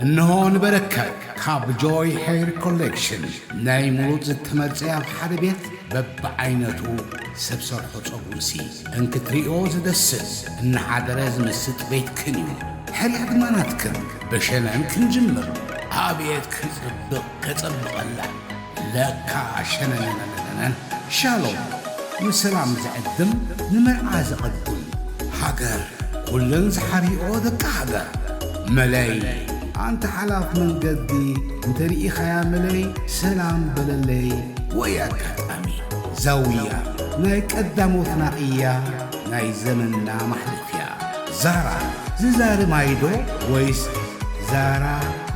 እንሆ ንበረከት ካብ ጆይ ሄር ኮሌክሽን ናይ ምሩፅ ዝተመርፀ ኣብ ሓደ ቤት በብዓይነቱ ሰብ ሰርሖ ፀጉርሲ እንክትሪኦ ዝደስስ እናሓደረ ዝምስጥ ቤትክን እዩ። ሕርያ ድማ ናትክን። ብሸነን ክንጅምር። ኣቤት ክፅብቕ ከፀብቐላ ለካ ሸነነነነነን። ሻሎም ንሰላም ዝዕድም ንመርዓ ዝቐድም ሃገር ኩለን ዝሓሪኦ ደቂ ሃገር መለይ ኣንተ ሓላፍ መንገዲ እንተ ርኢኻያ መለይ ሰላም በለለይ ወይ ኣጋጣሚ ዛውያ ናይ ቀዳሞትና እያ ናይ ዘመንና ማሕለፍያ ዛራ ዝዛሪ ማይዶ ወይስ ዛራ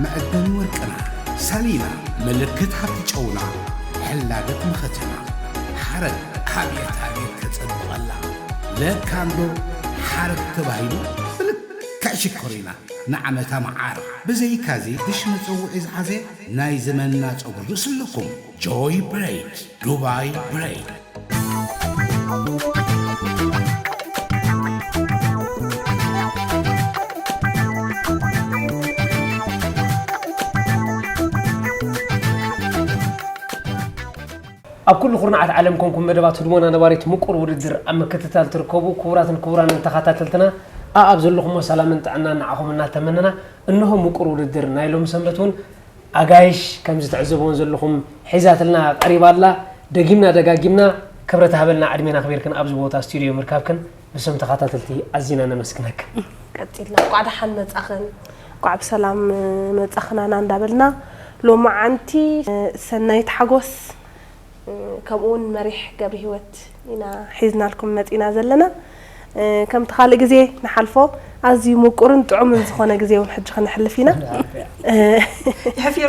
መዕደኒ ወርቅና ሳሊና ምልክት ሃብቲ ጨውና ሕላገት መኸተና ሓረግ ኣብየት ኣብየት ከጸብቐላ ለካንዶ ሓረግ ተባሂሉ ብልክዕ ሽኮሪና ንዓመታ መዓር ብዘይካዚ ድሽ መጸውዒ ዝሓዘ ናይ ዘመንና ጸጉሪ ርእስልኩም ጆይ ብሬድ ዱባይ ብሬድ ኣብ ኩሉ ኩርናዓት ዓለም ኮንኩም መደባት ህድሞና ነባሪት ምቁር ውድድር ኣብ ምክትታል ትርከቡ ክቡራትን ክቡራንን ተኸታተልትና ኣኣብ ዘለኹሞ ሰላምን ጥዕናን ንዓኹም እናተመነና እንሆ ምቁር ውድድር ናይ ሎሚ ሰንበት እውን ኣጋይሽ ከምዚ ትዕዘብዎን ዘለኹም ሒዛትልና ቀሪባ ኣላ። ደጊምና ደጋጊምና ክብረት ሃበልና ዕድሜን ኣኽቢርክን ኣብዚ ቦታ ስቱድዮ ምርካብክን ብስም ተኸታተልቲ ኣዚና ነመስግነክን። ቀጺልና እንቋዕ ደሓን መጻኽን። እንቋዕ ብሰላም መጻኽናና እንዳበልና ሎማዓንቲ ሰናይት ሓጎስ ከምኡ እውን መሪሕ ገብረሂወት ኢና ሒዝናልኩም መጺና ዘለና። ከምቲ ካልእ ግዜ ንሓልፎ ኣዝዩ ምቁርን ጥዑምን ዝኾነ ግዜ እውን ሕጂ ከነሕልፍ ኢና።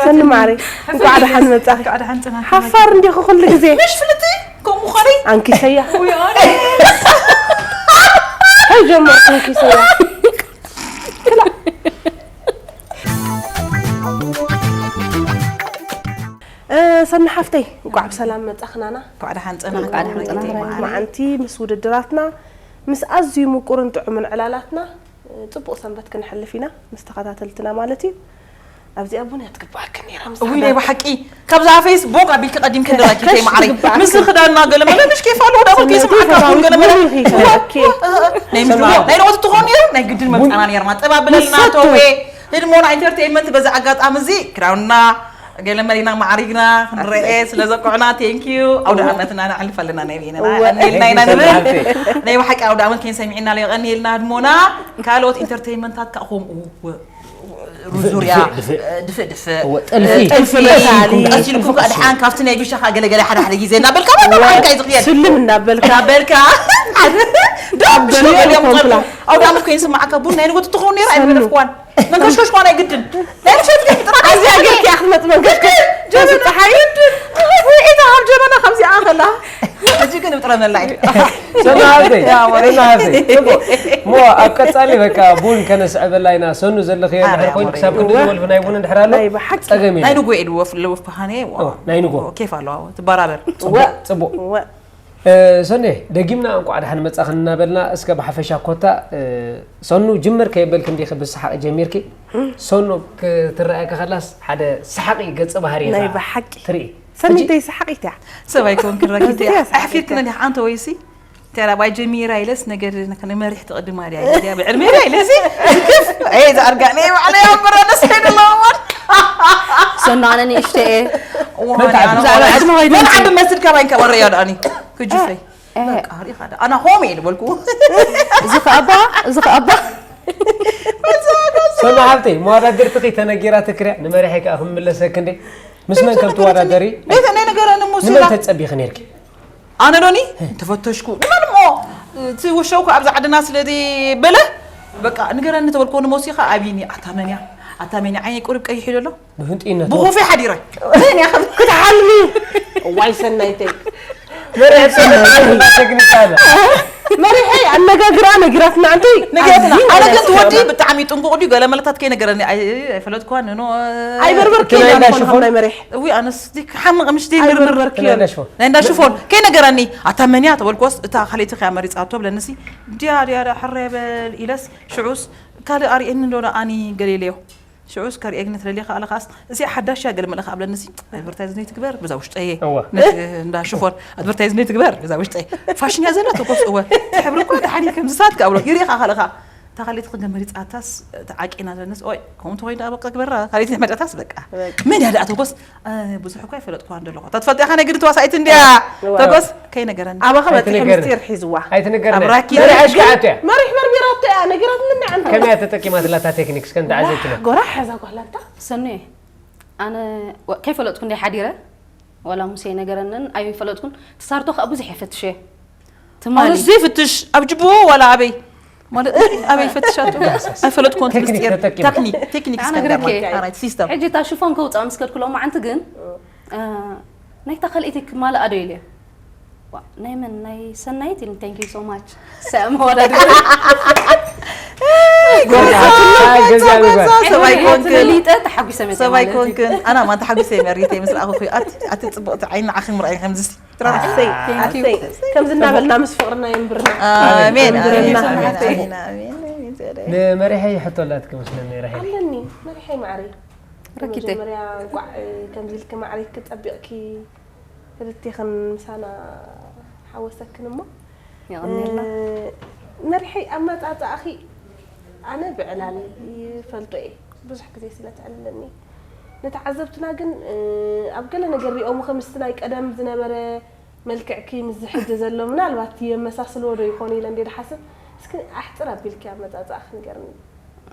ሰኒ ማዕረይ እንኳዕ ደሓን መጻኺ። ሓፋር እንዲኺ ኩሉ ግዜ። ምሽ ፍልቲ ከምኡ ኾነይ። ኣንኪሰያ። ከይጀመርኩ ኣንኪሰያ። ሰኒ ሓፍተይ እንቋዕ ብሰላም መጻኽናና። እንቋዕ ደሓን ጸናሕና። መዓንቲ ምስ ውድድራትና ምስ ኣዝዩ ምቁርን ጥዑምን ዕላላትና ጽቡቕ ሰንበት ክንሕልፍ ኢና ምስ ተኸታተልትና ማለት እዩ። ኣብዚኣ ቡን እያ ትግባኣክን ነይራ። እውይ ናይ ብሓቂ ካብዛ ፌስቡክ ኣቢልኪ ቀዲምኪ ንራኪ ተይ ማዓረይ። ምስ ክዳንና ገለ መለ ምሽ ኬፍ ኣለዎ ዳሞ ኬስ ማዓካ ቡን ገለ መለ። ናይ ምሽ ናይ ሮት ትኾን ነይሩ ናይ ግድን መምጻና ነይርና ጠባ ብለልና ተወ። ህድሞና ኢንተርቴይንመንት በዚ ኣጋጣሚ እዚ ክዳውንና ገለ መሊና ማዕሪግና ክንረኤ ስለ ዘቆዕና ቴንኪዩ ኣውደ ዓመትና ነዕልፍ ኣለና ናይ ቤነና ቀኒልና ኢና ንብል ናይ ብሓቂ ኣውደ ዓመት ከይን ሰሚዕና ለየቐኒልና ህድሞና ካልኦት ኢንተርቴይንመንታት ከዓ ከምኡ ዙርያ ድፍእ ድፍእ ጥልፊ ጥልፊ ቀሲልኩም ከዓ ድሓን ካብቲ ናይ ቢሻ ከዓ ገለገለ ሓደ ሓደ ግዜ እናበልካ ማዓልካ እዩ ዝኽየድ ስልም እናበልካ እናበልካ ኣውደ ዓመት ኮይኑ ስማዓካ ቡን ናይ ንጎት ትኸውን ነይራ ኣይመለፍኳን መንከሽከሽ ኳን ኣይግድን ናይ ምሸት ግን ጥራሕ ኣዚኣ ገርኪ ኣኽመጥ መንከሽከሽ ጀበና ፀሓይ ውዒታ ኣብ ጀበና ከምዚኣ ከላ ሕጂ ግን ብጥረ መላኢ ሰናሃብተይ ሰናሃብተይ ጽቡቅ ሞ ኣብ ቀጻሊ በቃ ቡን ከነስዕበላ ኢና ሰኑ ዘለኽዮ ድሕር ኮይኑ ክሳብ ክንዲ ዝወልፍ ናይ ቡን እንድሕር ኣሎ ጸገም ናይ ንጎ ኢድወፍ ልወፍ ብሃነ ናይ ንጎ ኬፍ ኣለዋ ትበራበር ጽቡቅ ሰኔ ደጊምና እንቋዕ ደሓን መጻኽን እናበልና እስከ ብሓፈሻ ኮታ ሰኑ ጅምር ከየበልክ እንዲኺ ብሰሓቕ ጀሚርኪ ሰኑ ክትረኣየኪ ከላስ ሓደ ሰሓቒ ገጸ ባህሪ ናይ ብሓቂ ትርኢ ሰኒተይ ሰሓቒት እያ ሰብ ኣይኮንክን ረኪተ እያ ኣሕፊርክን እንዲኻ ኣንተ ወይሲ ተራ ባይ ጀሚራ ኢለስ ነገር ንመሪሕ ትቕድማ ድያ ኢለ ድያ ብዕድመ ድያ ኢለሲ ዝክፍ ኣይ ዝኣርጋኒ ባዕለ ያው ብረነስ ከይደለዋን ሰኑ ኣነ ንእሽተ እየ ብዛዕባ ዕድመ ኮይነ ዓዲ መስል ካባይ ከበረ እያ ደኣኒ ክጁፈይ በቃ ሪኻ ኣና ሆም እየ ዝበልኩ እዚ ከኣባ እዚ ከኣባ ሰማ ሓብተይ መዋዳድርትኺ ተነጊራ ትክርያ ንመሪሐይ ከዓ ክምለሰክ እንዴ ምስ መን ከም ትወዳደሪ ቤተ ናይ ነገረ ንሙስላ ንመን ተፀቢኺ ነርኪ ኣነ ዶኒ ተፈተሽኩ ንመን እሞ እቲ ውሸውኩ ኣብዚ ዓድና ስለ በለ በቃ ንገረኒ ተበልኮ ንሞሲኻ ኣብይኒ ኣታ መን እያ ኣታ መን ዓይነይ ቁሩብ ቀይሕ ኢሉ ኣሎ ብህንጥይነቱ ብኾፊ ሓዲረ ክትሓልሚ እዋይ ሰናይተይ መሪሐ ኣነጋግራ ነግራትና ኣንቲ ነግራትና ኣነ ግን ትወዲ ብጣዕሚ ጥንቁቕ ድዩ ገለ መለታት ከይነገረኒ ኣይፈለጥኳን ኖ ኣይበርበርኪ ናይ ሽፎን ናይ መሪሕ እዊ ኣነስ ዲ ክሓምቕ ምሽ ዲ ምርምር ናይ እንዳ ሽፎን ከይነገረኒ ኣታ መንያ ተበልኮስ እታ ካልእቲ ከያ መሪፃቶ ብለንሲ ድያ ድያ ሕረ በል ኢለስ ሽዑስ ካልእ ኣርእየኒ እንዶ ኣኒ ገሌለዮ ሽዑስ ከርእየግኒ ትደልየ ከኣ ኣለኻስ፣ እዚኣ ሓዳሽ እያ ገለ መለ ከኣ ኣብለኒ፣ ሲ ኣድቨርታይዝ ነይ ትግበር፣ በዛ ውሽጠ እየ። እወ። ነቲ እንዳ ሽፎን ኣድቨርታይዝ ነይ ትግበር፣ በዛ ውሽጠ እየ። ፋሽን እያ ዘላ፣ ተኮስ፣ እወ። እቲ ሕብሪ እኳ ደሓን እዩ፣ ከምዚ ሳት ከኣ ብሎ፣ ይርኢ ከኣ ካልእ ከኣ። እታ ካልኣይቲ ክንገ መሪጻታስ፣ ተዓቂና ዘለንስ፣ ኦይ፣ ከምኡ እንተኾይኑ ደኣ በቃ ግበራ። ካልኣይቲ መጫታስ በቃ። በቃ። መን እያ ደኣ ተኮስ? እ፣ ብዙሕ እኳ ኣይፈለጥኩዋን ዘለኹ። እታ ትፈልጥያ ከ ናይ ግድን ተዋሳኢት እንድያ። እወ። ተኮስ፣ ከይነገረኒ። ኣባኻ በቲ ኣይትንገርኒ። ምስጢር ሒዝዋ። ኣይትንገርኒ። ኣብ ራኪ መሪሕ ኣሽካዓት እያ። መሪሕ መርሚራቶ እያ፣ ነጊራትኒ እኒኣ። ከመይ እያ ተጠቂማትላ እታ ቴክኒክ እስከ እንተዓዘብትና? ጎራሕ እዛ ጓል ኣንታ። ሰኑየ፣ ኣነ ወ- ከይፈለጥኩ እንደ ሓዲረ፣ ዋላ ሙሴ ነገረንን ኣይፈለጥኩን። ትሳርቶ ከዓ ብዙሕ የፈትሽ እየ። ትማሊ ኣነስ ዘይፍትሽ ኣብ ጅቡ ዋላ ኣበይ ማለት ኣበይ ፈትሻቱ ኣይፈለጥኩን። ቴክኒክ ምስጢር ተጠቂሙ። ታክኒ ቴክኒክ ኣነ ግረኬ። ስታንዳርድ ራይት ሲስተም ሕጂ እታ ሽፎን ከውፅኣ ምስ ከድኩ ሎማዓንቲ ግን እ፣ ናይታ ካልኣይቲ ክማልኣ ዶ ኢለ። ዋ፣ ናይ መን ናይ ሰናይት ኢል thank you so much። ሰም ወዳድ ገዛ ምግባር። ሰብኣይ ኮንክን ተመሊጠ ተሓጒሰ መፅእ ሰብኣይ ማለት እዩ። ኮንክን ኣና ማንታ ሓጒሰ መሪተ ምስ ረኣኹ ኣቲ ኣቲ ጽቡቕቲ ዓይኒ ንዓኺ ምርኣይ ከምዚ ኣሰይ ኣሰይ ከምዚ እናበልና ምስ ፍቕርና የንብርና። ኣሜን ኣሜን የንብርና። ኣሜን ኣሜን ኣሜን ኣሜን። ንመሪሐይ ሕቶ ኣላትኪ መስለኒ ራሄል። ኣለኒ መሪሐይ ማዕሪ። ረኪተ። መጀመርያ እንኳዕ ከምዚ ኢልኪ ማዕሪክ ክጸቢቕኪ ክልቴኽን ምሳና ሓወሰክን እሞ የቐንየልና። መሪሐይ ኣመጻጽኣኺ ኣነ ብዕላል ይፈልጦ እየ። ብዙሕ ግዜ ስለ ትዕልለኒ ንተዓዘብትና ግን ኣብ ገለ ነገር ሪኦምኺ ምስቲ ናይ ቀደም ዝነበረ መልክዕኪ ምስዚ ሕጂ ዘሎ ምናልባት የመሳስልዎ ዶ ይኾኑ ኢለ እንደ ድሓስብ። እስኪ ኣሕፅር ኣቢልኪ ኣመጻጽኣኺ ንገርኒ።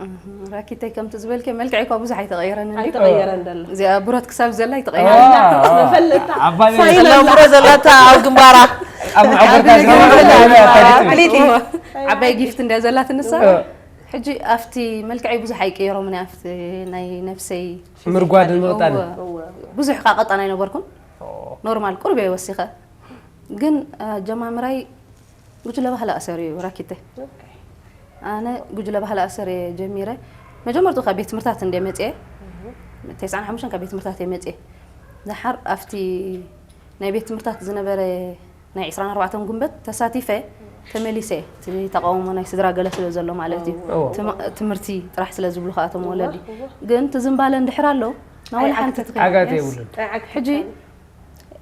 እህ፣ ራኪተይ ከምቲ ዝበልኪ መልክዕ እኳ ብዙሕ ኣይተቐየረን እንዲ። ኣይተቐየረን ደሎ። እዚኣ ብረት ክሳብ ዘላ ዋ፣ ኣይተቐየረን። ዋ። መፈለጥታ ኣባል ፋይናል ዘላ ብሮ ዘላታ ኣብ ግንባራ ኣብ መዓቆርታ ዝነበረ ዓብይቲ። ዓባይ ጊፍት እንዲያ ዘላትንሳ እ። ሕጂ ኣብቲ መልክዐይ ብዙሕ ኣይቀየሮምን እየ ኣብቲ ናይ ነፍሰይ ምርጓድን ምቕጣንን። እወ። ብዙሕ ካ ቀጣን ኣይነበርኩን። ኖርማል ቁርብ እየ ወሲኸ ግን ኣጀማምራይ ጉጅለ ባህሊ ኣሰር እዩ ራኪተ። ኣነ ጉጅለ ባህሊ ኣሰር እየ ጀሚረ። መጀመርቱ ካብ ቤት ትምህርታት እንደ መፅየ ተስዓን ሓሙሽተን ካብ ቤት ትምህርታት እየ መፅየ። ዝሓር ኣብቲ ናይ ቤት ትምህርታት ዝነበረ ናይ ዕስራን ኣርባዕተን ጉንበት ተሳቲፈ ተመሊሰ። እቲ ተቃውሞ ናይ ስድራ ገለ ስለ ዘሎ ማለት እዩ። እዎ። ትም- ትምህርቲ ጥራሕ ስለ ዝብሉ ከኣቶም ወለዲ ግን ትዝምባለ እንድሕር ኣሎ ናወላ ሓንቲ ትኸይድ። ዓጋት የብሉን። ሕጂ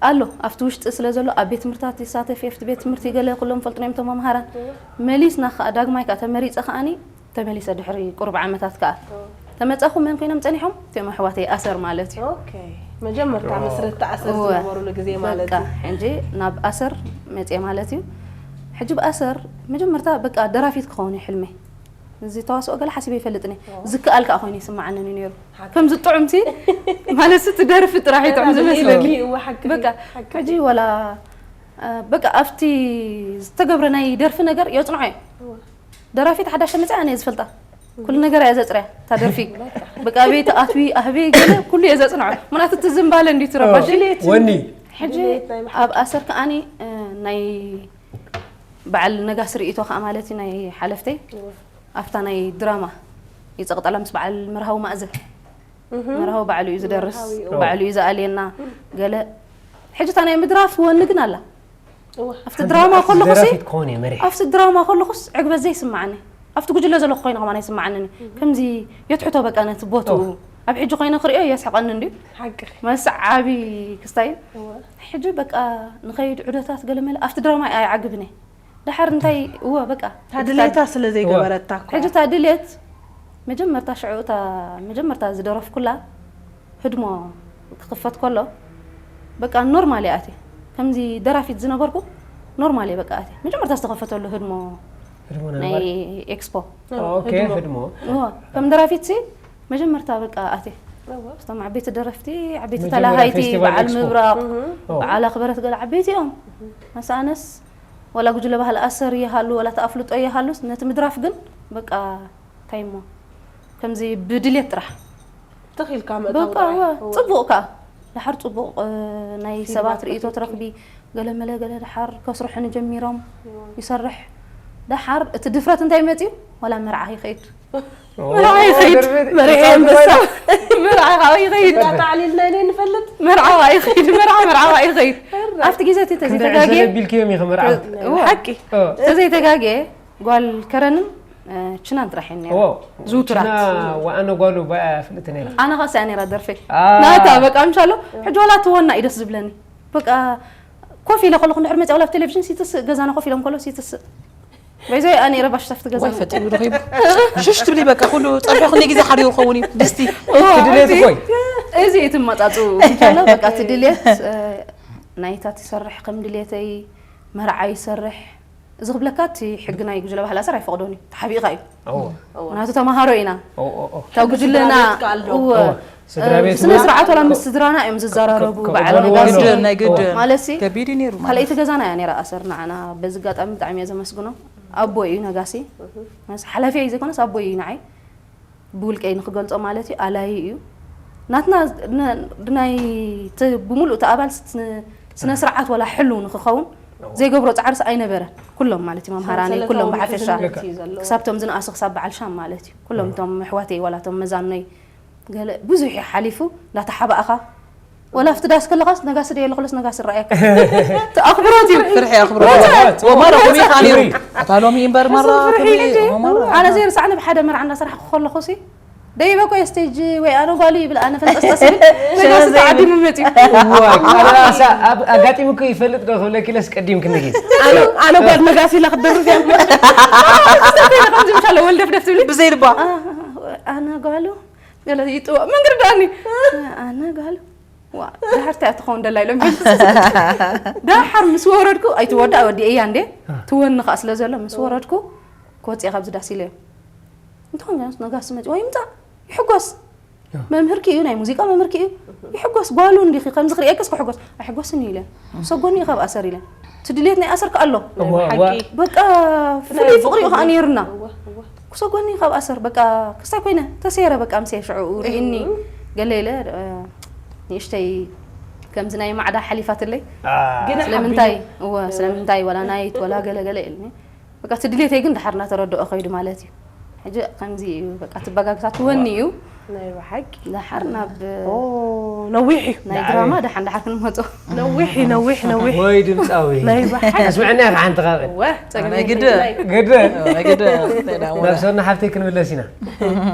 ኣሎ ኣብቲ ውሽጢ ስለ ዘሎ ኣብ ቤት ትምህርታት ይሳተፍ እየ። ኣብቲ ቤት ትምህርቲ ገለ ኩሎም ፈልጥና እዮም እቶም መምሃራን። መሊስና ከዓ ዳግማይ ከዓ ተመሪፀ ከዓኒ ተመሊሰ ድሕሪ ቁሩብ ዓመታት ከዓ ተመፀኹ መን ኮይኖም ፀኒሖም እቶም ኣሕዋተይ ኣሰር ማለት እዩ። ኦኬ መጀመርታ መስረት ተኣሰር እወ። ዝነበሩሉ ግዜ ማለት በቃ እዩ። ሕጂ ናብ ኣሰር መፅየ ማለት እዩ። ሕጂ ብኣሰር መጀመርታ በቃ ደራፊት ክኸውን እዩ ሕልመይ። እዚ ተዋስኦ ገለ ሓሲበ ይፈልጥን እየ። ዝከኣል ከዓ ኮይኑ ይስማዓንን እዩ ነይሩ። ከምዚ ጥዑምቲ ማለት እቲ ደርፊ ጥራሕ እዩ ጥዑም ዝመስለኪ። እወ፣ ሓቂ እዩ። በቃ ሕጂ ወላ እ፣ በቃ ኣብቲ ዝተገብረ ናይ ደርፊ ነገር የፅንዖ እየ። ደራፊት ሓዳሽ ተመፅያ ኣነ እየ ዝፈልጣ። ኩሉ ነገር እያ ዘፅርያ እታ ደርፊ። በቃ ኣበይ ትኣትዊ ኣህበይ ገለ ኩሉ እየ ዘፅንዖ። ምክንያቱ እቲ ዝምባለ እንዲዩ ትረባሽ። ወኒ ሕጂ ኣብ ኣሰር ከዓኒ እ፣ ናይ በዓል ነጋሲ ርእይቶ ከዓ ማለት እዩ ናይ ሓለፍተይ ኣብታ ናይ ድራማ ይፀቕጠላ ምስ በዓል መርሃዊ ማእዘ መርሃዊ ባዕሉ እዩ ዝደርስ መርሃዊ፣ እዎ። ባዕሉ እዩ ዝኣልየና ገለ ሕጂ እታ ናይ ምድራፍ ወኒ ግን ኣላ እወ። ኣብቲ ድራማ ከለኹሲ ደራፊት ክኾን እየ መሪሕ ኣብቲ ድራማ ከለኹስ ዕግበት ዘይስማዓኒ ኣብቲ ጉጅለ ዘለኹ ኮይነ ከማን ኣይስማዓንን እዩ ከምዚ የትሕቶ በቃ ነቲ ቦትኡ ኣብ ሕጂ ኮይነ ክሪኦ የስሕቐኒ እንድዩ ሓቂ መስ ዓቢ ክስታይ እወ። ሕጂ በቃ ንኸይድ ዑደታት ገለመለ ኣብቲ ድራማ ኣይዓግብን እየ ደሓር እንታይ እወ በቃ ታድሌታ ስለ ዘይገበረታ እኮ ሕጂ እታ ድሌት መጀመርታ ሽዑ እታ መጀመርታ ዝደረፍኩላ ህድሞ ክኽፈት ከሎ በቃ ኖርማል እየ ኣትየ ከምዚ ደራፊት ዝነበርኩ ኖርማል እየ በቃ ኣትየ መጀመርታ ዝተኸፈተሉ ህድሞ ህድሞ ናይ ነበር ኤክስፖ ኦኬ ህድሞ እዎ ከም ደራፊት ሲ መጀመርታ በቃ ኣትየ እወ። እቶም ዓበይቲ ደረፍቲ ዓበይቲ መጀመርያ ተላሃይቲ ፌስቲቫል በዓል ኤክስፖ። ምብራቕ ኦ። በዓል ኣኽበረት ገለ ዓበይቲ እዮም መሳነስ ወላ ጉጅለ ባህሊ ኣሰር ይሃሉ ወላ ተኣፍልጦ ይሃሉስ ነቲ ምድራፍ ግን በቃ እንታይ እሞ ከምዚ ብድልየት ጥራሕ ትኺልካ በቃ ምእታው እወ፣ ጽቡቕ ከኣ ደሓር ጽቡቕ እ፣ ናይ ሰባት ርእይቶ ትረኽቢ ገለ መለ ገለ ደሓር ከስርሑኒ ጀሚሮም ይሰርሕ ደሓር እቲ ድፍረት እንታይ መፅዩ ዋላ መርዓ ይኸይድ መርዓ ይኸይድ መርዓ ኣንበሳ መርዓ ከዓ ይኸይድ ታዕሊልና ኢና ንፈልጥ መርዓ ከዓ ይኸይድ መርዓ መርዓ ከዓ ይኸይድ ኣብቲ ግዜ እቲ ክንደይ ተዘይተጋግየ ዕሸል ኣቢልክዮም ኢኸ መርዓ እወ፣ ሓቂ ኦ፣ ተዘይተጋግየ ጓል ከረንን ችናን ጥራሕ እየን ነይራ። ዝውቱራት። ወኣነ ጓሉ ባያ ፍልጥ ነይራ። ኣነ ኻስ እያ ነይራ ደርፌ። ናታ በቃ ምሻሎ ሕጂ ዋላ ትወና እዩ ደስ ዝብለኒ። በቃ ኮፍ ኢለ ከለኹ እንድሕር መፅያ ዋላ ኣብ ቴሌቪዥን ሲትስእ ገዛና ኮፍ ኢሎም ከሎ ሲትስእ በይዘ ኣነ ረባሽ ሰፍቲ ገዛ ወይ ፈጢሩ ረኺቡ። ሽሽ ትብሊ በቃ ኩሉ ጸብሒ ክንደይ ግዜ ሓሪሩ ክኸውን እዩ ድስቲ። ትድልየት እኮ እዩ። እዚ እቲ መጻጽኡ እንተሎ በቃ ትድልየት ናይታ ትሰርሕ ከም ድልየተይ መርዓ ይሰርሕ እዚ ክብለካ እቲ ሕጊ ናይ ጉጅለ ባህሊ ኣሰር ኣይፈቕዶን እዩ ተሓቢእካ እዩ። ናቱ ተማሃሮ ኢና እታ ጉጅለና ስድራ ቤት ስነ ስርዓት ዋላ ምስ ስድራና እዮም ዝዘራረቡ በዓል ነጋሲ ማለት ሲ ካልኣይቲ ገዛና እያ ነይራ ኣሰር ንዓና በዚ ኣጋጣሚ ብጣዕሚ እየ ዘመስግኖ። ኣቦ እዩ ነጋሲ ሓላፊ እዩ ዘይኮነስ ኣቦ እዩ ንዓይ ብውልቀይ ንክገልጾ ማለት እዩ ኣላይ እዩ ናትና ናይ ብሙሉእ እቲ ኣባል ስነ ስርዓት ዋላ ሕልው ንክኸውን ዘይገብሮ ጻዕርስ ኣይነበረ ኩሎም ማለት እዩ መምሃራነይ ኩሎም ብሓፈሻ ክሳብቶም ዝነኣሱ ክሳብ በዓል ሻም ማለት እዩ ኩሎም እቶም ኣሕዋተይ ዋላ እቶም መዛኖይ ገለ ብዙሕ እዩ ሓሊፉ እንዳተሓባእኻ ወላ ኣብቲ ዳስ ከለኻስ ነጋሲ ደየ ኣለኹለስ ነጋሲ ረኣየካ ኣኽብሮት እዩ ፍርሒ ኣኽብሮት ወማራ ኩሚ ኻኒ ኣታ ሎሚ እምበር ማራ ኣነ ዘይርሳዕኒ ብሓደ መርዓ እንዳሰራሕኩ ከለኹ ሲ ደይበ ኮ ስቴጅ ወይ ኣነ ጓሉ ይብል ኣነ ፈንጠስጠስ ይብል ነጋሲ ተዓዲሙ መፅዩ ኣብ ኣጋጢሙኩ ይፈልጥ ዶ ክብለኪ ለስ ቀዲም ክንጊ ኣነ ጓል ነጋሲ ኢላ ክትደርፍ እያ ከምዚ ምሻለ ወልደፍደፍ ትብሊ ብዘይ ልባ ኣነ ጓሉ ገለ ይጥዋ መን ክርዳእኒ ኣነ ጋል ዋ ድሓር እንታይ ትኸውን ደላ ኢሎም ድሓር ምስ ወረድኩ ኣይትወዳ ወዲ እያ እንዴ ትወኒ ከዓ ስለ ዘሎ ምስ ወረድኩ ክወፅእ ካብዚ ዳስ ኢለዮም እንተኾን ነጋሲ መፂ ወይ ምፃእ ይሕጎስ መምህርኪ እዩ ናይ ሙዚቃ መምህርኪ እዩ ይሕጎስ ጓሉ እንዲኺ ከምዚ ክርእየክስ ክሕጎስ ኣይሕጎስን እዩ ኢለ ሰጎኒ ካብ ኣሰር ኢለ ትድልየት ናይ ኣሰር ከኣሎ በቃ ፍሉይ ፍቕሪ እዩ ከዓ ነይሩና ክሰጎኒ ካብ ኣሰር በቃ ክስታይ ኮይነ ተሰይረ በቃ ምሰ ሽዑ ርእኒ ገለ ኢለ ንእሽተይ ከምዚ ናይ ማዕዳ ሓሊፋትለይ ስለምንታይ እወ ስለምንታይ ወላ ናይት ወላ ገለ ገለ ኢልኒ በቃ እቲ ድሌተይ ግን ድሓር እናተረድኦ ከይዱ ማለት እዩ ሕጂ ከምዚ እዩ በቃ ትበጋግሳ ትወኒ እዩ ናይ ብሓቂ ድሓር ናብ ነዊሕ እዩ ናይ ድራማ ድሓን ድሓር ክንመጦ ነዊሕ እዩ ነዊሕ ነዊሕ ወይ ድምፃዊ ናይ ብሓቂ ኣስምዕና ኢኻ ሓንቲ ካብአን ወ ጸግኒ ግደ ግደ ግደ ናብ ሰኑ ሓፍተይ ክንምለስ ኢና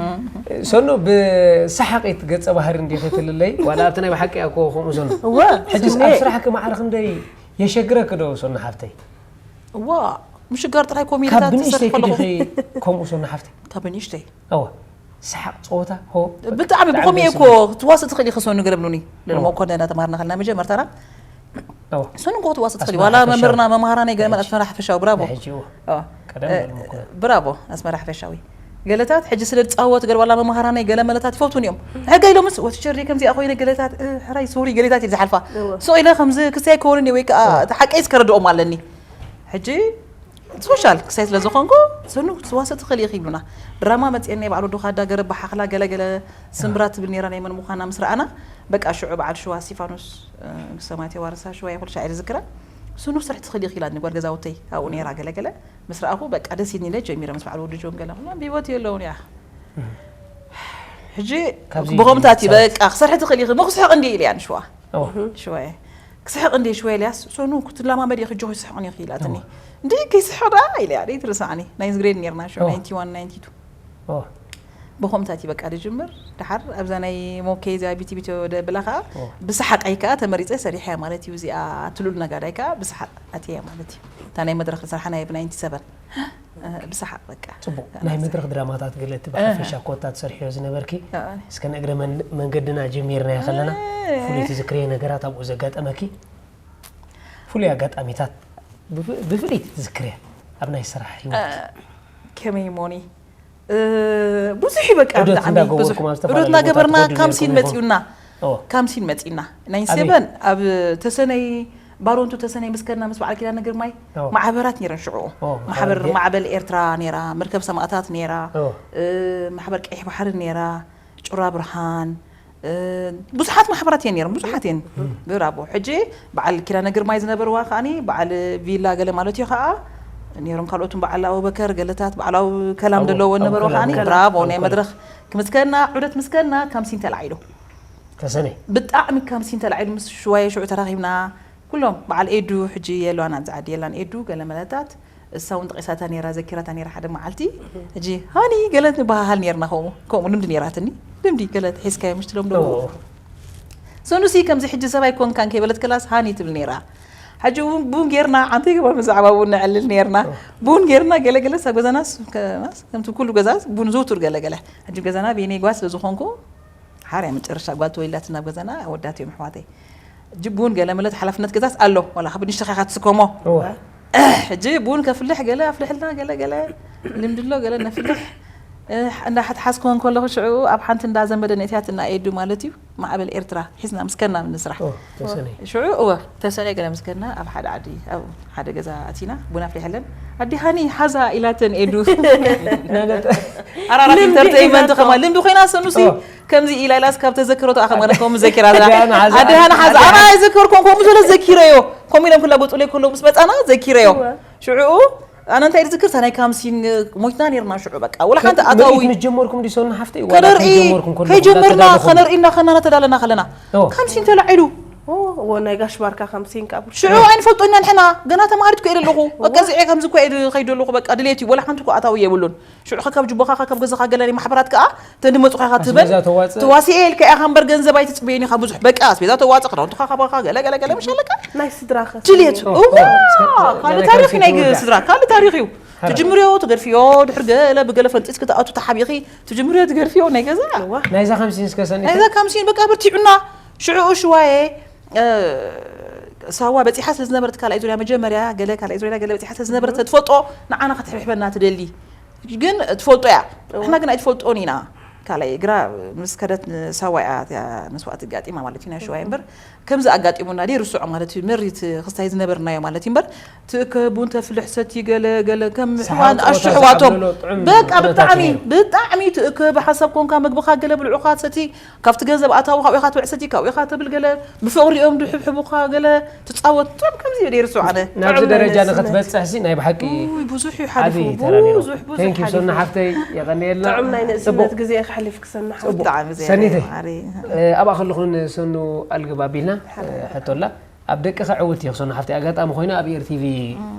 ሰኑ ብሰሓቂት ገጸ ባህሪ እንዲኺ ትልለይ ዋላ ኣብቲ ናይ ብሓቂ እኮ ከምኡ ሰኑ ሕጂስ ኣብ ስራሕኪ ማዕረ ክንደይ የሸግረኪ ዶ ሰኑ ሓፍተይ እዋ ምሽጋር ጥራይ ኮሜዲታት ካብ ብንእሽተይ ክዲኺ ከምኡ ሰኑ ሓፍተይ ካብ ብንእሽተይ እዋ ሰሓቕ ፀወታ ሆ ብጣዕሚ ብኸምኡ እኮ ትዋስእ ትኽእል ኢኺ ሰኑ ገለ ብሉኒ ለለሞ እኮ እንዳተማሃርና ከለና መጀመርታና ሰኑ እኮ ትዋስእ ትኽእል ዋላ መምህርና መምሃራና ይገርመን ኣስመራ ሓፈሻዊ ብራቦ ብራቦ ኣስመራ ሓፈሻዊ ገለታት ሕጂ ስለ ዝፃወት ገለ ዋላ መምሃራና ገለ መለታት ይፈትውን እዮም ሕገ ኢሎምስ ወትቸሪ ከምዚኣ ኮይነ ገለታት ሕራይ ሶሪ ገለታት እዩ ዝሓልፋ ሶ ኢለ ከምዚ ክስታይ ከውንን ወይ ከዓ እቲ ሓቀይ ዝከረድኦም ኣለኒ ሕጂ ሶሻል ክሳይ ስለ ዝኾንኩ ሰኑ ክትዋሰ ትኽእል ኢኺ ይብሉና ድራማ መፅኤ ናይ ባዕሉ ዱኻ ዳገረ ብሓኽላ ገለገለ ስምብራ ትብል ነራ ናይ መን ምዃና ምስ ረኣና በቃ ሽዑ በዓል ሽዋ ስቲፋኖስ ሰማያት የዋርሳ ሽዋ ይኹል ሻዒር ዝክራ ስኑ ስራሕ ትኽእል ኢኺ ኢላኒ ጓል ገዛውተይ ኣብኡ ነራ ገለገለ ምስ ረኣኹ በቃ ደስ ኢልኒ ኢለ ጀሚረ ምስ በዓል ወዲ ጆን ገለ ኩሎም ብሂወት የለውን ያ ሕጂ ብኸምታት በቃ ክሰርሒ ትኽእል ኢኺ ሞ ክስሕቕ እንዲ ኢልያ ንሽዋ ሽወየ ክስሕቕ እንዲ ሽወየ ኢልያስ ሶኑ ክትላማመድ ኢኺ ጆ ክስሕቕን ኢኺ ኢላትኒ እንዲ ከይስሕቕ ደኣ ኢልያ ደይ ትርስዓኒ ናይ ዝግሬድ ኔርና ሽዑ ናይንቲ ዋን ናይንቲ ቱ ብኸምታት እዩ በቃ ድጅምር ድሓር ኣብዛ ናይ ሞኬ እዚኣ ቢቲ ቢቲ ወደ ብላ ከዓ ብሰሓቃይ ከዓ ተመሪፀ ሰሪሐያ ማለት እዩ እዚኣ ትሉል ነጋዳይ ከዓ ብሰሓቅ ኣትያ ማለት እዩ እታ ናይ መድረክ ዝሰርሓ ናይ ብ ናይንቲ ሰቨን ብሰሓቅ በቃ ፅቡቅ ናይ መድረክ ድራማታት ገለ እቲ ብሓፈሻ ኮታ ትሰርሕዮ ዝነበርኪ እስከ ንእግረ መንገድና ጀሚርናዮ ከለና ፍሉይ ትዝክርየ ነገራት ኣብኡ ዘጋጠመኪ ፍሉይ ኣጋጣሚታት ብፍልይቲ ትዝክርያ ኣብ ናይ ስራሕ ህይወት ከመይ ሞኒ ብዙሕ እዩ በቃ ብጣዕሚ ብዙሕ ዑደት እናገበርና ካምሲን መፂኡና ካምሲን መፂና ናይ ሰበን ኣብ ተሰነይ ባሮንቱ ተሰነይ ምስ ከድና ምስ በዓል ኪዳነ ግርማይ ማዕበራት ነይረን ሽዑ ማሕበር ማዕበል ኤርትራ ነይራ መርከብ ሰማእታት ነይራ ማሕበር ቀይሕ ባሕሪ ነይራ ጩራ ብርሃን ብዙሓት ማሕበራት እየን ነይረን ብዙሓት እየን ብራቦ ሕጂ በዓል ኪዳነ ግርማይ ዝነበርዋ ከዓኒ በዓል ቪላ ገለ ማለት እዩ ከዓ ነይሮም ካልኦትን በዓል ኣቡበከር ገለታት በዓል ከላም ዘለዎ ነበርዋ ከዓኒ ብራቦ ናይ መድረክ ክምስከና ዑደት ምስከና ካምሲን ተላዒሉ ተሰነ ብጣዕሚ ካምሲን ተላዒሉ ምስ ሽዋየ ሽዑ ተራኺብና ኩሎም በዓል ኤዱ ሕጂ የለዋን ኣብዚ ዓዲ የላን ኤዱ ገለ መለታት እሳ እውን ጠቒሳታ ነይራ፣ ዘኪራታ ነይራ ሓደ መዓልቲ። ሕጂ ሃኒ ገለ ንበሃሃል ነይርና፣ ከምኡ ከምኡ ልምዲ ነይራትኒ። ልምዲ ገለ ሒዝካዮ ምሽ ትሎም ደው። ሰኑሲ ከምዚ ሕጂ ሰብኣይ ኮንካን ከይበለት ከላስ ሃኒ ትብል ነይራ። ሕጂ እውን ቡን ጌርና፣ ዓንተይ ገባር ብዛዕባ ቡን ነዕልል ነይርና። ቡን ጌርና ገለ ገለ ሳብ ገዛናስ ከ-፣ ከምቲ ኩሉ ገዛስ ቡን ዝውቱር ገለ ገለ። ሕጂ ገዛና በይነይ ጓል ስለ ዝኾንኩ፣ ሓርያ መጨረሻ ጓል ተወሊዳትና ኣብ ገዛና፣ ኣወዳት እዮም ኣሕዋተይ። ሕጂ ቡን ገለ መለት ሓላፍነት ገዛስ ኣሎ፣ ዋላ ካብ ንሽተኻ ኢኻ ትስከሞ። እወ። ሕጂ ቡን ከፍልሕ ገለ ኣፍልሕልና፣ ገለ ገለ ልምዲ ኣሎ፣ ገለ ነፍልሕ። እ፣ እንዳ ሓትሓዝኩ ከለኹ ሽዑ ኣብ ሓንቲ እንዳ ዘመደ ንእትያትና ኤዱ ማለት እዩ፣ ማዕበል ኤርትራ ሒዝና ምስ ከና ንስራሕ። ኦ፣ ተሰነይ። ሽዑ እወ፣ ተሰነይ ገለ ምስ ከና ኣብ ሓደ ዓዲ፣ ኣብ ሓደ ገዛ ኣቲና ቡን ኣፍሊሐለን። ኣዲ ሃኒ ሓዛ ኢላተን ኤዱ። ኣራራት ልምዲ ኢንተርቴይንመንት ሒዛቶ። ከማን ልምዲ ኮይና ሰኑሲ ኦ። ከምዚ ኢላ ኢላስ ካብ ተዘክረቶ ኣኸ መረ ከምኡ ዘኪራ እዛ። ኣዲ ሃኒ ሓዛ። ኣዲ ሃኒ ሓዛ። ኣባ ኣይዘከርኩን፣ ከምኡ ዝበለ ዘኪረዮ። ከምኡ ኢሎም ክላገጹለይ ከለዉ ምስ መጻና ዘኪረዮ። እወ። ሽዑኡ ኣነ እንታይ ዝዝክር፣ እታ ናይ ካምሲን ሞይትና ነይርና ሽዑ በቃ። ወላ ሓንቲ ኣታዊ ምርኢት ምስ ጀመርኩም ድዩ ሰኑ ሓፍተይ? ዋላ ከነርኢ፣ ከይጀመርኩም ከለኹም ከይጀመርና፣ እንዳተዳለኹም? ከነርኢ እንዳኸና እናተዳለና ከለና። ኦ። ካምሲን ተላዒሉ። ኦ፣ እወ፣ ናይ ጋሽ ባርካ ካምሲን ካብ ሽዑ ኣይንፈልጦ ኢና ንሕና። ገና ተማሃሪት ኮ ኢለ ኣለኹ። እወ። በቃ እዚዐ ከምዚ ኮ ኢለ ከይደ ኣለኹ። በቃ ድሌት እዩ። ወላ ሓንቲ ኮ ኣታዊ የብሉን። ሽዑ ከ ካብ ጅቦኻ፣ ከ ካብ ገዛኻ ገለ ናይ ማሕበራት ከኣ ተን ድመጹኻ ኢኻ ትበል። ኣስቤዛ ተዋጽእ። ተዋሲኤ ኢልካ ኢኻ እምበር ገንዘብ ኣይትጽበየን ኢኻ ብዙሕ። በቃ ኣስቤዛ ተዋጽእ፣ ክዳውንትኻ ካባኻ ገለ ገለ ገለ ምሽ ኣለካ። ናይ ስድራኸ ድሌት። ስምዒት? እወ፣ እወ። ካልእ ናይ ታሪኽ እዩ ናይ ካልእ ስድራ፣ ካልእ ታሪኽ እዩ። ሓረ። ትጅምርዮ፣ ትገድፍዮ፣ ድሕሪ ገለ ብገለ ፈንጢስ ክትኣቱ ተሓቢኺ፣ ትጅምርዮ፣ ትገድፍዮ ናይ ገዛ። እወ። ናይዛ ካምሲን እስከ ሰኒተ? ናይዛ ካምሲን በቃ በርቲዑና። ሽዑ ሽዋየ፣ እ፣ ሳዋ በጺሓ ስለ ዝነበረት ካልኣይ ዙርያ መጀመርያ፣ ገለ ካልኣይ ዙርያ ገለ በጺሓ ስለ ዝነበረት እወ። ትፈልጦ፣ ንዓና ክትሕብሕበና ትደሊ። ግን ትፈልጦ እያ። እወ። ንሕና ግን ኣይትፈልጦን ኢና። ካልኣይ ግራ ምስ ከደት ንሳዋ እያ እቲኣ መስዋእቲ ኣጋጢማ ማለት እዩ፣ ናይ ሽዋየ እምበር። ከምዚ ኣጋጢሙና ደይ ርስዖ ማለት እዩ፣ መሪት ክስታይ ዝነበርናዮ ማለት እዩ እምበር፣ ትእከ ቡን ተፍልሕ ሰቲ ገለ ገለ ከም ሰሓቕ ሕዋን ኣሹ ጸወታ ኣሕዋቶም። ዝዓብለሎ ጥዑም በቃ ኩነታት ብጣዕሚ፣ እዩ ነይሩ። ብጣዕሚ ትእከ ብሓሳብ ኮንካ መግብኻ ገለ ብልዑኻ ሰቲ፣ ካብቲ ገንዘብ ኣታዊ ካብኡ ኢኻ ትበልዕ ሰቲ፣ ካብኡ ኢኻ ትብል ገለ፣ ብፍቕሪ እዮም ድሕብሕቡኻ ገለ፣ ትጻወት። ጥዑም ከምዚ እዩ ደይ ርስዖ ኣነ። ናብዚ ጥዑም ናይ ደረጃ ንእስነት። ንኽትበጽሕሲ ናይ ብሓቂ ውይ፣ ብዙሕ እዩ ዓቢ ሓሊፉ፣ ተራ ነይሩ። ብዙሕ፣ ብዙሕ Thank you፣ ሓሊፉ። ሶና ሓፍተይ፣ የቐንየልና። ጥዑም ናይ ንእስነት ጽቡቕ። ግዜ የሕልፍ ክሰና ሓፍተይ። ጽቡቕ። ብጣዕሚ ዝያዳ ሰኒተይ፣ እዩ፣ ማሪ። እ፣ ኣብኣ ከለኹ ንሰኑ ኣልግብ ኣቢልና፣ እ፣ ሕቶ ኣላ። ኣብ ደቅኻ ዕውት ኢኺ ሶና ሓፍተይ። ኣጋጣሚ ኮይኑ ኣብ ኤር ቲቪ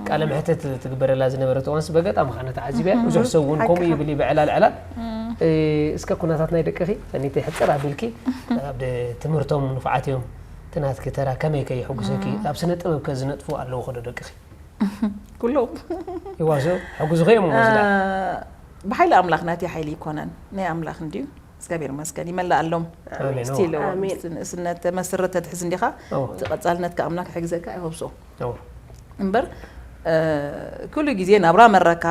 ቃለ መሕትት ትግበረላ ዝነበረት እዋንስ በገጣሚ ከዓ ተዓዚበ። እህ። ብዙሕ ሰብ እውን ከምኡ ሓቅኻ። ይብል እዩ ብዕላል ዕላል። እም። እ፣ እስከ ኩነታት ናይ ደቅኺ ሰኒተይ ሕጽር ኣቢልኪ፣ ኣብ ደ-፣ ትምህርቶም ንፉዓት እዮም። እቲ ናትኪ ተራ ከመይ ከ ይሕጉሰኪ? እም። ኣብ ስነ ጥበብ ከ ዝነጥፉ ኣለዉ ኸዶ ደቅኺ? ኩሎም። ይዋስኡ፣ ሕጉዝኺ እዮም እሞ ስዳ። እ፣ ብሓይሊ ኣምላኽ ናተይ ሓይሊ ይኮነን፣ ናይ ኣምላኽ እንድዩ። እግዚኣብሔር ይመስገን፣ ይመልኣሎም። ኣሜን። ስቲል፣ ኣዎ፣ ኣሜን። ምስ ንእስነት ተመስርተ ትሕዝ እንዲኻ፣ ኣዎ። እቲ ቀጻልነትካ ኣምላኽ ይሕግዘካ፣ I hope so። ኣዎ። እምበር፣ እ፣ ኩሉ ግዜ ናብራ መረካ፣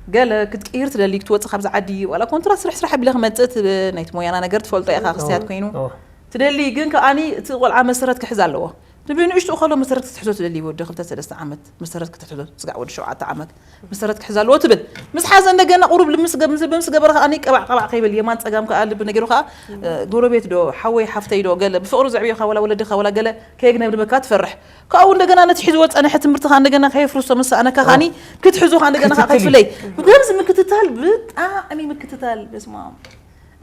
ገለ ክትቅይር ትደሊ፣ ክትወጽእ ካብዚ ዓዲ፣ ዋላ ኮንትራት ስራሕ፣ ስራሕ ኣቢለ ክመጽእ ትብል፣ ናይቲ ሞያና ነገር ትፈልጦ ኢኻ፣ ኣዎ። ክስትያት ኮይኑ። ኣዎ። ትደሊ፣ ግን ከኣኒ እቲ ቆልዓ መሰረት ክሕዝ ኣለዎ። ንብንእሽትኡ ከሎ መሰረት ክትሕዞ ትደሊ፣ ወዲ ክልተ ሰለስተ ዓመት መሰረት ክትሕዞ፣ ስጋዕ ወዲ ሸውዓተ ዓመት መሰረት ክሕዝ ኣለዎ ትብል። ምስ ሓዘ እንደገና ቁሩብ ልምስ ገብ-፣ ምስ፣ ምስ ገበረ ከኣኒ ቀባዕ ቀባዕ ከይብል፣ የማን ጸጋም ከኣ ልቢ ነጊሩ ከኣ፣ እ፣ ጎረቤት ዶ፣ ሓወይ ሓፍተይ ዶ፣ ገለ ብፍቕሪ ዘዕብዮኻ፣ ወላ ወለድኻ፣ ወላ ገለ ከየግነብንበካ ትፈርሕ። ካብኡ እንደገና ነቲ ሒዝዎ ዝጸንሐ ትምህርትኻ እንደገና ከየፍርሶ ምስ ሰኣነካ ከኣኒ ክትሕዞ ከኣ እንደገና ከኣ ክትትል እዩ። ከይፍለይ። ከምዚ ምክትታል፣ ብጣዕሚ ምክትታል፣ በስመ ኣብ።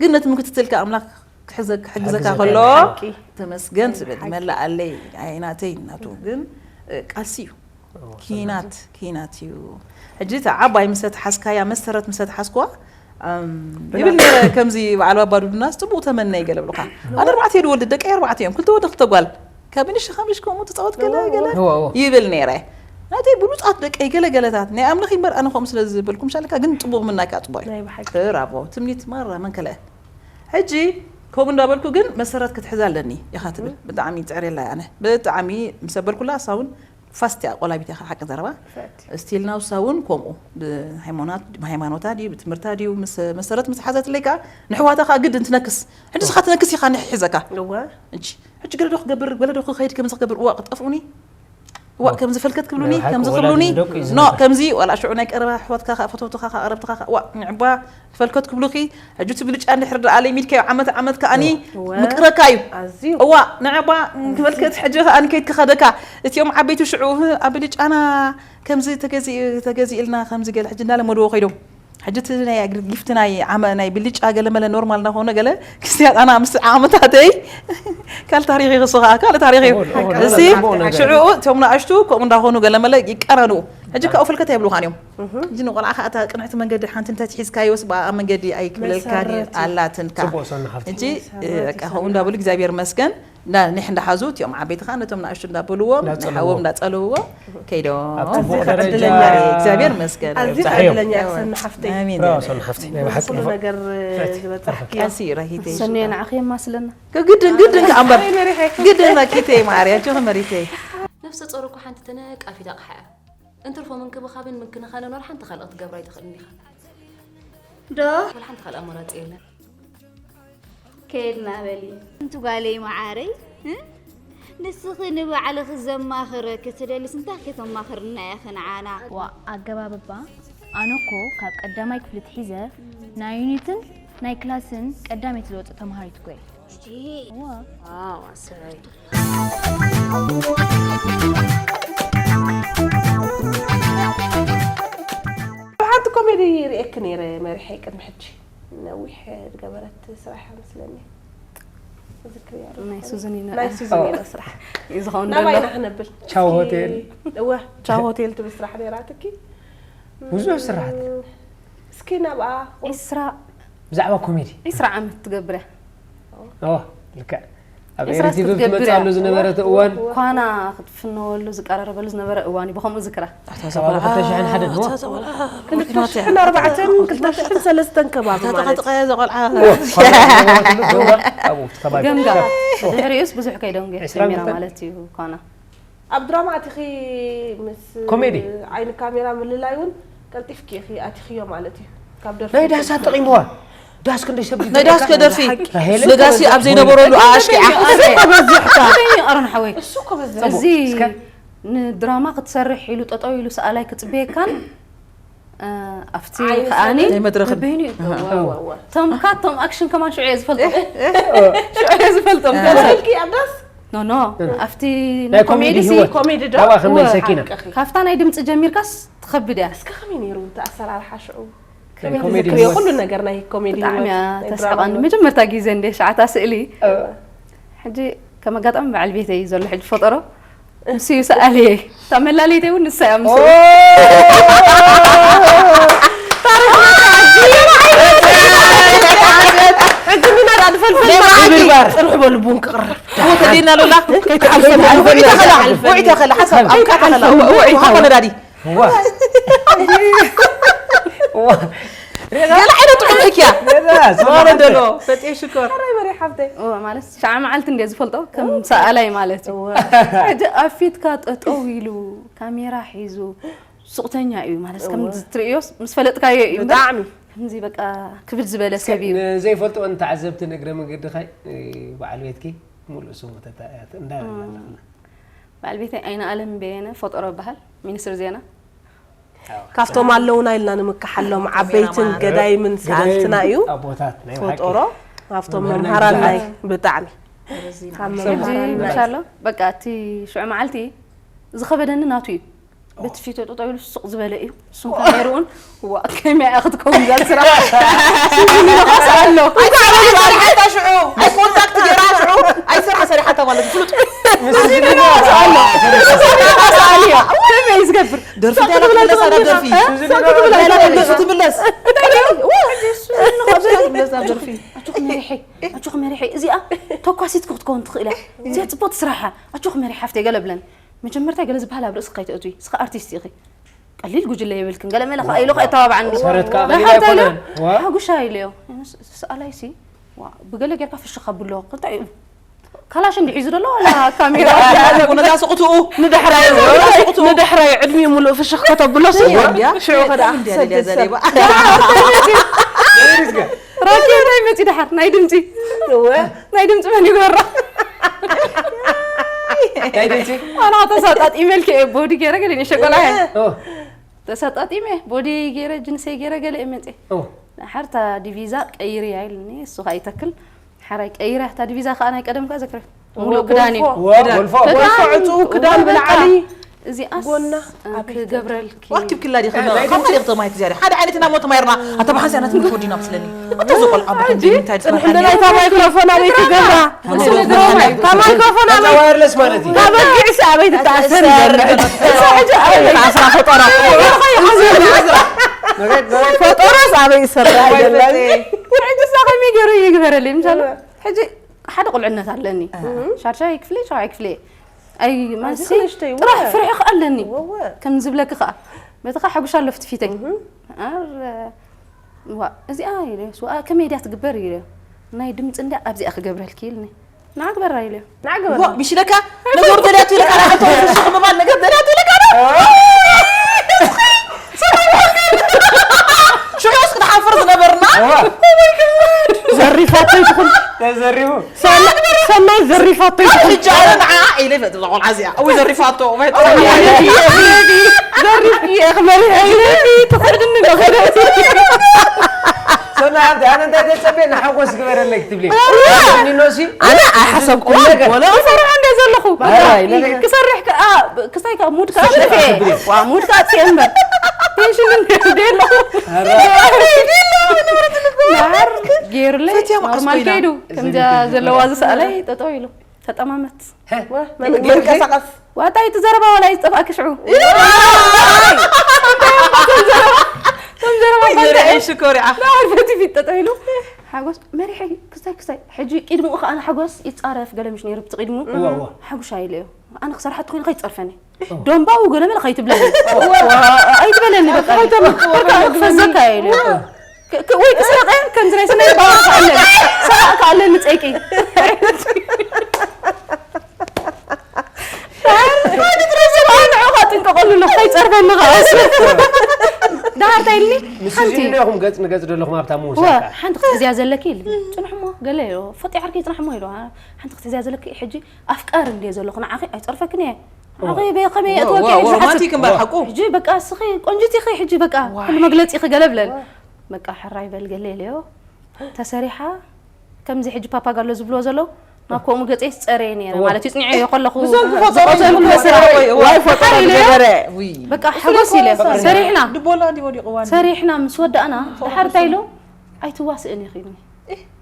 ግን ነቲ ምክትትልካ ኣምላኽ ክሕዘ-፣ ክሕግዘካ ክሕግዘካ ከሎ፣ ይኽእል። ሓቂ። ተመስገን ትብል፣ ሓቂ። ይመላኣለይ፣ ኣይ ናተይ ናቱ፣ ግን፣ እ፣ ቃልሲ እዩ። ኦ፣ ኪናት፣ ኪናት እዩ። ሕጂ እታ ዓባይ ምስ ተሓዝካያ፣ መሰረት ምስ ተሓዝኩዋ፣ ኣም፣ ብላ- ይብል ነይረ፣ ከምዚ በዓል ባባ ዱዱናስ ጽቡቕ ተመነ ይገለ ብሉኻ። ኣነ ኣርባዕተ እየ ዝወልድ፣ ደቀይ ኣርባዕተ እዮም፣ ክልተ ወዲ ክልተ ጓል። ካብ ንሽ ከም ንሽ ከምኡ ትጻወት ገለ፣ እዎ፣ ገለ እዎ። እዎ፣ እዎ። ይብል ነይረ። ናተይ ብሉጻት ደቀይ ገለ ገለታት፣ ናይ ኣምልኽ እምበር ኣነ ከምኡ ስለ ዝበልኩም ሻለካ፣ ግን ጽቡቕ ምናካ ጽቡቕ እዩ። ናይ ብሓቂ። ብራቮ፣ ትምኒት ማራ መን ከለ። ሕጂ ከምኡ እንዳበልኩ ግን መሰረት ክትሕዝ ኣለኒ ኢኻ ትብል። እህ። ብጣዕሚ ይጽዕር የላ ኣነ። ብጣዕሚ ምስ ኣበልኩላ እሳ እውን ፋስት እያ ቆላቢት ኢኻ ሓቂ ዘረባ። ፈት። ስቲል ናው እሳ እውን ከምኡ ብሃይማኖት፣ ብሃይማኖታ ድዩ፣ ብትምህርታ ድዩ፣ ምስ መሰረት ምስ ሓዘትለይ ከኣ ንሕዋታ ከኣ ግድን ትነክስ። ሕጂ እስኻ ትነክስ ኢኻ ንሕሕዘካ። እወ። ሕጂ፣ ሕጂ ገለ ዶ ክገብር፣ ገለ ዶ ክኸይድ ከምዚ ክገብር፣ እዋ ክጠፍኡኒ? እዋ፣ ከምዚ ፈልከት ክብሉኒ፣ ናይ ብሓቂ ከምዚ ወላዲ ክብሉኒ፣ ንደቁ እዩ ኖ፣ ዝመክር። ከምዚ፣ ዋላ ሽዑ ናይ ቀረባ ኣሕዋትካ፣ ከኣ ፈተውትኻ፣ ከኣ ቀረብትኻ፣ ከኣ፣ እዋ፣ ንዕባ ፈልከት ክብሉኺ፣ ሕጂ እቲ ብልጫ እንድሕር ደኣ ለሚድካዮ ዓመት፣ ዓመት ከኣኒ እወ። ምቅረካ እዩ። ኣዝዩ። እዋ፣ ንዕባ ክበልከት ሕጂ ከኣኒ ከይድ ክኸደካ። እቲኦም ዓበይቲ ሽዑ፣ ህ፣ ኣብ ብልጫና ከምዚ ተገዚ-፣ ተገዚእልና፣ ከምዚ ገለ ሕጂ እናለመድዎ ከይዶም። ሕጂ እቲ ናይ ኣግሪ ጊፍቲ ናይ ዓመ ናይ ብልጫ ገለ መለ ኖርማል እናኾነ ገለ ክስትያጣና ምስ ዓመታተይ ካልእ ታሪኽ ይኽሱ ከዓ ካልእ ታሪኽ እዩ። እወ፣ እወ፣ እዚ እወ፣ እወ። ሽዑ እቶም ንኣሽቱ ከምኡ እንዳኾኑ ገለ መለ ይቀራንኡ። ሕጂ ካብኡ ፍልከት የብሉኻን እዮም። ሕጂ ንቆልዓ ከዓ እታ ቅንዕቲ መንገዲ ሓንቲ እንተትሒዝካዮስ ብኣ መንገዲ ኣይክብለልካን እዩ። መሰረት እዩ። ኣላትንካ። ጽቡቕ ሰኑ ሓፍቲ። ሕጂ መሰረት በቃ ከምኡ እንዳበሉ እግዚኣብሔር መስገን እንዳ ኒሕ እንዳሓዙ እቲኦም ዓበይቲ ከዓ ነቶም ንኣሽቱ እንዳበልዎም እንዳጸለውዎ። ንሓዎም እንዳጸለውዎ ከይዶም። ኣብ ጽቡቕ ኣዝኻ ደረጃ ዕድለኛ። እግዚኣብሔር መስገን። ኣዝኻ ብጻሕ እዮም። ዕድለኛ እወ። ሰኑ ሓፍተይ። ኣሜን። ብራቮ ሰኑ ሓፍቲ ናይ ብሓቂ ኩሉ ፎ-፣ ነገር ፍዕቲ ዝበጻሕክዮ። ቀሲ ራሂተይ ሰኑየ ሽጣ። ንዓኺ የማስለና። ግድን ግድን ከኣ እምበር። ኣይ መሪሐ። ግድን ራኪተይ ማርያ ጆኸ መሪተይ። ነፍሰ ጾር እኮ ሓንቲ ተነቃፊት ኣቕሓ እያ። እንትርፎ ምንክብኻብን ምክንኻንን ዋላ ሓንቲ ካልእ ክትገብራ ኣይትኽእልን ኢኻ። ዶ? ዋላ ሓንቲ ካልእ ኣማራጺ የለን። ከይድና በሊ። እንቲ ጓለይ መዓረይ፣ እ? ንስኺ ንባዕልኺ ዘማኽረኪ ትደልስ እንታይ ከተማኽርና ኢኺ ንዓና? ዋ ኣገባብባ ኣነ እኮ ካብ ቀዳማይ ክፍሊ ትሒዘ ናይ ዩኒትን ናይ ክላስን ቀዳመይቲ ዝወፅእ ተምሃሪት እኮ እየ። እዋ። ዋው ኣሰይ። ሓንቲ ኮሜዲ ርእየኪ ነይረ መሪሐ ቅድሚ ሕጂ። ነዊሕ ዝገበረት ስራሕ መስለኒ። ትዝክርያ ዶ? ናይ ሱዝኒና ናይ እያ። ሱዝኒና ስራሕ። እዩ ዝኸውን ናባይ ዘሎ። ኢና ክነብል። ቻው እስኪ፣ ሆቴል። እወ፣ ቻው ሆቴል ትብል ስራሕ ነይራትኪ። ብዙሕ ስራሓት። እም፣ እስኪ ናብኣ ቁሩብ። ዒስራ ብዛዕባ ኮሜዲ። ዒስራ ዓመት ትገብር እያ። ኦ፣ ልክዕ። ኣብ ዒስራ ኤሪቲቪ ክትገብር ክትመጽኣሉ እያ። ዝነበረት እዋን። ኳና ክትፍነወሉ ዝቀራረበሉ ዝነበረ እዋን እዩ። ብኸምኡ ዝክራ። ኣታ ከባቢ ዘቆልዓ፣ ክልተ ሽሕን ሓደን፣ እዋ። ኣታ ዘቆልዓ፣ ክልተ ሽሕን ኣርባዕተን፣ ክልተ ሽሕን ሰለስተን ከባቢ ማለት። ተጠቐጠቐ ዘቆልዓ። እዋ፣ ኳና ዝነበረትሉ ገንዳ ኣብኡ እቲ ከባቢ። ገንዳ። እዋ። ድሕሪኡስ ብዙሕ ከይደንጉ ዒስራን ሰሚራ ክልተን? ማለት እዩ ኳና። ኣብ ድራማ ኣቲኺ ምስ ኮሜዲ። ዓይኒ ካሜራ ምልላይ እውን ቀልጢፍኪ ኢኺ ኣቲኽዮ ማለት እዩ። ካብ ደርፊ ናይ ዳስ ኣጠቒምዋ። ዳስ ክንደይ ሰብ ናይ ዳስ ከደርፊ። ሓቂ። ሄለን ነጋሲ ከበዝሕ ኣብ ዘይነበረሉ ኮይኑ። ኣሽኪዓ። እሱ ከበዝሕ እታ። ኣረን ሓወይ። እሱ ከበዝሕ። እዚ እስከ። ንድራማ ክትሰርሕ ኢሉ ጠጠው ኢሉ ሰኣላይ ክጽበየካን፣ እ፣ ኣብቲ ዓይኒ ከኣኒ ሰብ። ናይ መድረኽን። በበይኑ እዩ። እዋ፣ እዋ፣ እዋ። ቶም ካት፣ ቶም ኣክሽን ከማን ሽዑ እየ ዝፈልጦ። እህ፣ እህ። ሽዑ እየ ዝፈልጦ። እህ። ተሰልኪ ኣብ ዳስ? ኖ፣ ኖ። እህ። ኣብቲ ናይ ኮሜዲ ኮሜዲ ሲ-፣ ህይወት። ኮሜዲ ዶ? ካብኣ ከመይ እወ። ሰኪና? ሓቅኺ። ካብታ ናይ ድምፂ ጀሚርካስ ትኸብድ እያ። እስከ ከመይ ነይሩ እቲ ኣሰራርሓ ሽዑ? ከመይ ናይ ኮሜዲ ትዝክርዮ ህይወት። ኩሉ ነገር ናይ ኮሜዲ ብጣዕሚ ህይወት፣ እያ ናይ ተስሕቐኒ። ድራማ ህይወት? መጀመርታ ግዜ እንደ ሸዓታ ስእሊ። እወ። ሕጂ ከም ኣጋጣሚ በዓል ቤተይ እዩ ዘሎ ሕጂ ፈጠሮ። ንሱ እዩ ሰኣልየ። እታ መላለይተይ እውን ንሳ እያ ምስኡ። ኦ! ሕጂ ምና ዳ ንፈልፈል ናይ መዓልቲ። ምድርባር። ጽንሑ በሉ ቡን ክቕረብ። እወ፣ ተደይና ሎላ። ከይትሓልፈና። ውዒ ተኸላ፣ ውዒ ተኸላ፣ ሓሳብ ኣብ ቃ ተኸላ። ከይትሓልፈና። ውዒ ውዒ ተኸላ። ተኸላ። ነዳዲ። ዋ። ዋ። ገለ ዓይነት ጥዑም ሕክያ። ገለ፣ ሰላም ማረ ሓፍተይ። ደሎ፣ ፈጤ ሽኮር። ሕራይ መሪ ሓፍተይ። እወ፣ ማለት ሸዓ መዓልቲ እንድየ ዝፈልጦ፣ ከም ሰኣላይ ማለት እዩ። እወ። ሕጂ ኣብ ፊትካ ጠጠው ኢሉ፣ ካሜራ ሒዙ፣ ሱቕተኛ እዩ ማለት፣ ከም እወ። ዝትርእዮስ ምስ ፈለጥካዮ እዩ እምበር፣ ብጣዕሚ። ከምዚ በቃ ክብድ ዝበለ ሰብ እዩ። ንዘይፈልጥዎ ንተዓዘብቲ ንእግረ መንገድኻ፣ እ፣ በዓል ቤትኪ ሙሉእ ስሙ ተታ-፣ እንዳበልና እም። ኣለና። በዓል ቤተይ ኣይነ ኣለም በየነ ፈጠሮ ይበሃል፣ ሚኒስትር ዜና። ኣዎ። ካብቶም ኣለውና ኢልና ንምክሓሎም ዓበይትን ካሜራማን። ገዳይምን ገዳይም ሰኣልትና እዩ። ኣቦታት ናይ ብሓቂ። ፈጠሮ፣ ካብቶም መምህርና መምሃራን ናይ ብዙሓት። ብጣዕሚ። ካብ ሕጂ መምሃራን ናይ ኢንሻኣላህ፣ በቃ፣ እቲ ሽዑ መዓልቲ ዝኸበደኒ ናቱ እዩ። በቲ ፊቱ ጠጠው ኢሉ ሱቕ ዝበለ እዩ። እሱን ካሜርኡን፣ ዋ፣ ከመይ እያ ክትከውን እዛ ስራሕ? ስሚ ንኸስ ኣሎ። ኣይኮነን፣ ሓታ ሽዑ፣ ኣይ ኮንታክት ገይራ ሽዑ፣ ኣይ ስራሕ ሰሪሓታ ማለት እዩ፣ ፍሉጥ። ምስ እዚ ዝብሎ ንኸስ ኣሎ። ሰኣሊ እያ። ከመይ እዩ ዝገብር? ደርፊ ሱቕ ትብላ ክትምለስ፣ ኣላ ትምለስ። ደርፊ። እ? ሱዚ ሱቕ ንብላ ክትምለስ፣ ትምለስ። እንታይ እዩ? ዋ፣ ሕጂ እሱ ንኸስ ኣሎ። ትምለስ ኣብ ደርፊ። ኣጆኺ መሪሐይ፣ ኣጆኺ መሪሐይ። እዚኣ ተኳሲት ክትከውን ትኽእል እያ። እዚኣ ጽቡቕቲ ስራሕ እያ። ኣጆኺ መሪሐ ሓፍተይ ገለ ብለን። መጀመርታ ገለ ዝበሃል ኣብ ርእስኺ ከይተእትዊ፣ እስኺ ኣርቲስት ኢኺ። ቀሊል ጉጅለ የብልክን፣ ገለ መለ ከኣ ኢሉ ከኣ የተባብዓኒ። ሰረት ከኣ ቀሊል ደሓር እንታይ ኢሉ? ኣይኮነን። ዋ። ሓጉሻ ኢለዮ። ስ-፣ ሰኣላይሲ፣ ዋ፣ ብገለ ጌርካ ፍሽኽ ኣብሎ። እንታይ እዩ? ካላሽ እንዲ ሒዙ ዘሎ ዋላ ካሜራ? ነዛ ስቕትኡ፣ ንዳሕራይ፣ ንዳሕራይ ዕድሚኡ ሙሉእ ፍሽኽ ከተብሎስ፣ እንድያ፣ ሽዑ ከኣ እንድያ፣ ሰድድ እንድያ፣ ሰብ። ራኬት እንታይ መፂ ደሓር? ናይ ድምፂ። እወ። ናይ ድምፂ መን ይገብራ? ናይ ድምፂ? ኣና ተሳጣጢመልኪ እየ፣ ቦዲ ገይረ ገለ ንእሽተይ ቆልዓ እየ። ኦ። ተሳጣጢመ፣ ቦዲ ገይረ፣ ጅንሰይ ገይረ ገለ እየ መፅየ። ኦ። ሓርታ ዲቪዛ ቀይሪ እያ ኢሉኒ፣ እሱ ከዓ ይተክል። ሓራይ ቀይረ፣ እታ ዲቪዛ ከዓ ናይ ቀደም ከዓ ዘክረ። እወ፣ ሙሉእ ክዳን እዩ። ጎልፎ። ወ-፣ ጎልፎ። ክዳን፣ ጎልፎ ዕፁ፣ ክዳን በቃ። ብላዕሊ። እዚኣስ ጎና እ፣ ኣበይ ክገብረልኪ ዋኪብ ክላ ዲኺ ከምቲ ዲኺ ተማሂት ዚያዳ ሓደ ዓይነት ኢና ሞ ተማሂርና ኣታ ብሓንሲ ኣና ትምህርቲ ወዲና መስለኒ ኣታ ዘቆል ኣባ ሕጂ ከምዚ እንታይ ጽንሕ ዝመሓኒ እንደ ናይታ ማይክሮፎን ኣበይ ትገብራ እታ ማይክሮፎን እዛ ዋየርለስ ማለት እዩ። ካብ በጊዕሲ ኣበይ ትተኣሰር ይበልዕ ሕጂ ኣበይ ኣስራ ፈጠራ ፈጠሮስ ኣበይ ይሰርሕ ኣይደለን ሕጂ እሳ ከመይ ገይሩ ይግበረለይ ምሳለ ሕጂ ሓደ ቁልዕነት ኣለኒ ሻድሻይ ክፍሊ ሻውዓይ ክፍሊ ኣይ ማንሲ ንእሽተይ እወ። ጥራሕ ፍርሒ ከኣ ኣለኒ ወወ ከም ዝብለኪ ከኣ በቲ ከኣ ሓጉሻ ኣሎ ፍትፊተይ ኣር ዋ እዚኣ ኢለ ስዋ ከመይ ድያ ትግበር ኢለ ናይ ድምፂ እንዳ ኣብዚኣ ክገብረልኪ ኢልኒ ንዓግበራ ኢለ ናዕገበ ዋ ብሽለካ ነገሩ ተዳቱ ኢልካ ዳ ኣቶ ሽኽ ምባል ነገር ተዳቱ ኢልካ ዳ ሽዑስ ክትሓፍር ዝነበርና ዘሪፋቶ ይትኹን ተዘሪቡ ሰናይ ዘሪፋቶ ይትኹን ሕጂ ኣነ ንዓ ኢለ ይፈጥ ቆልዓ እዚኣ እው ዘሪፋቶ ወይ ዘሪፍ እየ ክመሪሕ ትኽእልኒ ዶ ሰና ሓንቲ ኣነ እንታይ ተጸበየ ንሓጎስ ግበረለይ ክትብሊ ኒኖሲ ኣነ ኣይሓሰብኩ ነገር ይሰርሖ እንደ ዘለኹ ኣራይ፣ ነገር ክሰርሕ ከኣ ክስታይ ከኣ ሙድ ከኣ ጥፍኤ ዋ ሙድ ከኣ ጥፍኤ እምበር ቴንሽን እንደ ኣለኹ ገይሩለይ ፈትያ መዓስ ኖርማል ኮይና? ከይዱ ከምዚያ ዘለዋ ዝሰኣለይ ጠጠው ኢሉ ተጠማመት መንቀሳቀስ ዋታ ይትዘረባ ዋላ ይጠፋእኪ ሽዑ ከም ዘረባ ይዘርዐ ሽኮር ይዓፍ ናዓርፈቲ ፊት ጠጠው ኢሉ ሓጎስ መሪሐ ክስታይ ክስታይ ሕጂ ቅድምኡ ከዓ ሓጎስ ይፃረፍ ገለ ምሽ ነይሩ ብቲ ቅድሙ ሓጉሻ ኢለ እዩ ኣነ ክሰርሓ ትኮይኑ ከይትፀርፈኒ ደንባኡ ገለ መለ ከይትብለኒ ኣይትበለኒ በቃ በቃ ክፈዘካ ኢለ እዩ ክ- ክ- ወይ ክስረቀ ከምዚ ናይ ሰናይ ባባ ከኣለን ሰራቅ ከኣለን ንፀይቂ ንዑኻ ጥንቀቐሉ ኣሎ ከይፀርፈኒ ከኣስ ዳሃርታ ኢልኒ ምስ ሓንቲ እዚኡ ኢኹም ገጽ ንገጽ ዘለኹም ኣብታ ወ ምውሳድ ሓንቲ ክትሕዝያ ዘለኪ ኢልኒ ፅንሕሞ ገለ ኢሉ ፈጢ ዓርኪ ፅንሕሞ ኢሉ ሓንቲ ክትሕዝያ ዘለኪ ሕጂ ኣፍቃር እንድየ ዘለኹ ንዓኺ ኣይፀርፈክን እየ ንዓኺ በ- ከመይ የእትወኪ እዩ ዝሓስብ ሮማንቲክ እምበር ሓቁ ሕጂ በቃ እስኺ ቆንጅቲ ኢኺ ሕጂ በቃ ኩሉ መግለፂ ኢኺ ገለ ብለን በቃ ሕራይ በል ገለ ኢለዮ ተሰሪሓ ከምዚ ሕጂ ፓፓጋሎ ዝብልዎ ዘለዉ ናብ ከምኡ ገፀይ ዝፀረየ ነይረ ማለት እዩ ፅኒዐዮ ከለኹ ብዞም ክፈጠሩ ዝኽእሉ መሰራሕ ወይ ዋይ ፈጠሮ ዝገበረ ውይ በቃ ሓጎስ ኢለ ሰሪሕና ድቦላ እንዲ ወዲቕዋ ሰሪሕና ምስ ወዳእና ድሓር እንታይ ኢሉ ኣይትዋስእን ኢኺ ኢሉኒ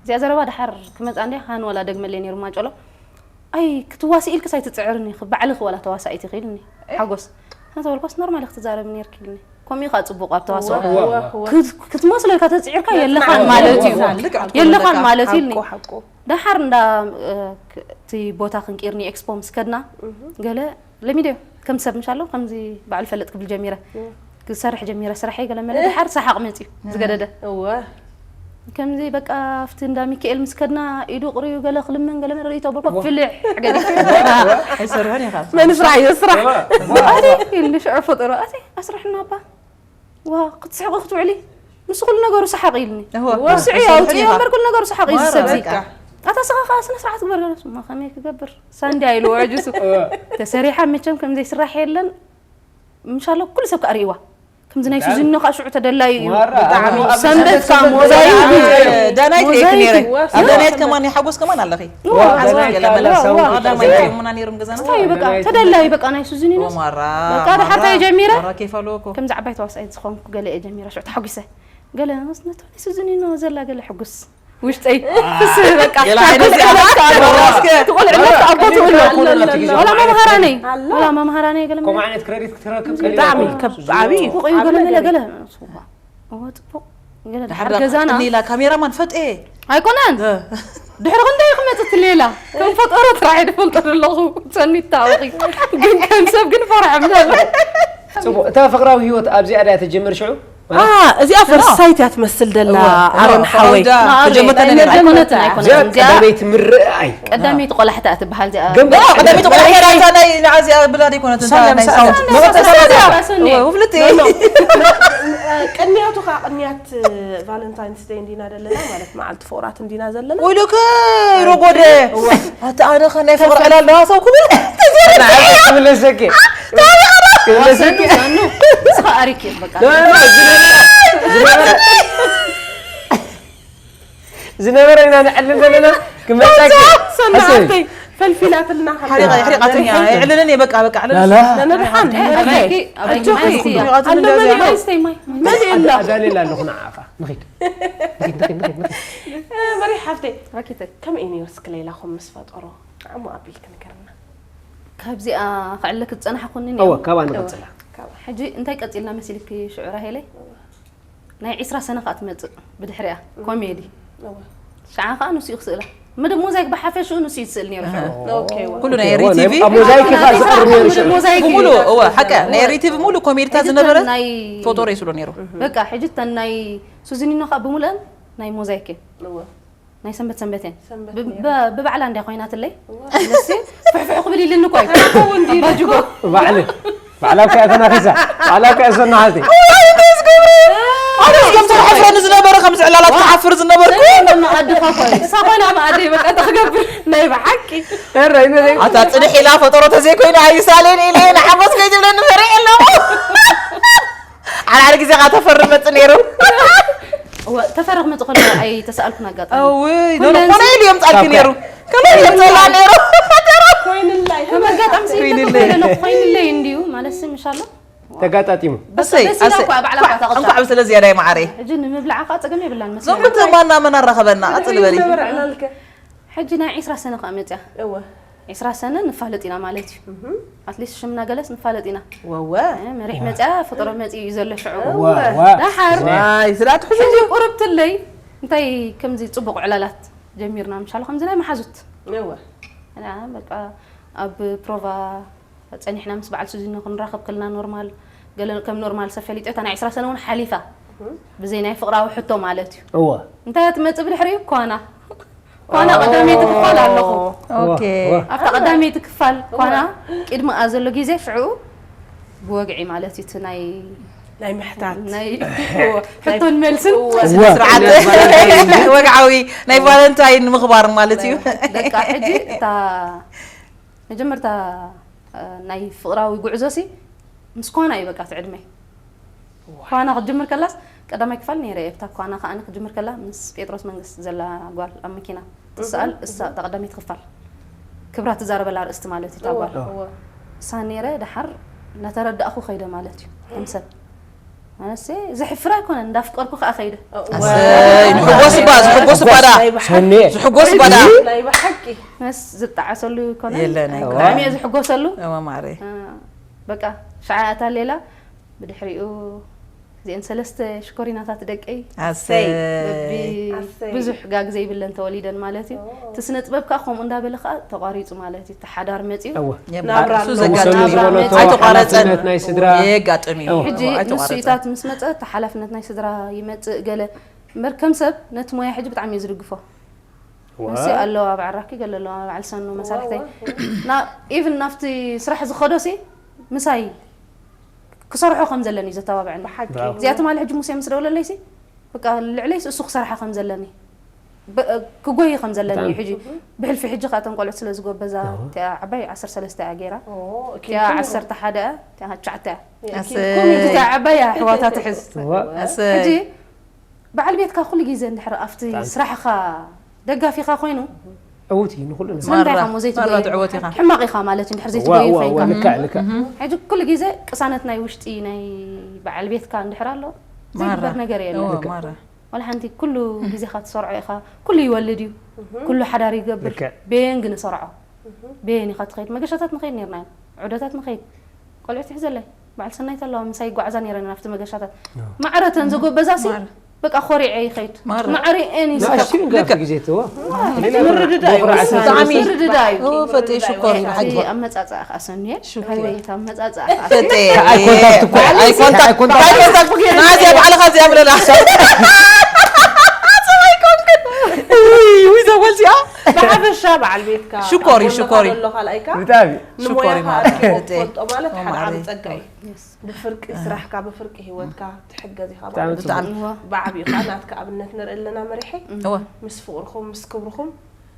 እዚኣ ዘረባ ድሓር ክመፃ እንዲ ሃን ወላ ደግመለይ ነይሩ ማጨሎ ኣይ ክትዋስእ ኢልክስ ኣይትፅዕርን ኢኺ ባዕልኺ ዋላ ተዋሳኢት ኢኺ ኢሉኒ ሓጎስ ኣነ ተበልኮስ ኖርማል ክትዛረብ ነርኪ ኢሉኒ ከምኡ ኢኻ ፅቡቕ ኣብ ተዋስኦ ክትመስለልካ ተፅዒርካ የለኻን ማለት እዩ የለኻን ማለት እዩ ኢልኒ ሓቁ ደሓር እንዳ እቲ ቦታ ክንቂርኒ ኤክስፖ ምስ ከድና ገለ ለሚደ ከም ሰብ ምሻሎ ከምዚ ባዕሉ ፈልጥ ክብል ጀሚረ ክሰርሕ ጀሚረ ስራሐይ ገለ መለ ደሓር ሰሓቕ መፅዩ ዝገደደ እወ ከምዚ በቃ ኣብቲ እንዳ ሚካኤል ምስ ከድና ኢዱ ቅርዩ ገለ ክልምን ገለ መለ ርእቶ በልኮ ፍልሕ ገዲፍ ኣይሰርሖን ኢኻ መን ስራሕ እዮ ስራሕ ኣቲ ኢልኒ ሽዑ ፈጠሮ ኣቲ ኣስርሕና እባ ዋ ክትስሕቂ ክትውዕሊ ምስ ኩሉ ነገሩ ሰሓቂ ኢልኒ እወ። ወስዒ ኣውፅዮ እምበር ኩሉ ነገሩ ሰሓቂ እዩ ዝሰብዚ በቃ። ኣታ ስኻ ከዓ ስነ ስርዓት ግበር ገለ እማ ከመይ ክገብር ሳንድያ ኢሉ ወዕጅሱ ተሰሪሓ መቸም ከምዘይ ስራሕ የለን ምሻሎ ኩሉ ሰብ ከዓ ርእይዋ ከምዚ ናይ ሱዚኖ ከዓ ሽዑ ተደላዩ እዩ ዋራ፣ ብጣዕሚ ኣብ ሰንበት ከዓ ሰንበት ሞዛይክ ሰንበት እዩ። ዳናይት ሞዛይክ ከይክ ነይረ እዩ። ኣብ ዳናይት ከማን ሓጎስ ከማን ኣለኺ ዋ፣ ሓጎስ ዳናይት ገለ ኣላ፣ መለስ ሳዋ ኣዳማይ ኣላ። ሙና ነይሮም ገዛና እንታይ እዩ በቃ ተደላዩ በቃ ናይ ሱዚኒኖስ ማራ በቃ ድሓር እንታይ ጀሚረ ማራ ኬፋልዎ እኮ ከምዚ ዓባይ ተዋሳኢት ዝኾንኩ ገለ እየ ጀሚረ ሽዑ ተሓጒሰ ገለ ነቶ ናይ ሱዚኒኖ ዘላ ገለ ሕጉስ ውሽጠይ ፍስህ በቃ ገለ ዓይነት እያ። ትቆልዕነት ኣቦ ትብሎ ወላ መምሃራነይ ወላ መምሃራነይ ገለ ከምኡ ዓይነት ክሬዲት ክትረክብ ብጣዕሚ ከብ ዓብዪ ፎቕ እዩ ገለ መለ ገለ እዎ ፅቡቕ ገለ ድሓር ገዛና ሌላ ካሜራማን ፈጤ ኣይኮነን ድሕሪ ክንደይ ክመፅእ ትሌላ ከም ፈጠሮ ጥራሕ ድፈልጦ ዘለኹ ሰኒት ታወቂ ግን ከም ሰብ ግን ፈርሖም ዘሎ ፅቡቅ እታ ፍቅራዊ ህይወት ኣብዚኣ ድያ ተጀምር ሽዑ እዚኣ ፈርሳይት እያ ትመስል ደላ ኣሮን ሓወይ ተጀመርታ ነገር ኣይኮነትን እዚኣ ኣይኮነትን እዚኣ ቀዳመይቲ ምርእ ኣይ ቀዳመይቲ ቆላሕታ ትበሃል እዚኣ ግን በቃ ቀዳሚት ቆላሕታ ናይ ናዚ ብላ ደይኮነትን ሳንድያ ውፍልቲ ቅንያቱ ከዓ ቅንያት ቫለንታይንስ ደይ እንዲና ዘለና ማለት መዓልቲ ፍቕራት እንዲና ዘለና ወይሎከ ይረጎደ ኣቲ ኣነ ከ ናይ ፍቕሪ ዕላል ኣለዋ ሰው ክብል ክብለሰኪ ክብለሰኪ ሳኑ እስኻ ኣሪክ በቃ ዝነበረ ኢና ንዕልል ዘለና ክመፀኪ ሰናተይ ፈልፊላትልና። ሓሪቓ የሕሪቓትኒ እያ። የዕልለኒ እየ፣ በቃ በቃ፣ ዕልለኒ። ነንድሓን ኣባይኪ ኣባይኪ ማይ እስቲ ኣባይኪ ማይ እስቲ ኣለመን ኣባይኪ ኣሎ። መሊእ ኣሎ። ኣዳልየላ ኣለኹ ንዓኻ። ንኺድ ንኺድ ንኺድ ንኺድ ንኺድ። መሪሕ ሓፍተይ ራኪተይ ከመይ እዩ ነይሩ እስኪ ሌላኹም ምስ ፈጠሮ ዓሞ ኣቢልክ ንገርና። ካብዚኣ ክዕለክ ዝፀናሕኩኒ እወ፣ ካብኣ ንቐፅላ። ካብ ሕጂ እንታይ ቀፂልና መሲልኪ ሽዑ ራሄለይ? ናይ ዒስራ ሰነ ከዓ ትመፅእ ብድሕሪያ ኮሜዲ እወ ሸዓ ከዓ ንሱ እዩ ክስእላ። መደብ ሞዛይክ ብሓፈሽኡ ንሱ እዩ ዝስእል ነይሩ ሽዑ። ኦኬ እወ ኩሉ ናይ እወ፣ ናይ- ሪቲቪ ኣብ ሞዛይክ ኢኻ ዝቐርብ ነይሩ ሽዑ። ሞዛይክ እዩ። ብሙሉ እወ ሓቀ ናይ ሪቲቪ ሙሉ ኮሜዲታት ሕጂ ዝነበረ ናይ ፎቶሮ ይስሎ ነይሩ። በቃ ሕጂ እተን ናይ ሱዚኒኖ ከዓ ብሙሉአን ናይ ሞዛይክ እየን። እወ ናይ ሰንበት ሰንበት እየን። ሰንበት ብ- ነይሩ። ብ- ብባዕላ እንዲያ ኮይናትለይ እወ ስለሲ ፍሕፍሕ ክብል ኢልኒ እኳ እዩ። ከውን ዲሉ ኣባጅጎ ባዕሊ ባዕላ እኮ እያ ተናኺሳ። ባዕላ እኮ እያ ሰናሃልቲ። ኣነስ ከም ተሓፍረኒ ዝነበረ ከም ዝዕላላት ክሓፍር ዝነበርኩ ኣድኻ እኳ እዩ። እሳ ኮይና ኣብ ኣደይ በቃ እንታይ ክገብር ናይ ብሓቂ እረይ ነዘይ ኣታ ፅንሕ ኢላ ፈጠሮ ተዘይኮይኑ ኣይሳሌን ኢለ ንሓጎስ ከይትብለኒ ፈሪሐ ኣለኹ። ሓድሓደ ግዜ ከዓ ተፈሪ መፅ ነይሩ። እወ፣ ተፈሪ ክመፅእ ከሎ ኣይተሰኣልኩን ኣጋጣሚ። እውይ ኩለን ዶኖ ኮነ ኢሉ የምፃልኪ ነይሩ። ከመይ የምፀላ ነይሩ። ኮይንላይ ከም ኣጋጣሚ ስኢለ ኮይንለይ። ኮይነ ኮይንለይ እንድዩ ማለት ሲ ምሻሎ ተጋጣጢሙ። እሰይ ደስ ኢላ እሰይ። እኳ ባዕላ እኳ ተቐጣ። እንኳዕ ብስለ ዝያዳይ ማዕረይ። ሕጂ ንምብላዕ ከዓ ፀገም የብላን ዞም መስለኒ። ክልተ ማና መን ኣራኸበና? ቀፅል በሊ። ነበር ዕላልከ ሕጂ ናይ ዒስራ ሰነ ከዓ መፅያ። እወ ዒስራ ሰነ ንፋለጥ ኢና ማለት እዩ። ኣትሊስት ሽምና ገለስ ንፋለጥ ኢና። ወወ እ፣ መሪሕ መፅያ ፍጥሮ መፂኡ እዩ ዘሎ ሽዑ። ዋ ዋ ደሓር ዋይ ስራ ትሕዙ ሕጂ ቁርብትለይ እንታይ ከምዚ ፅቡቕ ዕላላት ጀሚርና ምሻሉ ከምዚ ናይ መሓዙት እወ እና በቃ ኣብ ፕሮቫ ፀኒሕና ምስ በዓል ሱዚኖ ክንራኸብ ከልና ኖርማል ገለ ከም ኖርማል ሰብ ፈሊጦ እታ ናይ ዒስራ ሰነ እውን ሓሊፋ ብዘይ ናይ ፍቕራዊ ሕቶ ማለት እዩ። እወ እንታይ እያ ትመፅእ ብድሕሪኡ ኳና ኳና ቀዳመይቲ ክፋል ኣለኹ። ኦኬ እወ ኣብታ ቀዳመይቲ ክፋል ኳና ቅድሚኣ ዘሎ ግዜ ሽዑ ብወግዒ ማለት እዩ እቲ ናይ ናይ ምሕታት ናይ ሕቶን መልስን እወ። ስነ ስርዓት ወግዓዊ ናይ ቫለንታይን ምኽባር ማለት እዩ። በቃ ሕጂ እታ መጀመርታ እ፣ ናይ ፍቕራዊ ጉዕዞ ሲ ምስ ኳና እዩ በቃ እቲ ዕድመይ። ኳና ክትጅምር ከላስ ቀዳማይ ክፋል ነይረ እየ። እታ ኳና ከዓ ክትጅምር ከላ ምስ ጴጥሮስ መንግስት ዘላ ጓል ኣብ መኪና ትሰኣል እሳ እታ ቀዳመይቲ ክፋል ክብራ ትዛረበላ ኣርእስቲ ማለት እዩ እታ ጓል እወ እሳ ነይረ። ደሓር እናተረዳእኹ ከይደ ማለት እዩ ከም ሰብ ማለት ሲ ዘሕፍር ኣይኮነን እንዳፍቀርኩ ከዓ ከይደ። ኣሰይ፣ ዝሕጎስ እባ ዝሕጎስ እባ ዳ ናይ ብሓቂ ሰኔ ዝሕጎስ እባ ዳ ናይ ብሓቂ መስ ዝጣዓሰሉ ይኮነ የለን፣ ኣይኮነን። ብጣዕሚ እየ ዝሕጎሰሉ። እወ ማዕረይ። እ፣ በቃ ሸዓ እታ ሌላ ብድሕሪኡ እዚአን ሰለስተ ሽኮሪናታት ደቀይ ኣሰይ። በቢ ኣሰይ። ብዙሕ ጋግ ዘይብለን ተወሊደን ማለት እዩ። እቲ ስነ ጥበብ ከዓ ከምኡ እንዳበለ ከዓ ተቋሪፁ ማለት እዩ። እቲ ሓዳር መፅዩ እወ የብ-፣ ናብራ እሱ ኣሎ። ዘጋጥም ሰለስተ ዝበሎ ኣይተቋረፀን። ሓላፍነት ናይ ስድራ እወ። የጋጥም እዩ። እወ። ሕጂ እወ፣ ንሱ ኣይተቋረፀን። ኢታት ምስ መፀ እቲ ሓላፍነት ናይ ስድራ ይመፅእ ገለ እምበር ከም ሰብ ነቲ ሞያ ሕጂ ብጣዕሚ እዩ ዝድግፎ። እወ። መሲ ኣለዋ በዓል ራኪ ገለ ኣለዋ በዓል ሰኑ መሳርሕተይ ና ኢቭን ናብቲ ስራሕ ዝኸዶ ሲ ምሳይ ክሰርሖ ከም ዘለኒ እዩ ዘተባብዐኒ። ብሓቂ ብራቮ። እዚኣ ትማሊ ሕጂ ሙሴ ምስ ደወለለይ ሲ በቃ ልዕለይስ እሱ ክሰርሓ ከም ዘለኒ ብ- ክጎይ ከም ዘለኒ እዩ። ሕጂ ብሕልፊ ሕጂ ከዓ እተን ቆልዑት ስለ ዝጎበዛ እቲኣ ዓባይ ዓሰርተ ሰለስተ እያ ገይራ ኦ፣ ኦኬ። እቲኣ ዓሰርተ ሓደ እያ እቲኣ ትሽዓተ እያ። ኦኬ። ኣሰይ። እቲኣ ዓባይ እያ ኣሕዋታ ትሕዝ። እወ። ኣሰይ። ሕጂ በዓል ቤትካ ኩሉ ግዜ እንድሕር ኣብቲ ስራሕኻ ደጋፊኻ ኮይኑ ዕውት እዩ ንኹሉ ነገር። ስለምንታይ ኢኻ ማራ፣ እሞ ዘይትጎይ? ማራ ትዕወት ኢኻ። ሕማቕ ኢኻ ማለት እዩ እንድሕር እወ፣ ዘይትጎይ እወ፣ እወ፣ ኮይንካ። ልክዕ፣ ልክዕ። ሕጂ ኩሉ ግዜ ቅሳነት ናይ ውሽጢ ናይ በዓል ቤትካ እንድሕር ኣሎ ዘይግበር ማራ። ነገር እወ፣ የለን። ማራ። ዋላ ሓንቲ ኩሉ ግዜኻ ትሰርዖ ኢኻ። ኩሉ ይወልድ እዩ። ኩሉ ሓዳር ይገብር። ልክዕ። ቤን ግን እሰርዖ። ቤን ኢኻ ትኸይድ። መገሻታት ንኸይድ ነርና ኢና። ዑደታት ንኸይድ። ቆልዑት ይሕዘለይ። በዓል ሰናይት ኣለዋ ምሳይ ይጓዓዛ ነረን ኣብቲ መገሻታት። ማዕረተን ዘጎበዛ ሲ ማራ። በቃ ኮሪዐ ይኸይድ። ማራ። ማዕሪኤን እዩ ንኣሽቱ ሰራሕ። ግን ካብቲ ግዜ ትዎ ምርድዳእ እዩ። ብጣዕሚ ምርድዳእ እዩ። ርድዳእ እዩ። ምርድዳእ እዩ። ኦ፣ ፈጤ ሽኮር እዩ። እቲ ኣመጻጽኣኻ ሰኒየ ሽኮር። ከመይ እቲ ኣመጻጽኣኻ ፈጤ። ኣይ ኮንታክት እኮ። ኣይ ኮንታክት። ኣይ ኮንታክት። ኣይ ኮንታክት። ናዚያ ባዕልኻ እዚኣ ብለላ። ውይ፣ ውይ፣ ዘወል እዚኣ። ብሓፈሻ በዓል ቤትካ ሽኮር እዩ፣ ኣብ ጎንኻ ሽኮር እዩ። ዘሎ ካልኣይካ ብጣዕሚ። ሽኮር እዩ ንሞያኻ ማለት ኣድክቦ እዩ። ትፈልጦ ማለት ሓደ ማዕረ። ዓቢ ጸጋ እዩ። ብፍርቂ ስራሕካ ብፍርቂ ህይወትካ ትሕገዝ ኢኻ ብጣዕሚ ማለት እዩ። ብጣዕሚ። እዋ። ብዓቢኡ ከዓ ናትካ ኣብነት ንርኢ ኣለና መሪሐይ እወ። ምስ ፍቕርኹም ምስ ክብርኹም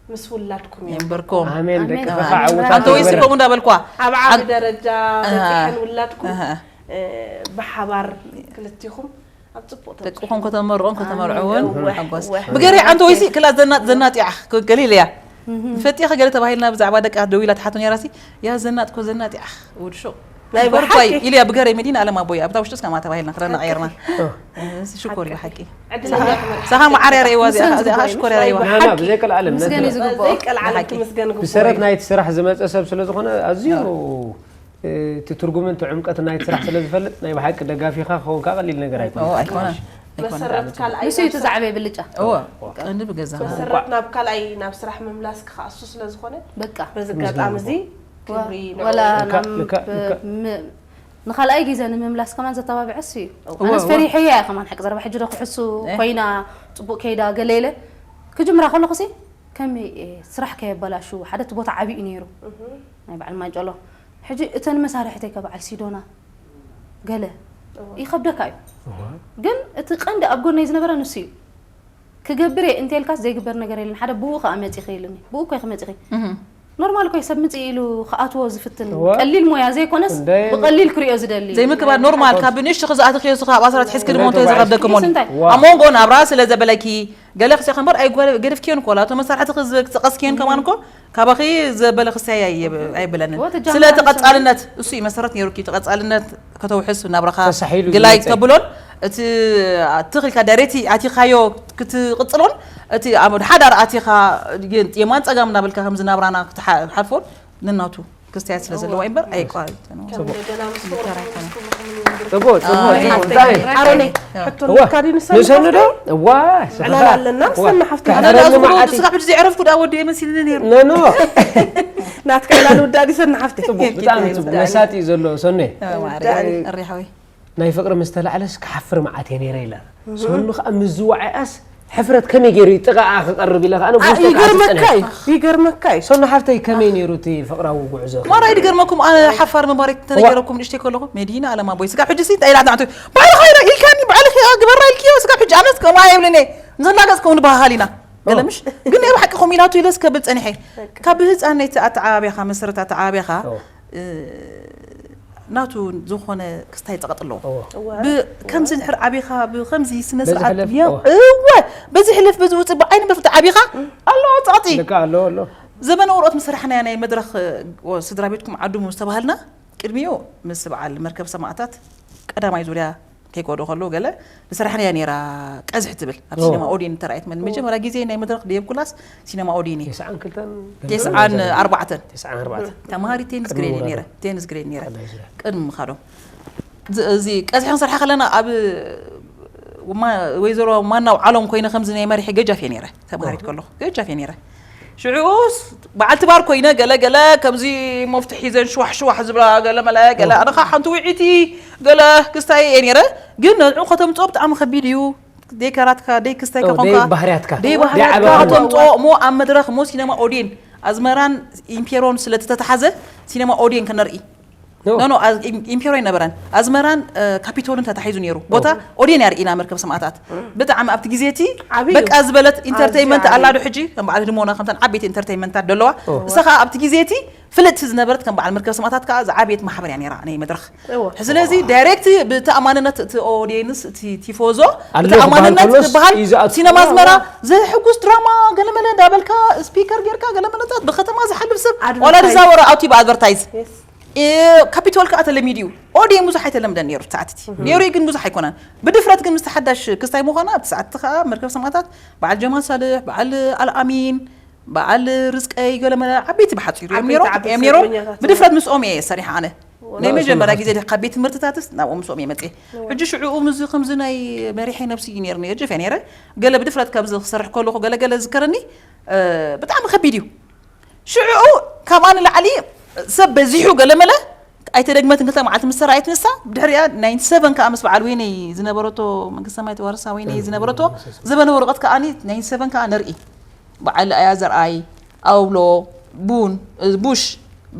ምስ ውላድኩም እዮም። የንበርኩም። ኣሜን ደቂ ኣሜን። ተፋ ዓወታት ኣሜን። ኣንተ ወይሲ ይግበረን። ከምኡ እንዳበልኳ ኣብ ዓቢ ኣን- ደረጃ ኣሃ። በፂሐን ውላድኩም ኣሃ። እ፣ ብሓባር ክልቲኹም ኣብ ፅቡቅ ደቅኹም ከተመርቑን ከተመርዕውን እወ፣ ሓጎስ እወ። ብገሪ ኣንተ ወይሲ ክላ ዘና- ዘናጢዓ ገሊል እያ ፈጢኻ ገለ ተባሂልና ብዛዕባ ደቃ ደዊላ ትሓቶ ነይራሲ፣ "ያ ዘናጥ ኮ ዘናጥ፣ ኣኽ፣ ወዲ ሹቕ። ናይ ብገር እኳ ብሓቂ። ኢልያ ብገር መዲና ኣለም ኣቦይ ኣብታ ውሽጥስ ከማ ተባሂልና ክረና ቀይርና። እ፣ ሽኮር እዩ ሓቂ። ዕድለኛ ክመርሓ ሳኻ መዓርያ ርእይዋ እዚኣ፣ ምስጋና እዚኣ ዝግባእ ሽኮር እዩ። ርእይዋ። ናይ ብሓቂ። ዘይቀልዓለም ምስጋና እዩ ነቲ ዝግባእ። ዘይቀልዓለም ብሓቂ። ምስጋና ግቡእ ብሰረት እዩ። ናይቲ ስራሕ ዝመጸ ሰብ ስለ ዝኾነ ኣዝዩ፣ እ፣ እቲ ትርጉምን እቲ ዕምቀትን ናይቲ ስራሕ ስለ ዝፈልጥ ናይ ብሓቂ ደጋፊኻ ክኸውን ከኣ ቀሊል ነገር ኣይኮነን። ኦ፣ ኣይኮነን። ኣይኮነን። መሰረት ካልኣይ ንሱ እዩ እቲ ዝዓበየ ብልጫ። እወ፣ ቀንዲ ብገዛ። መሰረት ናብ ካልኣይ ናብ ስራሕ ምምላስ ክኸኣሱ ስለ ዝኾነ በቃ። በዚ ኣጋጣሚ እዚ ክብሪ ንዕኡ። ወላ ልካ-፣ ናብ ልካ-፣ ልካ-፣ ም-፣ ንኻልኣይ ግዜ ንምምላስ ከማን ዘተባብዐ እሱ እዩ። እወ፣ ኣነስ እወ። ፈሪሐያ እየ ከማን ሓቂ ዘረባ ሕጂ ዶ ክሕሱ እ። ኮይና ጽቡቕ ከይዳ ገለ ኢለ ክጅምራ ከለኹሲ ከመይ እየ ስራሕ ከየበላሹ ሓደ እቲ ቦታ ዓብዪ እዩ ነይሩ። እህ። ናይ በዓል ማንጨሎ። ሕጂ እተን መሳርሕተይ ከ በዓል ሲዶና ገለ እወ። ይኸብደካ እዩ። እወ። ግን እቲ ቀንዲ ኣብ ጎነይ ዝነበረ ንሱ እዩ። ክገብር እየ እንተልካስ ዘይግበር ነገር የለን። ሓደ ብኡ ከኣ መጺኺ ኢሉኒ። ብኡ እኮ ኢኺ መጺኺ። እህ። ኖርማል እኮ እዩ ሰብ ምጽእ ኢሉ ክኣትዎ ዝፍትን። እወ። ቀሊል ሞያ ዘይኮነስ እንደ ብቐሊል ክርእዮ ዝደሊ። ዘይምክባር ኖርማል፣ ካብ ንእሽቶ ክዝኣትኽዮ ስኻ ኣብ ኣስራት ሒዝኪ ድሞ እንታይ ዝኸብደኪ ሞኒ? እንታይ? ዋ። ኣብ መንጎ ናብራ ስለ ዘበለኪ፣ ገለ ክስያ ከንበር ኣይጓ-፣ ገደፍክዮን እኮ፣ ላቶ መሳርሕቲ ክዝ-፣ ክጠቐስክዮን ከማን እኮ፣ ካባኺ ዘበለ ክስያ ኣይ-፣ ኣይብለንን። እወ፣ ተጃምራ ስለቲ ንሰምዕ። ቀጻልነት፣ እሱ እዩ መሰረት ነይሩኪ፣ እቲ ቀጻልነት ከተውሕስ ናብራኻ ተሳሒሉ ግላይ ዝመጸ። ተብሎን፣ እቲ ኣትኽልካ ዳይሬክት ኣቲኻዮ ክትቕጽሎን፣ እቲ ኣብ ሓዳር ኣቲኻ የማን ጸጋም እናበልካ ከምዚ ናብራና ክትሓ-፣ ሓልፎን ንናቱ ክስትያት ስለ ዘለዎ እምበር ኣይቋረጽን። ከም ጽቡቕ። እንደገና ምስ ፍቕርኹም ይተራኸብ። ምስ ክብርኹም ይንብር። ጽቡቕ፣ ጽቡቕ፣ ኣይ፣ ጽቡቕ። ኣይ፣ እንታይ? ኣሮነይ፣ ኣይ፣ ሕቶ እዋ፣ ልካ ድዩ ንሰኒ? ንሰኒ ዶ? እዋ፣ ዕላል ኣለና፣ እዋ። ሰኒ ሓፍቲ። ከሕፍረኒ ኣነ መዓት እዩ። ስጋብ ሕጂ ዘይዕረፍኩ ደኣ ወዲ እየ መሲልኒ ነይሩ። ኖ፣ ኖ። ናትካ ዕላል ውዳእ ድዩ ሰኒ ሓፍቲ? ጽቡቕ፣ ብጣዕሚ ጽቡቕ። መሳጢ እዩ ዘሎ፣ ሰኒ። እ፣ ማዕረ፣ ብጣዕሚ። እሪ ሓወይ። ናይ ፍቕሪ ምስ ተላዕለስ ክሓፍር መዓት እየ ነይረ ኢላ። ሰኑ ከኣ ምስ ዝወዓኣስ ሕፍረት ከመይ ገይሩ እዩ ጥቓኣ ክቐርብ ኢለ ከኣ ኣነ ኣ-፣ ብውሽጠይ ከኣ ይገርመካ ትጽነ። እዩ፣ ይገርመካ እዩ። ሰኑ ሓፍተይ ከመይ ነይሩ እቲ ፍቕራዊ ጉዕዞ? ማራ ይድገርመኩም፣ ኣነ ሓፋር ምንባረይ እዋ። ተነገረኩም ንእሽተይ ከለኹ፣ መዲና ኣለማ ቦይ፣ ስጋብ ሕጂ ሲ እንታይ ኢላ ትናዕቱ? ባዕልኻ ኢላ ኢልካኒ፣ ባዕልኺ ኢኻ ግበራ ኢልክዮ፣ ስጋብ ሕጂ ኣነስ ከምኡ ኣይብልን እየ። ንዘላገጽ ከምኡ ንበሃሃል ኢና። ገለ እዋ። ምሽ? ግን ናይ ብሓቂ ከምኡ ኢላቱ ኢለስ ከብል ጸኒሐ። በቃ። ካብ ህጻነይቲ ኣተዓባብያኻ፣ መሰረት ኣተዓባብያኻ፣ እዋ። እ፣ ናቱ ዝኾነ ክስታይ ጸቕጢ ኣለዎ። እዎ። እወ። ብ-፣ ከምዚ እንድሕር ዓቢኻ፣ ብኸምዚ ስነ በዚ ስርዓት ሕለፍ፣ ያ-፣ እዎ። እወ፣ በዚ ሕለፍ፣ በዚ ውጽእ፣ ብዓይኒ መፍትሒ ዓቢኻ፣ እም። ኣሎ ጸቕጢ። ልካ ኣሎ፣ ኣሎ። ዘበነ ወረቐት ምስ ሰራሕናያ ናይ መድረኽ፣ እ፣ ስድራ ቤትኩም ዓዱ ምስ ተባሃልና፣ ቅድሚኡ ምስ በዓል መርከብ ሰማእታት ቀዳማይ ዙርያ ከይከዶ ከሎ ገለ ዝሰራሕናያ ነይራ ቀዝሒ ትብል ኣብ ኦ። ሲነማ ኦዲን ተራእየት መን-፣ ኦ። መጀመርያ ግዜ ናይ መድረኽ ድየብኩላስ ሲነማ ኦዲን እዩ። ተስዓን ክልተን ተስዓን ኣርባዕተን። ተስዓን ኣርባዕተን። ተማሃሪ ቴንስ ቅድሚ ግሬድ ወራር። ነይረ፣ ቴንስ ግሬድ ነይረ። ቀዳይ ዙርያ። ቅድሚ ምኻዶም። እዚ፣ እዚ ቀዝሒ ክንሰርሓ ከለና ኣብ ማ-፣ ወይዘሮ ማናው ዓሎም ኮይነ ከምዚ ናይ መሪሒ ገጃፍ እየ ነይረ። ተማሃሪት ኦ። ከለኹ ገጃፍ እየ ነይረ። ሽዑስ በዓልቲ ባር ኮይነ ገለ ገለ ከምዚ መፍትሒ ሒዘን ሽዋሕ ሽዋሕ ዝብላ ገለ መለ ገለ ኦ። ኣነ ኸዓ ሓንቲ ውዒቲ ገለ ክስታይ እየ ነይረ። ግን ንዕኡ ከተምፅኦ ብጣዕሚ ከቢድ እዩ። ደይ ከራትካ፣ ደይ ክስታይካ ኦ፣ ኮንካ፣ ደይ ባህርያትካ። ደይ ደይ ባህርያትካ ዓበኻ። ከተምፅኦ እሞ ኣብ መድረኽ እሞ ሲነማ ኦዴን ኣዝመራን ኢምፔሮን ስለ ዝተተሓዘ ሲነማ ኦዴን ከነርኢ። ኖ። ኖ፣ ኖ፣ ኣዝ-፣ ኢም-፣ ኢምፔሮ ኣይነበረን። ኣዝመራን፣ እ፣ ካፒቶልን ተታሒዙ ነይሩ። ቦታ ኦ። ኦዴን እያ ርኢና መርከብ ሰማእታት። እም። ብጣዕሚ ኣብቲ ግዜ እቲ ዓብዪ እዩ። በቃ ዝበለት ኢንተርቴይንመንት ኣዝያ ኣላ ዶ ዓብዪ። ሕጂ? ከም በዓል ህድሞና ከምተን ዓበይቲ ኢንተርቴይንመንታት ደለዋ። ኦ። እሳ ኸዓ ኣብቲ ግዜ እቲ ፍልጥቲ ዝነበረት ከም በዓል መርከብ ሰማእታት ከኣ ዝዓበየት ማሕበር እያ ነይራ ናይ መድረኽ። እወ። ስለዚ ዳይሬክት ብተኣማንነት እቲ ኦዲየንስ፣ እቲ ቲፎዞ ኣሎ ክበሃል ብተኣማንነት ከሎስ ክበሃል እዩ ዝኣቱ። ሲነማ ኣዝመራ እወ። ዘሕጉስ ድራማ ገለመለ እንዳበልካ ስፒከር ጌርካ ገለመለታት ብከተማ ዝሓልፍ ሰብ ኣድቨርታይዝ። ዋላ ዝዛወረ ኣውቲ ብኣድቨርታይዝ። የስ። እ፣ ካፒቶል ከኣ ተለሚዱ እዩ። ኦዲየን ብዙሕ ኣይተለምደን ነይሩ እቲ ሰዓት እቲ። እህ። ነይሩ እዩ ግን ብዙሕ ኣይኮነን። ብድፍረት ግን ምስቲ ሓዳሽ ክስታይ ምዃና ኣብቲ ሰዓት እቲ ከኣ መርከብ ሰማእታት በዓል ጀማል ሳልሕ፣ በዓል ኣልኣሚን፣ በዓል ርዝቀይ ገለመለ ዓበይቲ ብሓጺሩ እዮም ዓበይቲ፣ ነይሮም፣ ዓበይቲ እዮም ነይሮም። ሰልፈኛታት ብድፍረት እዮም። ምስኦም እየ ሰሪሐ ኣነ። ናይ ናብኦም መጀመርያ ሰሪሐ። ግዜ ካብ ቤት ትምህርትታትስ ናብኦም ምስኦም እየ መጽየ። እወ። ሕጂ ሽዑኡ ምዚ ከምዚ ናይ መሪሐይ ነብሲ እዩ ነይርኒ፣ ገጅፍ እየ ነይረ። ገለ ብድፍረት ካብዚ ክሰርሕ ከለኹ ገለ ገለ ዝዝከረኒ፣ እ፣ ብጣዕሚ ከቢድ እዩ። ሽዑኡ ካብኣ ንላዕሊ ሰብ በዚሑ ገለመለ ኣይተደግመትን ክልተ መዓልቲ ምስ ሰራየት ንሳ፣ ብድሕሪኣ ናይንቲ ሰቨን ከኣ ምስ በዓል ወይነይ ዝነበረቶ መንግስተ ሰማይ ተዋርሳ ወይነይ ዝነበረቶ ዘበነ ወረቐት ከኣ ናይንቲ ሰቨን ከኣ ንርኢ። በዓል ኣያ ዘርኣይ፣ ኣውሎ፣ ቡን፣ እ፣ ቡሽ፣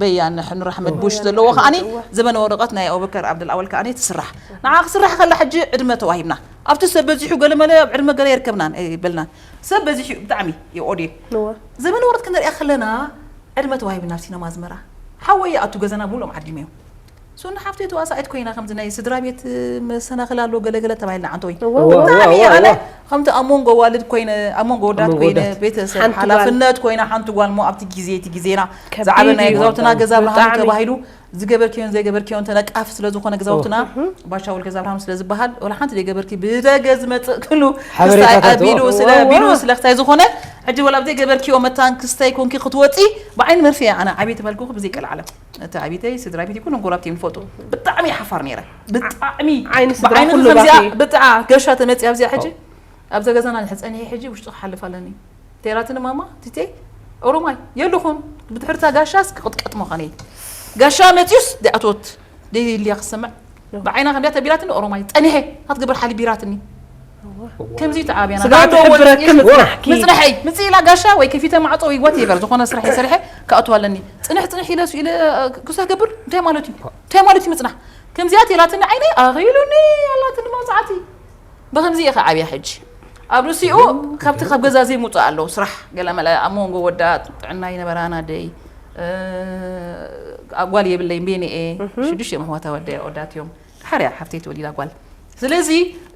በያን ሕኑር ኣሕመድ ቡሽ ቡያን ዘለዎ ከኣኒ ኣሕመድ፣ እወ። ዘበነ ወረቐት ናይ ኣቡበከር ዓብደልኣወል ከኣኒ ትስራሕ። ንዓ ክስራሕ ከላ ሕጂ ዕድመ ተዋሂብና። ኣብቲ ሰብ በዚሑ ገለመለ ኣብ ዕድመ ገለ የርከብናን፣ እ፣ በልናን። ሰብ በዚሑ ብጣዕሚ እዩ ኦድየ። እወ። ዘበነ ወረቐት ክንሪኣ ከለና ዕድመ ተዋሂብና ኣብ ሲነማ ኣዝመራ። ሓወይ ይኣቱ ገዛና ብሎም ዓዲመዮም። ሱን ሓፍተይ ተዋሳኢት ኮይና ከምዚ ናይ ስድራ ቤት መሰናኽል ኣሎ ገለገለ ተባሂልና ዓንተወይ እወ፣ ብጣዕሚ እወ፣ ኣነ እወ። ከምቲ ኣብ መንጎ ዋልድ ኮይነ ኣብ መንጎ ወዳት መንጎ ኮይነ ወዳት። ቤተሰብ ሓንቲ ጓል። ሓላፍነት ኮይና ሓንቲ ጓል ሞ ኣብቲ ግዜ እቲ ግዜና ከቢድ ዝዓበና እዩ። ገዛውትና ገዛ ብርሃኑ ብጣዕሚ። ተባሂሉ ዝገበርክዮን ዘይገበርክዮን ተነቃፍ ስለ ዝኾነ ገዛውትና ባሻውል ገዛ ብርሃኑ ስለ ዝበሃል ወላ ሓንቲ ዘይገበርኪ ብደገ ዝመፅእ ክሉ ክስታይ ሓበሬታታት ኣቢሉ እዎ። ስለ እዎ፣ ኣቢሉ እዎ። ስለ ክስታይ ዝኾነ ሕጂ ወላ ኣብዘይ ገበርክዮ መታን ክስታይ ኮንኪ ክትወፂ ብዓይኒ መርፍያ ኣነ ዓብየ ተባልኩ ብዘይ ቀልዓለም እቲ ዓብተይ ስድራ ቤት ይኩን ጎራብቲ ይፈልጡ ብጣዕሚ ሓፋር ነይረ ብጣዕሚ ዓይኒ ስድራ ብዓይኒ ኩሉ ከምዚኣ ባኺ። ብጣዓ ገሻ ተመፅያ ኣብዚኣ ሕጂ ኣብዛ ገዛና ንሕፀኒ ሕጂ ውሽጢ ክሓልፍ ኣለኒ ቴራትኒ ማማ ትቴ ኦሮማይ የልኹም ብድሕርታ ጋሻስ ክቕጥቀጥ ምዃነ ጋሻ መፅዩስ ዲኣቶት ደይልያ ክሰምዕ ብዓይና ከምዚኣ ተቢላትኒ ኦሮማይ ፀኒሐ ክትገብር ሓሊቢራትኒ ከምዚ ተዓብያና ስጋዕ ትሕብረኪ ምፅናሕኪ። ምፅናሐይ ምፅእ ኢላ ጋሻ ወይ ከፊተ ማዕፆ ወይ ዋት ኤቨር ዝኾነ ስራሕ ሰሪሐ ክኣቱ ኣለኒ ፅንሕ ፅንሕ ኢለ ሱ ኢለ ክሳ ገብር እንታይ ማለት እዩ እንታይ ማለት እዩ ምፅናሕ ከምዚኣ ቴላትኒ ዓይነይ ኣኺሉኒ ኣላትኒ መውፃዕቲ ብከምዚ ኢኻ ዓብያ ሕጂ ኣብ ርእሲኡ ካብቲ ካብ ገዛ ዘይምውፅእ ኣለዉ ስራሕ ገለመለ ኣብ መንጎ ወዳት ጥዕና ይነበራና ደይ እ፣ ጓል የብለይ ቤንኤ ሽዱሽተ እዮም ኣሕዋታ ወደ ወዳት እዮም ሓርያ ሓፍተይ ተወሊዳ ጓል ስለዚ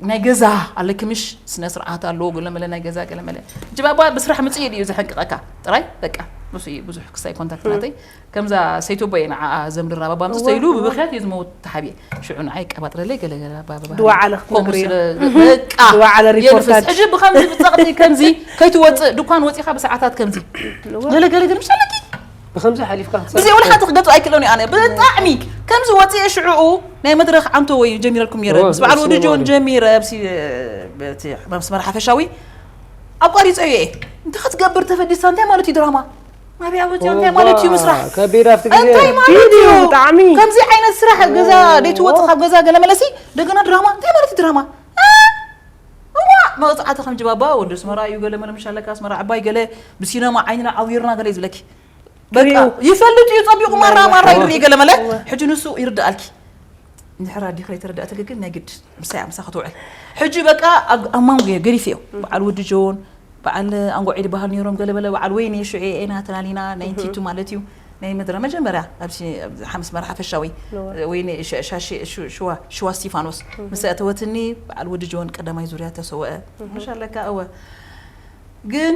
ናይ ገዛ ኣለኪ ምሽ ስነ ስርዓት ኣለዎ ገለመለ ናይ ገዛ ገለመለ ሕጂ ባባ ብስራሕ ምፅእ ኢሉ እዩ ዘሐንቅቐካ ጥራይ በቃ ንሱ እዩ ብዙሕ ክሳይ ኮንታክት ናተይ ከምዛ ሰይቶቦ እየ ንዓኣ ዘምድራ ባባ ምስ ተይሉ ብብኽያት እዩ ዝመውት ተሓብየ ሽዑ ንዓይ ቀባጥረለይ ገለገለ ባባ ድዋዓለ ክትነግሪ ከምኡ እያ። ስለ በቃ ድዋዓለ ሪፖርታጅ። የንፍስ ሕጂ ብከምዚ ብፀቕጢ ከምዚ ከይትወፅእ ድኳን ወፂኻ ብሰዓታት ከምዚ ገለገለ ግን ምሽ ኣለኪ ብከምዚ ሓሊፍካ ክትሰርሕ ብዘይ ወላ ሓንቲ ክገቱ ኣይክእለኒ ኣነ ብጣዕሚ ከምዚ ወፅአ ሽዕኡ ናይ መድረክ ዓንቶ ወይ ጀሚረልኩም ነረ እወ፣ ምስ በዓል እሱ ወዲ ጆን ማለት። ጀሚረ ብሲ በቲ መስመር ሓፈሻዊ ኣቋሪፀ እየ እንታይ ክትገብር ተፈዲሳ እንታይ ማለት እዩ ድራማ ናብያ ወፂኦ እንታይ ማለት እዩ ምስራሕ ከቢድ ኣብቲ ግዜ እንታይ ማለት እዩ ብጣዕሚ። ከምዚ ዓይነት ስራሕ ገዛ ደይትወፅ ካብ ገዛ ገለ መለሲ እንደገና ድራማ እንታይ ማለት እዩ ድራማ እ? እዋ መቕፃዕቲ ከም ጅባባ ወዲ ኣስመራ እዩ ገለ መለ ምሻለካ ኣስመራ ዓባይ ገለ ብሲነማ ዓይንና ዓዊርና ገለ እዩ ዝብለኪ በቃ ክሪኡ። ይፈልጥ እዩ ፀቢቑ ማራ ማራ እዋ። ይርኢ ገለ መለ ሕጂ ንሱ ይርዳኣልኪ እንድሕር ኣዲኻ ይተረዳእትኪ ግን ናይ ግድ ምሳይ ምሳ ክትውዕል ሕጂ በቃ ኣብ ኣብ ማንጎ ገዲፍ እዮ በዓል ወዲ ጆን በዓል ኣንጎዒ ዝበሃል ነይሮም ገለ በለ በዓል ወይኒ ሽዑ ኤና ተላሊና ናይ ቲቱ ማለት እዩ ናይ መድረ መጀመርያ ኣብ ሲ- ኣብ ሓምስ መርሓ ፈሻዊ ነዋ። ወይኒ ሸ- ሻሺ- ሹ- ሽዋ ሽዋ እስቲፋኖስ ምስ ኣተወትኒ በዓል ወዲ ጆን ቀዳማይ ዙርያ ተሰወአ መሻለካ እወ ግን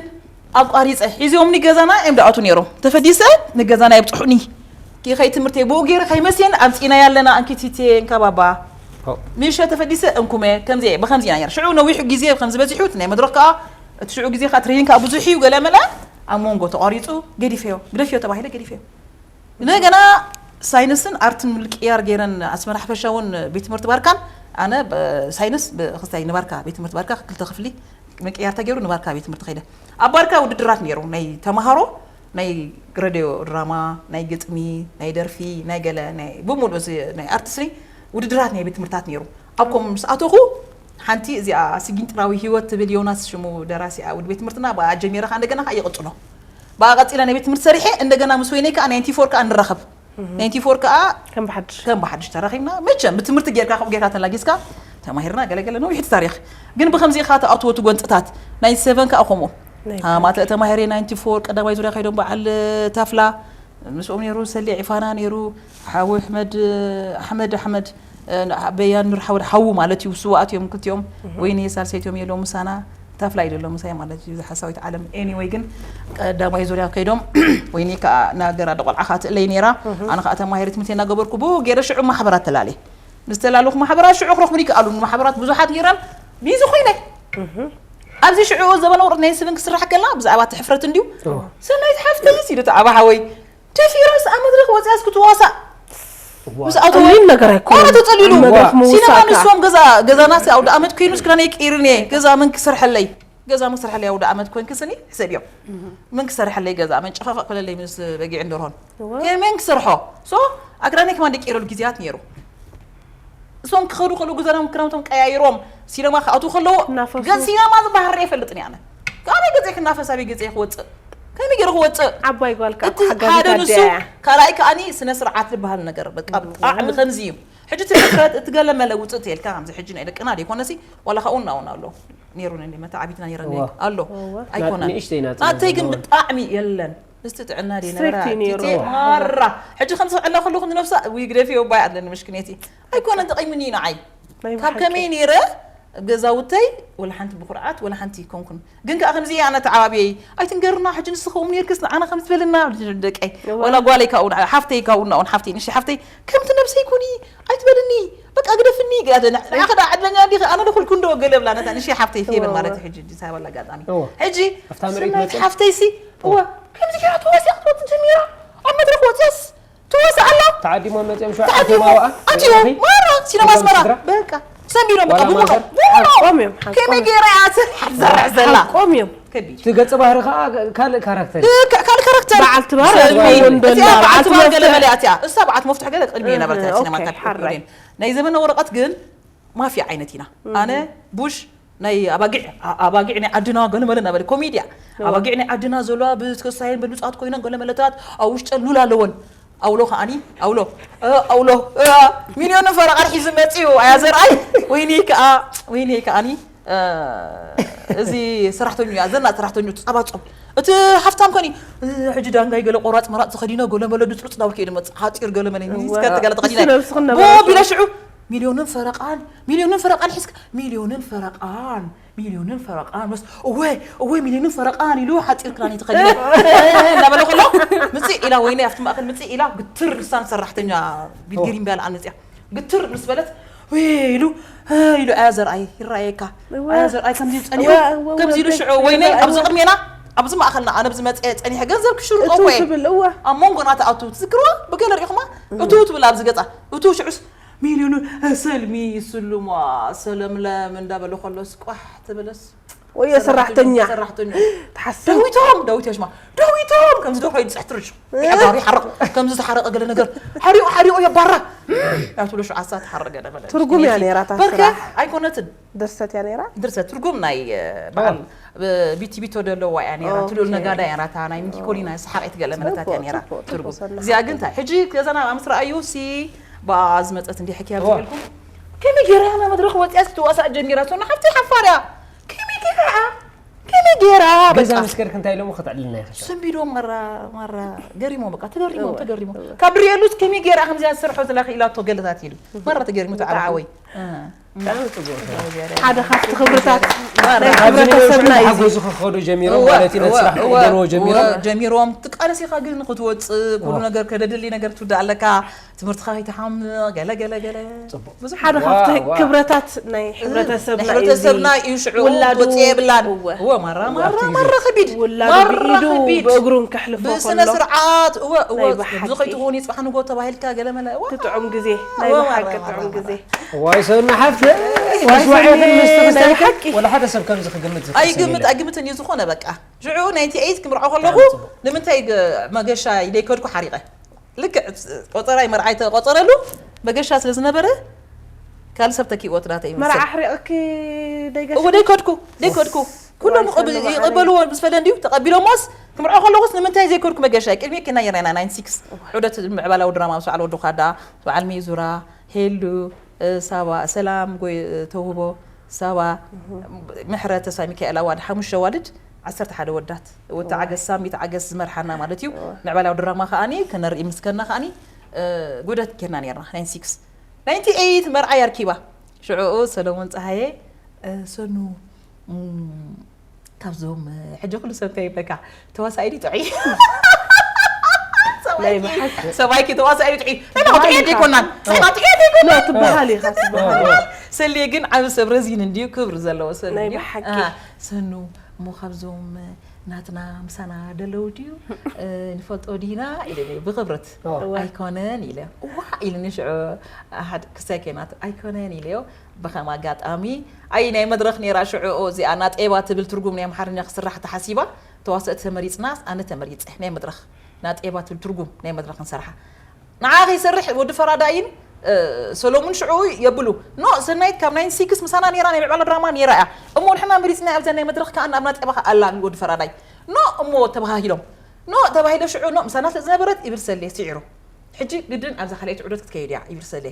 ኣቋሪፀ ሒዚኦምኒ ገዛና እዮም ደኣቱ ነይሮም ተፈዲሰ ንገዛና የብፅሑኒ ከይ ትምህርተይ ብኡ ገይረ ከይመስየን ኣምፂና ያለና እንኪቲቴ እንካባባ ኦ። ሚሸ ተፈዲሰ እንኩመ ከምዚ እየ ብከምዚ ኢና ነይረ ሽዑ ነዊሑ ግዜ ከምዚ በዚሑ እቲ ናይ መድረክ ከዓ እቲ ሽዑ ግዜ ከዓ ትሬኒንግ ከዓ ብዙሕ እዩ ገለ መለ ኣብ መንጎ ተቋሪፁ ገዲፈዮ ግደፍዮ ተባሂለ ገዲፈዮ እንደገና ሳይንስን ኣርትን ምልቅያር ገይረን ኣስመራ ሓፈሻ እውን ቤት ትምህርቲ ባርካን ኣነ ብ- ሳይንስ ብክስታይ ንባርካ ቤት ትምህርቲ ባርካ ክልተ ክፍሊ ምቅያር ተገይሩ ንባርካ ቤት ትምህርቲ ከይደ ኣብ ባርካ ውድድራት ነይሩ ናይ ተምሃሮ ናይ ረድዮ ድራማ ናይ ግጥሚ ናይ ደርፊ ናይ ገለ ናይ ብሙሉእ እዚ ናይ ኣርትስሪ ውድድራት ናይ ቤት ትምህርታት ነይሩ ኣብ ኮም ምስ ኣተኹ ሓንቲ እዚኣ ስጊንጥራዊ ህይወት ትብል ዮናስ ሽሙ ደራሲኣ ውድ ቤት ትምህርትና ብኣ ጀሚረ ከዓ እንደገና ከዓ ይቕፅሎ ብኣ ቀፂለ ናይ ቤት ትምህርቲ ሰሪሐ እንደገና ምስ ወይነይ ከዓ ናይንቲ ፎር ከዓ ንራኸብ ናይንቲ ፎር ከዓ ከም ብሓድሽ ከም ብሓድሽ ተራኺብና መቸም ብትምህርቲ ጌርካ ከምኡ ጌርካ ተላጊዝካ ተማሂርና ገለገለ ነዊሕቲ ታሪኽ ግን ብከምዚ ኢኻ ተኣትዎ ትጎንፅታት ናይንቲ ሰቨን ከዓ ከምኡ ናይ ሃማተ ተማሂረ ናይንቲ ፎር ቀዳማይ ዙርያ ከይዶም በዓል ታፍላ ምስኦም ነይሩ ሰሊ ዒፋና ነይሩ ሓዊ ኣሕመድ ኣሕመድ ኣሕመድ በያን ኑር ሓወድ ሓዉ ማለት እዩ ስዋኣት እዮም ክልቲኦም ወይኒ ሳልሰይቶም የለዉ ምሳና ታፍላ እዩ ዘሎ ምሳይ ማለት እዩ ሓሳዊት ዓለም anyway ግን ቀዳማይ ዙርያ ከይዶም ወይኒ ከዓ ናገራ ደቆልዓ ከዓ ትእለይ ነይራ ኣነ ከዓ ተማሂረ ትምህርቲ እናገበርኩ ብኡ ገይረ ሽዑ ማሕበራት ተላልየ ምስ ተላለኹ ማሕበራት ሽዑ ክረኽቡኒ ይከኣሉ ማሕበራት ብዙሓት ነይረን ቢዚ ኮይነ ኣብዚ ሽዑ ዘበነ ወርቅ ናይ ስብን ክስራሕ ከላ ብዛዕባ እቲ ሕፍረት እንድዩ ሰናይት ሓፍተይስ ኢሉ ተዓባ ሓወይ ደፊራስ ኣብ መድረክ ወፂኣስ ክትዋሳእ ምስ ኣቶ ቀሊል ነገር ኣይኮነን። ኧረ ተፀሊሉ ኣብ መድረክ ምውሳእ ሲነማ ከኣ። ንሶም ገዛ ገዛና ኣውደ ኣመት ኮይኑ እስክዳነይ ቀይርኒ ገዛ መን ክሰርሐለይ ገዛ መን ክሰርሐለይ ኣውደ ኣመት ኮንኪ ስኒ ሕሰብዮ መን ክሰርሐለይ ገዛ መን ጨፋፋ ክበለለይ ምስ በጊዕን ደርሆን እዋ። ከመን ክሰርሖ ሶ ኣክዳነይ ከማን ደቂረሉ ግዜያት ነይሩ እሶም ክኸዱ ከለዉ ገዛናም ክዳውንቶም ቀያይሮም ሲነማ ክኣትዉ ከለዉ እናፈሱ። ገ- ሲነማ ዝበሃል ርአ ይፈልጥኒ ኣነ ካበይ ገዜ ክናፈስ ኣበይ ገዜ ክወፅእ ከመይ ገይሩ ክወፅእ ዓባይ ጓል ከዓ እቲ ሓጋዚት ሓደ ንሱ ኣደያ እያ። ካልኣይ ከዓኒ ስነ ስርዓት ዝበሃል ነገር በቃ ብጣዕሚ ከምዚ እዩ ሕጂ እቲ ሕፍረት እቲ ገለ መለ ውፅእ ተልካ ከምዚ ሕጂ ናይ ደቅና ደይኮነሲ ዋላ ካብኡ እናውን ኣሎ ነይሩ ነኒ መተዓቢትና ነይረኒ እዋ። ኣሎ እዋ። ኣይኮነን ንእሽተይ ናት ናተይ ግን ዘለወን። ብጣዕሚ የለን ምስቲ ጥዕና ድዩ ስትሪክት ነበራ? እዩ ነይሩ። ቲቲ ማራ። ሕጂ ከም ዝዕላ ከለኹ ንነብሳ፣ "ውይ፣ ግደፍዮ እባ" ኣለኒ ምሽክነቲ። ኣይኮነን፣ ጠቒሙኒ ኢና ዓይ። ናይ ካብ ብሓቂ። ከመይ ነይረ፣ ኣብ ገዛውተይ ወላ ሓንቲ ብኹርዓት፣ ወላ ሓንቲ ኣይኮንኩን። ግን ከኣ ከምዚ እየ ኣነ ተዓባብየይ። "ኣይትንገርና፣ ሕጂ ንስኺ ከምኡ ነይርክስ ንዓና ከም ዝበለና" ደቀይ። እዋ። ወላ ጓለይ ካብኡ ንዓ-፣ ሓፍተይ ካብኡ ንዓኡ፣ ሓፍተይ፣ ንእሽተይ ሓፍተይ፣ "ከምቲ ነብሰይ ኩኒ፣ ኣይትበልኒ፣ በቃ ግደፍኒ" ገለ። "ንዓ፣ ንዓኺ ደኣ ዕድለኛ እንዲኺ፣ ኣነ ዶ ኩልኩ እንዶ" ገለ ብላ ነታ ንእሽተይ ሓፍተይ ፌቨን እዋ፣ ማለት እዋ። ሕጂ ኣዲስ ኣበባ ኣላ ኣጋጣሚ። እዋ። ሕጂ ኣብታ መሬት ሰናይት መጽያ? ሓፍተይሲ፣ "እዋ፣ ከምዚ ገይራ ተዋሲኣ ክትወጽእ ጀሚራ፣ ኣብ መድረኽ ወጺኣስ ትወስእ ኣላ?" ተዓዲሞም መጺኦም ሽዑ ተዓዲሞም ኣቲሞም ኣብኣ? ኣቲዮም፣ እኺ? ማራ፣ ሲነማስ እቶም ማራ። ስድራ? በቃ፣ ሰንቢዶም፣ በቃ፣ ዋላ ብሙሉ፣ ማዘር? ብሙሉ። ሓቆም እዮም፣ ሓቆም ከመይ እዮም። ገይራ እያ ትሰርሕ ዘላ? ሓቆም እዮም። ከቢድ። እቲ ገጸ ባህሪ ከዓ ካልእ ካራክተር እዩ። እ፣ ካ-፣ ካልእ ካራክተር። በዓልቲ ባር ሰልሚ። ወንዶ እዚኣ እንዳ በዓልቲ በዓልቲ ባር ገለ መፍትሒ። መለ እያ እቲኣ። እሳ በዓልቲ መፍትሒ ገለ ቅድሚ እየ ነበረት እያ ኦኬ፣ ሲነማ ካብ ሓራይ። ናይ ዘመነ ወረቐት ግን ማፍያ ዓይነት ኢና። ኣነ ቡሽ ናይ ኣባጊዕ፣ ኣ-፣ ኣባጊዕ ናይ ዓድና ገለ መለ እናበለ ኮሜድያ። ኣባጊዕ ናይ ዓድና ዘለዋ ብትክሳየን ብሉጻት ኮይነን ገለ መለታት ኣብ ውሽጠን ሉል ኣለወን። ኣውሎ ከኣኒ፣ ኣውሎ፣ እ፣ ኣውሎ፣ እ፣ ሚልዮንን ፈረቓን ሒዙ መጺኡ ኣያ ዘርኣይ። ወይኒ ከኣ፣ ወይኒ ከኣኒ፣ እ፣ እዚ ሰራሕተኛ እያ፣ ዘና ሰራሕተኛ ጻባጾም። እቲ ሃፍታም ከኒ፣ እ፣ ሕጂ ዳንጋይ ገለ ቆራጽ መራጽ ዝኸዲነ ገለ መለ ድጽሩጽ ዳውኪ ኢሉ መጽእ፣ ሓጺር ገለ መለ፣ እዋ። ስከርት ገለ ተኸዲነ። ንሱ ነብሱ ክነበረ ቦ ቢለ ሽዑ፣ "ሚልዮንን ፈረቓን፣ ሚልዮንን ፈረቓን ሒዝካ፣ ሚልዮንን ፈረቓን፣ ሚልዮንን ፈረቓን፣ በስ፣ እወ፣ እወ፣ ሚልዮንን ፈረቓን" ኢሉ ሓጺር ክዳን እዩ ተኸዲነ። እናበለ ከሎ፣ ምጽእ ኢላ፣ ወይኒ ኣብቲ ማእከል ምጽእ ኢላ፣ ግትር ልሳን ሰራሕተኛ ቢልጊሪን ቢያል ኣነጽያ። ግትር ምስ በለት፣ ወይ ኢሉ፣ እ፣ ኢሉ፣ ኣያ ዘርኣይ፣ ይረኣየካ። እወ። ኣያ ዘርኣይ፣ ከምዚ ኢሉ ጸኒሑ፣ እወ፣ እወ፣ ከምዚ ኢሉ እወ፣ ሽዑ፣ ወይኒ ኣብዚ ቅድሜና፣ ኣብዚ ማእከልና፣ ኣነ ኣብዚ መጽአ ጸኒሐ፣ ገንዘብ ክሽርጦ እቱ እኮ እየ። ትብል፣ እወ። ኣብ መንጎና ተኣቱ፣ ትዝክርዋ? ብገለ ርኢኹማ? እቱ ትብል ኣብዚ ገጻ። እቱ ሽዑስ፣ ሚልዮኑ፣ እ፣ ሰልሚ፣ ስልሟ፣ ሰለምለም እንዳበለ ከሎስ፣ ቋሕ ትብለስ። ወዮ ሰራሕተኛ። ሰራሕተኛ። ትሓስብ። "ዳዊቶም፣ ዳዊት ያሽማ፣ ዳዊቶም!" ከምዚ ዶ ኮይኑ ዝሕትርሽ። ይሓባሩ ይሓረቕ። ከምዚ ዝሓረቐ ገለ ነገር። ሓሪቑ፣ ሓሪቑ የባራ። እም፣ ያትብሎ ሽዓሳ ትሓረ ገለ መለ። ትርጉም እያ ነይራ እታ በርከ ስራሕ። ኣይኮነትን። ድርሰት እያ ነይራ። ድርሰት ትርጉም ናይ፣ እ፣ በዓል፣ እ፣ ቢቲ ቢቶ ደለዋ እያ ነይራ። ኦኬ። ትልኡል ነጋዳ እያ ናታ፣ ናይ ሚኪ ኮሊና ሰሓቕ እትገለ መለታት እያ ጽቡቕ፣ ነይራ። ጽቡቕ፣ ትርጉም። ጽቡቕ ሰናይ። እዚኣ ግን እንታይ? ሕጂ ገዛና ምስ ረኣዩ ሲ፣ ብኣ ዝመጸት እንዲ ሕክያ እዋ። ዝብልኩም። ከመይ ገይራ ናብ መድረኽ ወጺኣስ ክትዋሳእ ጀሚራ? ሶና ሓፍተይ ሓፋር እያ። ከመይ ገይራ? ከመይ ገይራ? ገዛ በቃ። ምስ ከድክ እንታይ ኢሎሞ ከተዕልልና ኢኻ? ስንቢዶ ማራ፣ ማራ ገሪሞም፣ በቃ ተገሪሞም፣ እወ፣ ተገሪሞም። እወ። ካብ ድሪኤሉስ ከመይ ገይራ ከምዚኣ ዝሰርሖ ዘላ ክኢላቶ ገለታት ኢሉ። ማራ ተገሪሙ ተዓባሓወይ። ሓደ ካብቲ ክብርታት ናይ ካብዚ ሕብረተሰብና እዩ። ሓገዙ ክኸዱ ጀሚሮም እወ፣ ማለት እዩ። ነቲ እወ፣ ስራሕ እወ፣ ክቕበልዎ ጀሚሮም። እወ፣ ጀሚሮም። ትቃለስ ኢኻ ግን ክትወጽእ፣ ኩሉ እወ። ነገር ከደድሊ ነገር ትውዳእ ኣለካ። ትምህርትኻ ከይትሓምቕ፣ ገለ፣ ገለ፣ ገለ። ብዙሕ ሓደ ዋው፣ ካብቲ ዋው። ክብረታት ናይ ሕብረተሰብና ናይ ሕብረተሰብና እዩ ሽዑ ውላዱ ወጽእ የብላን። እወ። እወ፣ ማራ፣ ማራ፣ ኣብቲ ግዜ። ማራ ከቢድ። ውላዱ ማራ ብኢዱ ከቢድ። ብእግሩን ከሕልፎ ብስነ ከሎ ስርዓት፣ እወ፣ እወ፣ ናይ ብሓቂ። ብዙ ከይትኾኑ ይጽባሕ ንጎ ተባሂልካ ገለ መለ። እወ። እቲ ጥዑም ግዜ፣ ናይ እወ፣ ብሓቂ ማራ፣ ጥዑም ማራ፣ ግዜ። ዋይ ሰኑ ሓፍተ ዋይ ዋይ ሰኑ ሰኑ ምስ ናይ ተስተካከል ሓቂ። ወላ ሓደ ሰብ ከምዚ ክግምት ዝኽእል ሰብ ኣይግምት የለን። ኣይግምትን እዩ ዝኾነ በቃ። ሽዑ ናይንቲ ኤይት ክምርዖ ከለኹ ብጣዕሚ ጽቡቕ። ንምንታይ ገ-፣ መገሻ ኢለይ ከድኩ ሓሪቐ። ልክዕ ቆጸራይ መርዓይ ተቆጸረሉ መገሻ ስለ ዝነበረ ካልእ ሰብ ተኪእዎ እቲ ናተይ መርዓ ይመስል። ኣሕሪቕኪ ደይገሽ እወ ደይከድኩ፣ ደይከድኩ። ኩሎም ዋይ ይቕብ-፣ ሰለማ ይቕበልዎ ምስ ፈለ እንድዩ ተቐቢሎሞስ ክምርዖ ከለኹስ ንምንታይ ዘይከድኩ መገሻ ቅድሚ ኪና የራና ናይን ሲክስ ዑደት ምዕባላዊ ድራማ ምስ በዓል ወዲ ኻዳ፣ በዓል ሚዙራ፣ ሄሉ፣ እ፣ ሳባ፣ ሰላም፣ ጎይ-፣ እ፣ ተውህቦ፣ ሳባ፣ ምሕረት፣ ተስፋ ሚካኤል ኣዋልድ፣ ሓሙሽተ ኣዋልድ፣ ዓሰርተ ሓደ ወዳት። ወዲ ዓገስ ሳሚ ተዓገስ ዝመርሓና ማለት እዩ። ምዕባላዊ ድራማ ከኣኒ ከነርኢ ምስ ከና ከኣኒ፣ እ፣ ጉደት ጌርና ኔርና፣ ናይን ሲክስ። ናይንቲ ኤይት መርዓይ ኣርኪባ። ሽዑኡ ሰሎሞን ጸሃየ፣ እ፣ ሰኑ፣ እም፣ ካብዞም፣ እ፣ ሕጂ ኩሉ ሰብ እንታይ ይብለካ? ተዋሳኣይ ድዩ ጥዑይ? ናይ ብሓቂ። ሰብኣይኪ ተዋሳኣይ ድዩ ጥዑይ? ንሕና ጥዑያት ኣይኮናን። ንሕና ጥዑያት ኖ፣ ኣይኮናን። ትበሃል ኢኻ፣ ትበሃል። ሰልየ ግን ዓቢ ሰብ ረዚን እንድዩ፣ ክብሪ ዘለዎ ሰብ ናይ እንድዩ። ብሓቂ። አ፣ ሰኑ፣ እሞ ካብዞም ናትና ምሳና ደለዉ ድዩ? እ፣ ንፈልጦ ዲና? ኢለኒ ብኽብረት። ኦ። እወ። ኣይኮነን ኢለ። እዋ ኢልኒ ሽዑ ሓደ ክሳይ ከይናት ኣይኮነን ኢለዮ። ብኸም ኣጋጣሚ ኣይ ናይ መድረኽ ነይራ ሽዑ እዚኣ ናጤባ ትብል ትርጉም ናይ ኣምሓርኛ ክስራሕ ተሓሲባ። ተዋሰእቲ ተመሪጽናስ ኣነ ተመሪጸ ናይ መድረኽ ናጤባ ትብል ትርጉም ናይ መድረኽ ንሰርሓ። ንዓ ከይሰርሕ ወዲ ፈራዳይን፣ እ፣ ሰሎሙን ሽዑ የብሉ። ኖ፣ ሰናይት ካብ ናይን ሲክስ ምሳና ነይራ፣ ናይ ምዕባለ ድራማ ነይራ እያ። እሞ ንሕና መሪጽና ኣብዛ ናይ መድረኽ ከኣ ናብ ናጤባ ከኣ ኣላ ወዲ ፈራዳይ። ኖ፣ እሞ ተባሃሂሎም። ኖ፣ ተባሂለ ሽዑ፣ ኖ፣ ምሳና ስለ ዝነበረት ይብል ሰሌ ስዒሩ። ሕጂ ግድን ኣብዛ ካልኣይቲ ዑደት ክትከይድ እያ ይብል ሰሌ።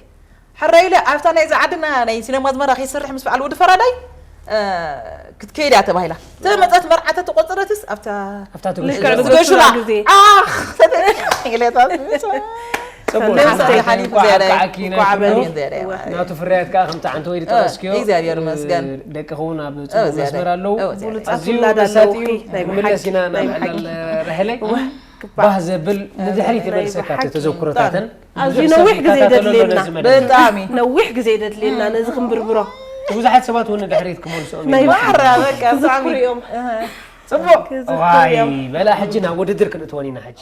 ሕራይ ኢለ ኣብታ ናይ እዛ ዓድና ናይ ሲነማ ኣዝመራ ከይሰርሕ ምስ በዓል ወዲ ፈራዳይ፣ እ፣ ክትከይድ እያ ተባሂላ። ተመጸት መርዓተ ተቆጸረትስ ኣብታ ኣብታ ትጉሽ ልክዕ ዝገሹላ። ግዜ። ኣኽ፣ ኢለታት። ጽቡቅ። ሰለስተ ሓንቲ ሓሊፉ እንኳዕ ዝያዳ እዩ። ኣብቅዓኪ ናይ እንኳዕ ኩሉ። ኣበለኒ ዝያዳ እዩ። ናቱ ፍርያት ከዓ ከምቲ ዓንተ ወይ እ፣ ተረስኪዮ፣ እግዚኣብሔር ይመስገን። ደቂ ኸውን ኣብ እ፣ ጽቡቅ እግዚኣብሔር። መስመር ኣለዉ። እ፣ እግዚኣብሔር። ብሉጻት ኣዝዩ ውላድ መሳጢ ኣለዉ። እዩ። ናይ ብሓቂ፣ ክንምለስ ኢና ናይ ናብ ብሓቂ። ዕላል ራሄለይ። እወ፣ ግባእ። ባህ ዘብል ንድሕሪት ናይ ይመልሰካ ብሓቂ። ተዘክሮታተን። ኣዝዩ ብዙሕ ሰብ ነዊሕ ግዜ ይከታተሎ ኣሎ ደድልየና። ነዚ መደብ። ብጣዕሚ። ነዊሕ ግዜ ደድልየና ነዚ ክንብርብሮ። ብዙሓት ሰባት እውን ንድሕሪት ክመልሶም ናይ እዮም። ማራ በቃ ብጣዕሚ። ክዝክሩ እዮም። እህ። ጽቡቅ። ክዝክሩ ዋይ፣ እዮም። በላ ሕጂ ናብ ውድድር ክንእትወን ኢና ሕጂ።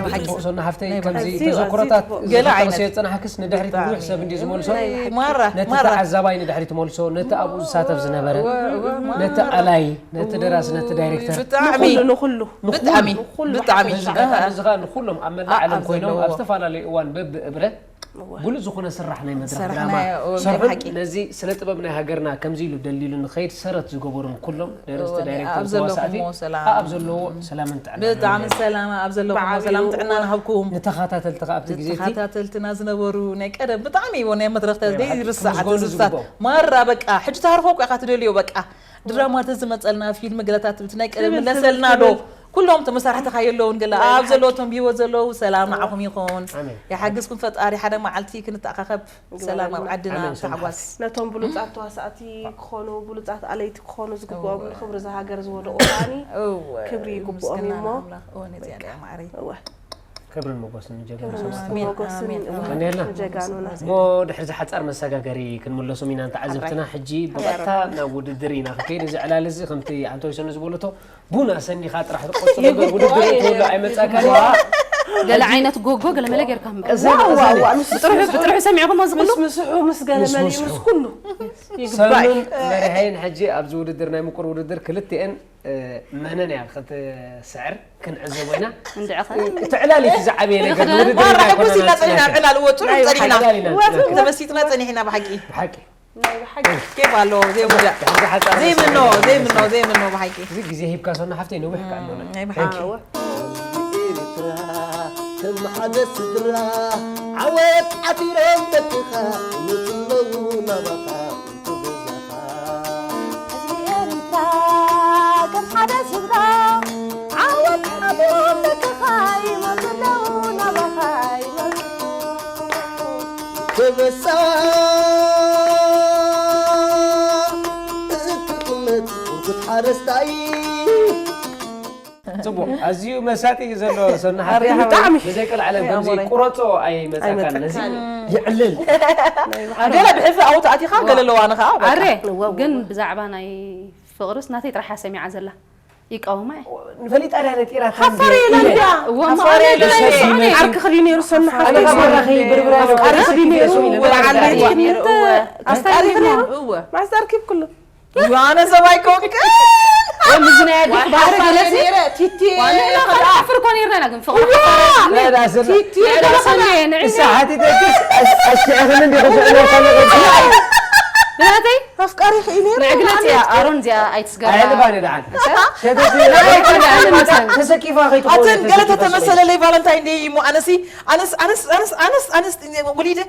ብሓቂ። ጽቡቅ ሶና ሓፍተይ፣ ናይ ከምዚ ብሓቂ። ኣዝዩ፣ ተዘክሮታት ኣዝዩ ጽቡቅ። ገለ ዓይነት። ዝተጠቕሰ የጽናሕክስ ንድሕሪት ናይ ብዙሕ ሰብ እንድዩ ዝመልሶ። ናይ ማራ፣ ነቲ ማራ። ተዓዛባይ ንድሕሪት ትመልሶ፣ ነቲ ኣብኡ ዝሳተፍ ዝነበረ፣ እወ፣ እወ፣ ማራ። ነቲ ኣላይ፣ ነቲ ደራሲ፣ ነቲ ዳይሬክተር። ብጣዕሚ። ንኹሉ፣ ንኹሉ። ብጣዕሚ፣ ንኹሉ ብጣዕሚ። ሓፈሻ። ነዚ ከኣ፣ ኣሃ። ነዚ ከኣ ንኹሎም ኣብ መላእ ኣኣ፣ ዓለም ኣብ ኮይኖም ዘለዉ። ኣብ ዝተፈላለዩ እዋን በብእብረ እወ። ብሉጽ ዝኾነ ስራሕ ናይ መድረኽ ስራሕ ድራማ ናይ፣ እወ፣ ናይ ሰርሑን ሓቂ። ነዚ ስነ ጥበብ ናይ ሃገርና ከምዚ ኢሉ ደልዲሉ ንኸይድ ሰረት ዝገበሩን ኩሎም ደረስቲ፣ እወ፣ ዳይሬክተር፣ ኣብ ዘለኹሞ ተዋሳእቲ ሰላም። ኣብ ዘለዎ ሰላምን ጥዕናን ብጣዕሚ ይሃብኩም። ሰላም፣ ኣብ ዘለኹሞ በዓቢኡ ሰላም ጥዕና ንሃብኩም። ንተኸታተልቲ ከኣ ኣብቲ ግዜ እቲ ንተኸታተልትና ዝነበሩ ናይ ቀደም ብጣዕሚ እወ ናይ መድረኽ ናይ ብሓቂ ዘይርሳዕ ክምስገኑ ትዝታት። ዝግብኦም። ማራ በቃ ሕጂ ተሃርፎ እኮ ኢኻ ትደልዮ በቃ። ድራማ ተዝመጸልና ፊልም ገለታት ብቲ ናይ ቀደም ትብል፣ መለሰልና ዶ? ትብል። ኩሎም ተመሳርሕትኻ የለውን ገለ ናይ ኣብ ብሓቂ። ዘለዎም ብህይወት ዘለዉ ሰላም ንዓኹም ይኹን። ኣሜን። ይሓግዝኩም ፈጣሪ ሓደ መዓልቲ ክንተኣኻኸብ ሰላም ኣብ ዓድና ኣሜን፣ ሰላም ተሓጓስ። ሓፍተይ። ነቶም ብሉጻት ተዋሳእቲ ክኾኑ፣ ብሉጻት ኣለይቲ ክኾኑ ዝግብኦም እወ። ንኽብሪ እዛ ሃገር ዝወደቑ ከኣኒ እወ፣ ክብሪ ይግብኦም ምስግና እዩ እሞ። ንኣምላኽ። እወ፣ ነዚኣ እያ ማዕረይ። እወ። ክብርን ሞጎስን ንጀጋኑ ክብርን ሰማእታትና። ሞጎስን ኣሜን፣ ኣሜን። ቀንየልና። ንጀጋኑና። እሞ ድሕሪ እዚ ሓጻር መሰጋገሪ ክንምለሶም ኢና ንተዓዘብትና። ሕራይ። ሕጂ ብቐጥታ ናብ ውድድር ኢና ክንከይድ። እዚ ዕላል እዚ ከምቲ ኣንቶይ ሰኑ ዝበለቶ ቡን ኣሰኒኻ ጥራሕ ትቆጽሮ ይግባእ። ውድድር ትብሎ ኣይመጻካን እዩ። ገለ ዓይነት ጎጎ ገለ መለ ጌርካ እምበር። እሰኒ፣ እሰኒ። ብጥርሑ፣ ብጥርሑ ሰሚዕኹሞ እዚ ኩሉ? ምስ ምስሑ፣ ምስ ገለ ምስ መሊኡ፣ ምስሑ። ምስ ኩሉ። ይግባእ። ሰኑን መሪሐይን ሕጂ ኣብዚ ውድድር ናይ ምቁር ውድድር ክልቲኤን፣ እ፣ መነን እያ ክትስዕር ክንዕዘቦ ኢና። እንድዒ ኸ? እቲ ዕላል እቲ ዝዓበየ ነገር ንውድድር ማራ ናይ ሕጉስ ኢልና ኮሮና ጸኒሕና፣ ጽናት። ዕላል እወ፣ ጽኑዕ ናይ ጸኒሕና። ሓላል ኢና እወ፣ ጽናት። ተመሲጥና ጸኒሕና ብሓቂ። ብሓቂ። ናይ ብሓቂ። ኬፍ ኣለዎ፣ ዘይውዳእ። ድሕሪ ሓጻር ዘይምኖ፣ መሰጋገሪ ዘይምኖ፣ ዘይምኖ፣ ብሓቂ። እዚ ግዜ ሂብካ ሰና ሓፍተይ ነዊሕ ከኣ ኣለና። ናይ ብሓቂ። Thank you። ኤርትራ ከም ሓደ ስድራ ዓወት ዓቲሮም ደቅኻ ይመጹ ኣለዉ ናባኻ። ህዝቢ ኤርትራ ከም ሓደ ስድራ ዓወት ዓቢሮም ደቅኻ ይመጹ ኣለዉ ናባኻ ይመጹ። ከበሳ እትጥመት ውርጉት ሓረስታይ። ጽቡቕ፣ ኣዝዩ መሳጢ እዩ ዘሎ ሰናሓ። ኣርያ ሓወይ። ብጣዕሚ። ብዘይ ቀልዓለም ከምዚ ኣሞረይ። ቁረጾ ኣይመጻካን። ኣይመጻካን። ነዚ የዕልል። ገለ ብሕፍሪ ኣብኡ ተኣቲኻ ገለ ኣለዋ ንኸኣ በቃ። ኣረ፣ እወ፣ እወ፣ ግን እወ። ብዛዕባ ናይ ፍቕርስ ናተይ ጥራሕ እያ ሰሚዓ ዘላ። ይቃወማ እየ። ንፈሊጣ ድያ ነጢራ ሓፋር ተንቤ የለን ኢለ። ድያ? እወ፣ ሓፋር መቐለ የለን። ኣነ፣ ኣነ። ዓርኪ ክዲ ነይሩ ሰናሓ። ኣነ ካብ በራኺ ብርብራ ኢለ ኣፍቃሪ ወዲሰ ክዲ ነይሩ፣ ፊት ኢለ ወላ ዓሌት ነበር። ክዲ ነይሩ፣ እወ። ኣፍቃሪ ክዲ ነይሩ። እወ። ማዕስ ኣርኪብ ኩሉ። ዋነ ሰብኣይ ኮንክ። ከምዚ ናይ ኣዴኹ ባህሪ ገለሲ። ቲቲ። ዋነ ኢና ካልእ ኣፍር ኮን ይርና ግን ፍቕሪ እዋ! ሓፋር ናይ ዳስና። ቲቲ። ንዕና ሰንዴ፣ ንዕና። እሳ ሓቲተክስ ኣስ-፣ ኣስኪዕኽኒ እንዲኹ ስዕለካ ነበር። ብናተይ? ኣፍቃሪ ኽኢለ። መዕግለጽ እያ፣ ኣሮን እዚኣ ኣይትስገራ። ኣየልባኒ ደሓን። ሸተት ኣይ፣ ኣይትስገራ፣ ኣይትስገራ። ተሰኪፋ ከይትኾን ኣተን ገለ ተሰኪፋ ተተመሰለለይ ቫለንታይን ደይ እሞ ኣነሲ፣ ኣነስ፣ ኣነስ፣ ኣነስ፣ ኣነስ፣ ኣነስ፣ ወሊደ፣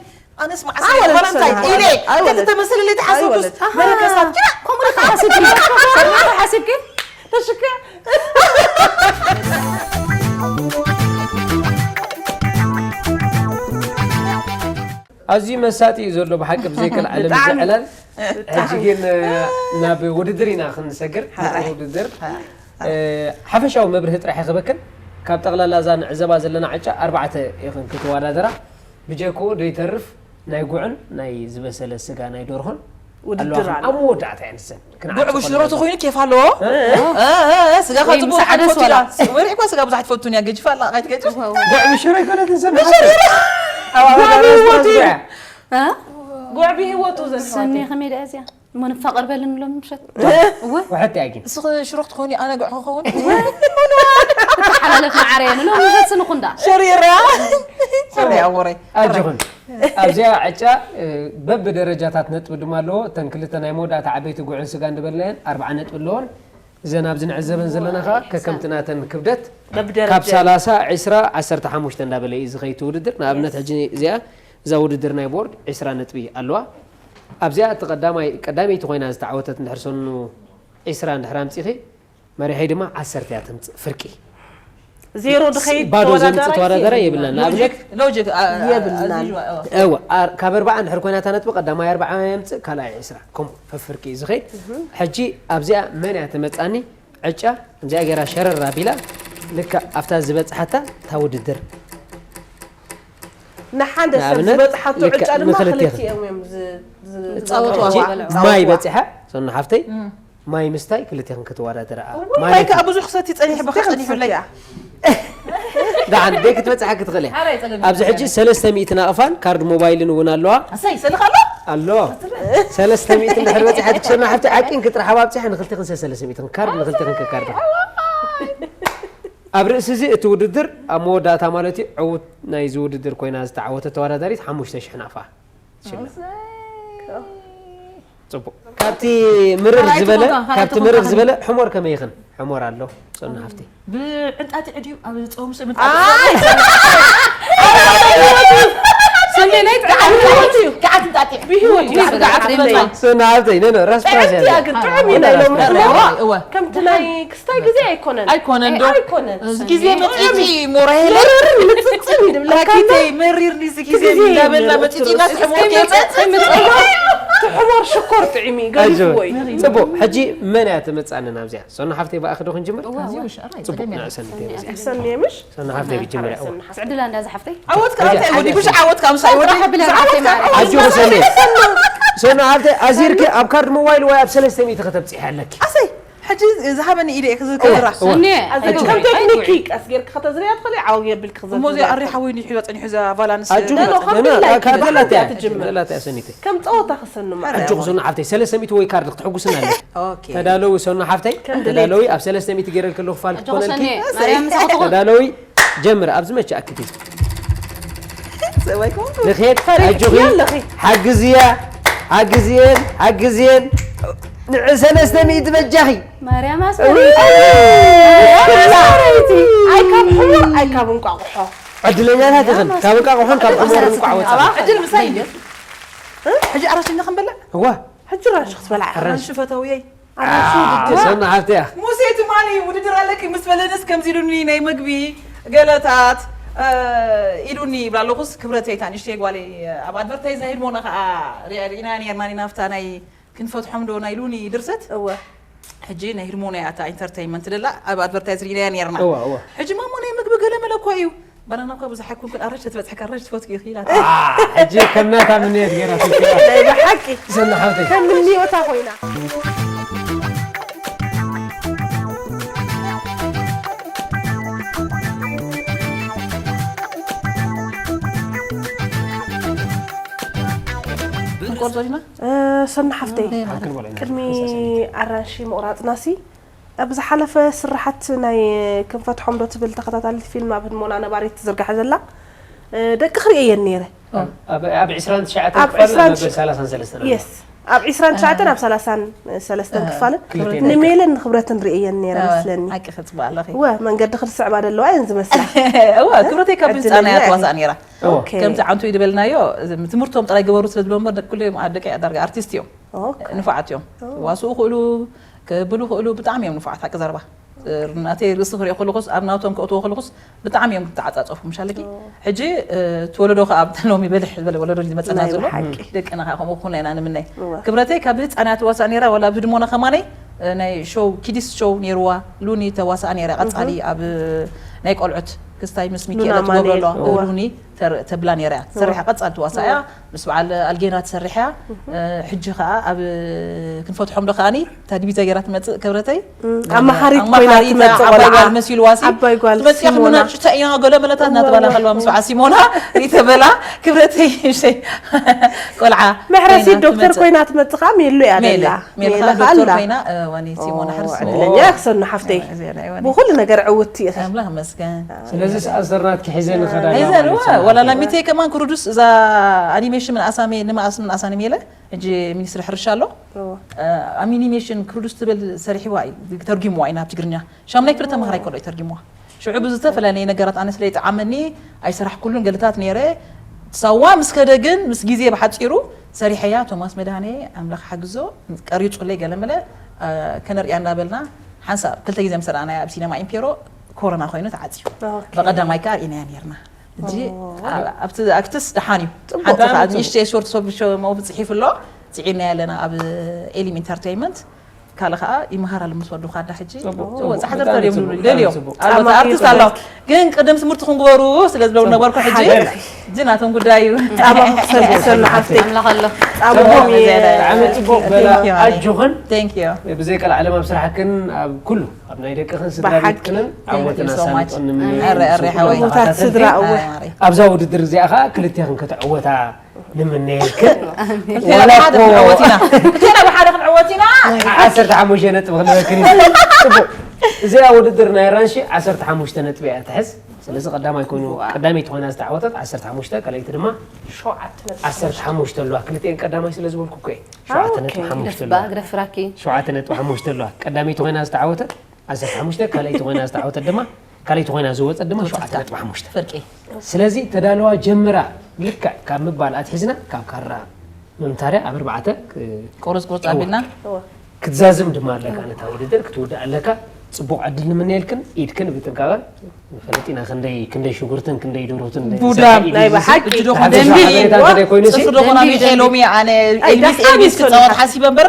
ኣነስ መዓስ ኣይ ወለድ ቫለንታይን ሰናይ። ኢለ፣ ኣይወለድ። ተተመሰለለይ ተሓሰብኩስ፣ ኣይወለድ። በረከሳት፣ ኪና። ከምኡ ኢኻ ሓሲብኪ? ከምኡ ኢኻ ሓሲብኪ? ተሽከ። ኣዝዩ መሳጢ እዩ ዘሎ ብሓቂ ብዘይ ቀልዓለም ብጣዕሚ። ዝዕለል። ሕጂ ግን፣ ናብ ውድድር ኢና ክንሰግር። ሓራይ። ውድድር። ሓራይ። እ፣ ሓፈሻዊ መብርሂ ጥራሕ ይኽበክን። ካብ ጠቕላላ እዛ ንዕዘባ ዘለና ዕጫ ኣርባዕተ ኢኽን ክትወዳደራ። ብጀክኡ ዶ ይተርፍ ናይ ጉዕን ናይ ዝበሰለ ስጋ ናይ ዶርሆን ውድድር ኣለዋ። ኣሎ። ኣብ መወዳእታ እየን እሰን። ክንዓጽ ጉዕ ብሽሮ ከለና ተኾይኑ ኬፍ ኣለዎ። እ? እ፣ እ፣ እ፣ ስጋ ወይ ከጽብቑ ምስ ሓደ ሓደ ዝፈቱ ስዋላ። ኢና። ወሪሕኳ ስጋ ብዙሓት ትፈቱን እያ። ገጅፋ ኣላ፣ ካይትገጅፍ? እወ፣ እወ። ጉዕ ብሽሮ ኣይኮነትን ሰናሓ። ብሽሮ። ኣብ ጉዕ ኣበባ ብህይወቱ እዩ። ዝወስዳ። እ? ጉዕ ብህይወቱ ዘንሓወተይ። ሰኒ ከመይ ደኣ እዚኣ? እሞ ንፋቐር በልን ሎም ምሸት። እወ። ውሕድ እያ ግን። እስኺ ሽሮ ክትኾኒ ኣነ ጉዕ ክኸውን? እወ። ተሓላለፍ ማዓረየ ንሎም ምሸት ስንኹ እንዳ። ሸሪራ። ሰኒ ኣወረይ። ኣጆኹን። ኣብዚኣ ዕጫ፣ እ፣ በብደረጃታት ነጥቢ ድማ ኣለዎ። እተን ክልተ ናይ መወዳእታ ዓበይቲ ጉዕን ስጋን ዝበልናየን ኣርብዓ ነጥቢ ኣለዎን። እዘን ኣብዚ ንዕዘበን ዘለና ከዓ ከከምቲ ናተን ክብደት በብደረጃ ካብ ሰላሳ፣ ዕስራ፣ ዓሰርተ ሓሙሽተ እንዳበለ እዩ ዝኸይድ ውድድር። ንኣብነት ሕጂ እዚኣ እዛ ውድድር ናይ ቦርድ ዕስራ ነጥቢ ኣለዋ። ኣብዚኣ እቲ ቀዳማይ ቀዳመይቲ ኮይና ዝተዓወተት እንድሕር ሰኑ ዕስራ እንድሕር ኣምፂኺ መሪሐይ ድማ ዓሰርተ እያ ተምፅእ ፍርቂ። ዜሮ ድኸይድ ባዶ ዘምፅእ ተወዳዳራይ የብልናን። ንኣብነት ሎጂክ የብልናን። እወ ኣር- ካብ ኣርባዓ እንድሕር ኮይና እታ ነጥቢ ቀዳማይ ኣርባዓ የምፅእ ካልኣይ ዕስራ ከምኡ ፈፍርቂ እዩ ዝኸይድ። ሕጂ ኣብዚኣ መን እያ ተመፃኒ ዕጫ እዚኣ ገይራ ሸረር ኣቢላ ልካ ኣብታ ዝበፅሓታ እታ ውድድር ንሓደ ሰብ ንኣብነት ዝበፅሓቶ ልክዕ ዕጫ ድማ ንክልቴኽን። ክልቲኦም እዮም ዝ- ዝ- ዝፃወቱ ሕጂ ኣዋልዕ። ማይ በፂሐ ሰኑ ሓፍተይ ማይ ምስታይ ክልቴኽን ክትወዳደራ ማይ ከዓ ብዙሕ ክሰቲ ፀኒሕ በካ ፀኒሑለይ ደሓን ደይ ክትበፅሓ ክትኽእል እያ። ሓራይ ፀገም ኣብዚ ሕጂ ሰለስተ ሚእቲ ናቕፋን ካርድ ሞባይልን እውን ኣለዋ። ኣሰይ ሰልኻ ኣሎ ኣሎ ሰለስተ ሚእቲ እንድሕር በፂሓ ትክሰና ሓፍቲ ዓቂን ክጥራሕ ኣብፅሐ ንክልቴኽን ሰለስተ ሚእቲ ካርድ ንክልቴኽን ከካርድ ኣብ ርእሲ እዚ እቲ ውድድር ኣብ መወዳእታ ማለት እዩ ዕውት ናይዚ ውድድር ኮይና ዝተዓወተት ተወዳዳሪት ሓሙሽተ ሽሕ ናቕፋ ትሽለም። ፅቡቅ ካብቲ ምርር ዝበለ ካብቲ ምርር ዝበለ ሕሞር ከመይ ይኽን ሕሞር ኣሎ ሰኑ ሓፍቲ ብዕንጣጢዕ ድዩ ኣብ ፆም ስእምን ሰንደይ ናይ ገዓት እንጣጢዕ ብህይወት እዩ ገዓት እንጣጢዕ ሰኑ ሓፍተይ ነነ ራስ ራስ ጥዕምቲ እያ ያለ ግን ጥዑም እዩ ናይ ሎሚ ሕሞር እወ ከምቲ ናይ ክስታይ ግዜ ኣይኮነን ኣይኮነን ዶ ኣይኮነን ግዜ መጥጢጢ ሞራሄለ መረርን ምፅፅን ይድብለካ ራኪተይ መሪርኒ እዚ ግዜ እንዳበልና መጥጢጢና ትሕሞር ትሕሞር ሽኮር ጥዕሚ ገሪፍዎ እዩ ፅቡቅ ሕጂ መን እያ ትመፃኒ ናብዚኣ ሰኑ ሓፍተይ ብኣኺ ዶ ክንጅምር እዚኡ ሻራይ ፅቡቅ ንዕሰን ሰኒየ ምሽ ሰኑ ሓፍተይ ብጅምር እያ ስዕድላ እንዳ ዝሓፍተይ ዓወት ከዓ እንታይ ወዲ ብሽ ዓወት ከዓ ምሳይ ወዲ ብላ ሓፍተይ ማርያም ኣጆ ሰኒ ሰኑ ሓፍተይ ኣዚርኪ ኣብ ካርድ ሞባይል ወይ ኣብ ሰለስተ ሚእቲ ከተብፅሒ ኣለኪ ኣሰይ ሕጂ ዝሃበኒ ኢደ ክዝክራ ሰኒ ከምተክኒኪ ቀስ ጌርክ ከተዝርያ ትኽእል ዓው የብል እሞ እዚ ኣሪ ሓወይ ንሕዋ ፀኒሑ እዛ ቫላንስ ኣጆ ኖ፣ ኖ፣ ከምቲ ላይ ዘላታ ትብላ እያ ትጅምር። ዘላታ እያ ሰኒተይ ከም ፀወታ ክሰኑ ማለት ኣጆ ሰኑ ሓፍተይ ሰለስተ ሚእቲ ወይ ካርድ ክትሕጉስና ኣለኪ ኦኬ ተዳለዊ ሰኑ ሓፍተይ ከም ተዳለዊ ኣብ ሰለስተ ሚእቲ ገይረ ከለኹ ፋል ኣጆ ሰኒ ክኾነልኪ ማርያም ምሳኹ ትኹን ተዳለዊ ጀምር ኣብዚ መቸ ኣክቲ ሰባይ ኮንኩ ንኸድ ኣጆኺ ኣለኺ። ሓግዝያ ሓግዝየን ሓግዝየን ንዕ ሰለስተ ሚእቲ በጃኺ ማርያም ኣስመረይቲ ኣስመረይቲ ኣይ ካብ ሕሙር ኣይ ካብ እንቋቑሖ ዕድለኛታት ኢኽን ካብ እንቃቑሖን ካብ ሕሞርን እንቋወፃ ዕድል ምሳይ እዩ ሕጂ ኣራሽኛ ክንበልዕ እዋ ሕጂ ራሽ ክትበልዓ ኣራንሺ ፈታውየይ ሰና ሓፍትያ ሙሴ ትማሊ ውድድር ኣለኪ ምስ በለንስ ከምዚ ኢሉኒ ናይ ምግቢ ገለታት ኢሉኒ ይብላ ኣለኹስ ክብረተይ እታ ንእሽተይ ጓለይ ኣብ ኣድቨርታይዝ ናይ ህድሞና ከዓ ርኢና ነርና ናፍታ ናይ ክንፈትሖም ዶ ናይ ሉኒ ድርሰት እወ ሕጂ ናይ ህድሞና እያ እታ ኢንተርተይንመንት ደላ ኣብ ኣድቨርታይዝ ርኢናያ ነርና እዋ እዋ ሕጂ ማሞ ናይ ምግቢ ገለ መለ እኮ እዩ ባናና እኳ ብዙሕ ኣይኮንኩን ኣራሽ ትበፅሐካ ኣራሽ ትፈትኩ ኢኺ ኢላታ ሕጂ ከም ናታ ምንየት ገይራ ናይ ብሓቂ ሰና ሓፍተይ ከም ምንዮታ ኮይና ክንቆርጾ ኢና ሰና ሓፍተይ ክንበሎ ኢና። ቅድሚ ኣራንሺ ምቑራፅናሲ ኣብ ዝሓለፈ ስራሓት ናይ ክንፈትሖም ዶ ትብል ተኸታታሊት ፊልም ኣብ ህድሞና ነባሪት ትዝርጋሐ ዘላ ደቂ ክርእየን ነይረ ኣብ ዕስራን ትሽዓተ ኣብ ክፋል ዕስራን መበል ሰላሳን ሰለስተን ኣሎ። የስ ኣብ ዕስራን ትሽዓተን ኣብ ሰላሳን ሰለስተን ክፋልን ክልተ ንሜለን ንክብረትን ርእየን ነይረ መስለኒ ሓቂ ክፅባእ ኣለኺ ወ መንገዲ ክርስዕባ ዘለዋ እየን ዝመስላ እዋ ክብረተይ ካብ ዕድለኛ ህፃና እያ እየን። ትዋሳእ ነይራ እዎ። ኦኬ። ከምቲ ዓንቱ እዩ ዝበልናዮ እዚ ትምህርቶም ጥራይ ገበሩ ስለ ዝበሎ እምበር ኩሎም ኣደቂ ዳርጋ ኣርቲስት እዮም ኦኬ። ንፉዓት እዮም ኦ። ዋስኡ ክእሉ ክብሉ ክእሉ ብጣዕሚ እዮም ንፉዓት ሓቂ ዘረባ ናተይ ርእሲ ክሪኦ ከለኩስ ኣብ ናቶም ከእትዎ ከለኩስ ብጣዕሚ እዮም ተዓፃፀፉ ምሻለኪ ሕጂ እቲ ወለዶ ከዓ ኣብቲ ሎሚ በልሕ ዝበለ ወለዶ እዩ ዝመፀና ናይ ዘሎ ብሓቂ። ደቅና ከዓ ከምኡ ክኾና ኢና ንምነይ እዋ። ክብረተይ ካብ ህፃናት ዋሳ ነይራ ወላ ኣብ ህድሞና ከማነይ ናይ ሾው ኪዲስ ሾው ነይርዋ ሉኒ ተዋሳኣ ነይራ ቀፃሊ ኣብ ናይ ቆልዑት ክስታይ ምስ ሚካኤል ሉና ትገብረሎ ማንኤል፣ እዋ። ሉኒ ተር- ተብላ ነይራ እያ ትሰርሕ ቀፃል ትዋሳ እያ ምስ በዓል ኣልጌና ትሰርሕ እያ ሕጂ ከዓ ኣብ ክንፈትሖም ዶ ከዓኒ እታ ዲቪዛ ገይራ ትመፅእ ክብረተይ ኣማሃሪት ኮይና ኣማሃሪት ትመፅእ ዓባይ ቆልዓ። ጓል መሲልዋሲ ዓባይ ጓል ትመፅያ ሲሞና። ምናጭ እንታይ ኢና ገለ መለታት እናተባላ ከለዋ ምስ በዓል ሲሞና ይተበላ ክብረተይ እሸይ ቆልዓ መሕረሲት ኮይና ዶክተር ትመፅእ። ኮይና ትመፅእ ከዓ ሜሉ እያ ሜለ ደላ ሜለ ሜላ ከዓ ዶክተር ኣላ ኮይና እዋኒ ሲሞና ሕርሲ ዕድለኛ ክሰኑ ሓፍተይ እዚኣ ናይ እዋኒ ብኩሉ ነገር ዕውቲ እያ ኣምላኽ መስገን ስለዚ ኣሰርናት ክሒዘ ንኸዳ ሒዘን እዋ ወላ ላሚተይ ከማን ክሩዱስ እዛ ኣኒሜሽን ምንኣሳሚ ንምኣስ ምንኣሳኒ ሜለ ሕጂ ሚኒስትሪ ሕርሻ ኣሎ ኣኒሜሽን ክሩዱስ ትብል ሰሪሕዋ እዩ፣ ተርጊምዋ ኢና ኣብ ትግርኛ። ሻምናይ ክፍሊ ተማሃራይ ከሎ እዩ ተርጊምዋ። ሽዑ ብዝተፈላለየ ነገራት ኣነ ስለ ይጠዓመኒ ኣይሰራሕኩሉን ገለታት ነይረ። ሳዋ ምስ ከደ ግን ምስ ግዜ ብሓጺሩ ሰሪሐያ። ቶማስ መድሃኔ ኣምላኽ ሓግዞ ቀሪጹለይ ገለ መለ፣ እ፣ ከነርእያ እናበልና ሓንሳብ ክልተ ግዜ ምስ ረኣናያ ኣብ ሲነማ ኢምፔሮ ኮሮና ኮይኑ ተዓጽዩ። ኦኬ። ብቐዳማይ ከኣ ርኢናያ ነይርና። ሕጂ ኦ። ኣ-፣ ኣብቲ ኣክትስ ደሓን እዩ። ጽቡቅ። ሓንቲ ከኣ ብጣዕሚ ጽቡቅ። ንእሽተይ ሾርት ሶብ ሾ መውብ ጽሒፉ ኣሎ። ጽዒናያ ኣለና ኣብ ኤሊም ኢንተርቴይንመንት። ካልእ ከኣ ይመሃር ኣሎ ምስ ወዱ ካዳ ሕጂ። ጽቡቅ፣ ጽቡቅ። ጽቡቅ። ጻሕተር ብጣዕሚ ተሪዮም ጽቡቅ፣ ይብሉ፣ ብጣዕሚ ደልዮም። ጽቡቅ። ኣልቦ ጻማ ኣርቲስት ኣሎ። ይበል። ግን ቅድም ትምህርትኹም ግበሩ ስለ ዝብለውኒ ጽቡቅ። ነበርኩ ሕጂ። ሓደ። እዚ ናቶም ጉዳይ እዩ። ጻማ ክሰብ ሰና ሓፍተይ። ኣምላኽ ኣሎ። ጻማ ጽቡቅ። ሆም የ-፣ ብጣዕሚ ጽቡቅ በላ። Thank you፣ ማሚ። ኣጆኽን። Thank you። ብዘይ ቀልዓለም ኣብ ስራሕክን ኣብ ኩሉ ኣብ ናይ ደቅኽን ስድራ ብሓቂ። ቤትክንን Thank you ዓወትን so much። ኣሳልጦን ንምነ ኣረ፣ ኣረ፣ ሓወይ። ዕዉታት ስድራ፣ እወ። ኣረ፣ ኣረ። ኣብዛ ውድድር እዚኣ ኸኣ ክልቴኽን ክትዕወታ ንምነየልክን። ክልቴና ወላ ብሓደ እኮ ክንዕወት ኢና። ክልቴና ብሓደ ክንዕወት ኢና። ዓሰርተ ሓሙሽተ ነጥቢ ክንበክን ኢና። ጽቡቅ። እዚኣ ውድድር ናይ ኣራንሺ ዓሰርተ ሓሙሽተ ነጥቢ እያ ትሕዝ። ስለዚ ቀዳማይ ኮይኑ፣ ዋው። ቀዳመይቲ ኮይና ዝተዓወተት ዓሰርተ ሓሙሽተ፣ ካልኣይቲ ድማ ሸውዓተ ነጥቢ ዓሰርተ ሓሙሽተ ኣለዋ። ክልቲኤን ቀዳማይ ስለ ዝበልኩ እኮ እየ። ሸውዓተ ነጥቢ ሓሙሽተ ኦኬ። ግደፍ ኣለዋ። በኣ፣ ግደፍ ፍራኪ። ሸውዓተ ነጥቢ ሓሙሽተ ኣለዋ። ቀዳመይቲ ኮይና ዝተዓወተት ዓሰርተ ሓሙሽተ፣ ካልኣይቲ ኮይና ዝተዓወተት ድማ፣ ካልኣይቲ ኮይና ዝወጸት ድማ ሸውዓተ ነጥቢ ሓሙሽተ። ፍርቂ። ስለዚ ተዳለዋ ጀምራ፣ ልክዕ ካብ ምባል ኣትሒዝና ካብ ካራ ምምታርያ ኣብ ኣርባዕተ ክ-፣ ቁርጽ ቁርጽ እዋ። ኣቢልና። እዋ። ክትዛዝም ድማ ኣለካ፣ ነታ ውድድር ክትውድእ ኣለካ። ጽቡቕ ዕድል ንምነየልክን፣ ኢድክን ብጥንቃቐ ንፈልጥ ኢና፣ ክንደይ፣ ክንደይ ሽጉርትን ክንደይ ደርሆትን ቡዳ። ናይ ብሓቂ። ሕጂ ዶ ደንቢ። ሓበሬታ እንተ ደይኮይኑ ሲ? ጽፍሪ ዶ ኮና ደንቢ፣ ሚካኤል ደንቢ። ሎሚ ኣነ ኣይ፣ ኤልሚስ፣ ደሓን ኤልሚስ ይሰኒ። ክጻወት ሓሲበ እምበር።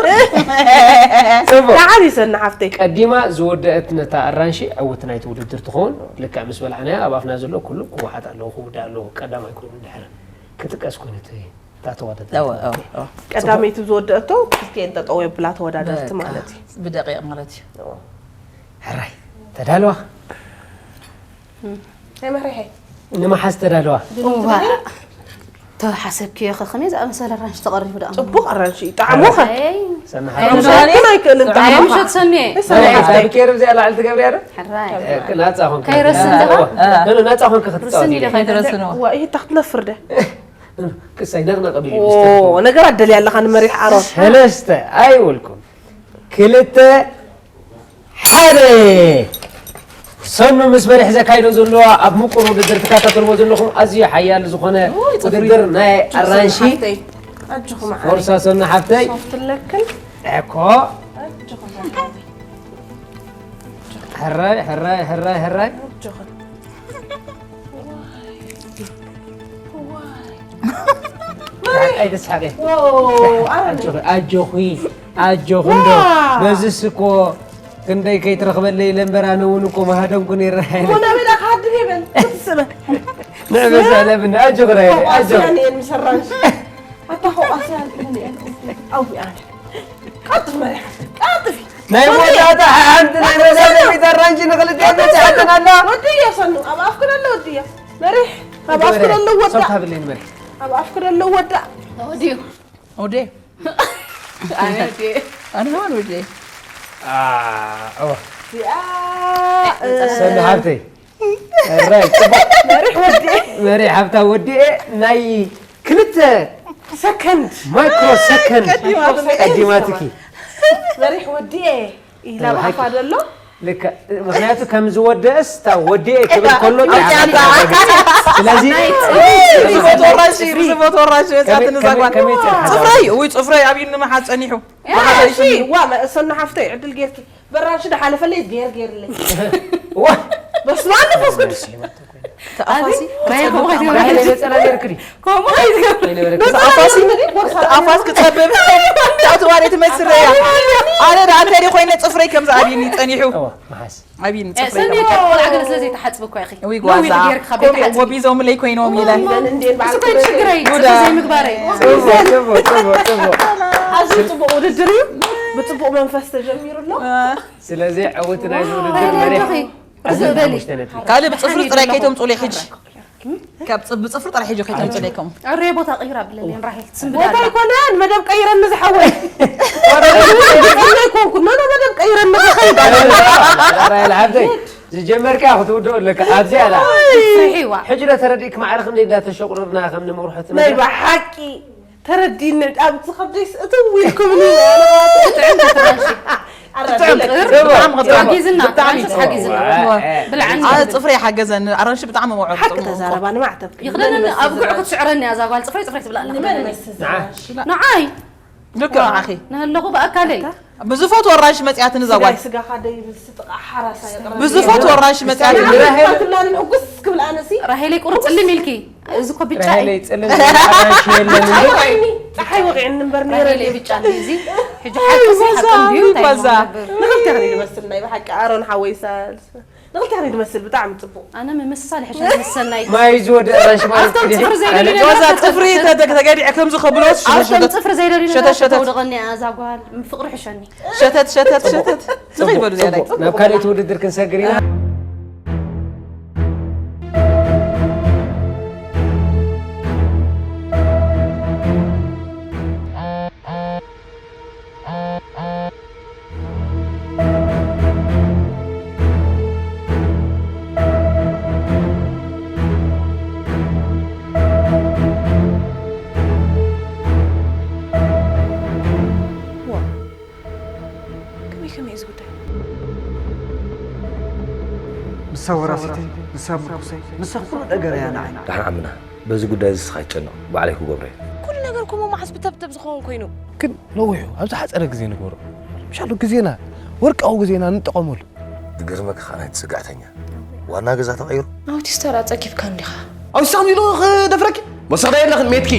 ጽቡቕ። ደሓን ይሰኒ ሓፍተይ። ቀዲማ ዝወደአት ነታ ኣራንሺ ዕውት ናይቲ ውድድር ትኸውን። ልክዕ ምስ በላዕናያ ኣብ ኣፍና ዘሎ ኩሉ ክወሓጥ ኣለዎ፣ ክውዳእ ኣለዎ። ቀዳማይ ኮይኑ ድሕሪ ክጥቀስ ኮይኑ እቲ እታ ተወዳዳሪት እወ፣ ማለት እወ፣ እዩ። እወ። ቀዳመይቲ ዝወደአቶ ክልቲኤን ጠጠው የብላ ተወዳደርቲ በቃ፣ ማለት እዩ። ብደቂቕ ማለት እዩ። እወ። ሕራይ፣ ተዳልዋ? እም። ኣይመሪሐ። ንምሓዝ ተዳልዋ? እዋ፣ ተሓሰብክዮ ኸ ከመይ ዝኣመሰለ ኣራንሺ ተቐሪቡ ደኣ? ጽቡቕ ኣራንሺ እዩ። ጣዕሙ ኸ? ኣይ፣ ሰናሓ። ኣይ፣ ኣይምሸጥን ኣይክእልን ኣይ፣ ጣዕሙ። ምሸት ሰኒየ። ሰናሓ። ኣይ፣ ኣብ ኬር እዚኣ ላዕሊ ትገብርያ ዶ? ሕራይ። እ፣ ናጻ ኾንክ። ከይረስን ዲኻ? እዋ። እ፣ ኖ፣ ኖ፣ ናጻ ኾንክ ክትጻወት ርስን ኢለ። ኢለ። ከይትረስንዎ። እዋ፣ ይሄ ታኽትነፍር ደ? ክሳይ ነቕነቕ ቢሉ ኦ፣ ይመስል። ነገር ኣደልያ ኣለኻ ንመሪሕ ኣሮን። ሰለስተ ኣይበልኩም። ክልተ፣ ሓደ። ሰኑ ምስ መሪሕ ዘካይዶ ዘለዋ ኣብ ምቁር ውድድር ትከታተልዎ ዘለኹም ኣዝዩ ሓያል ዝኾነ ውድድር ናይ ኣራንሺ። ኣጆኹም ሓፍተይ። ኣጆኹም ዓረይ። ፎርሳ ሰኑ ሓፍተይ። ሶፍት ኣለክን? እኮ። ኣጆኹም ሓፍተይ። ሕራይ፣ ሕራይ፣ ሕራይ፣ ሕራይ። ኣጆኹም። ኣይትስሓቂ። ዎ፣ ኣረ። ኣጆኺ፣ ኣጆኺ፣ ኣጆኺ እንዶ። ዋ። በዚስ እኮ ክንደይ ከይትረኽበለይ ኢለ እምበር ኣነ እውን እኮ ምሃደምኩ ነይረ። እሞ ናበይ ደኣ ክሃድም ይበል? ክትስእበ። ንዕበ ሰለብን ኣጆኺ ራይ፣ ቆቋስ ኣጆኺ። እየን እየን ምስ ኣራንሺ። ኣታ ቆቋስ እየን እየን። ኣዊ ኣነ። ቀልጥፍ መሪሓ፣ ቀልጥፊ። ናይ መወዳእታ ሓንቲ ናይ መዛዘሚት ኣራንሺ ንኽልተ በጺሓተን ኣላ። ወዲ እያ ሰኑ፣ ኣብ ኣፍክ ደሎ ወዲ እያ። መሪሕ፣ ኣብ ኣፍክ ደሎ ወዳ። ሰብ ሃብለይ ንመሪሕ። ኣብ ኣፍክ ደሎ ወዳ። ወዲ እዩ። ወዲ። ኣነ ወዲ። ኣነ ኸማን ወዲ። ኣ፣ ኦ። እዚኣ፣ እ፣ ሰኑ ሃብተይ። ራይ፣ ጽቡቕ። መሪሕ ወዲ። መሪሕ ሃብታ ወዲ ናይ ክልተ ሰከንድ። ማይክሮ ሰከንድ ቀዲማትኪ። ቀዲማትኪ። መሪሕ ወዲ ኢላ ኣብ ኣፋ ደሎ። ልክዕ፣ ምኽንያቱ ከም ዝወደእስ፣ እታ ወዲኤ ክብል ከሎ፣ እታ ጥዕና ወዲኤ። ስለዚ፣ ጽፍሪ፣ ጽፍሪ፣ ጽፍሪ፣ ጽፍሪ፣ ከመይ፣ ጽፍሪ፣ ከመይ፣ ከመይ ጽፍሪ? ጽፍረይ፣ ውይ፣ ጽፍረይ ኣብ ኢድኒ መሓዝ ጸኒሑ። ያ፣ መሓዝ እሺ፣ ጸኒሑ። ዋ፣ መ-፣ ሰና ሓፍተይ፣ ዕድል ጌርኪ። በራንሺ ዶ ሓለፈለይ፣ ጌር፣ ጌርለይ። ዋ። በስመ ኣብ መንፈስ ቅዱስ። ተኣፋሲ። ኣቤት፣ ራይ ከምኡ ከይትገብሪ። ራይ ነጸላ ጌርክሪ። ከምኡ ከይትገብሪ። ተኣፋሲ፣ ተኣፋስ ክጸብብ። ታቱ ዋሪ ትመስል እያ። ኣነ ደኣ እንታይ ደኣ ኮይነ ጽፍረይ ከምዚ ኣብይኒ ጸኒሑ። እዋ፣ መሓስ። ኣብይኒ እ፣ ጽፍረይ ሰኒ ከምዚ። ቆልዓ ገለ ስለ ዘይትሓጽቢ እኮ ኢኺ። እዊ ሎሚ ጓዛ። ጌርካ ከምኡ ቤት ሓጽቢ። ጎቢዞምለይ ኮይኖም ኢለ። እሱ እኮ እዩ ሽግረይ፣ ጉዳ። ጽቡቅ ዘይምግባረይ። ጽቡቅ፣ ጽቡቅ፣ ጽቡቅ፣ ጽቡቅ። ኣዝዩ ጽቡቅ ውድድር እዩ። ብጽቡቅ መንፈስ ተጀሚሩ ኣሎ። እ። ስለዚ ዕውቲ ናይዚ ውድድር መሪሕ ኣጆኺ። ዓሰርተ ሓሙሽተ ነጥቢ። ካልእ ብጽፍሪ ጥራይ ከይተምጹለይ ሕጂ። ካብ ጽ-፣ ብጽፍሪ ጥራይ ሕጂ ከይተምጹለይኩም። ኣረ ቦታ ቀይራ ብለለይ ራሄል ትስንብዳ ቦታ ኣላ። ኣይኮነን፣ መደብ ቀይረኒ ዝሓወይ። ኣይኮንኩ፣ ኖ፣ ኖ፣ መደብ ቀይረኒ ዝኸይድ። ራሄል ሓብተይ፣ ዝጀመርካ ክትውድኦ ኣለካ። ኣብዚ ኣላ። ፍርሒዋ። ሕጂ ዶ ተረዲእክ ማዕረ ክንደይ እንዳተሸቁረርና ከም ንምርሑት ናይ መድረኽ? ብሓቂ። ተረዲኒ ኣብ ዝኸብደይ ስእትው ኢልኩምኒ። ብጣዕሚ ሓጊዝና ሓጊዝና ብልዓኒ። ፅፍሪ ሓገዘኒ ኣራንሺ ብጣዕሚ መውዐ ሓቂ ተዛረባ ንማዕተብ ይኽደነኒ ኣብ ጉዕ ክትስዕረኒ እያ እዛ ጓል ፅፍረይ ፅፍረይ ትብላዕና። ንዓይ ንዓኺ ንህለኹ ብኣካለይ ብዝፈትዎ ኣራንሺ መፅያትኒ እዛ ጓል ስጋኻ ደይብል ስጥቓ ሓራሳ ይቕረ ብዝፈትዎ ኣራንሺ መፅያትኒ ትላኒ ንእጉስ ክብል ኣነሲ ራሄለይ ቁርፅ ፅልም ኢልኪ እዚ እኮ ብጫ እዩ። ራሄለይ ፅልም ኣራንሺ የለን እንዶ ፀሓይ ወቂዕኒ እምበር ነይረ ራሄለይ ብጫ እንዲ እዚ ሕጂ ሓቅሲ ሓቂ እንድዩ እንታይ ባዛ። ይኸውን ነበር? ንኽልተ ክንዲ መስል ናይ ብሓቂ ኣሮን ሓወይሳ ንኽልተ ክንዲ መስል ብጣዕሚ ፅቡቕ ኣነ ምምስሳል ይሕሸኒ ምስ ሰናይ ማይ ዝወደ ኣራንሺ ማለት ኣብቶም ፅፍሪ ዘይደልዩ ሮዛ ነገራት ፅፍሪ ተተገዲዐ ከም ዝኸብሎ ኣብቶም ፅፍሪ ዘይደልዩ ሸተት፣ ነገራት ሸተት። ተውደቐኒ እያ እዛ ጓል ፍቕሪ ሕሸኒ። ሸተት ሸተት ሸተት ዝኸይበሉ ዝያዳይ ናብ ካልኦት ውድድር ክንሰግር ኢና። ከመይ ከመይ እዚ ጉዳይ? ንሳ ወራሲተይ፣ ንሳ ምርኩሰይ፣ ንሳ ኩሉ ነገር እያ ንዓይ። ደሓን ዓምና፣ በዚ ጉዳይ እዚ እስኻ ኣይትጨነቕ፣ ባዕለይ ክገብሮ እየ። ኩሉ ነገር እኮ መዓስ ብተብተብ ዝኸውን ኮይኑ። ግን ነዊሑ ኣብ ዝሓፀረ ግዜ ንግበሮ። ምሻሉ ግዜና ወርቃዊ ግዜና ንጠቐመሉ። ዝገርመካ ከዓ ናይቲ ፅግዕተኛ ዋና ገዛ ተቐይሩ። ኣውቲስታ ደኣ ጸጊብካ እንዲኻ። ኣውሳም ኢሉ ክደፍረኪ መሰዳ የለኽን ሜትኪ።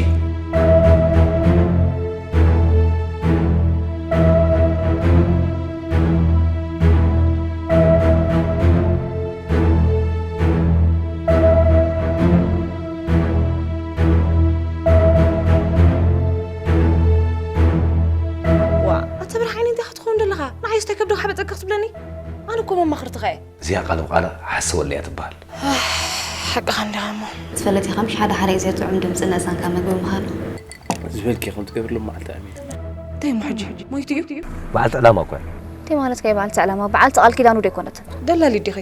ዋ ኣታ ብርሃን እንታይ ክትኸውን ዘለኻ? ንዓይስ እንታይ ከብድኻ ሓበጠካ ክትብለኒ? ኣነ እኮ መማኽርትኻ እየ። እዚኣ ቃል ብቓል ሓስወለይ እያ ትበሃል። ሓቅኻ እንዲኻ እሞ። ትፈልጥ ኢኻ ምሽ ሓደ ሓደ ግዜ ጥዑም ድምፂ ነእዛንካ ምግቢ ምዃኑ። ዝበልኪ ከም ትገብርሉ መዓልቲ ኣሚን። እንታይ እሞ ሕጂ ሞይቱ እዩ? በዓልቲ ዕላማ እኮ እያ። እንታይ ማለት ከይ በዓልቲ ዕላማ? በዓልቲ ቃል ኪዳኑ ዶ ኣይኮነትን? ደላሊት ዲኺ?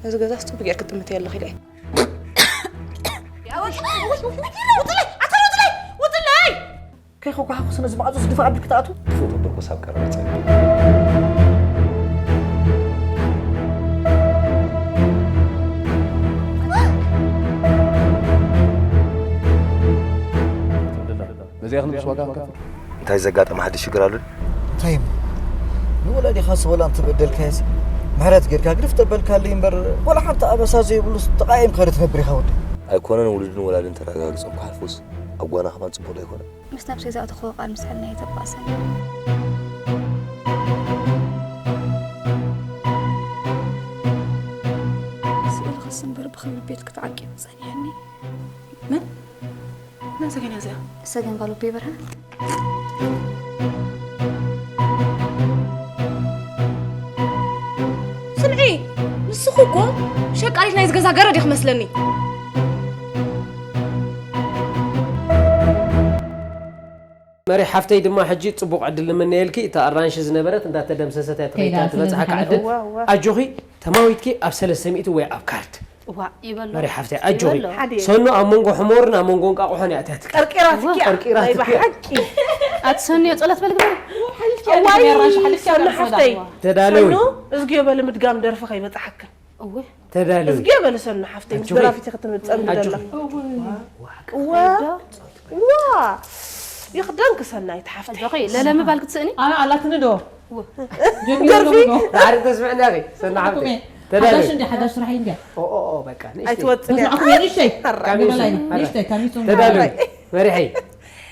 ነዚ ገዛስ ጽቡቅ ጌርኪ ትጥምትዮ ኣለኺ ኢለ እየ። ከይኸጓሓኹስ ነዚ ማዕጾ ዝድፋ ኣቢልኪ ትኣትዉ? ክፉእ ተበርኮ ሳብ ቀረባ ይጸንሕ። ነዚኣ ክንምስ ዋጋ ክንከፍል። እንታይ ዘጋጠመ ሓድሽ ሽግር ኣሎ ድዩ? እንታይ እሞ ንወላዲኻ ስወላ እንተበደልካዮስ ምሕረት ጌርካ ግድፍ ተበልካለይ እምበር ዋላ ሓንቲ ኣበሳ ዘይብሉስ ተቓይምካ ዶ ትነብር ኢኻ ወዲ? ኣይኮነን ውሉድን ወላድን ተረጋጊጾም ክሓልፉስ ኣብ ጓና ከማን ጽቡቕ ዶ ኣይኮነን? ምስ ነብሰይ ዝኣተኽዎ ቃል ምስሕልና እየ ዘባእሰኒ። ስእልኽስ እምበር ብኽብሪ ቤት ክትዓቂብ ጸኒሕኒ። መን? መን ሰገን እያ እዚኣ? ሰገን ጓል ወዲ ብርሃን። ስምዒ፣ ንስኺ እኮ ሸቃሊት ናይዚ ገዛ ገረድ ኢኺ መስለኒ። መሪ ሓፍተይ ድማ ሕጂ ጽቡቕ ዕድል ንምነየልኪ። እታ ኣራንሺ ዝነበረት እንዳተደምሰሰት እያ ተኸይታ ትበጽሓ ክዓ ዕድል። ኣጆኺ ተማዊትኪ ኣብ ሰለስተ ሚእቲ ወይ ኣብ ካርድ። እዋ ይበሎ መሪ ሓፍተይ ኣጆኺ። ይበሎ። ሰኑ ኣብ መንጎ ሕሞርን ኣብ መንጎ እንቃቑሖን እያ እትያትኪ። ቀርቂራትኪ እያ። ቀርቂራትኪ ናይ ብሓቂ ኣቲ ሰኑ እየ ጸሎት በል ግበሪ። እዋይ ሰኑ ሓፍተይ ተዳለዊ። ሰኑ እዝግዮ በሊ ምድጋም ደርፊ ከይበጽሓክን። እወ ተዳለዊ። እዝግዮ በሊ ሰኑ ሓፍተይ ምስ ኣጆኺ። ደራፊቲ ክትምጸምዲ ኣጆኺ። ዘለኺ። እዋ እዋ ይኽደንኪ ሰናይት ሓፍተይ። ኣጆኺ ለለሚ ባል ክትስእኒ ኣነ ኣላትኒ ዶ ደርፊ ዳዕሪ ተስምዕና ኢኺ ሰኑ ሓፍተይ። ተዳለዊ። ሓዳሽ እንዲ ሓዳሽ ስራሕ እንዲ ኦ ኦ ኦ በቃ ንእሽተይ። ኣይትወጽን እያ። መዝማዕኩም የንእሽተይ ካሚሱ። ገበላይ ንእሽተይ ካሚሱ ተዳለዊ። መሪሐይ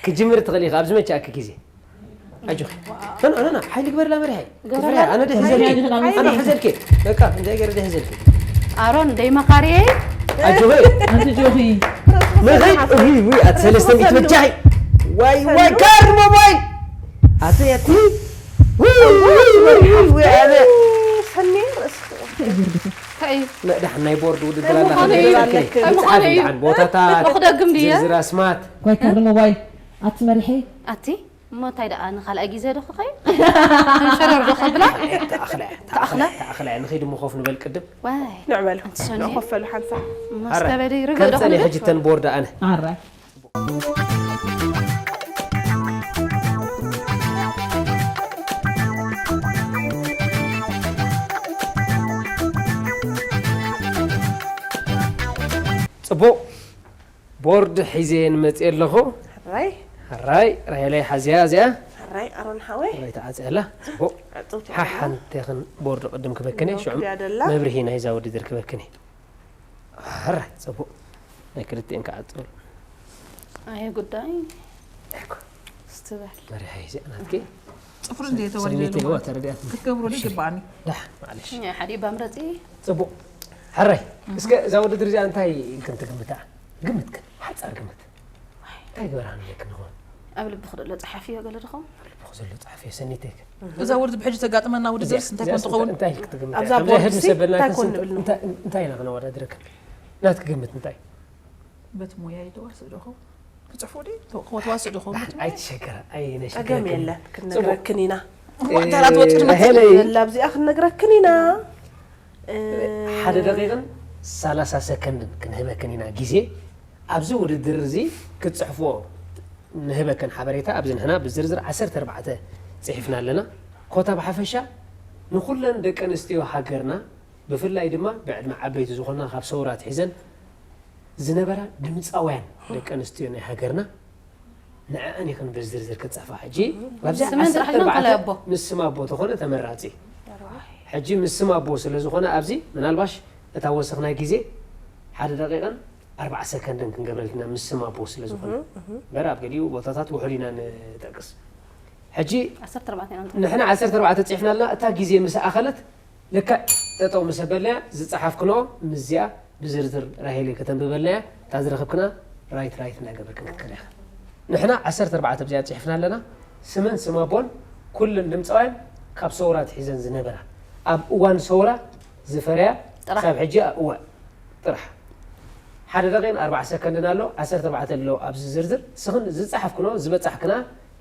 ክጅምር ትኽእሊ ኢኻ ኣብዚ መቻ ኣኪ ግዜ። ኣጆኺ። ኖ ኖ ኖ ሓይሊ ግበርላ መሪሐይ። ክፍለ ኣነ ደይ ዘልኪ። ኣነ ሕዘልኪ። በቃ እንታይ ገረ ደይ ዘልኪ። ኣሮን ደይ መኻሪየይ ኣጆኺ። ኣንቲ ጆኺ መኸይ ውይ ውይ ኣት ሰለስተ ሚእቲ በጃኺ። ዋይ ዋይ ካርድ ሞባይል። ኣቲ ኣቲ ውይ ውይ ውይ ውይ ኣነ ሰኒ ርእስኺ እንታይ እዩ መእዳሕ ናይ ቦርድ ውድድር ምዃኑ እዩ። ኣላ። እንታይ ምዃኑ እዩ? ቦታታት እሞ ክደግም ድየ? ዝርዝር ኣስማት ጓይ ካርድ ሞባይል ኣቲ መሪሐይ ኣቲ እሞ እንታይ ደኣ ንኻልኣይ ግዜ ዶ ክኸይድ ከም ሸረር ዶ ከብላ ተኣኽለ ተኣኽለ ተኣኽለ ንኸይድ እሞ ኮፍ ንበል ቅድም። ዋይ ንዕበሉ ኣንቲ ሰኒ ንኮፈሉ ሓንሳብ ማስተበደይ ርግእ ከም ዶ ጸኒሕ ክብል ሕጂ ተን ቦርድ ኣነ ኣረ ጽቡቕ። ቦርድ ሒዘ እየ ንመጽእ ኣለኹ። ሕራይ ሕራይ ራሄለይ ሓዝያ እዚኣ። ሕራይ ኣሮን ሓወይ ሕራይ ተዓጽያ ኣላ። ጽቡቕ። ዕጽውቲ ሓሓንቴኽን ቦርድ ቅድም ክበክን እየ። ሽዑ ክሪያ ደላ መብርሂ ናይዛ ውድድር ክበክን እየ። ሕራይ ጽቡቕ። ናይ ክልቲኤን ክዓጽው። ኣየ ጉዳይ ስትበል መሪሓ እየ እዚኣ ናትኪ። ፅፍሪ እንደ የተወለደ ሰኒት ይልዋ ተረዲኣት። ክትገብሮ ዶ ይግባኣኒ? ዳሕ ማለሽ። ሓደ ባምረፂ ጽቡቕ። ሕራይ እስከ እዛ ውድድር እዚኣ እንታይ ክንትግምታ? ግምት ግን ሓጻር ግምት። እንታይ ግበራ ንለክ ንኾን? ኣብ ልብኺ ዘሎ ፀሓፍዮ ገለ ድኹም ልብኹ ዘሎ ጸሓፊ ሰኒተይ። እዛ ውድድር ብሕጂ ተጋጥመና ውድድርስ እንታይ ኮን ትኸውን? እንታይ ክትግምት? ኣብዛ ከምዚ ቦርድ ሕድ ሲ ዘበልና እንታይ ክስ- ኮን ንብል ንኾን? እንታይ እንታይ ኢና ክነወዳድረካ? ናትክ ግምት እንታይ? በቲ ሞያ ይተዋስእ ዶ ይኸውን? ክትፅሕፉ ዲ? ክትዋስእ ዶ ይኸውን? ኣይትሸገር። ኣይ ነሽ ጸገም የለን ክንነግረክን ኢና። እሞ እንታይ ላት ወጥሪ ራሄለይ ዘላ ኣብዚኣ ክንነግረክን ኢና። እ፣ ሓደ ደቂቕን ሰላሳ ሰከንድን ክንህበክን ኢና ግዜ። ኣብዚ ውድድር እዚ ክትፅሕፍዎ ንህበክን ሓበሬታ ኣብዚ ንሕና ብዝርዝር ዓሰርተ ኣርባዕተ ፅሒፍና ኣለና። ኮታ ብሓፈሻ ንኹለን ደቂ ኣንስትዮ ሃገርና ብፍላይ ድማ ብዕድመ ዓበይቲ ዝኾና ካብ ሰውራ ኣትሒዘን ዝነበራ ድምፃውያን ደቂ ኣንስትዮ ናይ ሃገርና ንዕኣን ኢኽን ብዝርዝር ክፅሕፋ። ሕጂ ኣብዛ ስመን ጥራሕ ዓሰርተ ኢልና ኣርባዕተ ከላይ ኣቦ። ምስ ስም ኣቦ ተኾነ ተመራፂ። ሕጂ ምስ ስም ኣቦ ስለ ዝኾነ ኣብዚ ምናልባሽ እታ ወሰኽናይ ግዜ ሓደ ደቂቕን ኣርባዓ ሰከንድን ክንገብረልክና ምስ ስም ኣቦ ስለ ዝኾነ እምበር ኣብ ገሊኡ ቦታታት ውሑድ ኢና ንጠቅስ። ሕጂ ዓሰርተ ኣርባዕተ ኢና ንሕና ዓሰርተ ኣርባዕተ ፅሒፍና ኣለና። እታ ግዜ ምስ ኣኸለት ልክዕ ጠጠው ምስ ኣበልናያ ዝፀሓፍክንኦ ምስዚኣ ብዝርዝር ራሄለይ ከተንብበልናያ እታ ዝረኸብክና ራይት ራይት እናገበርክን ክትከዳ ኢኻ። ንሕና ዓሰርተ ኣርባዕተ ብዚኣ ፅሒፍና ኣለና። ስመን ስም ኣቦን ኩለን ድምፃውያን ካብ ሰውራ ኣትሒዘን ዝነበራ ኣብ እዋን ሰውራ ዝፈረያ ጥራሕ። ክሳብ ሕጂ እወ ጥራሕ። ሓደ ደቂቕን ኣርባዓ ሰከንድን ኣሎ። ዓሰርተ ኣርባዕተ ኣሎ ኣብዚ ዝርዝር። ስኽን ዝፀሓፍክንኦ ዝበፃሕክና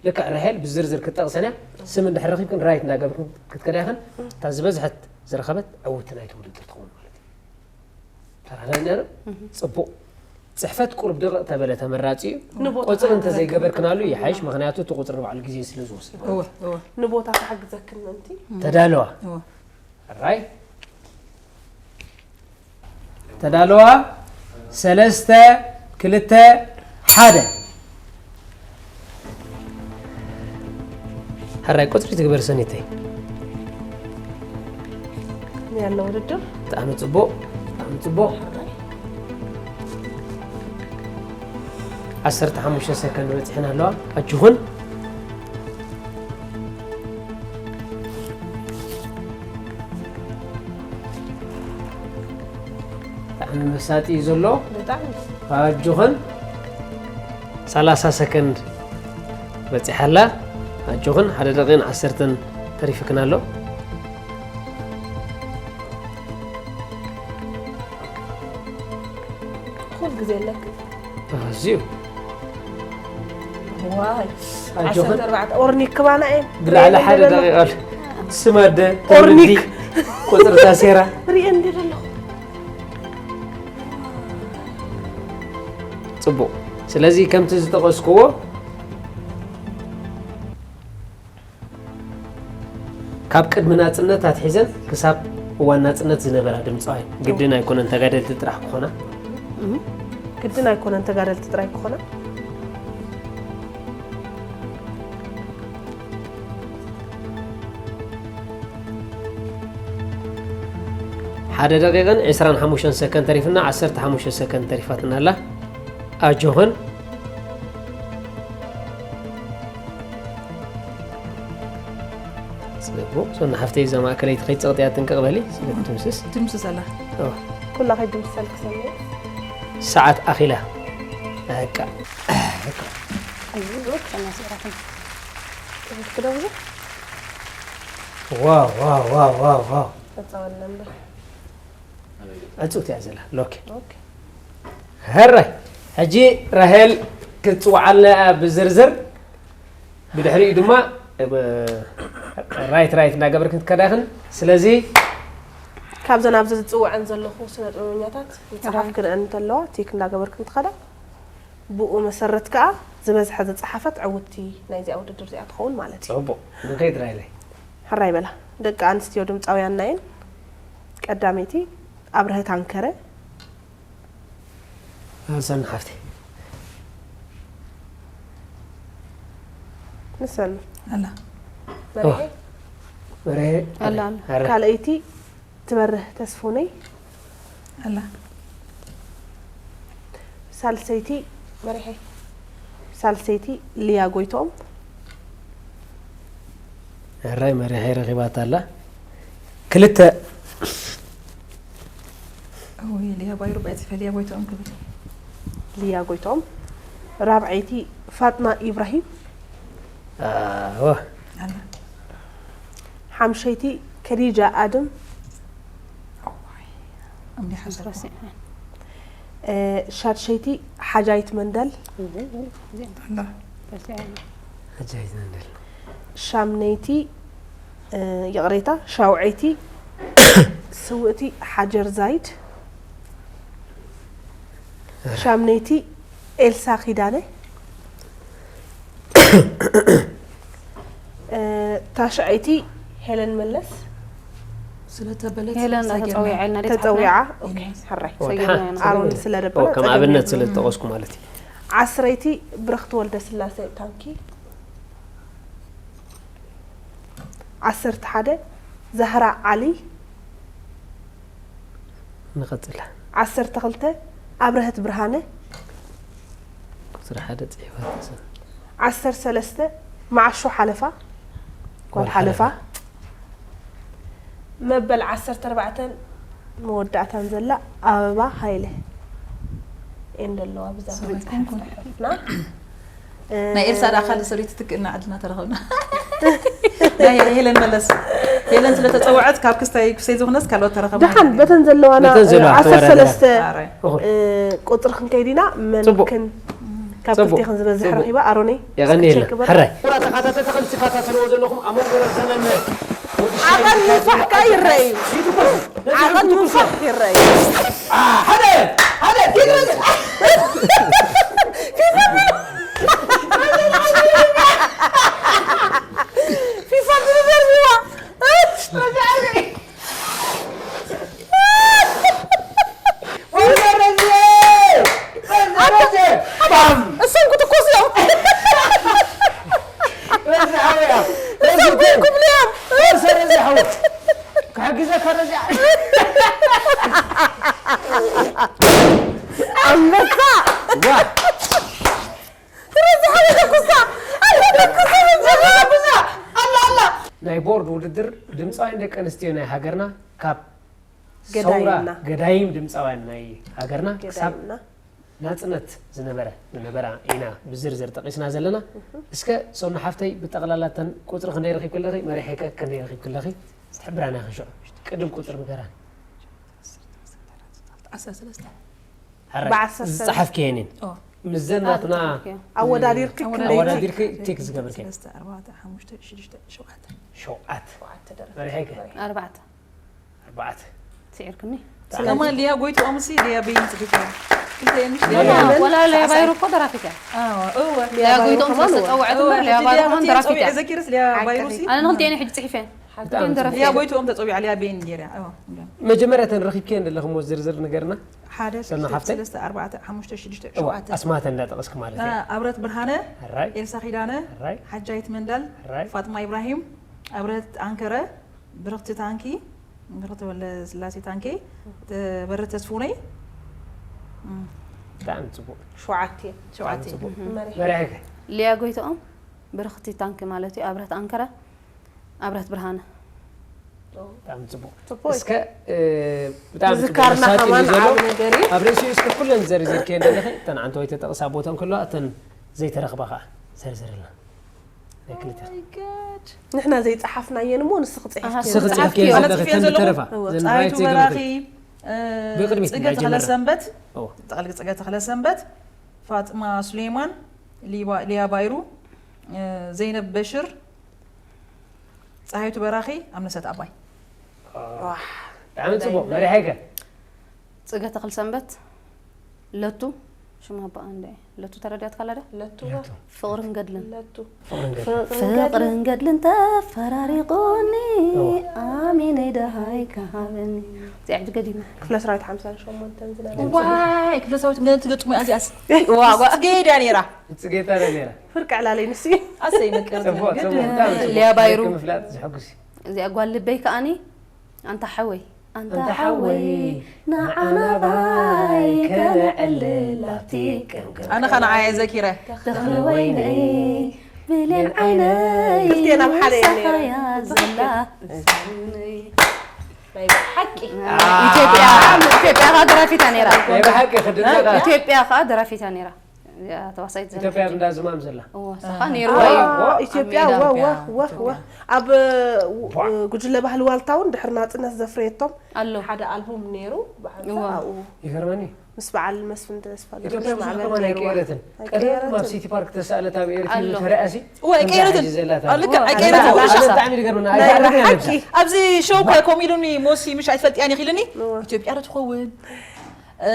ልክዕ ራሄል ብዝርዝር ክትጠቕሰን እያ። ስም እንድሕር ረኺብክን ራይት እንዳገብርክን ክትከዳ ኢኽን። እታ ዝበዝሐት ዝረኸበት ዕውቲ ናይቲ ውድድር ትኸውን ማለት እዩ። ተረዳእና ዶ? ጽቡቕ። ጽሕፈት ቁሩብ ድቕቕ ተበለ ተመራጺ እዩ። ንቦታ ቁጽሪ እንተዘይገበርክናሉ ይሓይሽ፣ ምኽንያቱ እቲ ቁጽሪ ንባዕሉ ግዜ ስለ ዝወስድ። እወ እወ ንቦታ ክሕግዘክን ምእንቲ ተዳለዋ። እወ ራይ ተዳለዋ። ሰለስተ ክልተ ሓደ። ሕራይ ቁጽሪ ትግበር ሰኒተይ። ያለ ውድድር ብጣዕሚ ጽቡቕ፣ ብጣዕሚ ጽቡቕ። ዓሰርተ ሓሙሽተ ሰከንድ በጺሐን ኣለዋ። ኣጆኹን። ብጣዕሚ መሳጢ እዩ ዘሎ። ብጣዕሚ ኣጆኽን። ሰላሳ ሰከንድ በጺሓ ኣላ። ኣጆኽን፣ ሓደ ደቂቕን ዓሰርተን ተሪፍክን ኣሎ። ኩል ግዜ ኣለክ ኣዝዩ ዋይ ኣጆኽን። ዓሰርተ ኣርባዕተ ኦርኒክ ክባና እየን ብላዕሊ ሪኤን ሓደ እንደ ደቂቕ ኣሎ። ስመደ ኦርኒክ። ቁጽሪ ታሴራ ሪኤን እንደ ዘለኹ ጽቡቕ። ስለዚ ከምቲ ዝጠቐስክዎ ካብ ቅድሚ ናጽነት ኣትሒዘን ክሳብ እዋን ናጽነት ዝነበራ ድምጻውያን ግድን ኣይኮነን ተጋደልቲ ጥራሕ ክኾና። ግድን ኣይኮነን ተጋደልቲ ጥራይ ክኾና ሓደ ደቂቕን ዕስራን ሓሙሽተን ሰከንድ ተሪፍና፣ ዓሰርተ ሓሙሽተ ሰከንድ ተሪፋትና ኣላ። ኣጆኽን። ጽቡቕ። ሶና ሓፍተይ እዛ ማእከለይቲ ከይትጸቕጥያ ጥንቅቕ በሊ። ስለ ክትምስስ። ትምስስ ኣላ። እዋ። ኩላ ከይድምሰል ክሰምዕ ሰዓት ኣኺላ። በቃ። ሕዚ ብሩክ ሸና ስዕራተኛ ክብት ክደውዙ ዋው፣ ዋው፣ ዋው፣ ዋው፣ ዋው። ተጻወልና እምበር ዕጹት እያ ዘላ። ሎኬ። ኦኬ ሕራይ። ሕጂ ራሄል ክትጽውዓልና እያ ብዝርዝር። ብድሕሪኡ ድማ እ፣ ራይት ራይት እናገበርክን ትከዳኽን። ስለዚ ካብዘን ኣብዚ ዝጽውዐን ዘለኹ ስነ ጥበበኛታት ዝጽሓፍክን እንተለዋ ቲክ እንዳገበርክን ትኸዳ ብኡ መሰረት ከዓ ዝበዝሐ ዝጸሓፈት ዕውቲ ናይዚኣ ውድድር እዚኣ ትኸውን ማለት እዩ ጽቡቕ። ንኸይድ ራይለይ። ሕራይ በላ ደቂ ኣንስትዮ ድምፃውያን ናየን ቀዳመይቲ ኣብርሀት ኣንከረ ሰኑ ሓፍቲ። ንሰኑ ኣላ መርሄ መርሄ ኣላ ኣላ። ኣረ ካልኣይቲ ትበርህ ተስፉነይ ኣላ ሳልሰይቲ መርሄ ሳልሰይቲ ሊያ ጎይቶም ሕራይ መሪሐይ ረኺባታ ኣላ። ክልተ ወይ ሊያ ባይሩ ባይ ጽፈ ሊያ ጎይቶም ክብል ሊያ ጎይቶም ራብዐይቲ ፋጥማ ኢብራሂም ኣዎ ኣላ ሓምሸይቲ ከዲጃ ኣድም ኣምዲ ሓሰብ ረሲዐ እ፣ ሻድሸይቲ ሓጃይት መንደል ኣላ ኣጃይት መንደል ሻምነይቲ እ፣ ይቕሬታ ሻውዐይቲ ስውእቲ ሓጀር ዛይድ ሻምነይቲ ኤልሳ ኪዳነ እ፣ ታሽዐይቲ ሄለን መለስ ስለተበለት ሄለን ተጸዊዐልና ዲት ተጸዊዓ ኦኬ። ሕራይ ወድሓ ሰጊድና ኢና። ኣሮን ስለ ደበረ ከም ኣብነት ስለ ዝጠቐስኩ ማለት እዩ። ዓስረይቲ ብርኽቲ ወልደ ስላሴ ታንኪ ዓሰርተ ሓደ ዛህራ ዓሊ ንቐጽላ ዓሰርተ ክልተ ኣብረሀት ብርሃነ ቁፅሪ ሓደ ፅሒፋ ተሰ ዓሰርተ ሰለስተ መዓሾ ሓለፋ ጓል ሓለፋ መበል ዓሰርተ ኣርባዕተን መወዳእታን ዘላ ኣበባ ሃይለ እየን ዘለዋ ብዛ ሰበይትኩም ኩን። ና ናይ ኤልሳ ዳ ካልእ ሰበይቲ ትክእልና ዕድልና ተረኸብና ናይ ሄለን መለስ ሄለን ስለተፀውዐት ካብ ክስታይ ክሰይ ዝኾነስ ካልኦት ተረኸብና ደሓን በተን ዘለዋና በተን ዘለዋ ዓሰርተ ሰለስተ ኣረ እኹል እ፣ ቁፅሪ ክንከይድ ኢና መን ፅቡቅ። ክን ካብ ፅቡቅ። ክልቴኽን ዝበዝሕ ፅቡቅ። ረኺባ ኣሮነይ የቐንየልና ክቸክ በል። ሕራይ ክቡራት ተኸታተልቲ ከም ትከታተልዎ ዘለኹም ኣብ መንጎ ረብሰናን ዓቐን ምንፋሕ ከኣ ይረኣዩ ዓቐን ምንፋሕ ይረኣዩ ሓደ ሓደ ፊፋ ዝነበርዋ እሶም ክትኮስ እዮም እሶም ኮይንኩም እዮም ክሕግዘካ ረዚኣ ኣንበሳ ረዚ ሓደ ደኩሳ ኣለ ደኩሳ ደኩሳ ኣላ ኣላ ናይ ቦርድ ውድድር ድምፃውያን ደቂ ኣንስትዮ ናይ ሃገርና ካብ ገዳይምና። ሰውራ ገዳይም ድምፃውያን ናይ ሃገርና ክሳብ ገዳይምና ናፅነት ዝነበረ ዝነበራ ኢና ብዝርዝር ጠቂስና ዘለና። እስከ ሶና ሓፍተይ ብጠቕላላ እተን ቁፅሪ ክንደይ ረኺብክለኺ መሪሐከ ክንደይ ረኺብክለኺ ትሕብራና ይኽን ሽዑ ቅድም ቁፅሪ ንገራን ዓሰርተ ሰለስተ ሕራይ ብዓሰርተ ዝፀሓፍክየን እየን ኦ ምዘን ናትና ኣወዳዲርክ ኣወዳዲርክ ክንደይቲ ኣወዳዲርክ ቴክስ ዝገብርከ ሰለስተ ኣርባዕተ ሓሙሽተ ሽዱሽተ ሸውዓተ ሸውዓት ሸውዓተ ደረኺ መሪሐከ ኣርባዕተ ኣርባዕተ ስዒርክኒ ከማን ሊያ ጎይትኦም ሲ ሊያ ቤን ፅሒፍያ ክልተኤን ምሽ ሊያ ሊያ ቤን ቤን ወላ ሊያ ባይሩ እኮ ደራፊት እያ ኣዎ ሊያ ጎይትኦም ስለ ዝተፀውዐት እምበር ሊያ ባይሩ ከማን ደራፊት እያ ተፀዊዐ ዘኪርስ ሊያ ባይሩ ሲ ኣነ ክልቲኤን ሕጂ ፅሒፈ ሓቂ ክልቲኤን ደረፍቲ ሊያ እየ። ጎይትኦም ተፀዊዓ ሊያ ቤን ጌርያ እዎ እንዲያ መጀመርያ እተን ረኺብክየን ዘለኹም ዝርዝር ንገርና ሓደ ሰና ሓፍተይ? ሰለስተ ኣርባዕተ ሓሙሽተ ሽዱሽተ እዋ ሸውዓተ ኣስማተ እንዳጠቐስኪ ማለት እዩ ኣብረት ብርሃነ ሕራይ ኤልሳ ኪዳነ ሕራይ ሓጃይት መንዳል ሕራይ ፋጥማ ኢብራሂም ኣብረት ኣንከረ ብርኽቲ ታንኪ ብርኽቲ ወልደ ስላሴ ታንኪ በረ ተስፉነይ እም፣ ብጣዕሚ ፅቡቅ ሸውዓተ እዮም ሸውዓተ ብጣዕሚ ፅቡቅ መሪሕ መሪሕከ ሊያ ጎይትኦም ብርኽቲ ታንኪ ማለት እዩ ኣብረት ኣንከረ ኣብረት ብርሃነ ብጣዕሚ ፅቡቅ ጽቡቅ እዩ። እስከ እ፣ ብጣዕሚ ምዝካርና መሳጢ ከማን እዩ ዘሎ። ዓቢ ነገር እዩ። ኣብ ርእሲኡ እስከ ኩለን ዘርዚርክየን ዘለኺ እተን ዓንተወይቲ ጠቕሳ ቦታ እንከለዋ እተን ዘይተረኽባ ከዓ ዘርዝርልና ናይ ክልተ my God። ንሕና ዘይፀሓፍናየን እሞ ንስኺ ኣሃ፣ ፅሒፍኪ ስኺ ጽሓፍኪ ፅሒፍክዮ እዮ። ኣነ ዘለኺ ጽሒፍዮ እተን ዘለኹ? ዝተረፋ እወ። ዘን ፀሃይቱ ራይት ዘይገበርክዮ። በራኺ እ፣ ብቕድሚት ፅገ ናይ ጀመርና። ተኽለሰንበት ኦ። ጠቕሊ ፅገ ተኽለሰንበት ፋጥማ ሱሌማን ሊባ- ሊያ ባይሩ እ፣ ዘይነብ በሽር ፀሃይቱ በራኺ ኣምነሰት ኣባይ ዋሕ ብጣዕሚ ፅቡቅ መሪሐይከ ፅገ ተኽልሰንበት ለቱ ሽማ ኣባኣ እንደ ለቱ ተረዳት ካላደ ለቱ ፍቕርን ገድልን ለቱ ፍቕርን ገድልን ፍቕርን ገድልን ተፈራሪቑኒ ኣሚነይ ደሃይ ከሃበኒ እዚኣ ሕጂ ገዲመ ክፍለ ሰራዊት ሓምሳን ሸሞንተን ዝነበረ ዋይ ክፍለ ሰራዊት ገለ ትገጥሙ እዚኣስ ዋጓ ጽጌዳ ነይራ ጽጌታ ነራ ፍርቂ ዕላለይ ንሲ ኣሰይ ምቅር ጽቡቅ ጽቡቅ ሊያ ባይሩ። ምፍላጥ ዝሕጉስ እዩ እዚኣ ጓል ልበይ ከኣኒ ኣንታ ሓወይ ኣንታ ኣንታ ሓወይ ሓወይ ንዓናባይ ከነዕልል ኣብቲ ቅምቅም ኣነ ኸ ንዓየ ዘኪረ ተኽሊ ወይነይ ብሌን ዓይነይ ክልቴና ኣብ ሓደ እየን ነይረን። ሳኻያ ዘላ ናይ ሓቂ ኢትዮጵያ ኢትዮጵያ ከዓ ደራፊታ ነይራ ናይ ብሓቂ ክድነቃ ኢትዮጵያ ከዓ ደራፊታ ነይራ እዚኣ ተዋሳይት ዘላ ኢትዮጵያ እንዳ ዝማም ዘላ እዎ ሳኻ ነይሩ ኣዎ፣ እዩ ኢትዮጵያ ኣብ ሜዳ። ወ ወ ወ ወ ኣብ ጉጅለ ባህሊ ዋልታ እውን ድሕሪ ናፅነት ዘፍረየቶም ኣሎ ሓደ ኣልቡም ነይሩ ብሓንሳ እዋ። ኣብኡ ይገርመኒ ምስ በዓል መስፍን ተስፋ ኢትዮጵያ ብዙሕ ከማን ኣይቀየረትን ቀደም ኣብ ሲቲ ፓርክ ተሳእለት ኣብ ኤሪትሪ ኣሎ። ተረኣሲ ወይ ቀየረትን ዘላታ ልክዕ ኣይቀየረትን ናይ ልክዕ ብሓቂ ኣብዚ ሸው እኮ ኮሚሉኒ ሞሲ ምሽ ኣይትፈልጥያን ኢኺልኒ ኢትዮጵያ ዶ ትኸውን እ፣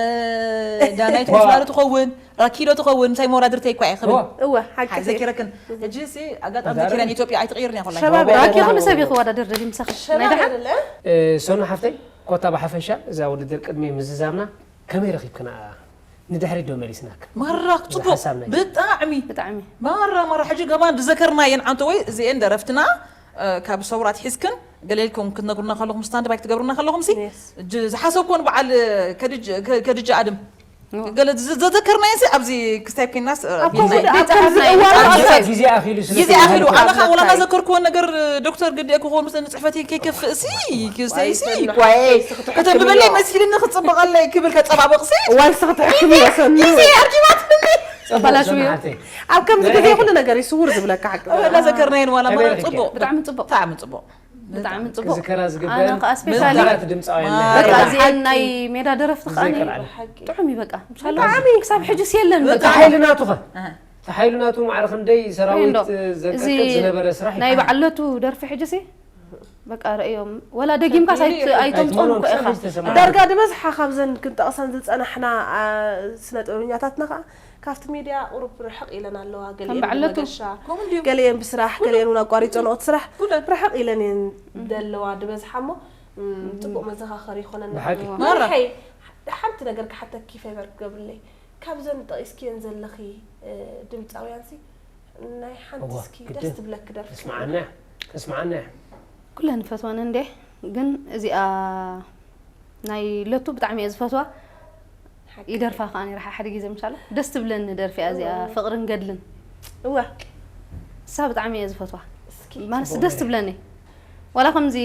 ዳናይት ምስላ ዶ ትኸውን ራኪ ዶ ትኸውን ምሳይ መወዳድርተይ እኳ እየ ክብል እወ ሓቂ ሓይ ዘኪረክን ሕጂ ሲ ኣጋጣሚ ዘኪረን ኢትዮጵያ ኣይትቕይርን እያ ኮላ ሸባብ ራኪ ኩሉ ሰብ ይኽወዳደር ደሊ ምሳኺ ናይ ሸባብ ደሓን የለ ሶና ሓፍተይ ኮታ ብሓፈሻ እዛ ውድድር ቅድሚ ምዝዛምና ከመይ ረኺብክና ንድሕሪት ዶ መሊስናክ ማራ ሓሳብ ጽቡቅ ናይ ብጣዕሚ ብጣዕሚ ማራ ማራ ሕጂ ከማን ዝዘከርናየን ዓንተ ወይ እዚኤን ደረፍትና እ፣ ካብ ሰውራት ሒዝክን ገለ ኢልኩም ክትነግሩና ከለኹም ስታንድ ባይ ክትገብሩና ከለኹም ሲ Yes. ጅ- ዝሓሰብኩን በዓል ከድጅ- ከ- ከድጃ ኣድም ገለ ዝ- ዘዘከርናየን ሲ ኣብዚ ክስታይ ኮይናስ እ፣ ኣብ ከምዚ ቢልናይ። ኣብ ከምዚ ናይ እዋን ጣዕሚ ጥራይ ሰብ ግዜ ኣኺሉ ስለ ግዜ ዝሓለፈ። ኣኺሉ ኣነ ኸ ወላ ምርካይ። እናዘከርክዎ ነገር ዶክተር ግዲ ክኸውን ምስ ንጽሕፈት ከይከፍእ ሲ ክሰይ ሲ ዋይ፣ ኳይ ሰኑ፣ ንስኺ ትሕክሚ ከተንብበለይ እሞ። መሲልኒ ክጽበቐለይ ክብል ከጸባበቕ ሲ ዋይ ስኺ ትሕክሚ እሞ ሰኑ ግዜ ኣርኪባትኒ ጽቡቅ በላሽው ሶና እዩ። ሓፍተይ ኣብ ከምዚ ግዜ ኩሉ ነገር እዩ ስውር ዝብለካ ሓቂ እናዘከርናየን ዋላ ከመይ ማራ ረኺብኪ? ጽቡቕ ብጣዕሚ ጽቡቕ ብጣዕሚ ጽቡቕ ብጣዕሚ ጽቡቅ ክዝከራ ዝግበአን ኣነ ከዓ ስፔሻሊ ምልክታት ድምፃውያን ናይ በቃ ሃገርና እዚአን ናይ ሜዳ ደረፍቲ ከዓ ዘይቀልዓለን። ጥዑም እዩ በቃ ምሻላ ብጣዕሚ። ክሳብ ሕጂ የለን በቃ ተሓይሉናቱ ኸ ኣህ። ተሓይሉናቱ ማዕረ ክንደይ ሰራዊት እንዶ፣ ዘንቀጥቅጥ እዚ ዝነበረ ስራሕ እዩ። ናይ በዓለቱ ደርፊ ሕጂ ሲ በቃ ረእዮም ወላ ደጊምካ ሳይት ኣይተምፅኦን ኣይትመኖን እኮ ክሳብ ኢኻ ዝተሰምዐ። ዳርጋ ድበዝሓ ካብዘን ክንጠቕሰን ዝፀናሕና አ፣ ስነ ጥበበኛታትና ከዓ ካብቲ ሚድያ ቁሩብ ርሕቕ ኢለን ኣለዋ ከም ገሊአን በዓለቱ። ብመገሻ ከምኡ እንድዩ ገሊአን ብስራሕ ገሊአን እውን ኣቋሪፀንኦ እቲ ስራሕ ኩለን ርሕቕ ኢለን እየን ዘለዋ ድበዝሓ እሞ ም፣ ፅቡቕ መዘኻኸሪ ይኾነና ብሓቂ። ማራ። ሓይ ሓንቲ ነገር ክሓተኪ ፌቨር ክገብርለይ ካብዘን ጠቒስክየን ዘለኺ እ፣ ድምፃውያን ሲ ናይ ሓንቲ እዋ፣ እስኪ ግድን። ደስ ትብለኪ ደርፊ ከስምዓና እያ ከስምዓና እያ ኩለን ንፈትወን እንዴ ግን እዚኣ ናይ ለቱ ብጣዕሚ እየ ዝፈትዋ ይደርፋ ከዓ ነራ ሓደ ግዜ ምሻለ ደስ ትብለኒ ደርፊ እያ እዚኣ ፍቕርን ገድልን እወ እሳ ብጣዕሚ እየ ዝፈትዋ እስኪ ማለት ደስ ትብለኒ ዋላ ከምዚ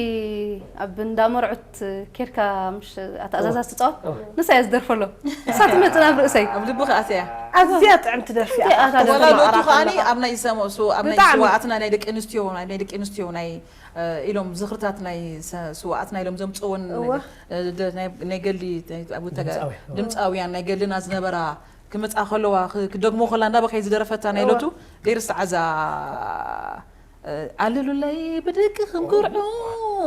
ኣብ እንዳ መርዑት ኬድካ ምሽ ኣተኣዛዛ ትፃወት ንሳ እየ ዝደርፈሎ እሳ ትመፅእ ናብ ርእሰይ ኣብ ልቢ ከኣትያ ኣዝያ ጥዕምቲ ደርፊ እያ እዚኣ እታ ወላ ደርፊ ሎቱ ከዓኒ ኣብ ናይ ሰሞ- ሱ- ኣብ ናይ ብጣዕሚ። ስዋኣትና ናይ ደቂ ኣንስትዮ ናይ ናይ ደቂ ኣንስትዮ ናይ እ፣ ኢሎም ዝኽርታት ናይ ሰ- ስዋኣትና ኢሎም ዘምፅዎን እወ። እ፣ ደ- ናይ- ናይ ገሊ ናይ- ኣብ ተጋ- ድምፃውያን። ድምፃውያን ናይ ገልና ዝነበራ ክመፃ ከለዋ ክ- ክደግሞ ከላ እንዳበኸይ ዝደረፈታ ናይ እወ። ሎቱ ደይርስዓዛ ኣለሉለይ ብደቅኽም ኩርዑ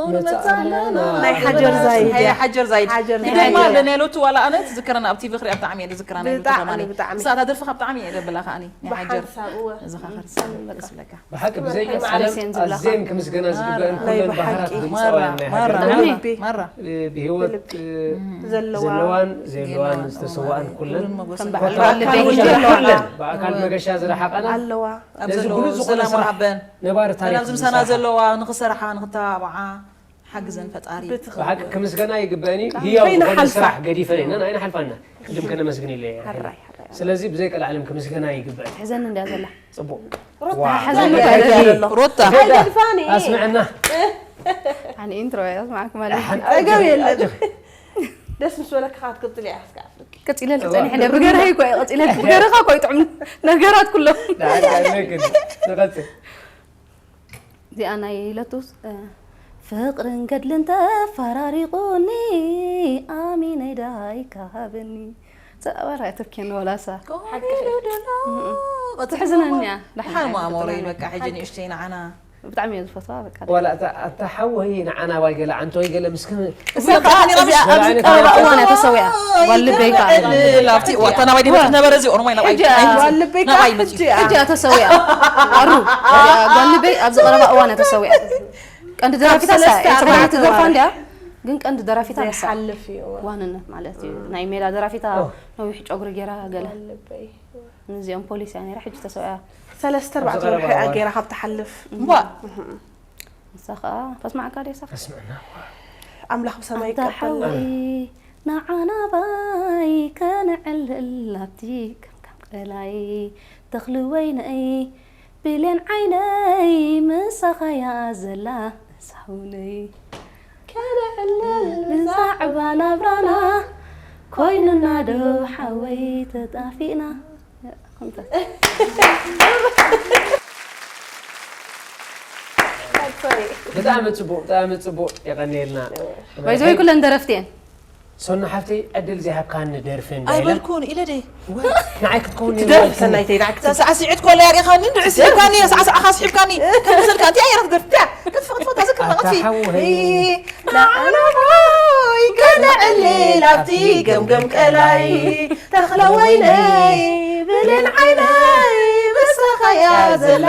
ንመጻ ኣለና ናይ ሓጀር ዛይድ ናይ እያ። ሓጀር ዛይድ ሓጀር ናይ ዛይድ ድማ እያ። ኣለና ሎቱ ዋላ ኣነ ትዝክረና ኣብ ቲቪ ክሪኣ ብጣዕሚ እየ ዝዝክራ ናይ ሎቱ ብጣዕሚ፣ ከማኒ ብጣዕሚ። እሳታ ደርፊ ካብ ብጣዕሚ እየ ደብላ ከዓኒ ናይ ሓጀር ብሓንሳብ እወ እዚ ኸ ኸርሳ ደስ ብለካ ብሓቂ ብዘይ ብሓቂ ቀልዓለም ማለስየን ዝብላኻ። ኣዝየን ክምስገና ዝግበአን ናይ ኩለን ብሓቂ። ባህራት ማራ ድምፃውያን ናይ ማራ ሃገርና ብልቢ ማራ ብህይወት ዘለዋ ዘለዋን ዘየለዋን ጌና፣ ዝተሰዋኣን ኩለን ክብርን ሞገስን ከም በዓል በዓል ባለቤት ባለቤት ዘለዋ። ዘለዋ። ብኣካል መገሻ ዝረሓቐና እወ። ኣለዋ ኣብ ነዚ ዘለዎ ብሉጽ ዝኾነ ሰላም ስራሕ ወሃበን ነባሪ ታሪኽ ናብ ዝምሳና ዝሰርሓ። ዘለዋ ንኽሰርሓ ንኽተባብዓ ሓግዘን ፈጣሪ ብትኽክል። ብሓቂ ክምስገና ይግበአኒ ህያው ከይንሓልፋ። ዝኾነ ስራሕ ገዲፈን ኢና ኣይንሓልፋና ቅድም ከነመስግን ኢለ እየ። ሕራይ፣ ሕራይ። ስለዚ ብዘይ ቀልዓለም ክምስገና ይግበአኒ ትሕዘኒ እንድያ ዘላ ፅቡቅ ሩታ ዋው። ሓዘን እንታይ እንታይ ገለ ዘሎ ሩታ ኣይገድፋኒ ኣስምዐና ኣነ ኢንትሮ እያ ስማዕክ ማለት ፀገም የለን ደስ ምስ በለካ ክትቅፅል እያ እስካ ኣፍልኪ ቀፂለልክ ፀኒሐ እንደ ብገርሀይ እኮ እየ ቀፂለልክ ብገርኻ እኮ ይጥዕሙ ነገራት ኩሎም ዳሓር ኣለክን ንቐፅል እዚኣ ናይ ለቱስ ፍቕርን ገድልን ተፈራሪቑኒ ኣሚነይ ዳይ ካሃበኒ ፀባራ ተብኬን ወላሳ ትሕዝነኒ እያ ሓን ማሞረይ በቃ ሕጂ ንእሽተይ ንዓና ብጣዕሚ እየ ዝፈትዋ። በቃ ዋላ እታ ሓወይ ንዓና ዋይ ገለ ዓንቶ ወይ ገለ ምስክን እዚኣ ከዓ እዚኣ ኣብዚ ቀረባ እዋን እያ ተሰዊኣ። ጓል ልበይ ከዓ ላብቲ ዋታ ናባይ ዲበት ነበረ እዚ ኦሮማይ ናባይ ሕጂ እያ። ጓል ልበይ ከዓ ናባይ መፅዩ። ሕጂ እያ ተሰዊኣ። ኣሩ ጓል ልበይ ኣብዚ ቀረባ እዋን እያ ተሰዊኣ። ቀንዲ ደራፊታ እሳ እያ። ትግርኛ ትደርፋ እንዲያ ግን ቀንዲ ደራፊታ ንሳ እያ። ዘይሓልፍ እዩ። ዋንነት ማለት እዩ። ናይ ሜዳ ደራፊታ ነዊሕ ጨጉሪ ገይራ ገለ ጓል ልበይ ንዚኦም ፖሊስ እያ ነይራ። ሕጂ ተሰዊኣ። ሰለስተ ኣርባዕተ ወርሒ እያ ገይራ ካብ ትሓልፍ። እምቧ ንሳ ከዓ ከስማዕካ ድየ ሳኻ? ኣስምዕና ኣምላኽ ብሰማይ ኣንታ ይቀበልና። ሓወይ ንዓናባይ ከነዕልል ኣብቲ ከምከም ቀላይ ተኽሊ ወይነይ ብሌን ዓይነይ ምሳኻያ ዘላ ሳውነይ ከነዕልል ብዛዕባ ናብራና ኮይኑና ዶ ሓወይ ተጣፊእና። ብጣዕሚ ፅቡቅ ብጣዕሚ ፅቡቅ የቀንየልና። ባይዘወይ ኩለን ደረፍቲ እየን። ሶና ሓፍተይ ዕድል ዘይሃብካኒ ደርፊ እንዳ ኢለ ኣይበልኩን ኢለ ደይ ንዓይ ክትከውን ትደርፍ ሰናይተይ ንዓይ ክትደርፍ ሳዕስዒት ኮላ ያሪኻኒ ንድዕስ ሂብካኒ ሳዕሳዕኻ ስሒብካኒ ከምሰልካ እንታይ ኣየረት ደርፍትያ ክትፈቕትፈታ ዝክር ኣታ መቐፊ ሓወይ። ናዓናቦይ ከነዕልል ኣብቲ ገምገም ቀላይ ተኽለ ወይነይ ብሌን ዓይነይ ምሳኻያ ዘላ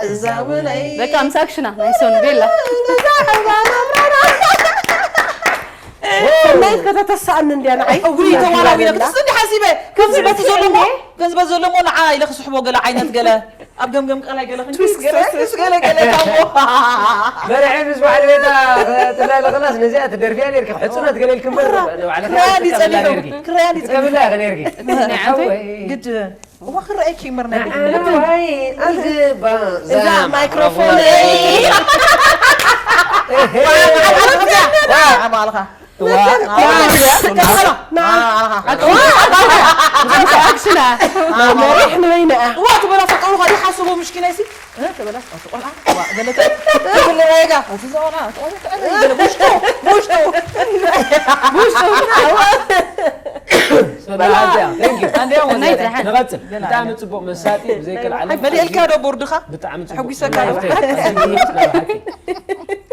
እዛ ውነይ በቃ ምስ ኣክሽና ናይ ሶን ቤላ ብዛዕባ ናብራና ሰናይት ከተተሳእኒ እንድያ ንዓይ እውይ ተዋላዊነ ክትስኒ ሓሲበ ከምዚ በቲ ዘሎ እሞ ከምዚ በቲ ዘሎ እሞ ንዓ ኢለ ክስሕቦ ገለ ዓይነት ገለ ኣብ ገምገም ቀላይ ገለ ክንዲ ትዊስት ገለ ትዊስት ትዊስት ገለ ገለ ካብ እሞ መርዐ ምስ በዓል ቤታ ትላለቕላስ ነዚኣ ትደርፍያ ነርኪ ሕፁናት ገለ ኢልክምበር ንባዕልኺ ክረያ ትጥቀምላ ዲጸሊኹ ነርኪ ክረያ ዲጸሊኹ ትገብላ ኢኺ ነርኪ ሓወይ ግድ እዋ ክረኣየኪ እምበር ናይ ንዓይ እዛ እዛ ማይክሮፎን ማለኻ ዋ ኣክሽና መሪሕ ንበይና እያ እዋ ትበላ ፈቀሩኻ ዲሓስቡ ምሽኪናይሲ ተበላስ ቆልዓ ገለተ ትብለ ወይጋ እቲ ቆልዓ ውሽጡ ውሽጡ ሰላም thank you ኣንዲያ ወዘተ ንቐፅል ብጣዕሚ ፅቡቅ መሳጢ ብዘይክል ዓለም መሊእልካ ዶ ቦርድኻ ብጣዕሚ ፅቡቅ ተሐጒሰካ ሰናይ ዶ? ሃብተይ። ኣዝዩ ይስማዕካ።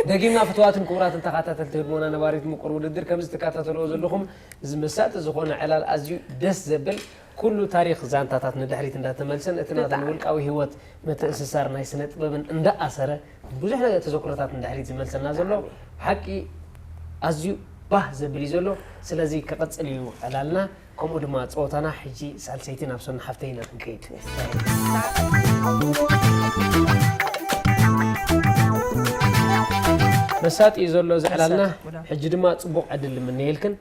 ደጊምና ፍትዋትን ክቡራትን ተኸታተልቲ ህድሞና ነባሪት ምቁር ውድድር ከምዚ ትከታተልዎ ዘለኹም እዚ መሳጢ ዝኾነ ዕላል ኣዝዩ ደስ ዘብል ኩሉ ታሪኽ ዛንታታት ንድሕሪት እንዳተመልሰን እቲ ናተን ውልቃዊ ህይወት ምትእስሳር ናይ ስነ ጥበብን እንዳኣሰረ ብዙሕ ነገር ተዘክሮታት ንድሕሪት ዝመልሰና ዘሎ ሓቂ ኣዝዩ ባህ ዘብል እዩ ዘሎ። ስለዚ ክቕፅል እዩ ዕላልና። ከምኡ ድማ ፀወታና ሕጂ ሳልሰይቲ ናብ ሶኒ ሓፍተይ ኢና ክንከይድ። መሳጢ እዩ ዘሎ እዚ ዕላልና። ሕጂ ድማ ፅቡቅ ዕድል ንምነየልክን።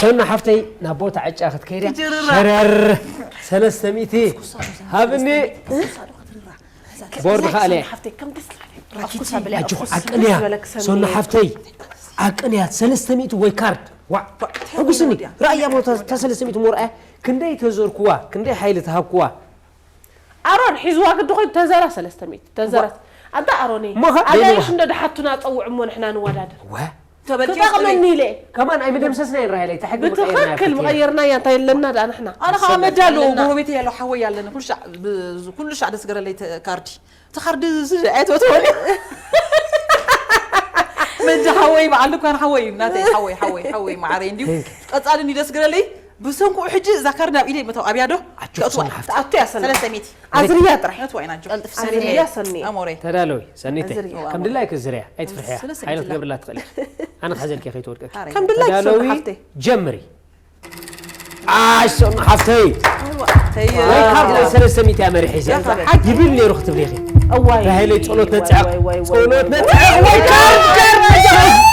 ሶኒ ሓፍተይ ናብ ቦታ ዕጫ ክትከይድ እያ። ሸረር ሰለስተ ሚእቲ ሃብኒ። ቦርድ ከኣለ ኣጆኹ ዓቅንያ ሶኒ ሓፍተይ ዓቅንያ ሰለስተ ሚእቲ ወይ ካርድ ዋ ሕጉስኒ ራእያ ቦታ እታ ሰለስተ ሚእቲ ሞርኣያ ክንደይ ተዘርኩዋ ክንደይ ሓይሊ ተሃብኩዋ ኣሮን ሒዝዋ ግዲ ኮይኑ ተዘራ ሰለስተ ሚእቲ ተዘረት ኣንታ ኣሮኒ እሞ ኸ ኣጋይሽ ደይዋ። እንደ ድሓቱና ፀውዕ እሞ ንሕና ንወዳደር ወ ተበልኪ ክጠቕመኒ ኢለ ከማን ኣይምደምሰስና ኢና ራሃይለይ ተሕጊ ብትኽክል ምቐየርናያ እንታይ ኣለና ደኣ ንሕና ኣነ ከዓ ኣመዳ ኣለዎ ኣለና። ጎረቤት ያለው ሓወይ ኣለኒ ኩሉ ሻዕ ብ- ኩሉ ሻዕ ደስ ገረለይ ተ- ካርዲ እቲ ካርዲ እዚ ኣይትወትወኒ መጃ ሓወይ በዓል ድኳን ሓወይ ናተይ ሓወይ ሓወይ ሓወይ ማዓረይ እንዲዩ ቀፃሊ እንዲ ደስ ገረለይ ብሰንኩ ሕጂ እዛ ካርዲ ናብ ኢደይ መተው ኣብያ ዶ ኣጆ ሰኒ ሓፍቲ ተኣቱ ያሰና ሰለስተ ሚእቲ ኣዝርያ ጥራሕ ነትዋ ኢና ኣጆ ኣዝርያ ሰኒ ኣሞረይ ተዳለዊ ሰኒተይ ዝርያ። ከም ድላይኪ ዝርያ ኣይትፍርሕያ ሰለስተ ሓይሎ ሚእቲ ክገብርላ ትኽእል ኢኻ ኣነ ክሕዘልኪ ከይትወድቀኪ ከም ድላይኪ ሶኒ ተዳለዊ ሓፍተይ ጀምሪ ኣይ ሶኒ ሓፍተይ ተይ ወይ ካብ ናይ ሰለስተ ሚእቲ እያ መሪሐ እዚኣ ይብል ነይሩ ክትብሊ ኢኺ እዋይ ራሄለይ ጸሎት ነጽዕቕ ወይ ወይ ጸሎት ወይ ነጽዕቕ ወይ ካብ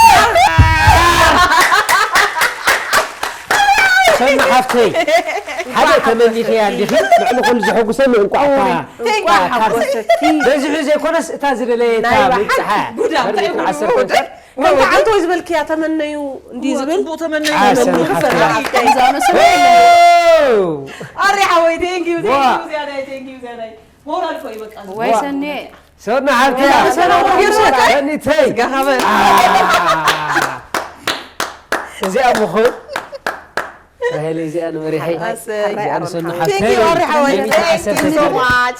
ሰኒ ሓፍተይ ሓደ ተመኒኽያ እንዲኺ ንዕሊ ኩሉ ዘሐጉሰኒ እንቋዕ እኳ እንቋዕ ሓጎሰኪ በዚሑ ዘይኮነስ እታ ዝደለየታ ናይ ምብፅሓ ጉዳ እንታይ ዓሰርተ ጉዳ እንኳን ከምቲ ዓንተወይ ዝበልክያ ተመነዩ እንዲ ዝብል ፅቡቅ ተመነዩ ዓሰርተ ተመነዩ ሓፍተይ ሓፍተይ ከምዚ ኣመሰለ የለን። ኣሪ ሓወይ thank you thank you ዝያዳይ thank you ዝያዳይ ሞራል ኮ ይበቃ ወይ ሰኒ ሰኒ ሓፍተይ ሰኒ ሓፍተይ ሰኒተይ ጋሃበ እዚኣ ምኹን ራሄለይ እዚኣ ንመሪሐይ ኣሰይ እዚኣ ንሰኒ thank ሓፍተይ you ኣሪ ሓወይ ሚእቲ ዓሰርተ thank you so much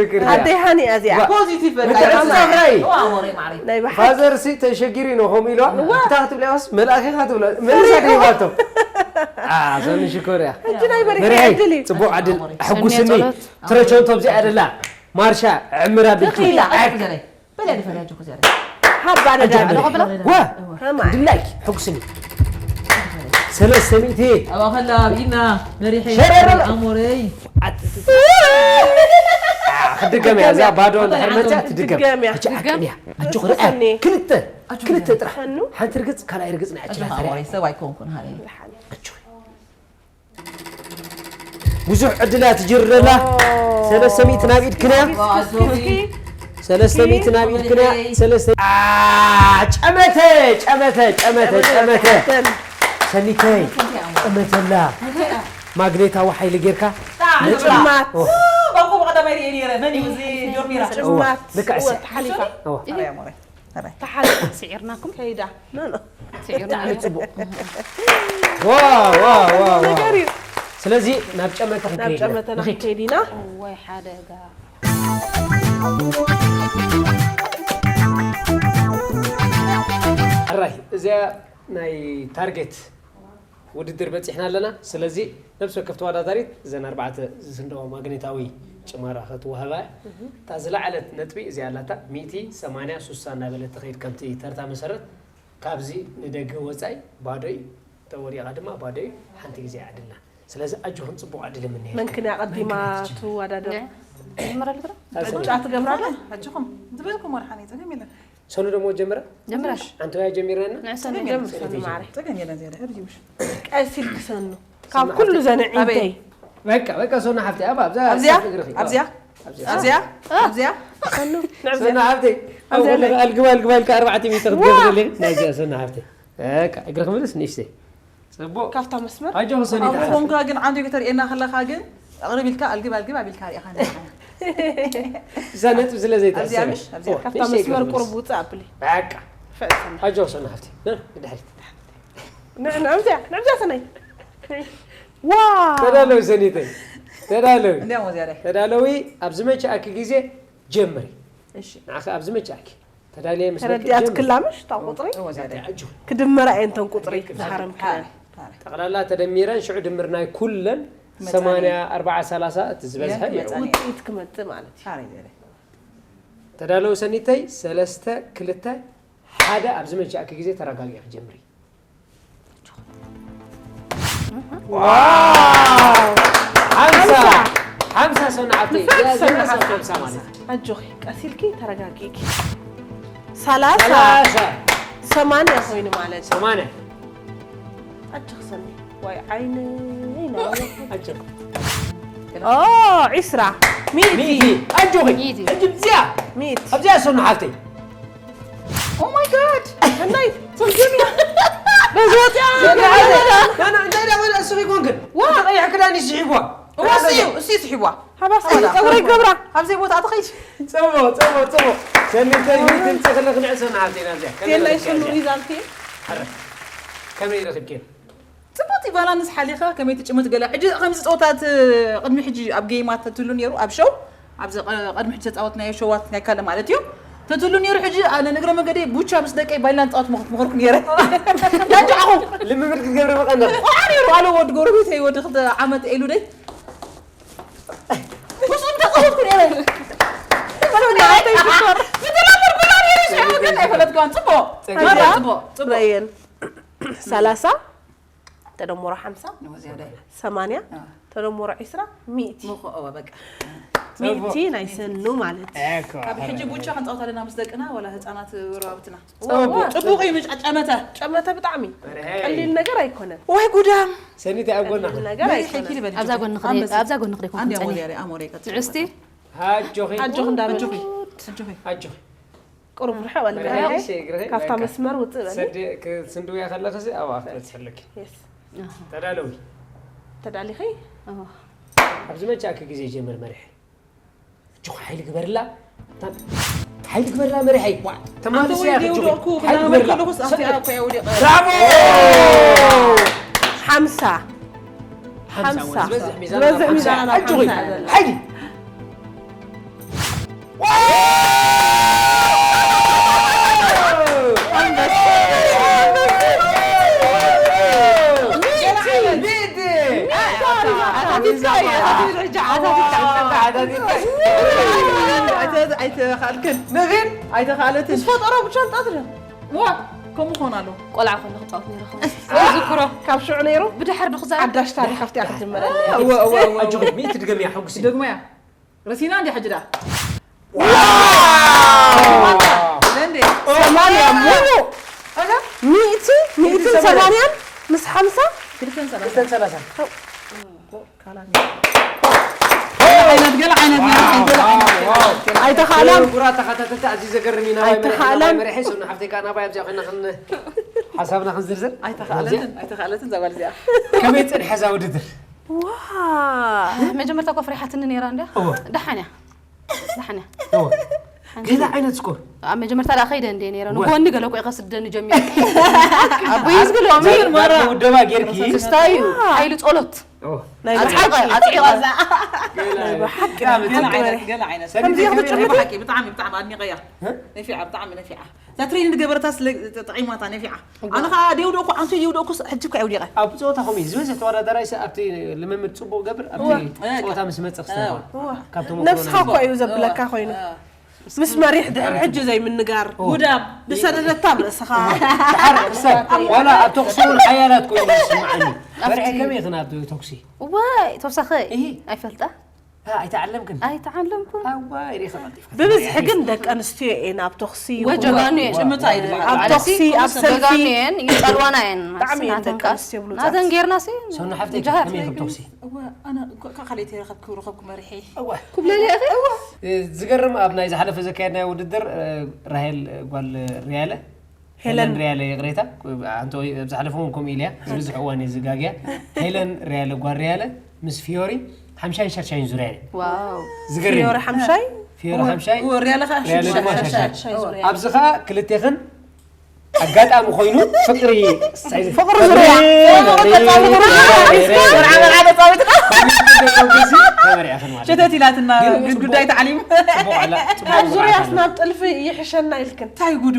ይምክር እያ። ኣደይ ሃኒ እያ እዚኣ። ዋ፣ ፖዚቲቭ በቃ። ምትዕጽጻፍ ራእይ። ዋ፣ ኣሞረይ ማዕረይ። ናይ ብሓቂ። ፋዘር ሲ ተሸጊሩ ኢና ከምኡ ኢልዋ። እዋ። እንታይ ክትብላ ኢኻስ መልኣኽ ኢኻ ትብላ። መልሳ ደይባቶ። ኣ፣ ሰኒ ሽኮር እያ። ሕጂ ናይ በርሄ መርሄ፣ ዕድል እዩ። ጽቡቅ ዕድል። ኣሞረይ። ኣሕጉስኒ። ሰኒ ጸሎት። ትረቸንቶ ኣብዚኣ ደላ። ማርሻ፣ ዕምራ ብልቱ። ተኺላ፣ ኣይ፣ ኣይ፣ ዘረይ። በል፣ ኣደ ፈርያ፣ ጆክ፣ ዘረይ። ሃባ ነዳ። ኣንጀ፣ ዋ፣ ከማይ። ድላይ፣ ሕጉስኒ። ሰለስተ ሚእቲ። ኣብ ኣኸላ፣ ኣብኢና፣ መሪሐ፣ ሸረረረ። ኣሞረይ። ኣት-፣ ኣ፣ ክትድገም እያ፣ እዛ ባዶ እንድሕር መፅያ ትድገም። ድገም እያ። ሕጂ ድገም። ኣቅንያ። ኣጆ፣ ርኣ። ሰኒ። ክልተ፣ ኣጆ፣ ክልተ ጥራሕ። ሰኑ። ሓንቲ ርግፅ፣ ካልኣይ ርግፅ ናይ ኣጆ፣ ኣጆ፣ ኣሞረይ፣ ሰብ ኣይኮንኩን፣ ሃለይ። ሓንቲ። ብዙሕ ዕድላት ጅርላ። ኦ። ሰለስተ ሚእቲ ናብ ኢድክን እያ። ኪስ፣ ኪስ፣ ኪስ፣ ኪስ። ሰለስተ ሚእቲ ናብ ኢድክን እያ። ሰለስተ፣ ኣ፣ ጨመተ፣ ጨመተ፣ ጨመተ፣ ጨመተ። ሰኒተይ፣ ጨመተላ። ማግኔታዊ ሓይሊ ጌርካ። ጣዕ፣ ነጥቢ። ጣዕ። ኦ። ባኮ ብቐዳማይ ርኤ ነይረ። መን እዩ እዚ ጆርሚራ? እዋ፣ ልክዕ እወ፣ እሱ። ተሓሊፋ። እዋ። ኣረ፣ ኣሞረይ። ኣረ። ተሓሊፋ፣ ስዒርናኩም። ከይዳ። ኖ፣ ኖ። ስዒርና። ብጣዕሚ ጽቡቕ። ዋው፣ ዋው፣ ዋው፣ ዋው። ነገር እዩ። ስለዚ ናብ ጨመተ ናብ ክንከይድ ኢና። ጨመተና ንኺድ። ክንከይድ ኢና። እዋይ ሓደጋ። ሕራይ፣ እዚኣ ናይ ታርጌት ውድድር በጺሕና ኣለና። ስለዚ ነብሲ ወከፍ ተወዳዳሪት እዘን ኣርባዕተ ዝስንደኦ ማግኔታዊ ጭማራ ክትወሃባ እያ። እታ ዝለዓለት ነጥቢ እዚኣ ኣላታ፣ ሚእቲ፣ ሰማንያ፣ ሱሳ እናበለት ትኸይድ። ከምቲ ተርታ መሰረት ካብዚ ንደገ ወጻኢ ባዶ እዩ፣ ተወዲቓ ድማ ባዶ እዩ። ሓንቲ ግዜ ዕድልና። ስለዚ ኣጆኹም ጽቡቕ ዕድል እምነየልክን። መን ክን ኣቐዲማ ትወዳደር? ንዕ-፣ ጀምር ኣለትራ? ብጫ ትገብራ ኣላ? ኣጆኹም ዝበልኩም ወርሓኒ ጸገም የለን። ሰኑ ደሞ ጀምረ? ጀምራ። ኣንተ ወያ ጀሚረና? ንዕ ሰኑ ጸገም ጀምር። የለን። ሰኑ ማዕረ። ጸገም የለን ዝያዳ። ሕርጅ ውሽ። ቀስ ኢልክ ሰኑ። ካብ ሰኑ ኩሉ ሓፍቲ። ዘንዒ ኣበይ? እንተይ? በቃ፣ በቃ፣ ሰኑ ሓፍቲ፣ ኣብ ኣብዛ ኣብዚኣ? እግርኺ። ኣብዚኣ? ኣብ ኣብዚኣ? ኣብዚኣ? ኣብዚኣ? ሰኑ፣ ንዕብዚኣ። ሰኑ ሓፍቲ፣ ኣብ ኣብዚኣ ወለኻ ናይ ኣልግባ፣ ኣልግባ ኢልካ ኣርባዕተ ሚእቲ ክትገብር ዋ! ደሊኺ? ናይዚኣ ሰኑ ሓፍቲ። በቃ፣ እግርኺ ምልስ ንእሽተይ። ጽቡቕ። ካብታ መስመር? ኣጆኺ ሰኒታ ኣብ ሓፍቲ። ኾንካ ግን ዓንዱ ከተርእየና ከለኻ ግን ኣቕርብ ኢልካ ኣልግብ ኣልግብ ኣቢልካ ርኢኻ ንዓና። እዛ ነጥቢ ስለ ኣብዚኣ ዘይትሕሰብ። ምሽ? ኣብዚኣ። ኦ፣ ካብታ ንእሽተይ መስመር እግርኺ ቁሩብ ምልስ። ውጽእ ኣብሊ። በቃ። ፍዕል ሰኒ። ኣጆኺ ሰኒ ሓፍቲ። ና፣ ንድሕሪት። ንዕ-፣ ንዕብዚኣ፣ ንዕብዚኣ ሰናይ። ዋው! ተዳለዊ ሰኒተይ። ተዳለዊ። እንዲያው ወዚያ ላይ። ተዳለዊ፣ ኣብ ዝመቸኣኪ ግዜ ጀምሪ። እሺ። ንዓኺ ኣብ ዝመቸኣኪ። ተዳልየ ምስ በቂ ተረዲኣት ጀምሪ። ክላምሽ፣ እታ ቁጽሪ? እወ፣ እወ፣ ዛሬ። ኣጆ። ክድመራ እየን እተን ቁጽሪ፣ ትክክል። ዝሃረምክለን። ታረ፣ ታረ። ጠቕላላ ተደሚረን ሽዑ ድምር ናይ ኩለን መጻኒ። ሰማንያ፣ ኣርብዓ፣ ሰላሳ እቲ ዝበዝሐ እየን እዩ። መጻኒ። ውጽኢት ክመጽእ ማለት እዩ። ታረ፣ ዛሬ። ተዳለዉ ሰኒተይ፣ ሰለስተ፣ ክልተ፣ ሓደ ኣብ ዝመቸኣኪ ግዜ ተረጋጊእኪ ጀምሪ። ዋው! ሓምሳ! ሓምሳ ሰናዓተይ! ንፈት ሰናዓተይ! ሓምሳ ማለት። ኣጆኺ፣ ቀስ ኢልኪ ተረጋጊእኪ። ሰላሳ። ሰላሳ። ሰማንያ ኮይኑ ማለት እዩ። ሰማንያ። ኣጆኺ ሰኒ። ዋይ ዓይነይ ናበይ። ኣጆኺ። ኦ፣ ዒስራ። ሚእቲ። ሚእቲ። ኣጆኺ። ሚእቲ። ሕጂ ኣብዚኣ። ሚእቲ። ኣብዚኣ ሰኑ ሓፍተይ። Oh my God! ሰናይ፣ ሰልጀምያ። በዚ ወፅያ። ሰናይ፣ ሰናይ፣ እንታይ ደኣ ወላ እሱ ይኮንክን? ዋ! እቲ ቀይሕ ክዳን እዩ ስሒብዋ። እዋ፣ እሱ እዩ፣ እሱ እዩ ስሒብዋ። ሃባስ ሃባስ ጸጉረይ ሃባስ ገብራ። ኣብዚ ቦታ ኣትኸይድ። ጽቡቕ፣ ጽቡቕ፣ ጽቡቕ። ሰኒተይ፣ ሚእቲ ምጽእ ከለኺ ንዕሰና ሓፍተይ ናብዚኣ። ከመይ የላይ ረኺብኪ ስኑ እዚኣ? ሪዛልቲ። ኣረ፣ ከመይ ረኺብኪ? ጽቡቕቲ ባላንስ ሓሊኻ ከመይ ትጭምት ገለ። ሕጂ ከምዚ ጸወታት ቅድሚ ሕጂ ኣብ ጌማት ተትህሉ ነይሩ፣ ኣብ ሾው፣ ኣብዚ ቀ-፣ ቅድሚ ሕጂ ተጻወትናዮ ሾዋት ናይ ካልእ ማለት እዩ። ተትህሉ ነይሩ ሕጂ ኣነ ንእግረ መንገደይ ቡቻ ምስ ደቀይ ባይልና ንጻወት ምኽ-፣ ምኸርኩ ነይረ። ዳንጃ ዓኹ። ልምምድ ክትገብሪ መቐነት። ቆልዓ ነይሩ፣ ኣሎ ወዲ ጎረቤተይ፣ ወዲ ክልተ ዓመት ኤሉደይ። ምስኡ እንተጻወትኩ ነይረ። ሰማንያ። ብትለምር ብላ ነይሩ ሽዑ ግን ኣይፈለጥኳን። ጽቡቕ። ጽቡቕ። ጽቡቕ። ጽቡቕ። ረየን። ሰላሳ ተደምሮ ሓምሳ፣ ወዚያ ዳይ። ሰማንያ፣ አ። ተደምሮ ዒስራ፣ ሚእቲ። ምኾ-፣ እወ፣ በቃ። ሚእቲ ናይ ሰኑ ማለት። እኮ። ካብ ሕጂ ቡቻ ክንጻወት ኣለና ምስ ደቅና፣ ወላ ህጻናት ወረባብትና። ጽቡቕ። ጽቡቕ እዩ፣ ምጭ-፣ ጨመተ። ጨመተ ብጣዕሚ። በርሀይ። ቀሊል ነገር ኣይኮነን። ወይ ጉዳም። ሰኒት ኣብ ጎና። ቀሊል ነገር መሪሕ ኣይኮነን። ኪድ በል፣ ኣብዛ ጎንኺ ደይ-፣ ኣንበሳ። ኣብዛ ጎንኺ ደይኮንኩ ኣንዴ ጸኒሐ። ኣሞርያ፣ ኣሞርያ ይቀጽል። ንዕስቲ። ኣጆኺ። ኣጆኺ እንዳበል። ኣጆኺ። ኣጆኺ። ኣጆኺ። ቁሩብ ርሕቕ በል፣ በርሀይ፣ ግርሀይ። እሺ፣ ግርሀይ፣ ካብታ በቃ። መስመር ውጽእ በል። ሰድ-፣ ክ-፣ ስንድውያ ከለኽሲ ኣብኣ ክትበጽሒ ኣለኪ። የስ። ኣሃ። ተዳለዊ። ተዳሊኺ? ኣዎ። ኣብዚ መቻእኪ ግዜ ጀምር መሪሐ። እጆኻ ሓይሊ ግበርላ። እታ ሓይሊ ግበርላ መሪሐይ። ዋ፣ ተማልሲ ኣንተ ወይ እያ ዲው ክትጅምር። ዶኩ ሓይሊ ክናመር ግበርላ። ከለኹስ ኣፍቲኣ ሰድ-፣ እኮ እያ ወዲቐ። ብራቮ! ሓምሳ። ሓምሳ ሓምሳ። ዝበዝሕ ሚዛን ዝበዝሕ ሓምሳ። ሚዛን ኣብ ኣጆኺ። ሓምሳ እያ ዘላ። ሓይሊ። ኣይተኻልክን። ንግን ኣይተኻለትን። ምስ ፈጠሮ ብቻ ንጣት ደ። ዋ፣ ከምኡ ክኾን ኣለዎ። ቆልዓ ኮነ ክጻወት ነይረ ኸ። ዝክሮ። ካብ ሽዑ ነይሩ? ብድሕር ድኹዛ። ሓዳሽ ታሪኽ ኣብቲኣ ክትጅመረኒ። እወ፣ እወ፣ እወ፣ እወ። ኣጆኺ፣ ሚእቲ ድገምያ፣ ሕጉሲ። ደግሞያ። ረሲና እንዲ ሕጂ ደኣ። ዋው! እንዴ? ሰማንያ ሙሉ። ኣላ? ሚእቲ፣ ሚእትን ሰማንያን። ሰማንያን ምስ ሓምሳ? ክልተን ሰላሳን። ክልተን ሰላሳን። ካላሚ። ገለ ዓይነት፣ ገለ ዓይነት፣ ገለ ዓይነት፣ ገለ ዓይነት። ዋው፣ ዋው። ኣይተኻእላን። ክቡራት ተኸታተልቲ፣ ኣዝዩ ዘገርም እዩ። ናባይ መሪሐ፣ ኣይተኻእላን። ናባይ መሪሐ፣ ሰኑ ሓፍተይ ከኣ ናባይ ኣብዚኣ ኮይና ክን-፣ ሓሳብና ክንዝርዝር። ኣይተኻእለትን፣ ኣይተኻእለትን እዛ ጓል እዚኣ። ከመይ ጸኒሐ እዛ ውድድር? ዋ! መጀመርታ እኮ ፍሪሓትኒ ነይራ እንድያ። እወ። ደሓን እያ። ደሓን እያ። እወ። ሓንቲ ገለ ዓይነት ስኮር። ኣብ መጀመርታ ደኣ ከይደ እንደ ነይረ። እወ። ንጎኒ ገለ እኮ እዩ ከስደኒ ጀሚሩ። ኣቦይ ዝግሎም እዩ። ዳግመ ውደባ ጌርኪ። ስስታይ እዩ። ዋው። ሓይሊ ጸሎት። እወ። ናይ ኣጽዒቐ፣ ብሓቂ። ኣጽዒቐ። ገለ ናይ ብሓቂ ገለ ብጣዕሚ ዓይነት፣ ገለ ዓይነት። ከምዚ ሰሚዒ ክትጭምቲ? ብሓቂ ብጣዕሚ፣ ብጣዕሚ ኣድኒቐያ። እ? ነፊዓ፣ ብጣዕሚ ነፊዓ። እዛ ትሬኒንግ ገበረታ ስለ ጠዒማታ ነፊዓ። እወ። ኣነ ኸዓ ደው ደው እኮ፣ ኣንቱ ደው ደው እኮ፣ ሕጂ እኮ የውዲቐ። ኣብ ጸወታ ከምኡ እዩ። ዝበዝሕ ተወዳዳራይ ሰብ ኣብቲ ልምምድ ጽቡቕ ገብር፣ ኣብቲ እወ። ጥቕታ ምስ መጽእ ክስተውዓል። እወ። ካብቶም እወ። ንስኻ እኮ እዩ ዘብለካ እወ። ኮይኑ። እወ። ምስ መሪሕ ድሕሪ ሕጂ ዘይምንጋር። እወ። ጉዳም። ዝሰደደታ ርእስኻ። እወ። ድሓር ክሰብ፣ ዋላ ኣብ ተኹሲ እውን ሓያላት ኮይኑ ይስምዓኒ። ኣብቲ መሪሕ ከመይ ኢኽን ኣብ ተኹሲ? እወ፣ ተወሳኺ እሂ። ኣይፈልጣ። ታ ኣይተዓለምክን? ኣይተዓለምኩን። ኣዋ፣ ኢሬኻ ቀልጢፍካ ብብዝሒ ተመሪዕኪ። ግን ደቂ ኣንስትዮ እየን ኣብ ተኹሲ ይኹን ወጀጋኑ እየን። ጭምታ እዩ ዝበሃል። ኣብ ባዕለሲ ተኹሲ፣ ኣብ ሰልፊ። ወጀጋኑ እየን፣ ይጸልዋና እየን። ብጣዕሚ እየን ናተን ደቂ ከ-፣ ኣንስትዮ ብሉጻት። ናተን ጌርና ሲ እዋ፣ ኣነ ንጃሃር። እኮ ካብ ካልኣይቲ ረኸብኩ፣ ረኸብኩ መሪሐ። እዋ። ኩብለል እየ። እዋ። እ፣ ዝገርም ኣብ ናይ ዝሓለፈ ዘካየድናዮ ውድድር፣ እ፣ ራሄል ጓል ሪያለ ሄለን። ሄለን ሪያለ፣ ይቕሬታ፣ ኣንተ ወይ ኣብ ዝሓለፈ እውን ከምኡ ኢለያ፣ ዝበዝሕ እዋን እየ ዝጋግያ። ሄለን ሪያለ፣ ጓል ሪያለ፣ ምስ ፊዮሪ ሓምሻይን ሻድሻይን ዙርያ እየ። ዋው። ዝገርም። ፊዮሪ ሓምሻይ? ፊዮሪ እወ። ሓምሻይ፣ እወ፣ ሪያለ ኸዓ ሪያለ ድማ ሻድሻይ። ሻድሻይ። ሻድሻይ ዙርያ። ኣብዚ ኸዓ ክልቴኽን ኣጋጣሚ ኮይኑ ፍቕሪ ሳይዝ-፣ ፍቕሪ ዙርያ። ፍቕሪ ዙርያ። መርዓ መርዓ ተጻዊትካ። ተመሪዕኽን ማለት እዩ። ሸተት ኢላትና ግን ግን ጽቡቕ፣ ጉዳይ ታዕሊም። ጽቡቕ ኣላ፣ ጽቡቕ ኣብ ዙርያስ መርዓ ናብ ጥልፊ ይሕሸና ኢልክን። እንታይ ጉዱ?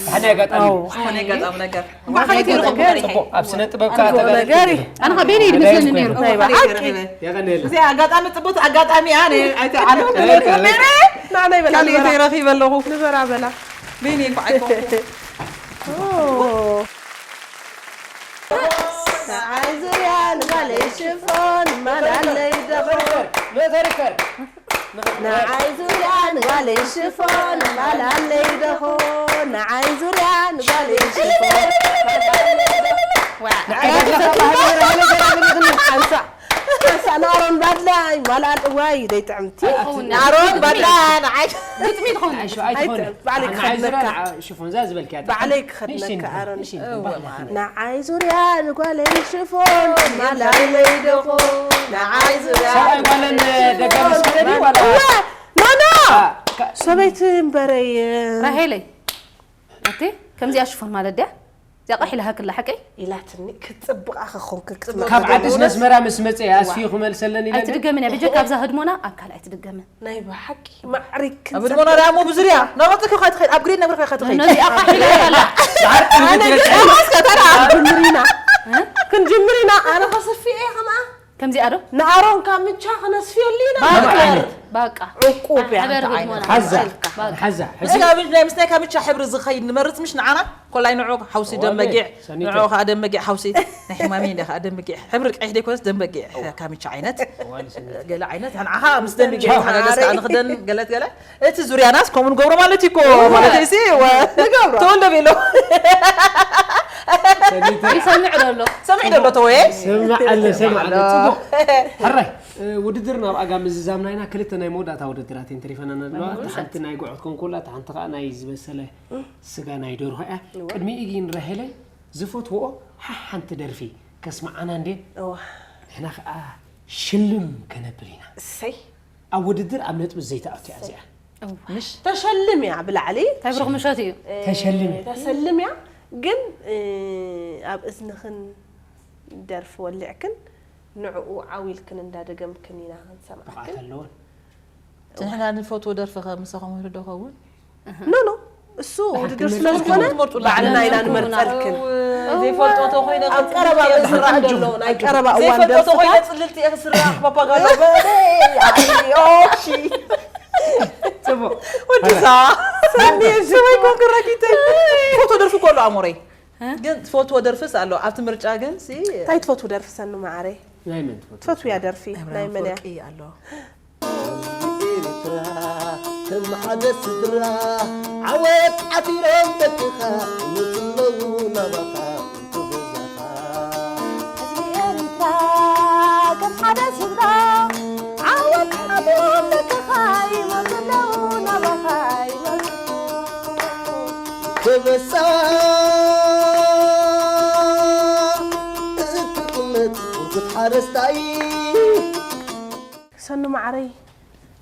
ብሓደ ኣጋጣሚ። ኣው። ዝኾነ ኣጋጣሚ ነገር። እሞ ከመይ ትረኸቡ ነገር? መሪሐ? ጽቡቕ፣ ኣብ ስነ ጥበብ ኣንተ ከኣ ተጋደልቲ ነገር። ኣነ ኸኣ በይነይ እዩ ዝመስለኒ ነይሩ። ናይ ብሓቂ። ረኺበ። የቐንየልና። እዚ ኣጋጣሚ ጽቡቕ ኣጋጣሚ እያ፣ ኣነ ኣይተዓለምኩ ኣይ፣ ነይረ። ኣይ። ነይረ። ንዓና ይበላ፣ ካልእ ንበላ። ተረኺበ ኣለኹ። ንበራ በላ። በይነይ እኮ ኣይኮንኩ። ኦ። ንዓይ ዙርያ ንጓለይ ሽፎን ማላለይ ደኾ። መተሪከር። ንዓይ ዙርያ ንጓለይ ሽፎን ማላለይ ደኾ። ንዓይ ዙርያ ንጓለይ ሽፎን ማላለይ ደኾ። ዋ። ንዓይ ዙርያ ንጓለይ ሽፎን ማላለይ ደኾ። ሓንሳእ፣ ሓንሳእ ንኣሮን ባድላይ ማላል እዋይ ደይ ጥዕምቲ። ኣይኮን። ንኣሮን ባድላይ ንዓይ ግጥሚ ትኾን። ኣይ፣ ሸው ኣይትኾን። ኣይት-፣ ባዕለይ ኣነ ክኸድነካ። ኣይዝረን፣ ዓ-፣ ሽፎን እዛ ዝበልክያ ጥራሕ። ባዕለይ ንእሽተይ ክኸድነካ፣ ንግበር፣ ኣሮን። ንእሽተይ ንግበር። እወ፣ ማለት። ንዓይ ዙርያ ንጓለይ ሽፎን፣ ማላለይ ደኾ። ንዓይ ዙርያ ሰብኣይ ጓለን ንጓለይ ደገ ሽፎን። ምስ ከዲ ዋላ? እወ፣ ኖ፣ ኖ። አ፣ ካ-፣ ሰበይቲ እምበረይ። ራሄለይ፣ ኣቲ፣ ከምዚኣ ሽፎን ማለት ድያ? እዚኣ ቃሕ ኢላሃ ክላ ሓቀይ? ኢላትኒ፣ ክትጽብቓ ክኾንክ ክትመ-፣ ካብ ዓድስ ነስመራ ምስ መጸ ኣስፊ ክመልሰለን ኢለ። ኣይትድገምን እያ፣ ብጀካ ኣብዛ ህድሞና ኣብ ካልእ ኣይትድገምን። ናይ ብሓቂ ማዕሪግ ኣብ ህድሞና ደኣ እሞ ብዙርያ፣ ናባጥክ ኸትኸይድ፣ ኣብ ግሪን ነብርካ ኸትኸይድ። ነዚኣ ቃሕ ኢላ ኣላ። ኣነ ክንጅምር ኢና። እ? ክንጅምር ኢና፣ ኣነ ኸስፊ እየ ኸምኣ። ከምዚኣ ዶ? ንኣሮን ካብ ምቻ ክነስፍየሉ ኢና። ባርክ። በቃ ዕቁብ እያ ሓበሪ እንታይ ግጥሞ ዓይነት ነው። ሓዛ በቃ። ሓዛ ምስ ካቢ- ናይ ምስ ናይ ካሚቻ ሕብሪ ዝኸይድ ንመርፅ ምሽ ንዓና ኮላይ ንዑ ሓውሲ ወደ ደም በጊዕ ሰኒተ። ንዑ ከዓ ደም በጊዕ ሓውሲ ናይ ሕማሚ እንደ ከዓ ደም በጊዕ ሕብሪ ቀይሕ ደይኮነስ ደም በጊዕ ካሚቻ ዓይነት ዋል ሰኒተ። ገለ ዓይነት ንዓኻ ምስ ደም በጊዕ ተሓጋገዝ ከዓ ንክደን ገለት ገለ እቲ ዙርያናስ ከምኡ ንገብሮ ማለት እዩ እኮ ማለት እዩ ሲ ወ- ንገብሮ። ተወልደ ቤሎ ሰኒተ። ይሰምዕ ዶ ኣሎ ሰሚዕ ደሎ ተወየ ስማዕ ኣለ ስማዕ ኣለ ጽቡቕ ሕራይ እ፣ ውድድር ናብ ኣጋ ምዝዛምና ኢና ክልተ ናይ መወዳእታ ውድድራት እየን ተሪፈናና ኣለዋ እታ ሓንቲ ናይ ጉዕ ክትኮን ኮላ እታ ሓንቲ ከዓ ናይ ዝበሰለ ስጋ ናይ ደርሆ እያ ቅድሚኡ ግን ራሄለይ ዝፈትዎ ሓሓንቲ ደርፊ ከስምዓና እንዴ እዋ ንሕና ከዓ ሽልም ከነብል ኢና እሰይ ኣብ ውድድር ኣብ ነጥቢ ዘይተኣቱ እያ እዚኣ ምሽ ተሸልም እያ ብላዕሊ እንታይ ብሩኽ ምሸት እዩ ተሸልም እያ ተሰልም እያ ግን እ፣ ኣብ እዝንኽን ደርፊ ወሊዕክን ንዕኡ ዓው ኢልክን እንዳደገምክን ኢና ብቕዓት ክንሰምዓክን ኣለዎን ንሕና ንፈትዎ ደርፊ ከ ምሳኹም ይህሉ ዶ ኸውን ኖ ኖ እሱ ውድድር ስለ ዝኾነ ትመርጡ ባዕልና ኢና ንመርጡ ንመርፀልክን ዘይፈልጦ ተኮይነ ኣብ ቀረባ ዝስራሕ ዘሎ ናይ ቀረባ እዋን ዘይፈልጦ ተኮይነ ደርፍታት ፅልልቲ እየ ክስራሕ ፓፓጋሎ በደይ ኦሺ ጽቡቕ ወዲሳ ሰኒ ሽወይ ኮንክራጊተ ፎቶ ደርፊ ኮሎ ኣሞረይ ግን ፎቶ ደርፍስ ኣሎ ኣብቲ ምርጫ ግን ሲ እንታይ ትፈትው ደርፊ ሰኑ መዓረይ ናይ መን ትፈትው ትፈትውያ ደርፊ ናይ መን እያ ወርቂ ኣሎ ኤርትራ ከም ሓደ ስድራ ዓወት ዓቲሮም ደቅኻ ይመፅለዉ ናባኻ እንቱ ገዛኻ ህዝቢ ኤርትራ ከም ሓደ ስድራ ዓወት ዓቢሮም ደቅኻ ይመፁ ኣለዉ ናባኻ ይመፁ ከበሳ እትጥመት ውጉት ሓረስታይ ሰኑ መዓረይ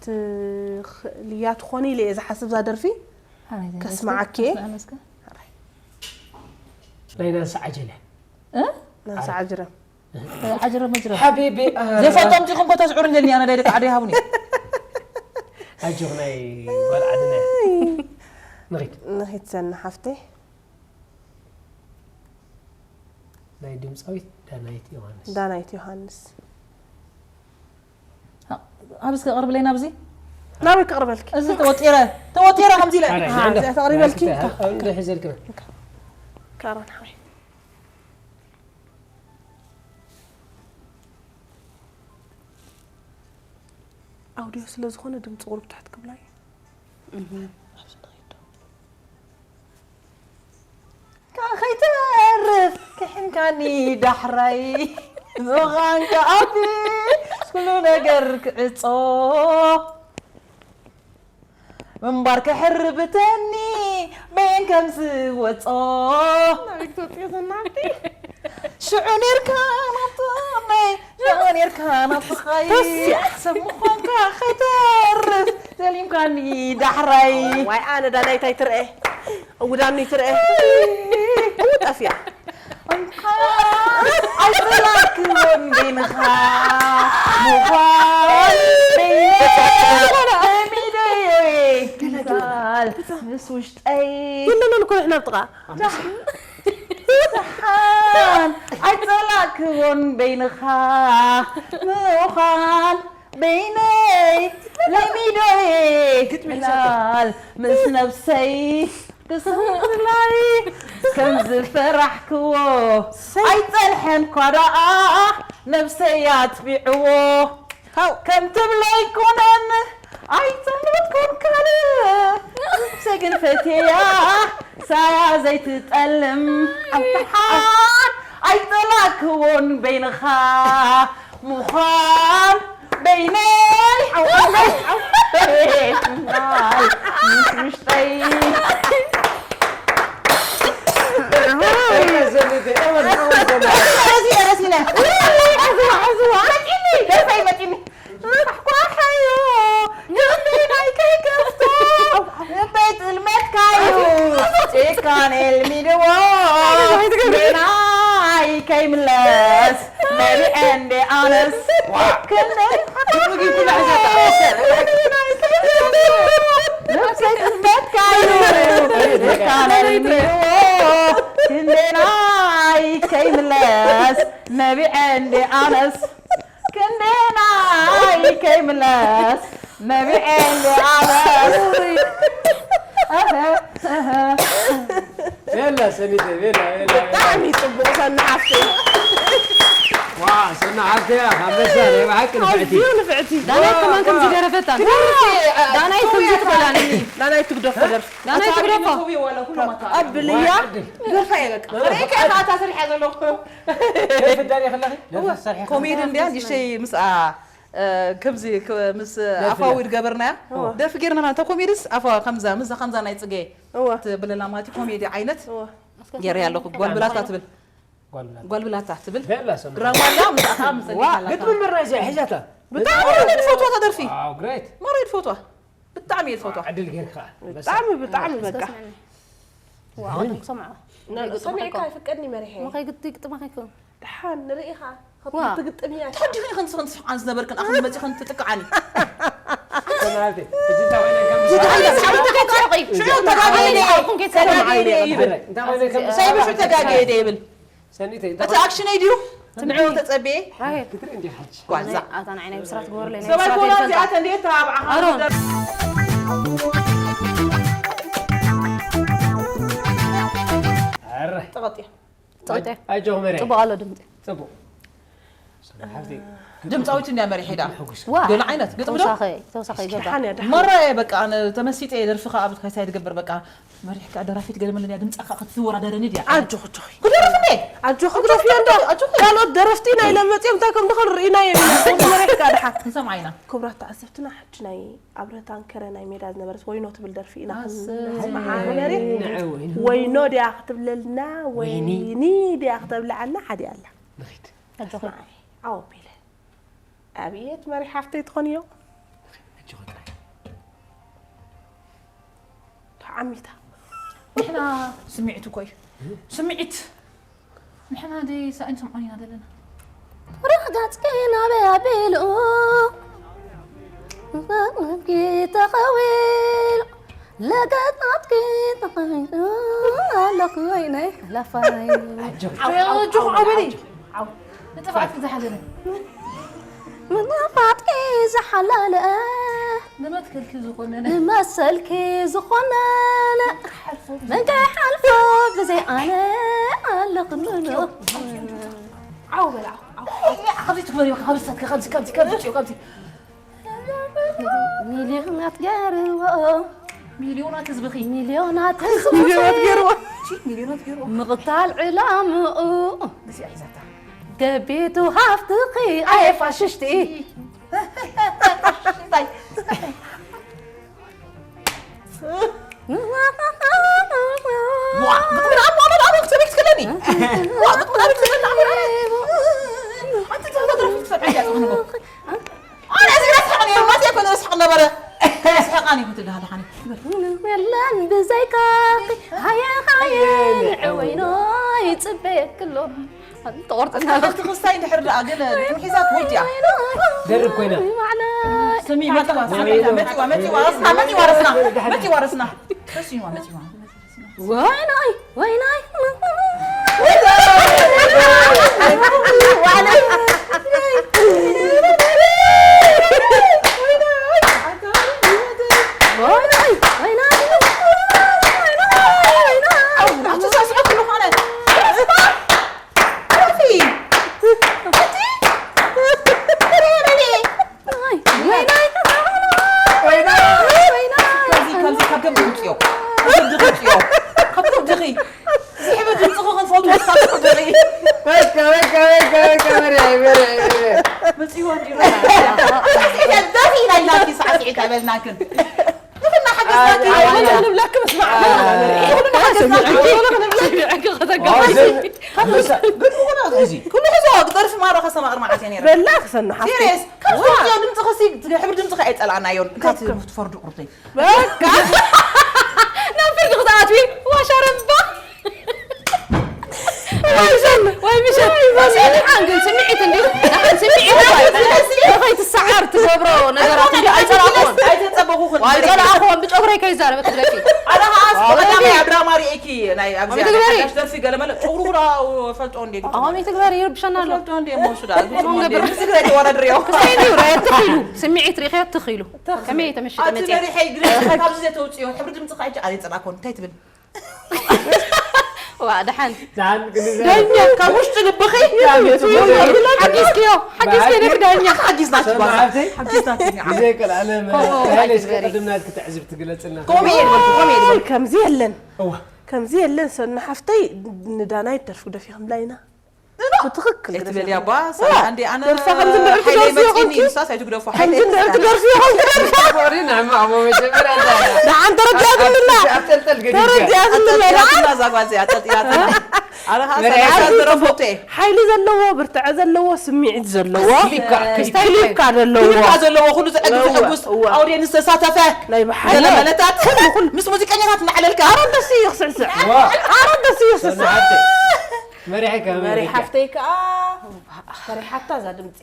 ትኽእልያ ትኾኒ ኢለ እየ ዝሓስብ እዛ ደርፊ ከስምዓኪ እየ። ናይ ናንሳ ዓጀለ ናንሳ ዓጅረም ዓጅረ መጅረ ሓቢቢ ዘይፈልጦም ዲኹም ኮታ ዝዑር እንደኒ ኣነ ደቂ ዓዲ ሃቡኒ ኣጆኽ ናይ ጓል ዓድና ንኺድ ንኺድ ሰኒ ሓፍተይ ናይ ድምፃዊት ዳናይት ዮሃንስ ዳናይት ዮሃንስ ኣብ እስከ ቅርብለይ ናብዚ ናበይ ክቕርበልኪ እዚ ተወጢረ ተወጢረ ከምዚ ኢለ እዚኣ ተቕሪበልኪ እንደ ሒዘልክና ካሮን ሓወይ ኣውዲዮ ስለ ዝኾነ ድምፂ ቁሩብ ትሕት ክብላ እዩ ከይተርፍ ክሕንካኒ ዳሕራይ ዝኾንካ ኣቢ ኩሉ ነገር ክዕጾ ምንባር ክሕርብተኒ በየን ከም ዝወጾ ሽዑ ኔርካ ናብቶመይ ሽዑ ኔርካ ናብትኻይ ሰብ ምዃንካ ከይተርፍ ዘሊምካኒ ዳሕራይ ዋይ ኣነ ዳናይታይ ትርአ እውዳኒ ትርአ እው ጠፍያ ኣይተላክቦን በይንኻ ምዃን በይንኻ ሚደዮይ ምባል ምስ ውሽጠይ የለናን እኮ ንሕና ኣብ ጥቓ ደሓን ኣይተላክቦን በይንኻ ምዃን በይነይ ለሚዶይ ዕላል ምስ ነብሰይ ክስምላይ ከም ዝፈራሕክዎ ኣይጸንሐን ኳ ደኣ ነብሰይ ኣትቢዕዎ ከም ትብለይ ኩነን ኣይጸለትኩን ካልእ ነብሰይ ግን ፈትየያ ሳያ ዘይትጠልም ሓሓን ኣይጸላክዎን በይንኻ ምዃን በይነይ ምስ ውሽጠይ ረሲነ ረሲነ ረሲነ መፂኒ ደርፈይ መፂኒ ኳሓዮ ንእምበይ ናይ ከይከፍቶ እምበይ ጥልመትካዩ ጭካነ ልሚድዎ ናይ ከይምለስ መሪዐ እንደ ኣነስ ክንደይ ክንደናይ ከይምለስ ነቢዐ እንደ ኣነስ ክንደናይ ከይምለስ ነቢዐ እንደ ኣበስ። ቤላ ሰኒተ ቤላ ቤላ ብጣዕሚ ፅቡቕ ሰኒ ሓፍተይ። ዋ ሰና ሓፍተያ ኣንበሳ ናይ ብሓቂ ንፍዕቲ ኣዝዩ ንፍዕቲ። ዳናይት ከማን ከምዚ ደረፈታ። ዳናይት ከምዚ ትበላኒ። ናናይ ትግደፎ ደርፊ። ዳናይት ትግደፎ። ኣብልያ ደርፋ እየ በቃ። ሪእካ ኢኻ እታ ሰሪሓ ዘለኹ። ፍዳሪ ከለኺ ደርፊ ሰሪሐ ኮሜዲ እንድያ ንእሽተይ ምስኣ ከምዚ ምስ ኣፋዊ ገበርናያ ደርፊ ጌርና እታ ኮሜዲስ ኣፋ ከምዛ ምዛ ከምዛ ናይ ፅጌ እወ ትብለላ ማለት ኮሜዲ ዓይነት እወ ገይረ ኣለኹ ጓል ብላታ ትብል ጓልና ጓል ብላታ ትብል ቤላ ሰና ድራማ እያ ምስኣ ከዓ ምፀኒት ኣላ ግጥሚ ምራይ እዚኣ ሒዛታ ብጣዕሚ እየ ዝፈትዋ እታ ደርፊ ዋው ግሬት ማራ እየ ዝፈትዋ ብጣዕሚ እየ ዝፈትዋ ዕድል ጌርካ ብጣዕሚ ብጣዕሚ በቃ ዋው ሰምዓ ሰሚዕካ ይፍቀድኒ መሪሐ መኸይ ግጥማ ከይከውን ድሓን ንርኢኻ ዋ። ትግጥም እያ ተዲኺ ከም ስኽን ስሕቃን ዝነበርክን ኣኹም መፂ ከም ትጥቅዓኒ ሰናልቲ እጅንታ ኮይነ ከም ሽዑ ተጋገየ ይብል እንታይ ኮይነ ከም ሳይብሹ ተጋገየ ደ ይብል ሰኒተ እቲ ኣክሽነይ ድዩ ትምዕው ተፀብየ ኣይ ክትርኢ እንዲ ሓጅ ጓዛ ኣታ ንዓይ ናይ ብስራት ግበርለይ ናይ ሰብኣይ ብስራት ኮና ይፈልጣ እዚኣተ እንዴት ተባብዓኻ ኣሮን። ኣረ ተቐጢያ ጸውጤ ኣጆኹ መርያ ጽቡቕ ኣሎ ድምፂ ጽቡቕ ሓፍቲ ድምፃዊት እንድያ መሪሕ ሄዳ ዋ ገለ ዓይነት ግጥሚ ዶ ተወሳኺ ተወሳኺ ይገብራ ሓንያ ድሓን መራ እየ በቃ ኣነ ተመሲጠ እየ ደርፊ ከዓ ኣብ ካይሳ ይትገብር በቃ መሪሕ ከዓ ደራፊት ገለ መለያ ድምፃ ከዓ ክትወዳደረኒ ድያ ኣጆኹ ኣጆኺ ክደርፍ እንዴ ኣጆኺ ግደፍዮ እንዳ ካልኦት ደረፍቲ ናይ ለመፅኦም እንታይ ከም ድኸል ርኢና እዮም መሪሕካ ድሓን ንሰምዓ ኢና ክቡራት ተዓዘብትና ሕጂ ናይ ኣብረታን ከረ ናይ ሜዳ ዝነበረት ወይኖ ትብል ደርፊ ኢና ኣሰይ። ንስምዓ መሪሕ ንዐ ወይኒ ወይኖ ድያ ክትብለልና ወይኒ። ወይኒ ድያ ክተብልዓና ሓዲኣ ኣላ ንኺድ ኣጆኺ ኣዎ ቢለ ኣብየት መሪሕ ሓፍተይ ትኾንዮ ኣጆኺ ጥራይ ተዓሚታ ንሕና ስምዒት እኮ እዩ ስምዒት ንሕና ደ ሳእን ሰምዖን ኢና ዘለና ረጋፅኪ ናበይ ኣቢሉ ተኸዊሉ ለገጣትኪ ተኸዊሉ ኣለኹ ወይነይ ሓላፋይ ኣጆኹ ዓው በሊ ንጥፍኣትኪ ዝሓለለ ምጥፋትኪ ዝሓላለአ ንመትከልኪ ዝኾነ ንመሰልኪ ዝኾነነ መንቀ ሓልፎ ብዘይ ኣነ ኣለኹ ዓው በላ ዓው ዓው ዓው ዓው ኣብዚ ትግበሪ ካብዚ ሳትከ ካብዚ ካብዚ ካብዚ ካብዚ ሚልዮናት ገርዎ ሚልዮናት ህዝብኺ ሚልዮናት ሚልዮናት ገርዎ ቺ ሚልዮናት ገርዎ ምቕታል ዕላምኡ እዚኣ ሒዛታ ደቢቱ ሃፍትኺ ኣየ ፋሽሽቲ እንታይ ዋ ግጥሚ ደኣ ኣቦ ኣመድ ኣመድ ሰበይት ክለኒ ዋ ግጥሚ ደኣ ክለኒ ኣንቲ ተፈጥሮ ፍትፈት ኣያ ጽሕንጎ ኣነ እዚ ረስሐቀን እየ ማስ የኮነ ረስሐቀን ነበረ ረስሐቃን ይኹን ትልሃለኻኒ የለን ብዘይካኺ ሃየ ሃየ ንዕወይኖ ይጽበየክሎ ተቆርጥና እቲ ክስታይ እንድሕር ደኣ ግን ንሒዛት ወዲኣ ደርብ ኮይና ስሚ መፅዋ መፅዋ መፅዋ ረስና መፅዋ ረስና መፅዋ ረስና ተሲንዋ መፅዋ ወይናይ ወይናይ ወይናይ ወይናይ ከምዚ ካብ ከብዲ ክፅዮ ካብ ከብዲ ክፅዮ ካብ ከብድኺ እዚ ሕብር ድምፅኺ ክንፈቱ ካብ ከብድኺ ወካ ወካ ወካ ወካ መርያ መርያ መፅዋ እንዲሁ ሳዕስዒት ኣይበልናኪ ሳዕስዒት ኣይበልናክን ንኽና ሓገዝናኪ ኣይበልናን ንብላክ መስማዕ ግን ብቑና እዚ ኩሉ ሕዞ ደርፊ ማራ ከሰማ ቅድሚ ዓትያ ነይረ በላ ክሰኑ ሓፍቲ ሲሪየስ ካብ ዝወፅዮ ድምፅኺ ሲ ሕብሪ ድምፅኺ ኣይፀላእናዮን እንታይ ትፈርዱ ቁርተይ በቃ ናብ ፍርዲ ክትኣትዊ ዋሻረባ ወይ ምሸት ሓንግል ስምዒት እንዲ ስምዒት ከይትሰዓር ትገብሮ ነገራት እንዲ ኣይፀላእኩን ኣይተፀበኹ ኣይጸላእኽዎን፣ ብጨጉረይ ከይዛረበ ትብለኪ። ኣነ ኸዓ ስፖርታዊ ኣብ ድራማ ሪኤኪ ናይ ኣብዚ ኣመይ ትግበሪ። ሓዳሽ ደርፊ ገለ መለ ጨጉሩ ግዳ ፈልጦ እንዴ ግጥሞ ኣመይ ትግበሪ ይርብሸና ኣሎ። ፈልጦ እንዴ ሞሹ ዳ ግጥሞ ሞን እንዴ ገብር። ምስግረ ተወዳድሪዮ ክስተይ እንዲዩ ራየ ትኽ ኢሉ ስምዒት ሪኸ ትኽ ኢሉ ከመይ ተመሽጠ ኣቲ መፂኣ መሪሐይ ግደ ካብዚ ዘይተውፅዮ ሕብሪ ድምፂ ኸዓ ኣይጨላኮን እንታይ ትብል ዋ ደሓን ዳን ግንዘ ዳኛ ካብ ውሽጢ ልብኺ ሓጊዝክዮ ሓጊዝክዮ ነቲ ዳኛ ሓጊዝናኪ ጓል ሓጊዝናኪ ግዜ ቀልዓለ ኦ፣ ተሃይለ ሓጊዝ እስከ በሪ። ቅድም ናትኪ ትዕዝብቲ ግለፅልና ከምኡ እየ ዝበልኩ ከምኡ እየ ዝበልኩ ከምዚ የለን ከምዚ የለን ሰና ሓፍተይ ንዳናይት ደርፊ ግደፊኹም ላይና ብትኽክል እቲ ግደፊ። በልያ ባ ሰላ እንዲ ኣነ ደርፋ ከምዚ እንድዕር ሓይለይ ትደርፊ መፂኒ ኢኹምኪ? ንሳስ ኣይትግደፎ ከምዚ እንድዕር ትደርፊ ኢኹም ትደርፋ ወሪ ንሕማቕ መመጀመርያ ደሓን ተረዲኣትልና ኣብጠልጠል ገዲፍያ ተረዲኣትልና ኣጠልጥያትና እዛ ጓል እዚኣ ኣጠልጥያትና ኣነ ኸዓ መርዓይ ሰላ ዝደረፎ እየ ሓይሊ ዘለዎ ብርትዐ ዘለዎ ስምዒት ዘለዎ ክሊፕ ክሊፕ ከ ዘለዎ ክሊፕ ከ ዘለዎ ኩሉ ዘዕግብ እወ፣ ዘሐጉስ እወ። ኣውድየንስ ዘሳተፈ ናይ ብሓይሊ ገለ መለታት ምስ ሙዚቀኛታት እናዕለልካ ኣረ ደስ እዩ ክስዕስዕ ኣረ ደስ እዩ ክስዕስዕ ሰናዓተ መሪሐ ከመይ መሪ መሪሐ ሓፍተይ ከዓ ፈሪሓታ እዛ ድምፂ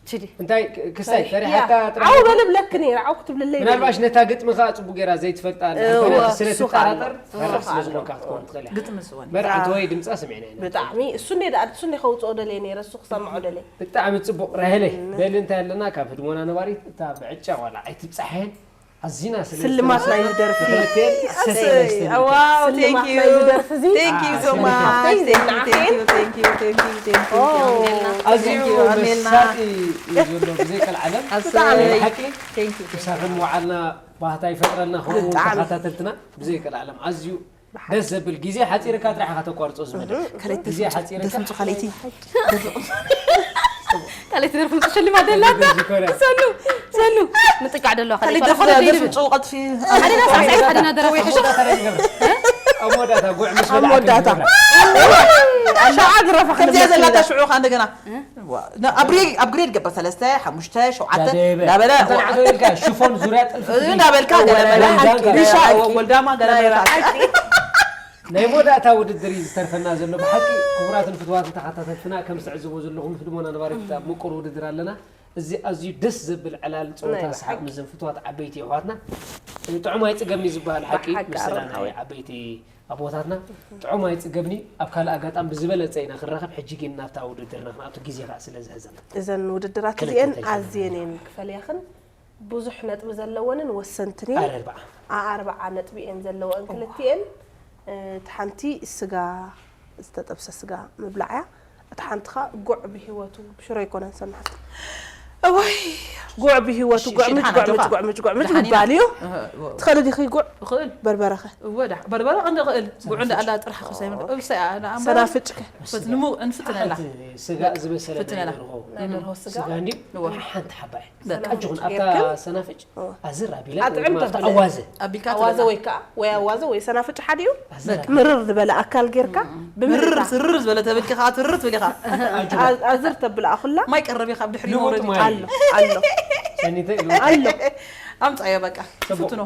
ችዲ እንታይ ክሳይ ፈሪሓታ ጥራሕ ዓው በልብለክ ነይረ ዓው ክትብልለይ ምናልባሽ ነታ ግጥሚ ከዓ ፅቡቅ ገይራ ዘይትፈልጣ ኣላ። እወ፣ ምክንያቱ ስለ እሱ ከዓ ኣሎ። ትጠራጠር ፈራሕ ስለ ዝኾንካ ክትኮን ትኽእል እያ። ግጥሚ ስወን መርዓንቲ ወይ ድምፃ ስሚዕና ኢና። ብጣዕሚ እሱ እንደ ዳኣት እሱ እንደ ከውፅኦ ደለየ ነይረ እሱ ክሰምዖ ደለየ ብጣዕሚ ፅቡቅ ራሄለይ በሊ እንታይ ኣለና ካብ ህድሞና ነባሪት እታ ብዕጫ ዋላ ኣይትብፃሓየን ኣዚና ስለ ስልማት ናይ ዝደርፊ። ክልቴን ኣሰይ ዋው ስልማት thank you ናይ ዝደርፊ እዚ thank you so ስልማት much ናይ thank you thank you ዝናዓፌን። thank you thank you thank you thank you ኣዝዩ ኣሜልና መሳጢ እዩ ዘሎ ብዘይ ቀልዓለም ኣሰይ ሓቂ thank you ክሳብ መዓልና ባህታ ይፈጥረልና ከምኡ ብጣዕሚ። ተኸታተልትና ብዘይ ቀልዓለም ኣዝዩ ደስ ዘብል ግዜ ሓፂርካ ጥራሕ ኢኻ ተቋርፆ ዝመደብ ግዜ ሓፂርካ ደፍምፁ ካልኣይቲ ካልኣይቲ ደርፊ ምፅእ ሸልማ ደላታ ሰኑ ሰኑ ምጥቃዕ ደለዋ ካልኣይቲ ካልኣይቲ ደርፊ ደርፊ ደፍምፁ ቀልጥፊ ሓደና ሳዕሳዒት ሓደና ደረፍ ኣብ መወዳእታ ጉዕ ምስ ኣብ መወዳእታ ሻዓ ዝረፈ ከምዚኣ ዘላታ ሽዑ ኸዓ እንደገና ኣብ ግሬድ ገበር ሰለስተ ሓሙሽተ ሸውዓተ እንዳበለ ሽፎን ዙርያ ጥልፊ እንዳበልካ ገለመለ ወልዳማ ወልዳማ ገለመለ ናይ መወዳእታ ውድድር እዩ ዝተርፈና ዘሎ ብሓቂ ክቡራትን ፍትዋትን ተኸታተልትና ከም ዝትዕዝቦ ዘለኹም ህድሞና ነባሪት ኣብ ምቁር ውድድር ኣለና እዚ ኣዝዩ ደስ ዘብል ዕላል ፀወታ ናይ ሰሓቅ ምስ ዘን ፍትዋት ዓበይቲ የሕዋትና ጥዑም ኣይፅገብኒ ዝበሃል ሓቂ ብሓቂ ምስላ ኣረድኣዊ። ናይ ዓበይቲ ኣቦታትና ጥዑም ኣይፅገብኒ ኣብ ካልእ ኣጋጣሚ ብዝበለፀ ኢና ክንራኸብ ሕጂ ግን ናብታ ውድድርና ክንኣቱ ግዜ ከዓ ስለ ዝሕዘና እዘን ውድድራት ክልተ እዚአን ተይኮና። ኣዝየን እየን ክፈልያኽን ብዙሕ ነጥቢ ዘለወንን ወሰንትን እየን ኣረርባዓ ኣኣርባዓ ነጥቢ እየን ዘለወን ክልቲኤን እቲ ሓንቲ ስጋ ዝተጠብሰ ስጋ ምብላዕ እያ እቲ ሓንቲ ኸ ጉዕ ብሂወቱ ብሽሮ ኣይኮነን ሰናሕቲ እዋይ ጉዕ ብሂወቱ እሺ፣ ጉዕምጭ ደሓን ጉዕምጭ ኣጆኻ። ጉዕምጭ ጉዕምጭ ደሓን ምባል እዩ እህ፣ እህ፣ ትኸልዲ ኺ ጉዕ እኽእል በርበረኸ እወ ደሓ- በርበረ ክንዲ እኽእል ጉዕ እንዳ ኣላ ጥራሕ ክሳይ ምድ እብሰ ሰናፍጭ ከ ንሙ እንፍትነላ ስጋ ዝበሰለ ፍትነላ። ናይ ደርሆ ስጋ ስጋ እንዲ እወ። ሓንቲ ሓባ እያ በቃ። ቀጅኹን ኣብታ ሰናፍጭ ኣዝር ኣቢላ ኣጥዕም ኣብታ ተብለ። ኣዋዘ ኣቢልካ ኣዋዘ ትበላ። ወይ ከዓ ወይ ኣዋዘ ወይ ሰናፍጭ ሓዲኡ ኣዝር ኣቢላ ምርር ዝበለ ኣካል ጌርካ ምርር ስርር ዝበለ ተብልኪ ከዓ ትርር ትብሊ ከዓ ኣዝር ተብልኣ ኩላ ማይ ቀረብ ኢኻ ብድሕሪ ልውጥ መውረዲ ማይ ኣሎ ኣሎ ሰኒተይ ልውጥ ኣሎ ኣምፃዮ በቃ ፍትኖ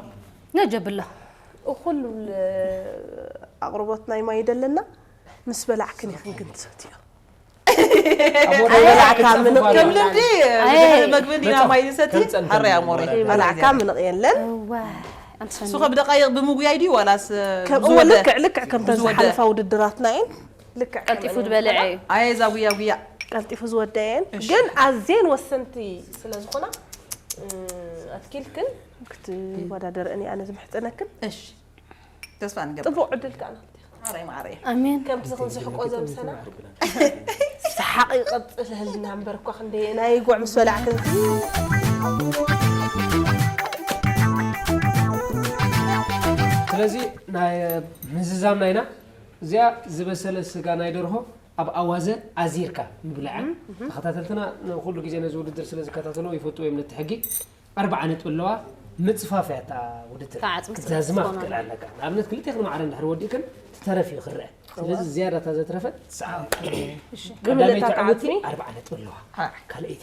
ነጀብላ እኹል ኣቕርቦት ናይ ማይ ደለና ምስ በላዕክን ኢኽን ግን ትሰትዮ ኣብ ከይበላዕካ ወዳእካ ምንቕ ምንባል ከም ልምዲ ኣየ። ድሕሪ መግቢ እንዲና ማይ ዝሰቲ ከም ጸንተን ሓረያ ሞሬ ይባላል። በላዕካ ምንቕ የለን እዋ ኣንተ ሰኑ እሱ ከ ብደቃይቕ ብምጉያይ ድዩ ዋላስ ከምኡ ዝወደ ልክዕ ልክዕ ከምተን ዝወደ። ዝሓለፋ ውድድራትና እየን ልክዕ ቀልጢፉ ከምአን ዝበልዐ እየን። እዩ ኣየ እዛ ጉያ ጉያ ቀልጢፉ ዝወደየን እሺ። ግን ኣዝየን ወሰንቲ ስለ ዝኾና ኣትኪልክን ክትወዳደርአን እየ ኣነ ዝምሕፀነክን እሺ ተስፋ ንገብር ፅቡቅ ዕድል ከኣ ናትኪ ማረይ ማረይ ኣሜን ከምቲ ክንስሕቆ ዘምሰና ሰሓቅ ይቐፅል ህልና እምበር እኳ ክንደየናይ ጉዕ ምስ በላዕክን ስለዚ ናይ ምዝዛም ናይና እዚኣ ዝበሰለ ስጋ ናይ ደርሆ ኣብ ኣዋዘ ኣዚርካ ምብላዓ ተኸታተልትና ንኩሉ ግዜ ነዚ ውድድር ስለ ዝከታተልዎ ይፈልጥዎ እዮም ነቲ ሕጊ ኣርባዓ ነጥቢ ኣለዋ ምፅፋፍ እያ እታ ውድድር ተዓፅሚ ክትዛዝማ ትኾን ክትክእል ኣላ። ኣለካ ንኣብነት ክልቴኽን ማዕረ እንድሕር ወዲእክን ትተረፍ እዩ ክረአ ስለዚ ዝያዳ እታ ዘትረፈት ሰዓብ ብምልእታ ቀዳመይቲ ዕውቲ ተዓፅሚ ኣርባዓ ነጥቢ ኣለዋ ካልኣይቲ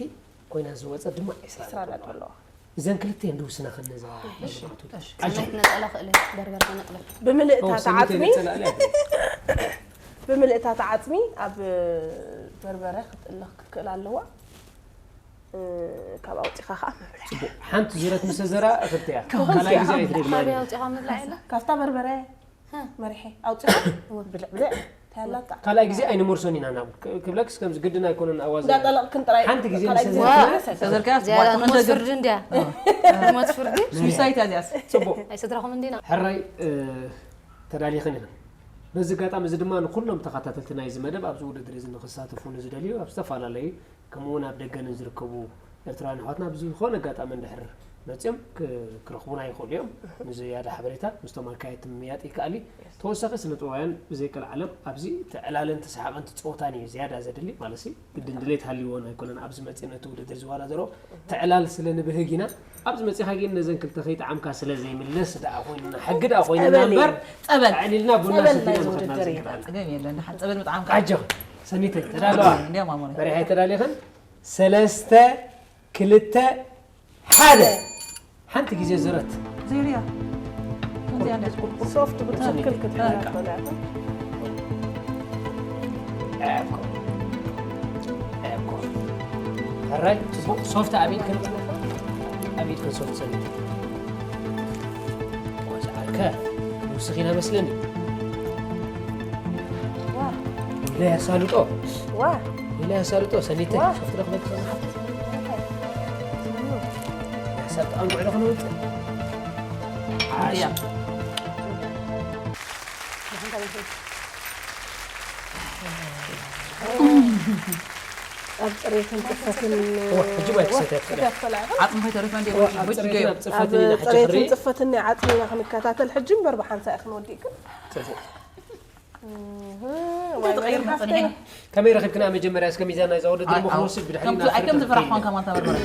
ኮይና ዝወፀት ድማ ዒስራ ስራ ነጥቢ ኣለዋ እዘን ክልተ እንድውስና ከነዛ ሰናይት ነፀላ ክእል በርበር ከነጥበል ብምልእታ ሰሚተይ ተዓፅሚ ነፀላ እያ ብምልእታ ተዓፅሚ ኣብ በርበረ ክትእለኽ ክትክእል ኣለዋ ካብ ኣውፂኻ ከዓ ምብላዕ። ጽቡቅ። ሓንቲ ዙረት ምስ ዘራ እኽልቲ እያ። ካልኣይ ግዜ ኣይትደግማ። ሓበይ ኣውፂኻ ምብላዕ የለ። ካብታ በርበረ መሪሐ ኣውፂኻ ብልዕ ብልዕ ታላታ። ካልኣይ ግዜ ኣይንመርሶን ኢና ናብ ክ- ክብለክስ ከምዚ ግድን ኣይኮነን ኣዋዘ። እንዳጠለቕክን ጥራይ ሓንቲ ግዜ ካልኣይ ምስ ግዜ ዘራ መለሰ። ተዘርጋ እዚኣ ሞት ፍርዲ እንድያ። ሞት ፍርዲ። ሱሳይት እዚኣስ ጽቡቅ። ናይ ስድራኹም እንዲና። ሕራይ እ፣ ተዳሊኽን ኢኽን። በዚ ኣጋጣሚ እዚ ድማ ንኩሎም ተኸታተልቲ ናይዚ መደብ ኣብዚ ውድድር እዚ ንክሳተፉ ንዝደልዩ ኣብ ዝተፈላለዩ ከምኡ እውን ኣብ ደገ ንዝርከቡ ኤርትራውያን ኣሕዋትና ብዝኾነ ኣጋጣሚ እንድሕር መፅዮም ክ- ክረኽቡና ይኽእሉ እዮም። ንዝያዳ ሓበሬታ ምስቶም ኣካየድቲ ምምያጥ ይከኣል እዩ። ተወሳኺ ስነ ጥበባውያን ብዘይቀልዓለም ኣብዚ እቲ ዕላልን እቲ ሰሓቕን እቲ ፀወታን እዩ ዝያዳ ዘድሊ ማለት ሲ ግድን ድሌት ሃልይዎን ኣይኮነን ኣብዚ መፅእ ነቲ ውድድር ዝወዳደሮ እቲ ዕላል ስለ ንብህግ ኢና። ኣብዚ መፂኻ ግን ነዘን ክልተ ከይጠዓምካ ስለ ዘይምለስ ደኣ ኮይንና ሕጊ ደኣ ኮይንና ጸበል እዩ። እምበር ጸበል ኣዕሊልና ቡና ጸበል ሰቲና ናይ ንኸድና ውድድር እዩ። ዝግባእ ጸገም የለን። ደሓን ጸበል ምጥዓምካ ኣጆኺ ሰኒተይ ተዳለዋ እንዲያም ኣሞኒ መሪሓይ ተዳሊኽን ሰለስተ ክልተ ሓደ ሓንቲ ግዜ ዝረት ዘይርያ ከምዚኣ እንዲያ ትቁልቁል ሶፍት ብትክክል ክትበላ ትኽእላ ኢኻ። ዕያብኮ ዕያብኮ ሕራይ ጽቡቕ ሶፍቲ ኣብ ኢድክን ኣብ ኢድክን ሶፍቲ ሰኒተ ወዝዓርከ ንውስኺ ኢና መስለኒ ዋ ኢለ ያሳልጦ ዋ ኢለ ያሳልጦ ሰኒተ ዋ። ሶፍቲ ረኽበክ ያሳልጦ ኣንጉዕ ዶ ክነውፅእ እያ ኣብ ፅሬትን ፅፈትን ሕጂ ማይ ክሰትያ ትኽእል ዓፅሚ ከይተረፈ እንዲ ኣብ በጅ ፅሬትን ገይሩ ኣብ ኣብ ፅፈትን ኢና ሕጂ ፅሬትን ክርኢ ፅፈትን ናይ ዓፅሚና ክንከታተል ሕጂ እምበር ብሓንሳእ ክንወዲእ ግን ተቐይር መፀኒሐ ከመይ ረኺብክና መጀመርያ እስከ ሚዛን ናይዛ ውድድር እሞ ክንወስድ ብድሕሪ ከምቲ ኣይከም ዝፈራሕኳን ከማን ተመርመረ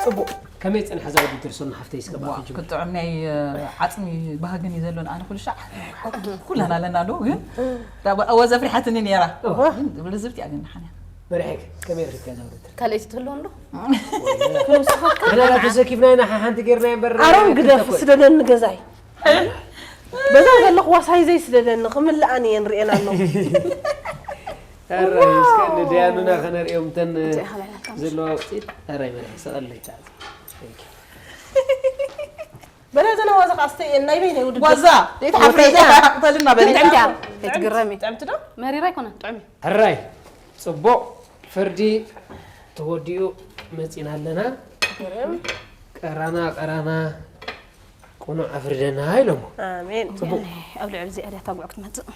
ፅቡቅ ከመይ ፀንሐ እዛ ውድድር ሶና ሓፍተይ እስከ ብኣኺ ጅምር ክጥዕም ናይ ዓፅሚ ባህግን እዩ ዘሎን ኣነ ኩሉ ሻዕ ኩላና ኣለና ዶ ግን ወዘ ፍሪሓትኒ ነራ ግን ልዝብቲ ኣገናሓን መሪሐክ ከመይ ረኺብካ እዛ ውድድር ካልኣይቲ ትህልዎም ዶ? ኣና ተሰኪፍና ኢና ሓንቲ ጌርና እምበር ኣሮን ግደፍ ስደደኒ ገዛይ በዛ ዘለኹዋ ሳይዘይ ስደደኒ ክምልኣን እየን ርኤን ኣለኹ ኣራይ እስከ ንደያኑና ከነርእዮም እተን ዘለዋ ውፅኢት ኣራይ መሪሐ ሰቐለይ ተዓዘ በላ ዘና ዋዛ ካስተየን ናይ በይነይ ውድድር ዋዛ ዘይትሓፍሪ ተልና በሊ ጥዕምቲ እያ ከይትግረሚ። ጥዕምቲ ዶ መሪራ ኣይኮነን ጥዑም እዩ። ሕራይ ፅቡቕ ፍርዲ ተወዲኡ መፂና ኣለና። ቀራና ቀራና ቁኑዕ ኣፍርደና ኢሎሞ። ኣሜን ኣብ ልዕሊ እዚኣ ድያ ታጉዕ ክትመፅእ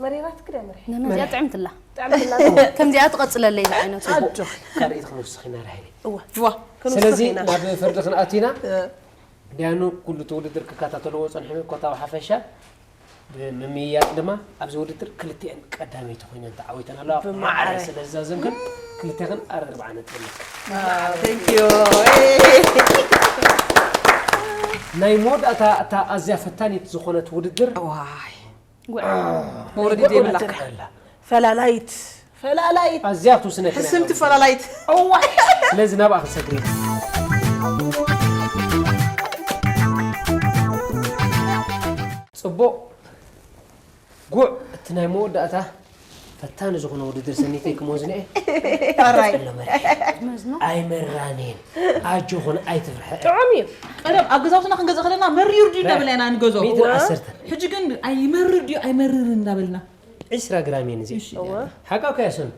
መሪራት ክደ መሪሕ ነመዚኣ ጥዕምትላ ጥዕምትላ ከምዚኣ ትቐፅለለይ ዝዓይነቱ ኣጆኺ ካልኢት ክንውስኽ ኢና ርሃይለ እወ ዋ ክንውስኽ ስለዚ ኢና ናብ ፍርዲ ክንኣቱ ኢና። ዳያኑ ኩሉ እቲ ውድድር ክከታተልዎ ፀንሑ ኮታዊ ሓፈሻ ብምምይያጥ ድማ ኣብዚ ውድድር ክልቲአን ቀዳመይቲ ኮይነን ተዓዊተን ኣለዋ። ብማዕረ። ማዕረ ስለ ዝዛዘምክን ክልቴኽን ኣረርብዓ ነጥቢ ኣለክን። Thank you ናይ መወዳእታ እታ ኣዝያ ፈታኒት ዝኾነት ውድድር ዋይ ጉዕ መውረዲ ዘይብላ ኣላ። ፈላላይት ፈላላይት ኣዝያ ክትውስነክን እያ። ሕስምቲ ፈላላይት ስለዚ ናብኣ ክንሰግር ኢና። ፅቡቕ ጉዕ እቲ ናይ መወዳእታ ፈታኒ ዝኾነ ውድድር ሰኒተይ ክመዝንኤ ኣራይ መዝኖ ኣይመራኔን ኣጆኹን ኣይትፍርሐ ጥዑም እዩ ቀደም ኣብ ገዛውትና ክንገዛ ከለና መሪር ድዩ እንዳበልና ኢና ንገዞ ሚእትን ዓሰርተ ሕጂ ግን ኣይመርር ድዩ ኣይመርር እንዳበልና ዕስራ ግራም እየን እዚአን እሺ። ሓቃውካ እያ ሰኑ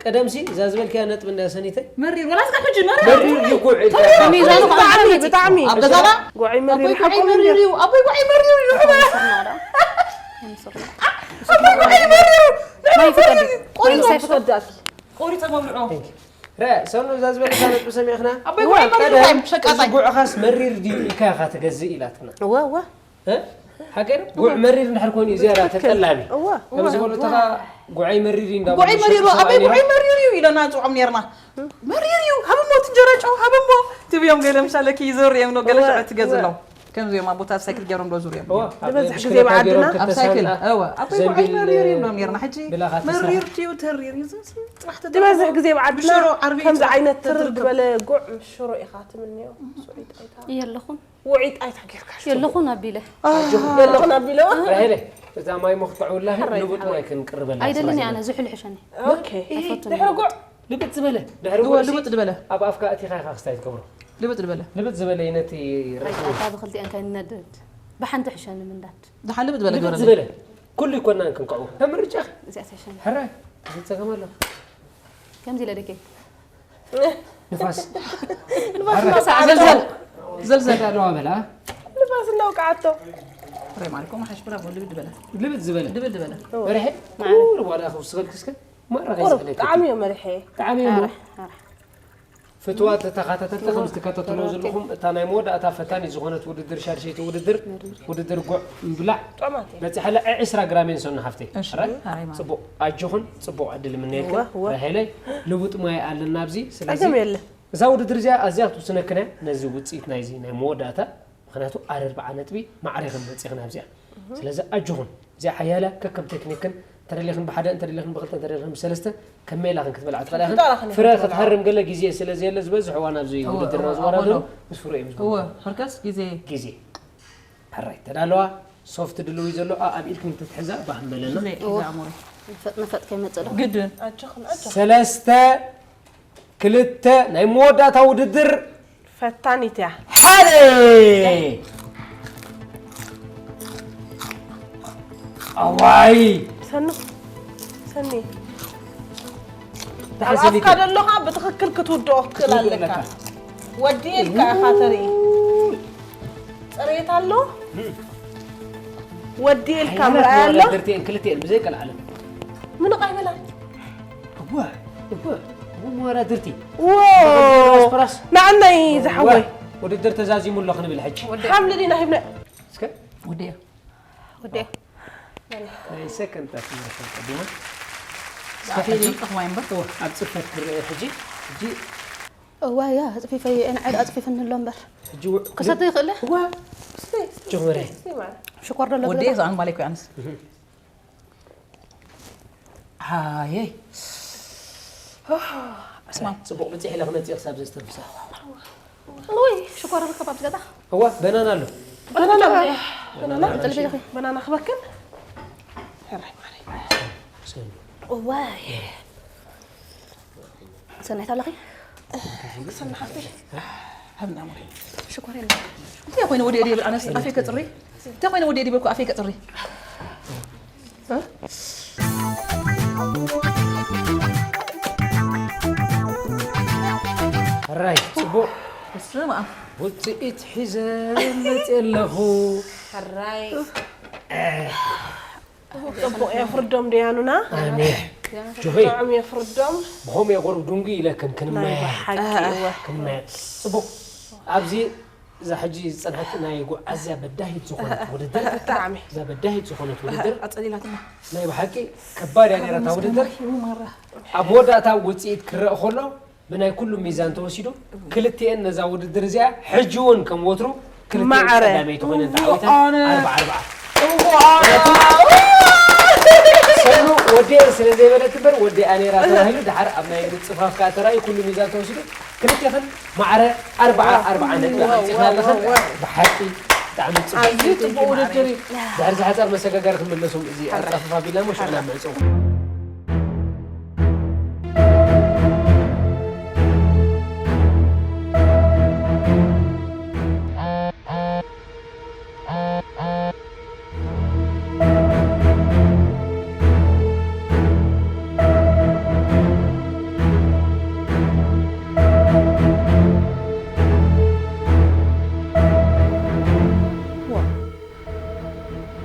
ቀደምሲ እዛ ዝበልክያ ነጥቢ እንዳ ሰኒተይ መሪር ወላስ ካብ ሕጂ መረር መሪር እዩ ጉዕ ኢልካ ሚዛኑ ብጣዕሚ ብጣዕሚ ኣብ ገዛና ጉዕ ኣቦይ መሪር ጉዓይ ሓቆም መሪር እዩ ኣቦይ ጉዓይ መሪር እዩ ማይ ፍቀድ ቆሪጾም ተወዳት ቆሪጾም ኣብልዖ ረ ሰኑ እዛ ዝበለካ ነጥቢ ሰሚዕኽና ኣቦይ ጉዓይ መሪር እዩ ሸቃጣይ ጉዕኻስ መሪር ድዩ ኢልካ ኢኻ ትገዝእ ኢላትና እወ እወ እ? ሓቂ ነው? ጉዕ መሪር እንድሕር ኮይኑ እዩ ዝያዳ ተጠላሚ እወ ከም ዝበለትኻ ጉዓይ መሪር እዩ እንዳበሉ ጉዓይ መሪር ዝሸጡ ኣቦይ ሰባት ጉዓይ መሪር እዩ ኢለና ንፅዖም ነርና መሪር እዩ ሃብሞ ትንጀራ ጨው ሃብሞ ትብዮም ገለ ምሻለኪ ይዞር እዮም ነው ገለ ሸዖ ትገዝሎም ከምዚኦም ኣቦታት ሳይክል ገይሮም ዶ ዙርዮም እወ፣ ኣብ ዝበዝሕ ግዜ ብሽክለታ ብዓድና ገይሮም ኣብ ሳይክል ተሳንጣ እወ ኣቦይ ዘንቢል ጉዓይ መሪር እዮም ሎም ነርና ሕጂ ብላኻ መሪር ተሳንጣ ድዩ ተሪር እዩ ዝም ዝም ጥራሕ ተደርጎ ዝበዝሕ ግዜ ብዓድና ብሽሮ ዓርቢ ከምዚ ዓይነት ትርር ተደርጎ። ዝበለ ጉዕ ምስ ሽሮ ኢኻ ትምንዮ ስዑድ ኣይታ የለኹን ውዒጥ ኣይታ ጌርካ። የለኹን ኣቢለ። የለኹን ኣቢለዋ። ራሄለ፣ እዛ ማይ ሞ ክትዕውላ ልቡጥ ማይ ክንቅርበላ። ኣይደልን ኣነ ዝሑል ሕሸኒ። ኦኬ። ድሕሪ ጉዕ ልብጥ ዝበለ ድሕሪ ጉዕ ልብጥ ዝበለ ኣብ ኣፍካ እቲኻ ኢኻ ክስታይ ትገብሮ። ልብጥ ዝበለ ልብጥ ዝበለ ነቲ ረስኒ። ኣታ ብክልቲኣን ከይንነድድ ብሓንቲ ሕሸኒ ምንዳድ። ደሓን ልብጥ ዝበለ ልብጥ ግበረለይ። ዝበለ ኩሉ ይኮናን ክንቀዑ ከም ምርጫኺ። እዚኣ ትሕሸኒ። ሕራይ እዚ ጸገም ኣሎ። ከምዚ ኢለ ደኬ ንፋስ ዘልዘል ዘልዘል ኣለዋ በላ። ንፋስ እናውቃዓቶ። ሬ ማሪኮ ማሓሽ ብራቮ ልብድ በለ ልብጥ ዝበለ ልብድ በለ። ርሐ ቁሩብ ዋላ ክውስኸልክስከ ማራ ቁሩብ ከይስእለኪ። ጣዕሚ እዩ መሪሐ። ጣዕሚ እዩ። ኣረ፣ ኣረ። ፍትዋት ተኻታተልቲ ከም ዝትከታተልዎ ዘለኹም እታ ናይ መወዳእታ ፈታኒት ዝኾነት ውድድር ሻድሸይቲ ውድድር ውድድር ጉዕ ምብላዕ ጥዑማት እዮም። በፂሓላ ዕስራ ግራም እየን ሰኑ ሓፍተይ። እሺ፣ ራይ? ኣራይ ማለት። ፅቡቕ ኣጆኹን ፅቡቕ ዕድል ምነየልክን። እወ፣ እወ። ራሄለይ ልውጥ ማይ ኣለና ኣብዚ። ስለዚ ጸገም የለ። እዛ ውድድር እዚኣ ኣዝያ ክትውስነክን እያ። ነዚ ውፅኢት ናይዚ ናይ መወዳእታ ምኽንያቱ ኣረርብዓ ነጥቢ ማዕረ ከም መፂኽን ኣብዚኣ። ስለዚ ኣጆኹን እዚኣ ሓያል እያ። ከከም ቴክኒክን እንተደሊኽን ብሓደ እንተደሊኽን ብክልተ እንተደሊኽን ብሰለስተ ከም ሜላኽን ክትበልዓ ትኽእላ ኢኽን። ፍረ ክትሃርም ገለ ግዜ ስለ ዘየለ ዝበዝሕ እዋን ኣብዚ ውድድር ዝወዳደሩ ምስ ፍሩኦም እዮም ዝወዳደሩ። ሕርከስ ግዜ ግዜ ሕራይ ተዳለዋ ሶፍት ድልው ዘሎ ኣኣብ ኢድክን ትትሕዛ ባህ ምበለና። ፈጥነ ፈጥ ከይመፅእ ዶ ግድን ሰለስተ ክልተ ናይ መወዳእታ ውድድር ፈታኒት እያ። ሓደ ኣዋይ ሰኑ ሰኒ ተሓሰሊከ ደሎ ከዓ ብትኽክል ክትውድኦ ክትክእል ኣለካ። ወዲ ኢልካ ኢኻ ተርኢ። ፅሬት ኣሎ። ወዲ ኢልካ ምርኣይ ኣሎ። ክልቲኤን ክልቲኤን ብዘይ ቀልዓለም ምንቕ ኣይበላን። እወ እወ እወ መወዳድርቲ ንዓናይ ዝሓወይ ውድድር ተዛዚሙ ኣሎ ክንብል ሕጂ ሓምሊ ዲና ሂብና እስከ ወዲያ ወዲያ ናይ ሰከንድ ጣት ምርኸብ ቀዲማ ኣፌ ሊም ጠኽማይ እምበር ኣብ ፅፈት ክረአ ሕጂ ሕጂ እዋ ያ ኣፅፊፈ የን ዓድ ኣፅፊፍኒ ኣሎ እምበር ሕጂ ክሰተ ይኽእለ ጀመረ ሽኮር ደሎ ወዲያ ዝኣን ባለይ ኮይ ኣንስ ሃየ ኣስማም ፅቡቕ ብፅሕ ኢለ ክመፅእ ክሳብ ዘስተንፍሳ ወይ ሽኮር ርከብ ኣብዚ ገዛ እዋ በናና ኣሎ በናና ክበክል ሕራይ ማረይ እዋይ ሰናይት ኣለኺ ሃብና ሙሪ ሽኮር የለ እንታይ ኮይነ ወዲኤ ድብል ኣነስ ኣፌ ከፅሪ እንታይ ኮይነ ወዲኤ ድብልኩ ኣፌ ከፅሪ ሕራይ ፅቡቕ ስማ ውፅኢት ሒዘ መፅእ ኣለኹ ሕራይ ፅቡቕ የፍርዶም ደያኑና ኣሜን ጆሆይ ጥዑም የፍርዶም ብኸምኡ የቑርብ ድንጉ ኢለክን ናይ ክንመያ ብሓቂ እወ ክንመያ ፅቡቕ ኣብዚ እዛ ሕጂ ዝፀንሐት ናይ ጉዓዝያ በዳሂት ዝኾነት ውድድር ብጣዕሚ እዛ በዳሂት ዝኾነት ውድድር ኣፀሊላትና ናይ ብሓቂ ከባድ እያ ነይራ እታ ውድድር ኣብ መወዳእታ ውፅኢት ክረአ ከሎ ብናይ ኩሉ ሚዛን ተወሲዱ ክልቲኤን ነዛ ውድድር እዚኣ ሕጂ እውን ከም ወትሩ ክልቲኤን ማዕረ። ቀዳመይቲ ኮይነን ተዓዊተን ኣነ። ኣርብዓ ኣርብዓ ሰኑ ወዲኤን ስለ ዘይበለት እምበር ወዲኣ ነይራ ተባሂሉ ድሓር ኣብ ናይ ምፅፋፍ ከዓ ተራእዩ ኩሉ ሚዛን ተወሲዱ ክልቴኽን ማዕረ ኣርብዓ ኣርብዓ ነጥቢ ኣምፂእኽና ኣለኽን ብሓቂ ብጣዕሚ ፅቡቅ ኣዝዩ ፅቡቅ ውድድር እዩ ድሕሪ ዝሓፃር መሰጋገሪ ክንምለሶም እዚ ኣፃፍፋ ቢልና ሞ ሽዕና ምዕፅው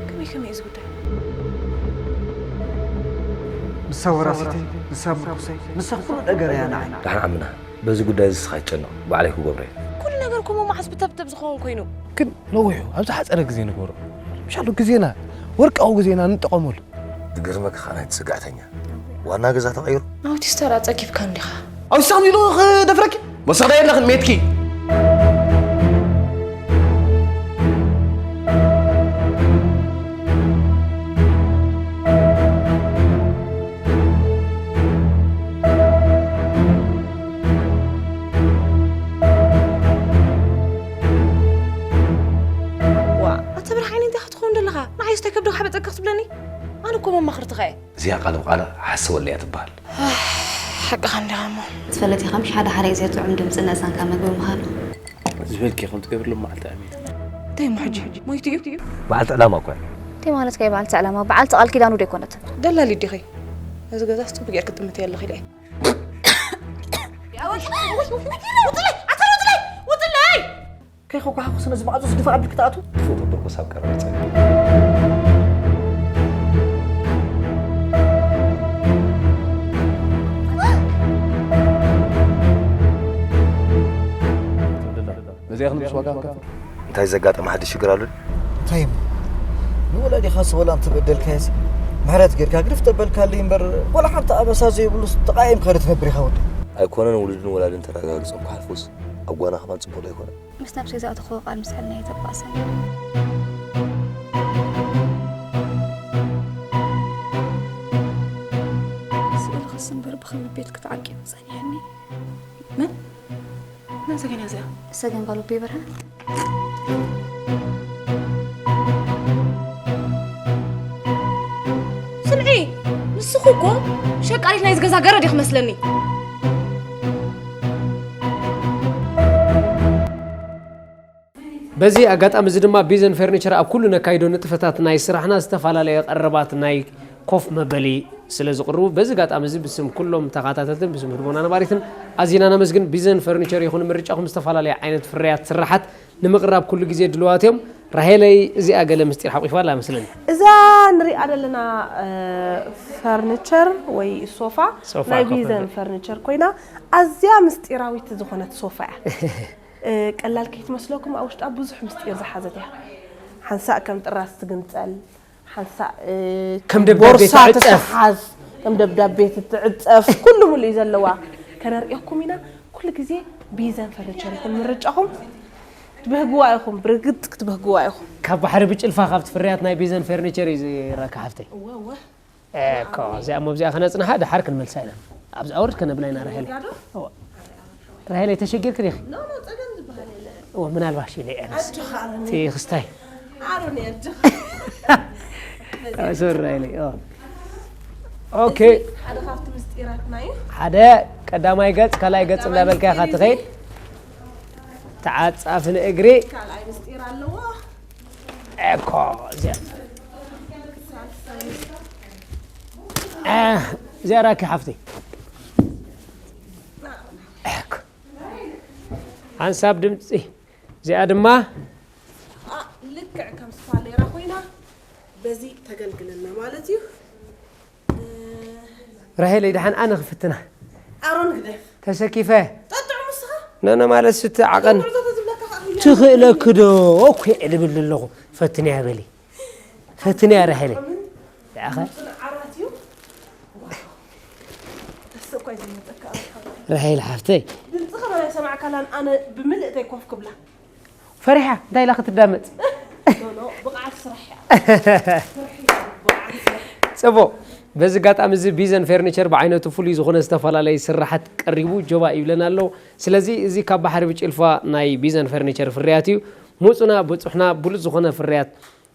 ከመይ ከመይ እዚ ጉዳይ ንሳ ወራሲተይ ንሳ ምርኩሰይ ንሳ ኩሉ ነገር እያ ንዓይ ደሓን ዓምና በዚ ጉዳይ እዚ ስኻ ይጨነቕ ባዕለይ ክገብሮ እየ ኩሉ ነገር ከምኡ መዓስ ብተብተብ ዝኸውን ኮይኑ ግን ነዊሑ ኣብ ዝሓፀረ ግዜ ንግበሮ ምሻሉ ግዜና ወርቃዊ ግዜና ንጠቐመሉ ዝገርመካ ከዓ ናይ ትፅግዕተኛ ዋና ገዛ ተቐይሩ ኣውቲስታ ደኣ ጸጊብካ እንዲኻ ኣውቲስታ ከሚሉ ክደፍረኪ መሰኽዳ የለኽን ሜትኪ ኣነ እኮ መማኽርትኻ እየ። እዚኣ ቃል ብቓላ ሓሰወለይ እያ ትበሃል። ሓቅኻ እንዲኻ እሞ። ትፈልጥ ኢኻ ምሽ ሓደ ሓደ ግዜ ጥዑም ድምፂ ነእዛንካ መግቢ ምዃኑ። ዝበልኪ ከም ትገብር ሎማዓልቲ ኣሚን። እንታይ እሞ ሕጂ? ሞይቱ እዩ? በዓልቲ ዕላማ እኮ እያ። እንታይ ማለት ከ በዓልቲ ዕላማ? በዓልቲ ቃል ኪዳኑ ዶ ኣይኮነትን? ደላሊት ዲኺ? ነዚ ገዛስ ጽቡቅ ጌርኪ ትጥምትዮ ኣለኺ ዲኺ? ውጥለይ! ኣታ ውጥለይ! ውጥለይ! ከይኸጓሓኹስ ነዚ ማዕጾ ዝድፋ ኣቢልኪ ትኣትዉ? ክፉእ ተበርኮስ ኣብ ቀረባ ጸኒሑ። ነዚኣ ክንምልስ ዋጋ ክንከፍል። እንታይ ዘጋጠመ ሓድሽ ሽግር ኣሎ? እንታይ እሞ? ንወላዲኻ ሰበላ እንተበደልካዮስ ምሕረት ጌርካ ግድፍ ተበልካለይ እምበር፣ ዋላ ሓንቲ ኣበሳ ዘይብሉስ ተቓይምካ ዶ ትነብር ኢኻ ወደይ? ኣይኮነን ውሉድን ወላድን ተረጋጊጾም ክሓልፉስ ኣብ ጓና ከማን ጽቡቕ ዶ ኣይኮነን? ምስ ነብሰይ ዝኣተኽዎ ቃል ምስዕልና እየ ዘባእሰኒ። ስእልኽስ እምበር ብኽብሪ ቤት ክትዓቂቡ ጸኒሕኒ። መን? መን ሰገን እያ እዚኣ? ሰገን ጓል ኣቦይ በርሀ። ስምዒ፣ ንስኺ እኮ ሸቃሊት ናይዚ ገዛ ገረድ ኢኺ መስለኒ። በዚ ኣጋጣሚ እዚ ድማ ቢዘን ፈርኒቸር ኣብ ኩሉ ነካይዶ ንጥፈታት ናይ ስራሕና ዝተፈላለየ ቀረባት ናይ ኮፍ መበሊ ስለ ዝቕርቡ፣ በዚ ኣጋጣሚ እዚ ብስም ኩሎም ተኸታተልትን ብስም ህድሞና ነባሪትን ኣዚና ነመስግን። ቢዘን ፈርኒቸር ይኹን ምርጫኹም ዝተፈላለየ ዓይነት ፍርያት ስራሓት ንምቕራብ ኩሉ ግዜ ድልዋት እዮም። ራሄለይ እዚኣ ገለ ምስጢር ሓቂፋ ኣላ መስለኒ። እዛ ንሪኣ ዘለና፣ እ፣ ፈርኒቸር ወይ ሶፋ ሶፋ ናይ ኮፍ ቢዘን መበሊ። ፈርኒቸር ኮይና ኣዝያ ምስጢራዊት ዝኾነት ሶፋ እያ። እ፣ ቀላል ከይትመስለኩም ኣብ ውሽጣ ብዙሕ ምስጢር ዝሓዘት እያ። ሓንሳእ ከም ጥራስ ትግንጸል፣ ሓንሳእ፣ እ፣ ከም ደብዳቤ ቦርሳ ትዕጸፍ። ትተሓዝ፣ ከም ደብዳቤ ትትዕጸፍ፣ ኩሉ ሙሉ እዩ ዘለዋ። ከነርእየኩም ኢና። ኩሉ ግዜ ቢዘን ፈርኒቸር ይኹን ምርጫኹም ክትብህግዋ ኢኹም፣ ብርግጽ ክትብህግዋ ኢኹም። ካብ ባሕሪ ብጭልፋ ካብቲ ፍርያት ናይ ቢዘን ፈርኒቸር እዩ ዝረካ ሓፍተይ። እወ፣ እወ። እኮ፣ እዚኣ እሞ ኣብዚኣ ከነጽንሓ፣ ደሓር ክንመልሳ ኢና። ኣብዚ ኣውርድ ከነብላ ኢና፣ ራሄል። ዶ? እወ። ራሄል፣ ተሸጊርክ ዲኺ? ኖ፣ ኖ፣ ጸገም ዝበሃል የለን። እወ፣ ምናልባሽ ኢለ እየ ኣነስ። ኣጆኻ፣ ኣሮኒ። እቲ ክስታይ። ኣሮኒ፣ ኣጆኻ። ሶሪ፣ ራሄል። እወ። ኦኬ። እዚ ሓደ ካብቲ ምስጢራትና እዩ። ሓደ ቀዳማይ ገጽ፣ ካልኣይ ገጽ ቀዳማይ እንዳበልካ ኢኻ ምስጢር እዩ። ትኸይድ። ተዓጻፊ ንእግሪ። ካልኣይ ምስጢር ኣለዎ። እኮ፣ እዚኣ። ሳልሳይ። እ፣ እዚኣ ራኪ ሓፍተይ። እኮ። ሓንሳብ ድምጺ። እዚኣ ድማ ኣ፣ ልክዕ ከም ስፓሌራ ኮይና በዚ ተገልግለና ማለት እዩ። እ፣ ራሄለይ፣ ደሓን ኣነ ክፍትና። ኣሮን ግደፍ። ተሰኪፈ። ጠጥዑ ምስኻ። ነነ ማለት ስቲ ዓቐን። ጉዕዞ ተዝብለካ ከኣ ትኽእለኪ ዶ? እኮ እየ ድብል ኣለኹ። ፈትንያ በሊ። ፈትንያ ራሄለይ። ደኣኸ? ጽንዓራት እዩ። ዋው። ተስፋ እኳ ይዘመጠካ ኣሮን። ራሄል ሓፍተይ። ድምፅኻ ናይ ሰማዕካላን ኣነ ብምልእተይ ኮፍ ክብላ። ፈሪሓ እንታይ ኢላ ክትዳመፅ? ኖ፣ ኖ፣ ብቕዓት ስራሕ እያ። ብቕዓት ስራሕ። ጽቡቕ። በዚ ኣጋጣሚ እዚ ቢዘን ፈርኒቸር ብዓይነቱ ፍሉይ ዝኾነ ዝተፈላለየ ስራሓት ቀሪቡ ጆባ ይብለና ኣሎ። ስለዚ እዚ ካብ ባሕሪ ብጭልፋ ናይ ቢዘን ፈርኒቸር ፍርያት እዩ። ምጹና፣ ብጹሕና፣ ብሉጽ ዝኾነ ፍርያት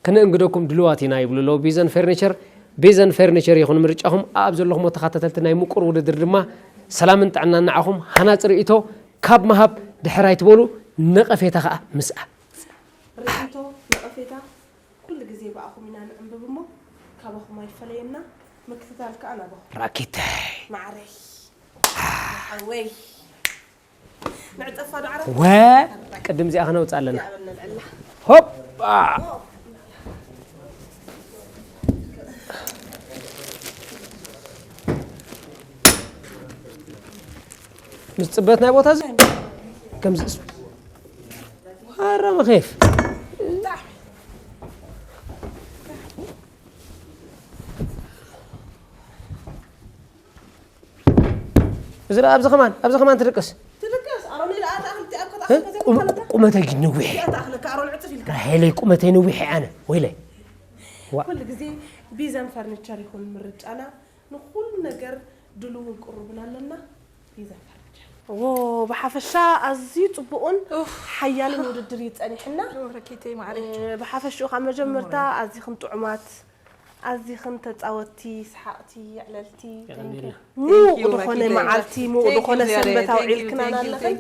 ክነእንግደኩም ድልዋት ኢና ይብሉ ኣለዉ ቢዘን ፈርኒቸር። ቢዘን ፈርኒቸር ይኹን ምርጫኹም። ኣብ ዘለኹሞ ተኸታተልቲ ናይ ምቁር ውድድር ድማ ሰላምን ጥዕናን ንዓኹም። ሃናጺ ርእይቶ ካብ ምሃብ ድሕር ኣይትበሉ፣ ነቐፌታ ኸኣ ምስኣ። ርእይቶ፣ ነቐፌታ፣ ኩሉ ግዜ ብኣኹም ኢና ንዕንብብ እሞ፣ ካባኹም ኣይፈለየና፣ ምክትታል ከኣ ናባኹም። ራኪተይ። ማዕረይ። ሓወይ። ንዕጸፋ ዶ ዓራት? ወ-፣ ቅድም እዚኣ ክነውጽእ ኣለና። እዚኣ በል ነልዕላ። ሆፕ! ምስ ጽበት ናይ ቦታ እዚ ከምዚ ስ-፣ ዋራ መኼፍ። እዚ ደኣ ኣብዚ ከማን፣ ኣብዚ ከማን ትድቅስ። ትድቅስ፣ ኣሮን፣ ኢላ ኣታ ክልቲኣ እኮ እ? ተኣኽለካ ቁመ-፣ ዘይኮነታ? ቁመተይ ግን ነዊሕ እያ። እዚኣ ተኣኽለካ፣ ኣሮን፣ ዕጽፍ ኢልካ። ራሄለይ፣ ቁመተይ ነዊሕ እየ ኣነ። ወይለይ። ዋ። ኩሉ ግዜ ቢዘን ፈርኒቸር ይኹን ምርጫና፣ ንኹሉ ነገር ድሉውን ቅሩብን ኣለና። ቢዘን ፈርኒቸር። ዎ፣ ብሓፈሻ ኣዝዩ ጽቡቕን ኡፍ። ሓያልን ውድድር እዩ ጸኒሕና። ኦ፣ ረኪተይ ማዕረይ። እ፣ ብሓፈሽኡ ካብ መጀመርታ ኣዚኹም ጥዑማት፣ ኣዚኽን ተጻወትቲ፣ ሰሓቕቲ፣ የዕለልቲ፣ የቐንየልና። ምዉቕ ዝኾነ መዓልቲ፣ ምዉቕ ዝኾነ ሰንበት ኣውዒልክናና ኣለኽን።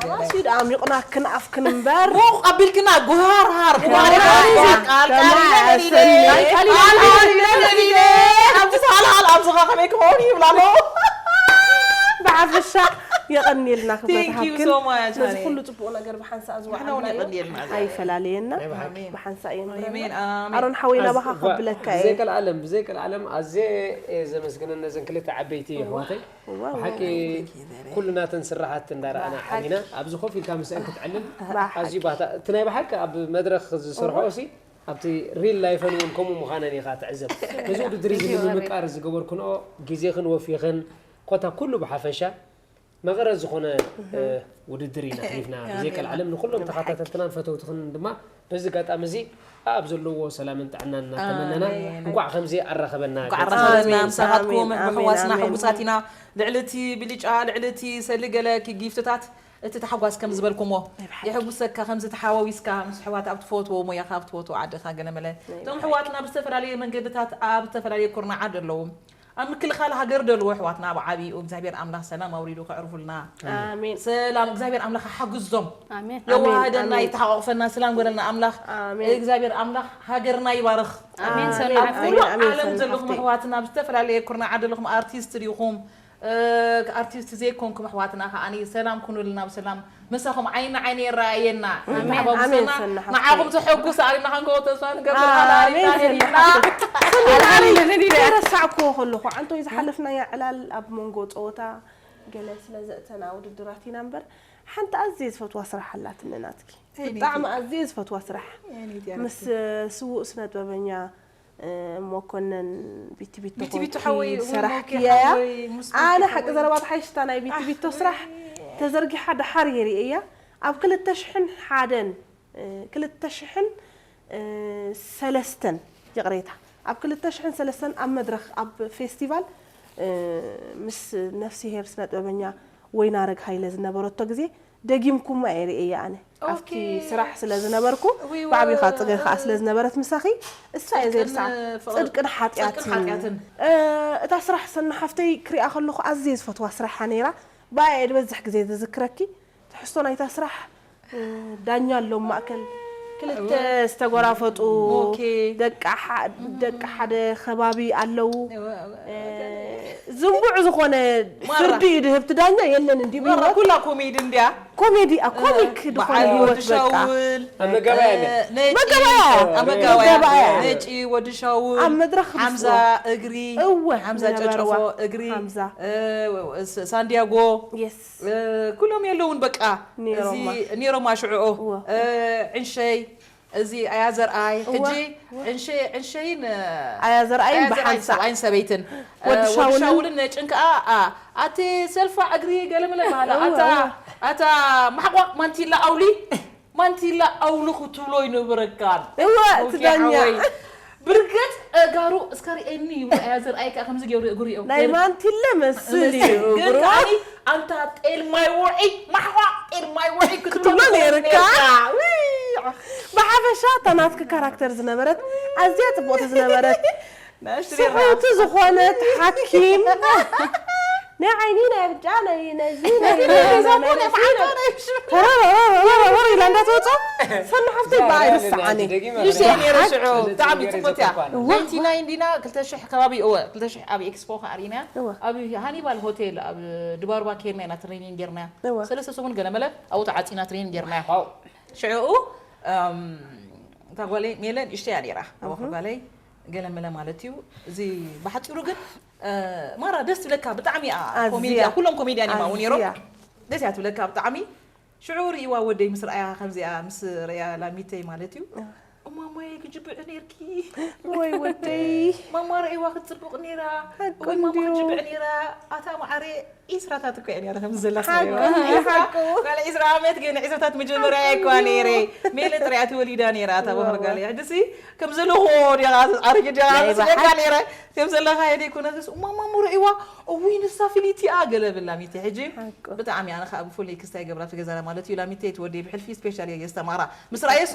ኣማስዩ ደኣ ኣሚቑናክን ኣፍክን እምበር። ሙቕ ኣቢልክና ጉሃርሃር ጉሃር ከማይ ቃል ቃል ከማይ ቃል ኣሰኒ። ኣብዚ ሳልሃል ኣብዚ ከመይ ክኸውን ይብላ ኣለዉ። ብሓፈሻ የቐንየልና ክብረት Thank you ሃብክን። so much, ነዚ honey። ኩሉ ጽቡቕ ነገር ብሓንሳእ ንሕና እውን ዝወዓልና እዩ። የቐንየልና። ኣይፈላለየና። ናይ ብሓቂ። ኣሜን። ብሓንሳእ እዮም ኣሜን፣ ረና። ኣሜን። ኣሮን ሓወይ ናባኻ ኣዝ- ከብለካ እየ። ብዘይ ቀልዓለም ብዘይ ቀልዓለም ኣዝየ እየ ዘመስግነን ነዘን ክልተ ዓበይቲ ኣሕዋተይ። ዋው፣ ብሓቂ ኩሉ ናተን ስራሓት እንዳረኣና ብሓቂ። ዓቢና ኣብዚ ኮፍ ኢልካ ምስአን ክትዕልል ብሓቂ። ኣዝዩ ባህታ እቲ ናይ ብሓቂ ኣብ መድረኽ ዝሰርሖ ሲ ኣብቲ ሪል ላይፈን እውን ከምኡ ምዃነን ኢኻ ትዕዘብ። ነዚ ውድድር እዚ ንምምቃር ዝገበርክንኦ ግዜኽን ወፊኽን ኮታ ኩሉ ብሓፈሻ መቐረት ዝኾነ እ፣ ውድድር ኢና ኣሕሊፍና። ብዘይ ቀልዓለም ንኩሎም ተኸታተልትናን ፈተውትኽን ድማ በዚ ኣጋጣሚ እዚ ኣብ ዘለዎ ሰላምን ጥዕናን እናተመነና ኣሜን። እንኳዕ ከምዚ ኣራኸበና። እንኳዕ ኣራኸበና ኣሜን፣ ምሳኻትኩም ኣሜን፣ ብሕዋስና ኣሜን። ሕጉሳት ኢና። ልዕልቲ ብልጫ ልዕልቲ ሰሊ ገለ ጊፍትታት እቲ ታሕጓስ ከም ዝበልኩሞ ብሓቂ። የሕጉሰካ ከምዚ ተሓዋዊስካ ምስ ኣሕዋት ኣብ ትፈትዎ ሞያኻ ኣብ ትፈትዎ ዓድኻ ገለመለ እቶም ኣሕዋትና ብዝተፈላለየ መንገድታት ኣብ ዝተፈላለየ ኩርናዓት ኣለዉ ኣብ ምክልኻል ሃገር ደልዎ ኣሕዋትና ኣብ ዓብይኡ እግዚኣብሔር ኣምላኽ ሰላም ኣውሪዱ ከዕርፉልና ኣሜን። ሰላም እግዚኣብሔር ኣምላኽ ሓግዞም ኣሜን የዋህደና ኣሜን። ይተሓቋቑፈና ሰላም ጎደልና ኣምላኽ ኣሜን። እግዚኣብሔር ኣምላኽ ሃገርና ይባርኽ ኣሜን ኣሜን። ኣብ ኣሜን። ኩሉ ኣሜን። ዓለም ሰላም ዘለኹም ሓፍተይ። ኣሕዋትና ብዝተፈላለየ ኩርና ዓዲ ኣለኹም ኣርቲስት ዲኹም እ፣ ኣርቲስት ዘይኮንኩም ኣሕዋትና ከዓኒ ሰላም ኩኑልና ብሰላም ምሳኹም ዓይኒ ዓይኒ የረኣየና ኣሜን። ተሓጓጉሰና ኣሜን። ሰና ሓፍተይ። ንዓኹም ተሐጉስ ኣሪና ክንከው ተስፋ ንገብር ኣሜን። ኣሪና ሰና ኔሪና ሓፍተይ። ከይረሳዕክዎ ከለኹ ዓንቶይ ዝሓለፍናዮ ዕላል ኣብ መንጎ ጸወታ ገለ ስለ ዘእተና ውድድራት ኢና እምበር ሓንቲ ኣዝየ ዝፈትዋ ስራሕ ኣላትኒ ናትኪ። እይ፣ ኔቲ። ብጣዕሚ ኣዝየ ዝፈትዋ ስራሕ እይ፣ ኔቲ፣ ምስ ስዉእ ስነ ጥበበኛ እ፣ መኮነን ቢትቢቶ ቢትቢቶ ኮንኪ ሓወይ፣ እው፣ ዝሰራሕክያ ሞኬ እያ። ሓወይ፣ ምስ ኣነ ሞኬ ሓቂ ሓወይ። ዘረባ ተሓይሽታ ናይ ቢትቢቶ ስራሕ ተዘርጊሓ ደሓር እየ ርእየያ። ኣብ ክልተ ሽሕን ሓደን፣ እ፣ ክልተ ሽሕን፣ እ፣ ሰለስተን፣ ይቕሬታ፣ ኣብ ክልተ ሽሕን ሰለስተን ኣብ መድረኽ ኣብ ፌስቲቫል፣ እ፣ ምስ ነፍስሄር ስነ ጥበበኛ ወይናረግ ሃይለ ዝነበረቶ ግዜ ደጊምኩማ እየ ርእየያ ኣነ። ኣብቲ ኦኬ። ስራሕ ስለ ዝነበርኩ ዊ- ብዓቢኻ ጽገ ከኣ ስለ ዝነበረት ምሳኺ እሳ እየ ጽድቅን ዘይርስዓ። ፍቕሪ- ጽድቅን ሓጢኣትን። ጽድቅን ሓጢኣትን። እ፣ እታ ስራሕ ሰና ሓፍተይ ክሪኣ ከለኹ ኣዝየ ዝፈትዋ ስራሕ ሓ ነይራ። ብኣያ እየ ዝበዝሕ ግዜ ዝዝክረኪ። ትሕዝቶ ናይታ ስራሕ እ፣ ዳኛ ኣለዎም ማእከል ክልተ ዝተጎራፈጡ ኦኬ። ደቂ ሓ- ደቂ ሓደ ከባቢ ኣለዉ። እወ- እ፣ ዝንቡዕ ዝኾነ ማራ። ፍርዲ እዩ ድህብቲ ዳኛ የለን እንዲ ማራ ብህይወት ኩላ ኮሜዲ እንድያ ኮሜዲ ኣ ኮሚክ ድኾነ በዓል ህይወት ወዲ በቃ ሻውል ኣብ መጋባእያ እ፣ ነጪ መጋባእያ። ኣብ መጋባእያ መጋባእያ። ነጪ ወዲ ሻውል ኣብ መድረኽ ሓምዛ ምስዋ። እግሪ እወ፣ ሓምዛ ነበርዋ። ጨጨፎ እግሪ ሓምዛ። እ፣ ስ- ሳንዲያጎ የስ እ፣ ኩሎም የለውን በቃ ኔሮማ። እዚ ኔሮማ ሽዕኦ እወ። እ፣ ዕንሸይ እዚ ኣያ ዘርኣይ እወ። ሕጂ ዕንሸይ ዕንሸይን እ፣ ኣያ ዘርኣይን ኣያ ዘርኣይ ብሓንሳእ። ሰብኣይን ሰበይትን ወዲ እ፣ ወዲ ሻውልን? ሻውልን ነጭን ከኣ ኣ፣ ኣቲ ሰልፋ እግሪ ገለመለ በሃላ እወ፣ ኣታ እወ። ኣታ ማሕቋቕ ማንቲላ ኣውሊ ማንቲላ ኣውሊ ክትብሎ ይንብረካን እወ ኦኬ፣ ትዳኛ ሓወይ። ብርገጽ ኣጋሩ እስከ ርእየኒ ይብሎ ኣያ ዘርኣይ ከኣ ከምዚ ገይሩ እግሩ እዩ ናይ ማንቲለ መስል እዩ ግን እግሩ። ከዓኒ ኣንታ ጤል ማይ ውዒ ማሕዋ ጤል ማይ ውዒ ክትብሎ ክትብሎ ነይርካ። ብሓፈሻ እታ ናትኪ ካራክተር ዝነበረት ኣዝያ ጽቡቕቲ ዝነበረት ንእሽቶ ስሕውቲ ዝኾነት ሓኪም ናይ ዓይኒ ናይ ኣፍንጫ ናይ ነዚ ናይ ተረረረረረረ ኢላ እንዳትወጾ ሰኒ ሓፍተይ ብኣ ይርስዓኒ። ይሸ ነይረ ሽዑ ብጣዕሚ ጽቡቅ እያ። ናይንቲ ናይ እንዲና ክልተ ሽሕ ከባቢ እወ ክልተ ሽሕ ኣብ ኤክስፖ ከኣ ርኢና እወ። ኣብ ሃኒባል ሆቴል ኣብ ድባርባ ኬድና ኢና ትሬኒንግ ጌርና እወ። ሰለስተ ሰሙን ገለ መለ ኣብኡ ተዓጺና ትሬኒንግ ጌርና ዋው። ሽዑ እም፣ እታ ጓለይ ሜለ ንእሽተይ እያ ነይራ ኣቦ ጓለይ ገለ መለ ማለት እዩ። እዚ ብሓፂሩ ግን እ፣ ማራ ደስ ትብለካ ብጣዕሚ እያ ኣዝያ። ኮሜድያ ኩሎም ኮሜድያን እዮም ኣብኡ ነይሮም ኣዝያ። ደስ እያ ትብለካ ብጣዕሚ ሽዑ ርእይዋ ወደይ ምስ ረኣያ ከምዚኣ ምስ ረኣያ ላሚተይ ማለት እዩ እማሞየ ክጅብዕ ነርኪ ወይ ወደይ ማማ ረእይዋ ክትፅብቕ ነይራ ሓቁ ወይ ማማ እንድዩ። ክትጅብዕ ነይራ ኣታ ማዓረ ዒስራታት እኮ እየ ነይረ ከም ዘላ ሓቁ ሰሪዋ። ሓቁ ጓል ዒስራ ዓመት ግን ዒስራታት መጀመርያ እኳ ነይረ ሜለ ጥርያ ተወሊዳ ነይራ እታ ባህር ጓል ሕድሲ ከም ዘለኹ ዲኻ ኣረጊ ዲኻ ናይ መስለካ ብሓቂ። ነይረ ከም ዘለኻ የደ ይኮነ ስ ማማ ሙርዒዋ እውይ ንሳ ፍልይቲ እያ ገለ ብላ ሚቲ ሕጂ ሓቁ። ብጣዕሚ ኣነ ከዓ ብፍሉይ ክስታይ ገብራ ትገዛና ማለት እዩ ላሚተይ ትወደይ ብሕልፊ ስፔሻል እየ የስተማራ ምስ ረኣየስ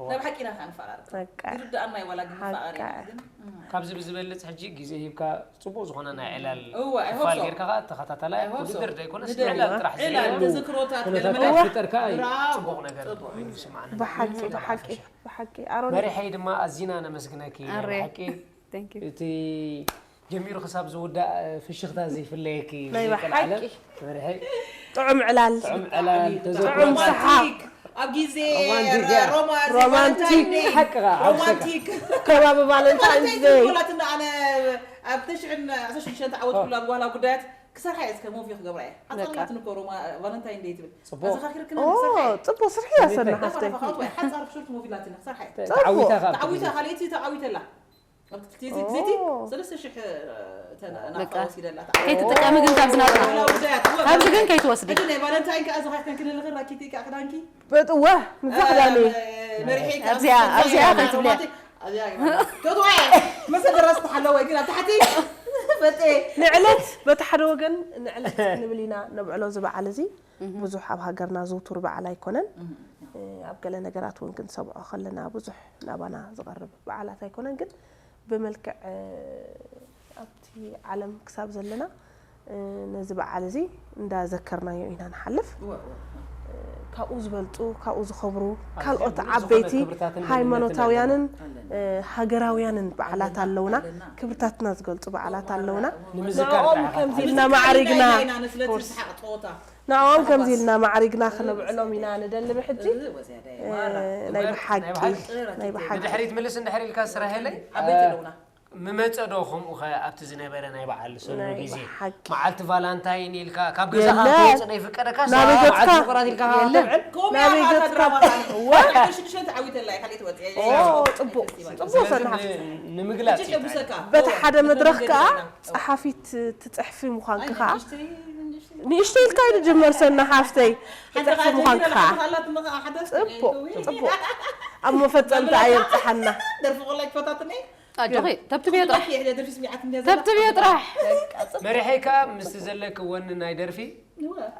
ናብ ሓቂና ከኣ ንፈራረቕ። በቃ። ይርድኣና እዩ ዋላ ግን ንፋቐር ኢና ሓቂ። ግን ካብዚ ብዝበልፅ ሕጂ ግዜ ሂብካ ፅቡቅ ዝኾነ ናይ ዕላል እወ፣ I hope ክፋል so። ጌርካ ከዓ ተኸታተላይ I hope so። ውድድር ዘይኮነስ ንደልዮ። ዕላል ጥራሕ ዕላል፣ ዘይኮነ ተዘክሮታት፣ ኩነታት ገለመለ። ተፈጠርካ እዩ ብራቮ። ፅቡቅ ነገር ፅቡቅ። ኮይኑ ይስማዓና። ብሓቂ ብሓቂ ብሓቂ ኣሮን መሪሐይ ድማ ኣዚና ነመስግነኪ ናይ ኣረ። ብሓቂ Thank you። እቲ ጀሚሩ ክሳብ ዝውዳእ ፍሽኽታ ዘይፍለየኪ ናይ ዘይቀልዓለ ብሓቂ። መሪሐይ ጥዑም ዕላል ጥዑም ዕላል ጥዑም ተዘክሮታት ሰሓቕ ኣብ ግዜ ሮማንቲክ እያ። ሮማንቲክ ሮማንቲክ። ሓቂ ኻ፣ ሓቂ ኻ። ሮማንቲክ ከባቢ ቫለንታይንስ ደይ ኮላትና ኣነ ኣብ ተሽዕን ዓሰርተ ሽዱሽተ ዓወት ኩሉ ኣብ ጓላ ጉዳያት ክሰርሓ እየ እስከ ሞቪ ክገብራ እየ በቃ። ሓፃላትን እኮ ሮማ ቫለንታይን ደይ ትብል ጽቡቅ። ኣዘኻኺርክና ክሰርሓ እየ ፅቡቅ ስርሒ ያሰና ከመይ? ሓፍተይ ሓፃር ፍሽርቲ ሞቪ ላትና ክሰርሓ እየ ተዓዊታ ካብ ተዓዊታ ካልኣይቲ ተዓዊተላ ኣብቲ ክልቲቲ ኦ። ግዜቲ ሰለስተ ሽሕ ተናፋ በቃ። ወሲደላ ከይትጥቀሚ ግን ካብዚ ናትራ። ካብዚ ግን ከይትወስዲ። ሕጂ ናይ ቫለንታይን ከኣ ዘኻኽተን ክልልኽን ራኪቲ ከኣ ክዳንኪ በጥወ ንዛ ክዳኒ መሪሒ ኣብዚኣ- ኣብዚኣ ከይትብልያ። ተትዋየ መሰደራ ዝተሓለወ ግን ኣብ ታሕቲ ፈጤ ንዕለት በቲ ሓደ ወገን ንዕለት ንብል ኢና ነብዕሎ እዚ በዓል እዚ ብዙሕ ኣብ ሃገርና ዝውቱር በዓል ኣይኮነን ኣብ ገለ ነገራት እውን ክንሰምዖ ከለና ብዙሕ ናባና ዝቐርብ በዓላት ኣይኮነን ግን ብመልክዕ ኣብቲ ዓለም ክሳብ ዘለና ነዚ በዓል እዚ እንዳዘከርናዮ ኢና ንሓልፍ ካብኡ ዝበልፁ ካብኡ ዝኸብሩ ካልኦት ዓበይቲ ሃይማኖታውያንን ሃገራውያንን በዓላት ኣለውና ክብርታትና ዝገልፁ በዓላት ኣለውና ንኦም ከምዚ ኢልና ማዕሪግና ንኦም ከምዚ ኢልና ማዕሪግና ክነብዕሎም ኢና ንደሊ ብሕጂ ናይ ብሓቂ ናይ ብሓቂ ንድሕሪት ምልስ እንድሕር ኢልካ ስራሄለይ ዓበይቲ ኣለውና ምመፀ ዶ ከምኡ ከ ኣብቲ ዝነበረ ናይ በዓል ሰኑ ናይ ግዜ ብሓቂ መዓልቲ ቫላንታይን ኢልካ ካብ ገዛኻ የለ። ትወፅእ ዘይፍቀደካ ናበይ ገፅካ? መዓልቲ ፍቁራት ኢልካ የለ። ትብዕል ናበይ ገፅካ? ሽዱሽተ ተዓዊተላ ካልእ ትወፅእ ኦ፣ ፅቡቅ ፅቡቅ ሰናሓፍቲ ንምግላፅ እዩ። ጉሰካ በቲ ሓደ መድረኽ ከዓ ፀሓፊት ትፅሕፊ ምዃንኪ ከዓ ንእሽተይ ኢልካ እዩ ዝጅመር ሰናሓፍተይ ትፅሕፊ ምዃንኪ ከዓ ፅቡቅ ፅቡቅ ኣብ መፈፀምታ ኣየብፅሓና ደርፊ ቆላይ ክፈታትኒ ኣጆኺ ተብትብዮ ጥራሕ ደርፊ ስሚዓት እንዲያ ተብትብዮ ጥራሕ መሪሐይ ከዓ ምስቲ ዘለኪ ወኒ ናይ ደርፊ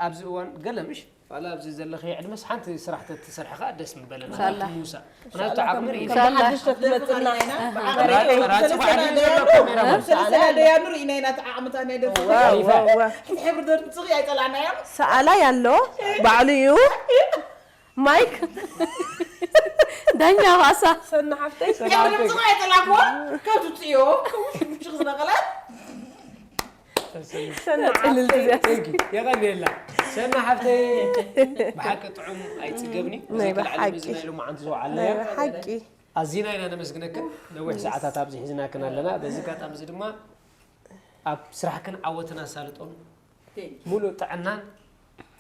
ኣብዚ እዋን ገለ ምሽ ዋላ ኣብዚ ዘለኺ ዕድመስ ሓንቲ ስራሕ ተትሰርሒ ከዓ ደስ ምበለና ሳላ። ሙሳ ምክንያቱ ዓቕሚ ርኢ ሳላ። ሓድሽ ተትመፅና ራፂ ባዕዲ ዘለካ ሜራ ሰለሰላ ደያኑ ርኢና ኢና ተዓዓምታ ናይ ደርፊ ይፋ ሕብሪ ደርፊ ፅሪ ኣይፀላዕናዮም ሰኣላይ ኣሎ ባዕሉ እዩ ማይክ ዳኛ ባሳ ሰናሓፍተይ ሕብሪ ድምፂ ኣይፀላዕክዎ ካብ ትፅዮ ሽኽ ዝነቐለ ሰናሓፍተይ Thank you። የቐንየላ ሰና ሓፍተይ ብሓቂ ጥዑም ኣይፅገብኒ ናይ ብዘይካ ብሓቂ። እዚ ናይ ሎማዓንቲ ዝወዓልና ናይ እያ ብሓቂ ኣዚና ኢና ነመስግነክን ነዊሕ ሰዓታት ኣብዚ ሒዝናክን ኣለና በዚ ኣጋጣሚ እዚ ድማ ኣብ ስራሕክን ዓወትን ኣሳልጦን ሙሉእ ጥዕናን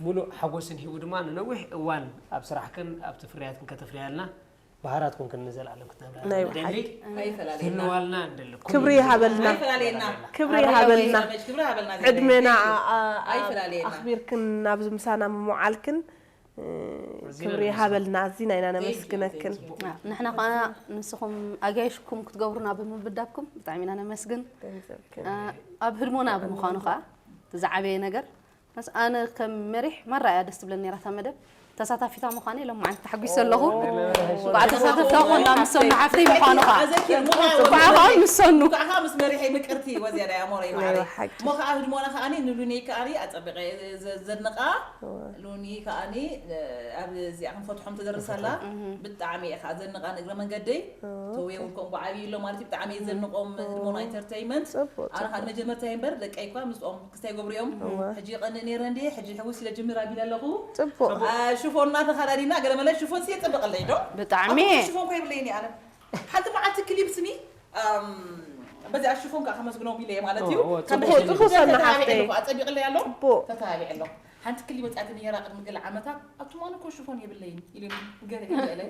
ሙሉእ ሓጎስን ሂቡ ድማ ንነዊሕ እዋን ኣብ ስራሕክን ኣብቲ ፍርያትክን ከተፍርያልና ባህራት ኮንክን ንዘለኣለም ክትነብራ ናይ ንደሊ ብሓቂ ኣይፈላለየና ትህልዋልና ንደሊ ክብሪ ይሃበልና ኣይፈላለየና ክብሪ ይሃበልና ክብሪ ሃበልና ዕድሜና ኣ- ኣ- ኣይፈላለየና ኣኽቢርክን ናብዚ ምሳና ምምዓልክን እ፣ ክብሪ ይሃበልና ኣዚና ኢና ነመስግነክን ንሕና ከዓ ንስኹም ኣጋይሽኩም ክትገብሩና ብምብዳብኩም ብጣዕሚ ኢና ነመስግን ገንዘብክን ኣብ ህድሞና ብምዃኑ ከዓ እቲ ዝዓበየ ነገር መስ ኣነ ከም መሪሕ ማራ እያ ደስ ትብለኒ ነራ እታ መደብ ተሳታፊታ ምዃነይ ሎማዓንቲ ተሓጒሰ ኣለኹ እንኳዕ ተሳተፍታ ኮና ምስ ሰኑ ሓፍተይ ምዃኑ ከዓ እንኳዕ ከዓ ምስ ሰኑ ከዓ ምስ መሪሐይ ምቅርቲ ወዚያ ዳይ ኣሞረ ናይ ይባዓለይ ብሓቂ እሞ ከዓ ህድሞና ከዓኒ ንሉኒ ከዓኒ ኣፀቢቐ ዘ- ዘድንቃ ሉኒ ከዓኒ ኣብ እዚኣ ክንፈትሖም ትደርስ ኣላ ብጣዕሚ እየ ከዓ ዘንቃ ንእግረ መንገደይ ተወየ እውን ከምኡ ዓብዪ ኣሎ ማለት እዩ ብጣዕሚ እየ ዘንቆም ህድሞና ኢንተርተይመንት ፅቡቅ ኣነ ከዓ ንመጀመርታ እየ እምበር ደቀይ እኳ ምስኦም ክስታይ ገብሩ እዮም ሕጂ ቀንእ ነይረ እንዲ ሕጂ ሕውስ ኢለ ጅምር ኣቢለ ኣለኹ ፅቡቅ ሽፎን እናተኸዳዲና ገለ መለ ሽፎን ስየ ፅብቅ ኣለይ ዶ ብጣዕሚ ሽፎን ኮ የብለይኒ ኣነ ሓንቲ መዓልቲ ክሊፕ ስኒ በዚኣ ሽፎን ከዓ ከመስግኖም ኢለ ማለት እዩ እዎ፣ ካብ ፅቡቅ፣ ፅቡቅ ሰና ሓፍተይ። ተተባቢዐ ኣለኹ ፅቡቅ ተተባቢዐ ኣለኹ ሓንቲ ክሊፕ ወፃእቲ ነራ ቅድሚ ገለ ዓመታት ኣብቲ ማን እኮ ሽፎን የብለይን ኢለ ገለ ገለ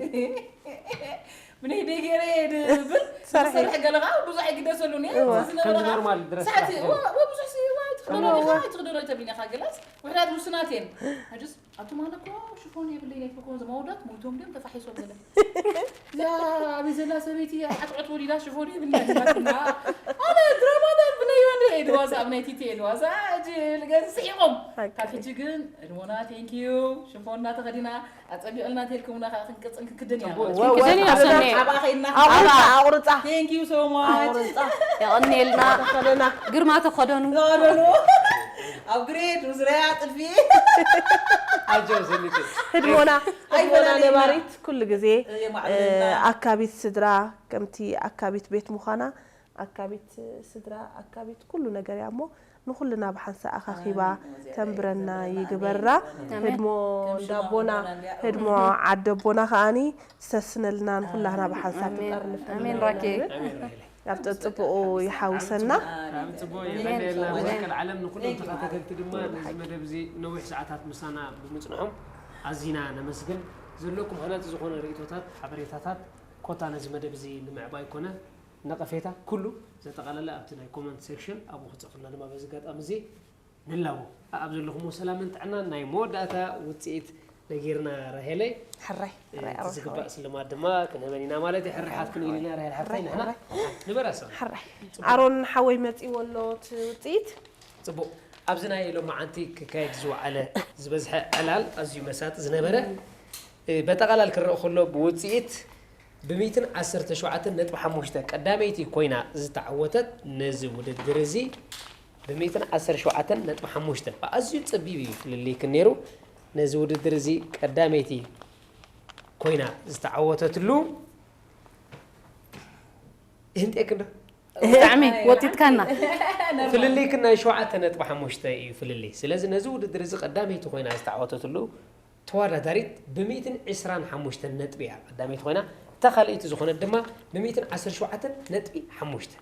ብነይ ደይ ገይረ ድብል ትሰርሒ። ዝሰርሕ ገለ ከዓ ብዙሕ ኣይግደሰሉን እየ እወ። ዝነበረ ከምዚ ከዓ ኖርማል ድረስ ሰዓት ስራሕ እወ እወ ብዙሕ ሲ እወ ኣይትኽደኖ ኢኻ ኣይትኽደኖ ተብሊኒ ኢኻ ገለስ ውሕዳት ውሱናት እየን ሕጅስ ኣቱም ኣነ እኮ ሽፎን የብለይ ናይ ትኮ ዘማወዳት ሞይቶም ድዮም ተፋሒሶም ገለ እዛ ኣበይ ዘላ ሰበይቲ ዓጥዖት ወሊዳ ሽፎን የብለይ ኣነ ድራማታት ብናይ ዮሃንስ ቴድ ዋዛ ኣብ ናይ ቲቲ ኤድ ዋዛ ሕጂ ልገዝ ስሒቆም። ካብ ሕጂ ግን እድሞና ቴንኪዩ ሽፎንና ተኸዲና ኣጸቢቕልና ተልኩምና ከዓ ክንቅጽል ክንክደን ኢና ማለት ክንክደን ኢና ሰኔ። ሓባ ከይድና ኣቑርፃ ኣቑርፃ ቴንኪዩ ሶ ማች የቐንየልና። ግርማ ተኸደኑ። ተኸደኑ ኣብ ግሬድ ዙሪያ ጥልፊ ኣጀው ሰኒት ህድሞና ህድሞና ኣይበላልየና። ነባሪት ኩሉ ግዜ የማዕብለልና። ኣካቢት ስድራ ከምቲ ኣካቢት ቤት ምዃና ኣካቢት ስድራ ኣካቢት ኩሉ ነገር እያ እሞ ንኹልና ብሓንሳ ኣኻኺባ ተንብረና ይግበራ። ህድሞ እንዳቦና ህድሞ ዓደቦና ከዓኒ ዝተስነልና ንኹላህና ብሓንሳ ትጠርንፍ ኣሜን ራኬ ኣብ ጸጽብኡ ይሓውሰና። ብጣዕሚ ጽቡቅ የቐንየልና። መትከል ዓለም ንኩሎም ተኸታተልቲ ድማ ነዚ መደብ እዚ ነዊሕ ሰዓታት ምሳና ብምጽንሖም ኣዚና ነመስግን። ዘለኩም ሃናጺ ዝኾነ ርእይቶታት፣ ሓበሬታታት ኮታ ነዚ መደብ እዚ ንምዕባይ ኮነ ነቐፌታ ኩሉ ዘጠቓለለ ኣብቲ ናይ ኮመንት ሴክሽን ኣብኡ ክጽፉልና ድማ በዚ ኣጋጣሚ እዚ ንላቦ። ኣብ ዘለኹሞ ሰላምን ጥዕናን ናይ መወዳእታ ውጽኢት ነጊርና ራሄለይ። ሕራይ ሕራይ እቲ ዝግባእ ስልማት ድማ ክንህበን ኢና ማለት እዩ። ሕራይ ሓፍትን ኢልና ራሄል ሓፍታይ ንሕና ንበራሳ። ሕራይ ኣሮን ሓወይ መጺዎ ኣሎ እቲ ውጽኢት። ጽቡቕ። ኣብዚ ናይ ሎማዓንቲ ክካየድ ዝወዓለ ዝበዝሐ ዕላል ኣዝዩ መሳጢ ዝነበረ እ፣ በጠቓላል ክረአ ከሎ ብውጽኢት ብሚእትን ዓሰርተ ሸውዓተን ነጥቢ ሓሙሽተ ቀዳመይቲ ኮይና ዝተዓወተት ነዚ ውድድር እዚ ብሚእትን ዓሰርተ ሸውዓተን ነጥቢ ሓሙሽተ ብኣዝዩ ጸቢብ እዩ ፍልልይክን ነይሩ። ነዚ ውድድር እዚ ቀዳመይቲ ኮይና ዝተዓወተትሉ ይህንጤክን ዶ? ብጣዕሚ ወጢጥካና። ፍልልይክን ናይ ሸውዓተ ነጥቢ ሓሙሽተ እዩ ፍልልይ። ስለዚ ነዚ ውድድር እዚ ቀዳመይቲ ኮይና ዝተዓወተትሉ ተወዳዳሪት ብሚእትን ዕስራን ሓሙሽተን ነጥቢ እያ ቀዳመይቲ ኮይና፣ እታ ካልኣይቲ ዝኾነት ድማ ብሚእትን ዓሰርተ ሸውዓተን ነጥቢ ሓሙሽተ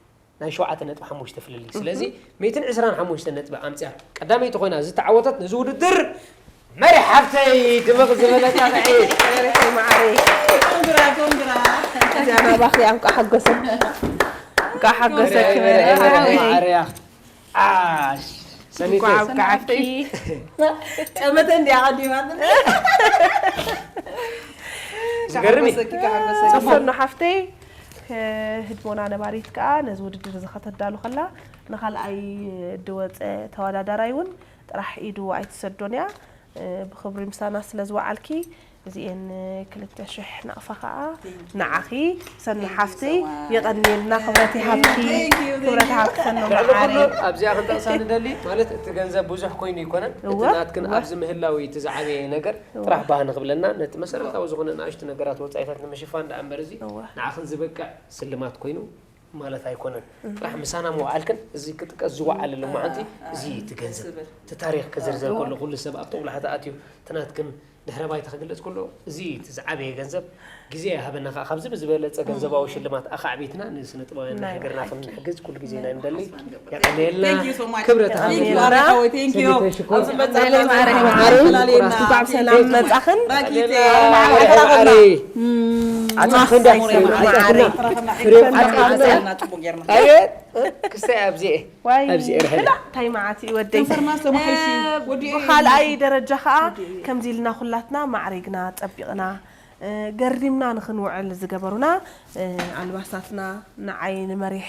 ናይ ሸውዓተ ነጥቢ ሓሙሽተ ፍልልይ። ስለዚ ሚእትን ዕስራን ሓሙሽተን ነጥቢ ኣምፅያ ቀዳመይቲ ኮይና ዝተዓወተት ነዚ ውድድር መሪሕ ሓፍተይ ድምቕ ዝበለ ጣቕዒ። መሬተይ መዓረይ ኮንግራ ኮንግራ እዚኣ ናባኺ እያ። እንቋዕ ሓጎሰኪ እንቋዕ ሓጎሰኪ መሪሕ መሬተይ። መዓረያ። ዓሽ፣ ሰኒተይ። እንቋዕ ኣብቅዓኪ። ጠመተ እንዲያ ቀዲማት ዝገርም እዩ። ሓጎሰኪ ሓጎሰኪ ሰኑ ሓፍተይ ህድሞና ነባሪት ከዓ ነዚ ውድድር እዚ ከተዳሉ ከላ ንካልኣይ ድወፀ ተወዳዳራይ እውን ጥራሕ ኢዱ ኣይትሰዶን እያ። ብክብሪ ምሳና ስለ ዝወዓልኪ እዚኤን ክልተ ሽሕ ናቕፋ ከዓ ንዓኺ ሰኑ ሓፍተይ የቐንየልና። ክብረት ይሃብኪ። ክብረት ይሃብኪ ሰኑ ልዕሊ መዓረይ። ኩሉ ኣብዚኣ ክንጠቕሳ ንደሊ ማለት እቲ ገንዘብ ብዙሕ ኮይኑ ይኮነን፣ እቲ እወ፣ ናትክን እወ። ኣብዚ ምህላው እዩ እቲ ዝዓበየ ነገር። እወ። ጥራሕ ባህ ንክብለና ነቲ መሰረታዊ ዝኾነ ንኣሽቱ ነገራት ወፃኢታት ንምሽፋን ደኣ እምበር እዚ እወ። ንዓኽን ዝበቅዕ ስልማት ኮይኑ ማለት ኣይኮነን። ጥራሕ ምሳና ምውዓልክን እዚ ክጥቀስ ዝወዓለ ሎማዓንቲ እዚ እዩ እቲ ገንዘብ። እቲ ታሪኽ ክዝርዘር ከሎ ኩሉ ሰብ ኣብ ጦብላሕታ ኣትዩ እቲ ናትክን ድሕረ ባይታ ክግለጽ ከሎ እዚ እቲ ዝዓበየ ገንዘብ ግዜ ይሃበና ከዓ ካብዚ ብዝበለጸ ገንዘባዊ ሽልማት ኣኻዕቢትና ንስነ ጥበባውያን ናይ ሃገርና ከም ንሕግዝ ኩሉ ግዜ ኢና ንደሊ። የቐንየልና። Thank you so much. ክብረት Thank you ይሃበና። ኣረጋዊ፣ thank you። ሰኒተይ ሽኮር። ኣብዚ መጻእና ማዕረ፣ ማዕረ ማዕረ። ተላሌና። እንኳዕ ብሰላም መጻኽን። ራኪቴ። ማዕረ። ዓጻኽን ዶ? ማዕረ። ፍሬ ዓጻኽን። ጽቡቅ ጌርና። ኣቤት ክስታይ ኣብዚኤ ዋይ ኣብዚ ኤርሕል። እንታይ መዓት እዩ ወደይ። ከንፈርና ዝተመሓይሽ እዩ። እ፣ ወዲኤ ብኻልኣይ ደረጃ ከዓ ከምዚ ኢልና ኩላትና ማዕሪግና ጸቢቕና እ፣ ገሪምና ንኽንውዕል ዝገበሩና እ፣ ኣልባሳትና ንዓይ ንመሪሕ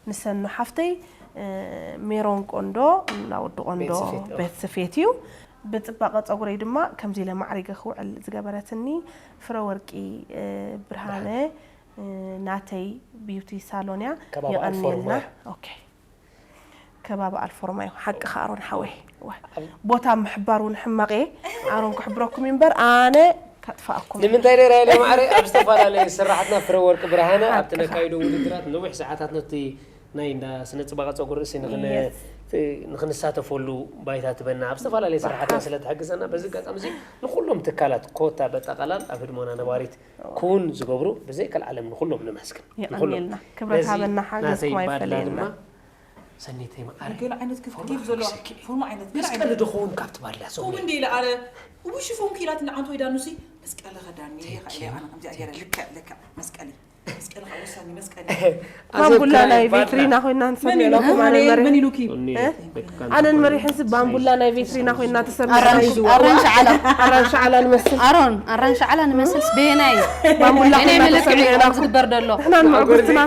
ንሰኑ ሓፍተይ እ፣ ሜሮን ቆንዶ እና ወዲ ቆንዶ ቤት ስፌት፣ ኦ። ቤት ስፌት እዩ። ብጽባቐ ጸጉረይ ድማ ከምዚ ኢለ ማዕሪገ ክውዕል ዝገበረትኒ ፍረ ወርቂ እ፣ ብርሃነ እ፣ ናተይ ቢዩቲ ሳሎን እያ። ከባቢ የቐንየልና። ኣልፎርማ። ኦኬ። ከባቢ ኣልፎርማ እዩ ሓቂ ከኣሮን ሓወይ። ዋ፣ ቦታ ምሕባር እውን ሕማቕ እየ። ኣሮን ክሕብረኩም እዩ እምበር ኣነ ከጥፋኣኩም። ንምንታይ ደራ ኢለ ማዕረ ኣብ ዝተፈላለየ ስራሕትና ፍረ ወርቂ ብርሃነ ኣብቲ ሓቅኻ። ነካይዶ ውድድራት ነዊሕ ሰዓታት ነቲ ናይ እንዳ ስነ ጽባቐ ጸጉሪ ርእሲ ንኽን- Yes። ንኽንሳተፈሉ ባይታ ትበና ኣብ ዝተፈላለየ ስራሕትና ስለ ትሕግዘና በዚ ኣጋጣሚ እዚ ንኹሎም ትካላት ኮታ በጠቓላል ኣብ ህድሞና ነባሪት ኩን ዝገብሩ ብዘይ ከልዓለም ንኹሎም ነመስግን። ንኹሎም። የቐንየልና። ክብረት ነዚ ሃበና፣ ሓገዝኩም ናተይ ባድላ ኣይፈለየና። ድማ ሰኒተይ መዓረ ገለ ዓይነት ክፍኪፍ ዘለዋ ፎርማ ዓይነት ገለ መስቀል ዓይነት ድኸውን ካብቲ ባድላ ሰው ከምኡ እንዲ ኢለ ኣረ እቡ ሽፎን ክኢላት ንዓንቶ ኢዳኑሲ መስቀሊ ከዳኒ ኢለ ኣነ ከምዚኣ ገይረ ልክዕ ልክዕ መስቀሊ መስቀሊ ከዓ ወሳኒ መስቀሊ ባምቡላ ናይ ቬትሪና ኮይና መን ንሰምዕ ኢሉ ኣለኩም ኣነ መን- መሪሕ መን ኢሉኪ ኣነን መሪሕን ሲ ባምቡላ ናይ ቬትሪና ኮይና ተሰምዕ ኣራንሽ ዓላ ኣራንሽ ዓላ ንመስል ኣሮን ኣራንሽ ዓላ ንመስልስ በየናይ ባምቡላ በየናይ ኮይና መለክዒ ተሰምዕ እዩ ኣለኩም ዝግበር ዘሎ ንሕና ንምዕጉርትና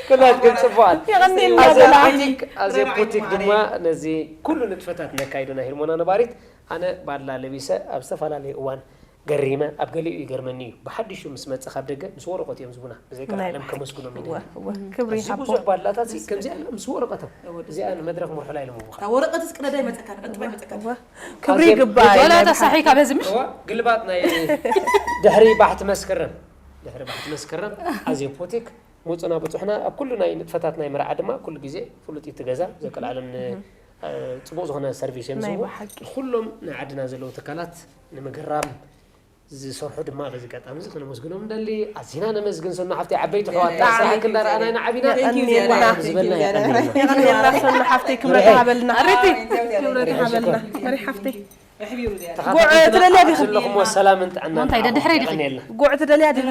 ኩላትኩም ጽቡቓት። የቐንየልና ኣዜ ዘላ። ቡቲክ ኣዜ ቡቲክ ድማ ነዚ ኩሉ ንጥፈታት ነካይዶ ናይ ህርሞና ነባሪት ኣነ ባድላ ለቢሰ ኣብ ዝተፈላለየ እዋን ገሪመ ኣብ ገሊኡ ይገርመኒ እዩ ብሓዲሹ ምስ መጸ ካብ ደገ ምስ ወረቐት እዮም ዝቡና ብዘይ ቀልዓለም ከመስግኖም ይደሊ ክብሪ እዚ ሓቦ ብዙሕ ባድላታት ከምዚኣ ኢሎም ምስ ወረቐቶም እዚኣ ንመድረኽ ምርሑላ ኢሎም ምዃን ወረቐት እስቅደዳ ይመፀካ ዕጥባ ይመፀካ ክብሪ ይግባእ ወላ ተሳሒካ በዚ ምሽ እዋ ግልባጥ ናይ ድሕሪ ባሕቲ መስከረም ድሕሪ ባሕቲ መስከረም ኣዜ ፖቲክ ሙፁና ብፁሕና ኣብ ኩሉ ናይ ንጥፈታት ናይ መርዓ ድማ ኩሉ ግዜ ፍሉጥ እዩ እቲ ገዛ ዘቀልዓለም ን- እ፣ ፅቡቅ ዝኮነ ሰርቪስ እዮም ናይ ዝህቡ ብሓቂ። ኩሎም ናይ ዓድና ዘለዉ ትካላት ንምግራም ዝሰርሑ ድማ በዚ ኣጋጣሚ እዚ ክነመስግኖም ንደሊ ኣዚና ነመስግን ሰኑ ሓፍቲ ዓበይቲ ሕዋት ብጣዕሚ። ስራሕክ እንዳረኣና ኢና ዓቢና የቐንየልና። ዝበልና የቐንየልና የቐንየልና ሰኑ ሓፍተይ ክብረት ሃበልና ኣረቲ ክብረት ሃበልና መሪ ሓፍተይ ኣሕቢሩ ድያ ጉዕ ትደልያ ዲኺ? ዘለኹሞ ሰላምን ጥዕናን እንታይ ደድሕረይ ዲኺ? የቐንየልና ጉዕ ትደልያ ዲኺ?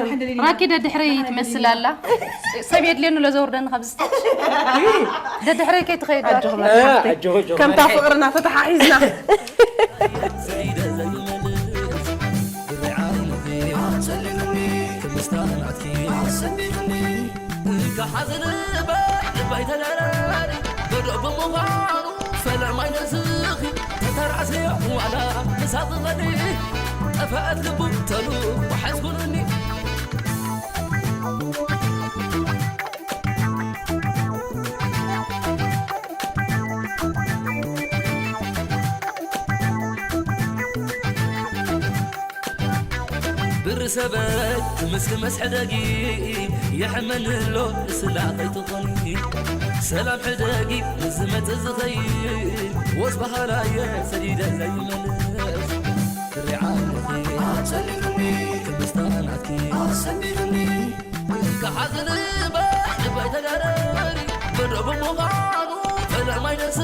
ራኪ ደድሕረይ ትመስል ኣላ ሰብ የድልየኒ ሎ ዘውርደኒ ካብ ዝስታች ደድሕረይ ከይትኸይድ ኣጆኺ መሪ ሓፍተይ ኣጆኺ፣ ኣጆኺ። ከምታ ፍቕርና ተተሓሒዝና ሓዘን ባይ ባይ ተደራሪ ገዶ ብምዃኑ ፈለማይ ነስኺ ተተራስዮ ዋላ ምሳቕ ቐዲ ጠፈአት ልቡ ተሉ ወሓዝኩንኒ ብሪ ሰበይ ክምስክመስ ሕደጊ የሕመኒ ኣሎ ንስላ ከይትኾኒ ሰላም ሕደጊ ንዝመጽእ ዝኸይድ ወስ በሃላየ ሰዲደ ዘይመልስ ትሪዓለኺ ኣጸሊሉኒ ክምስታናትኪ ኣሰሚሉኒ ክሓዝን ባይ ባይ ተጋደሪ በዶ ብምዃኑ ፈለማይ ነስ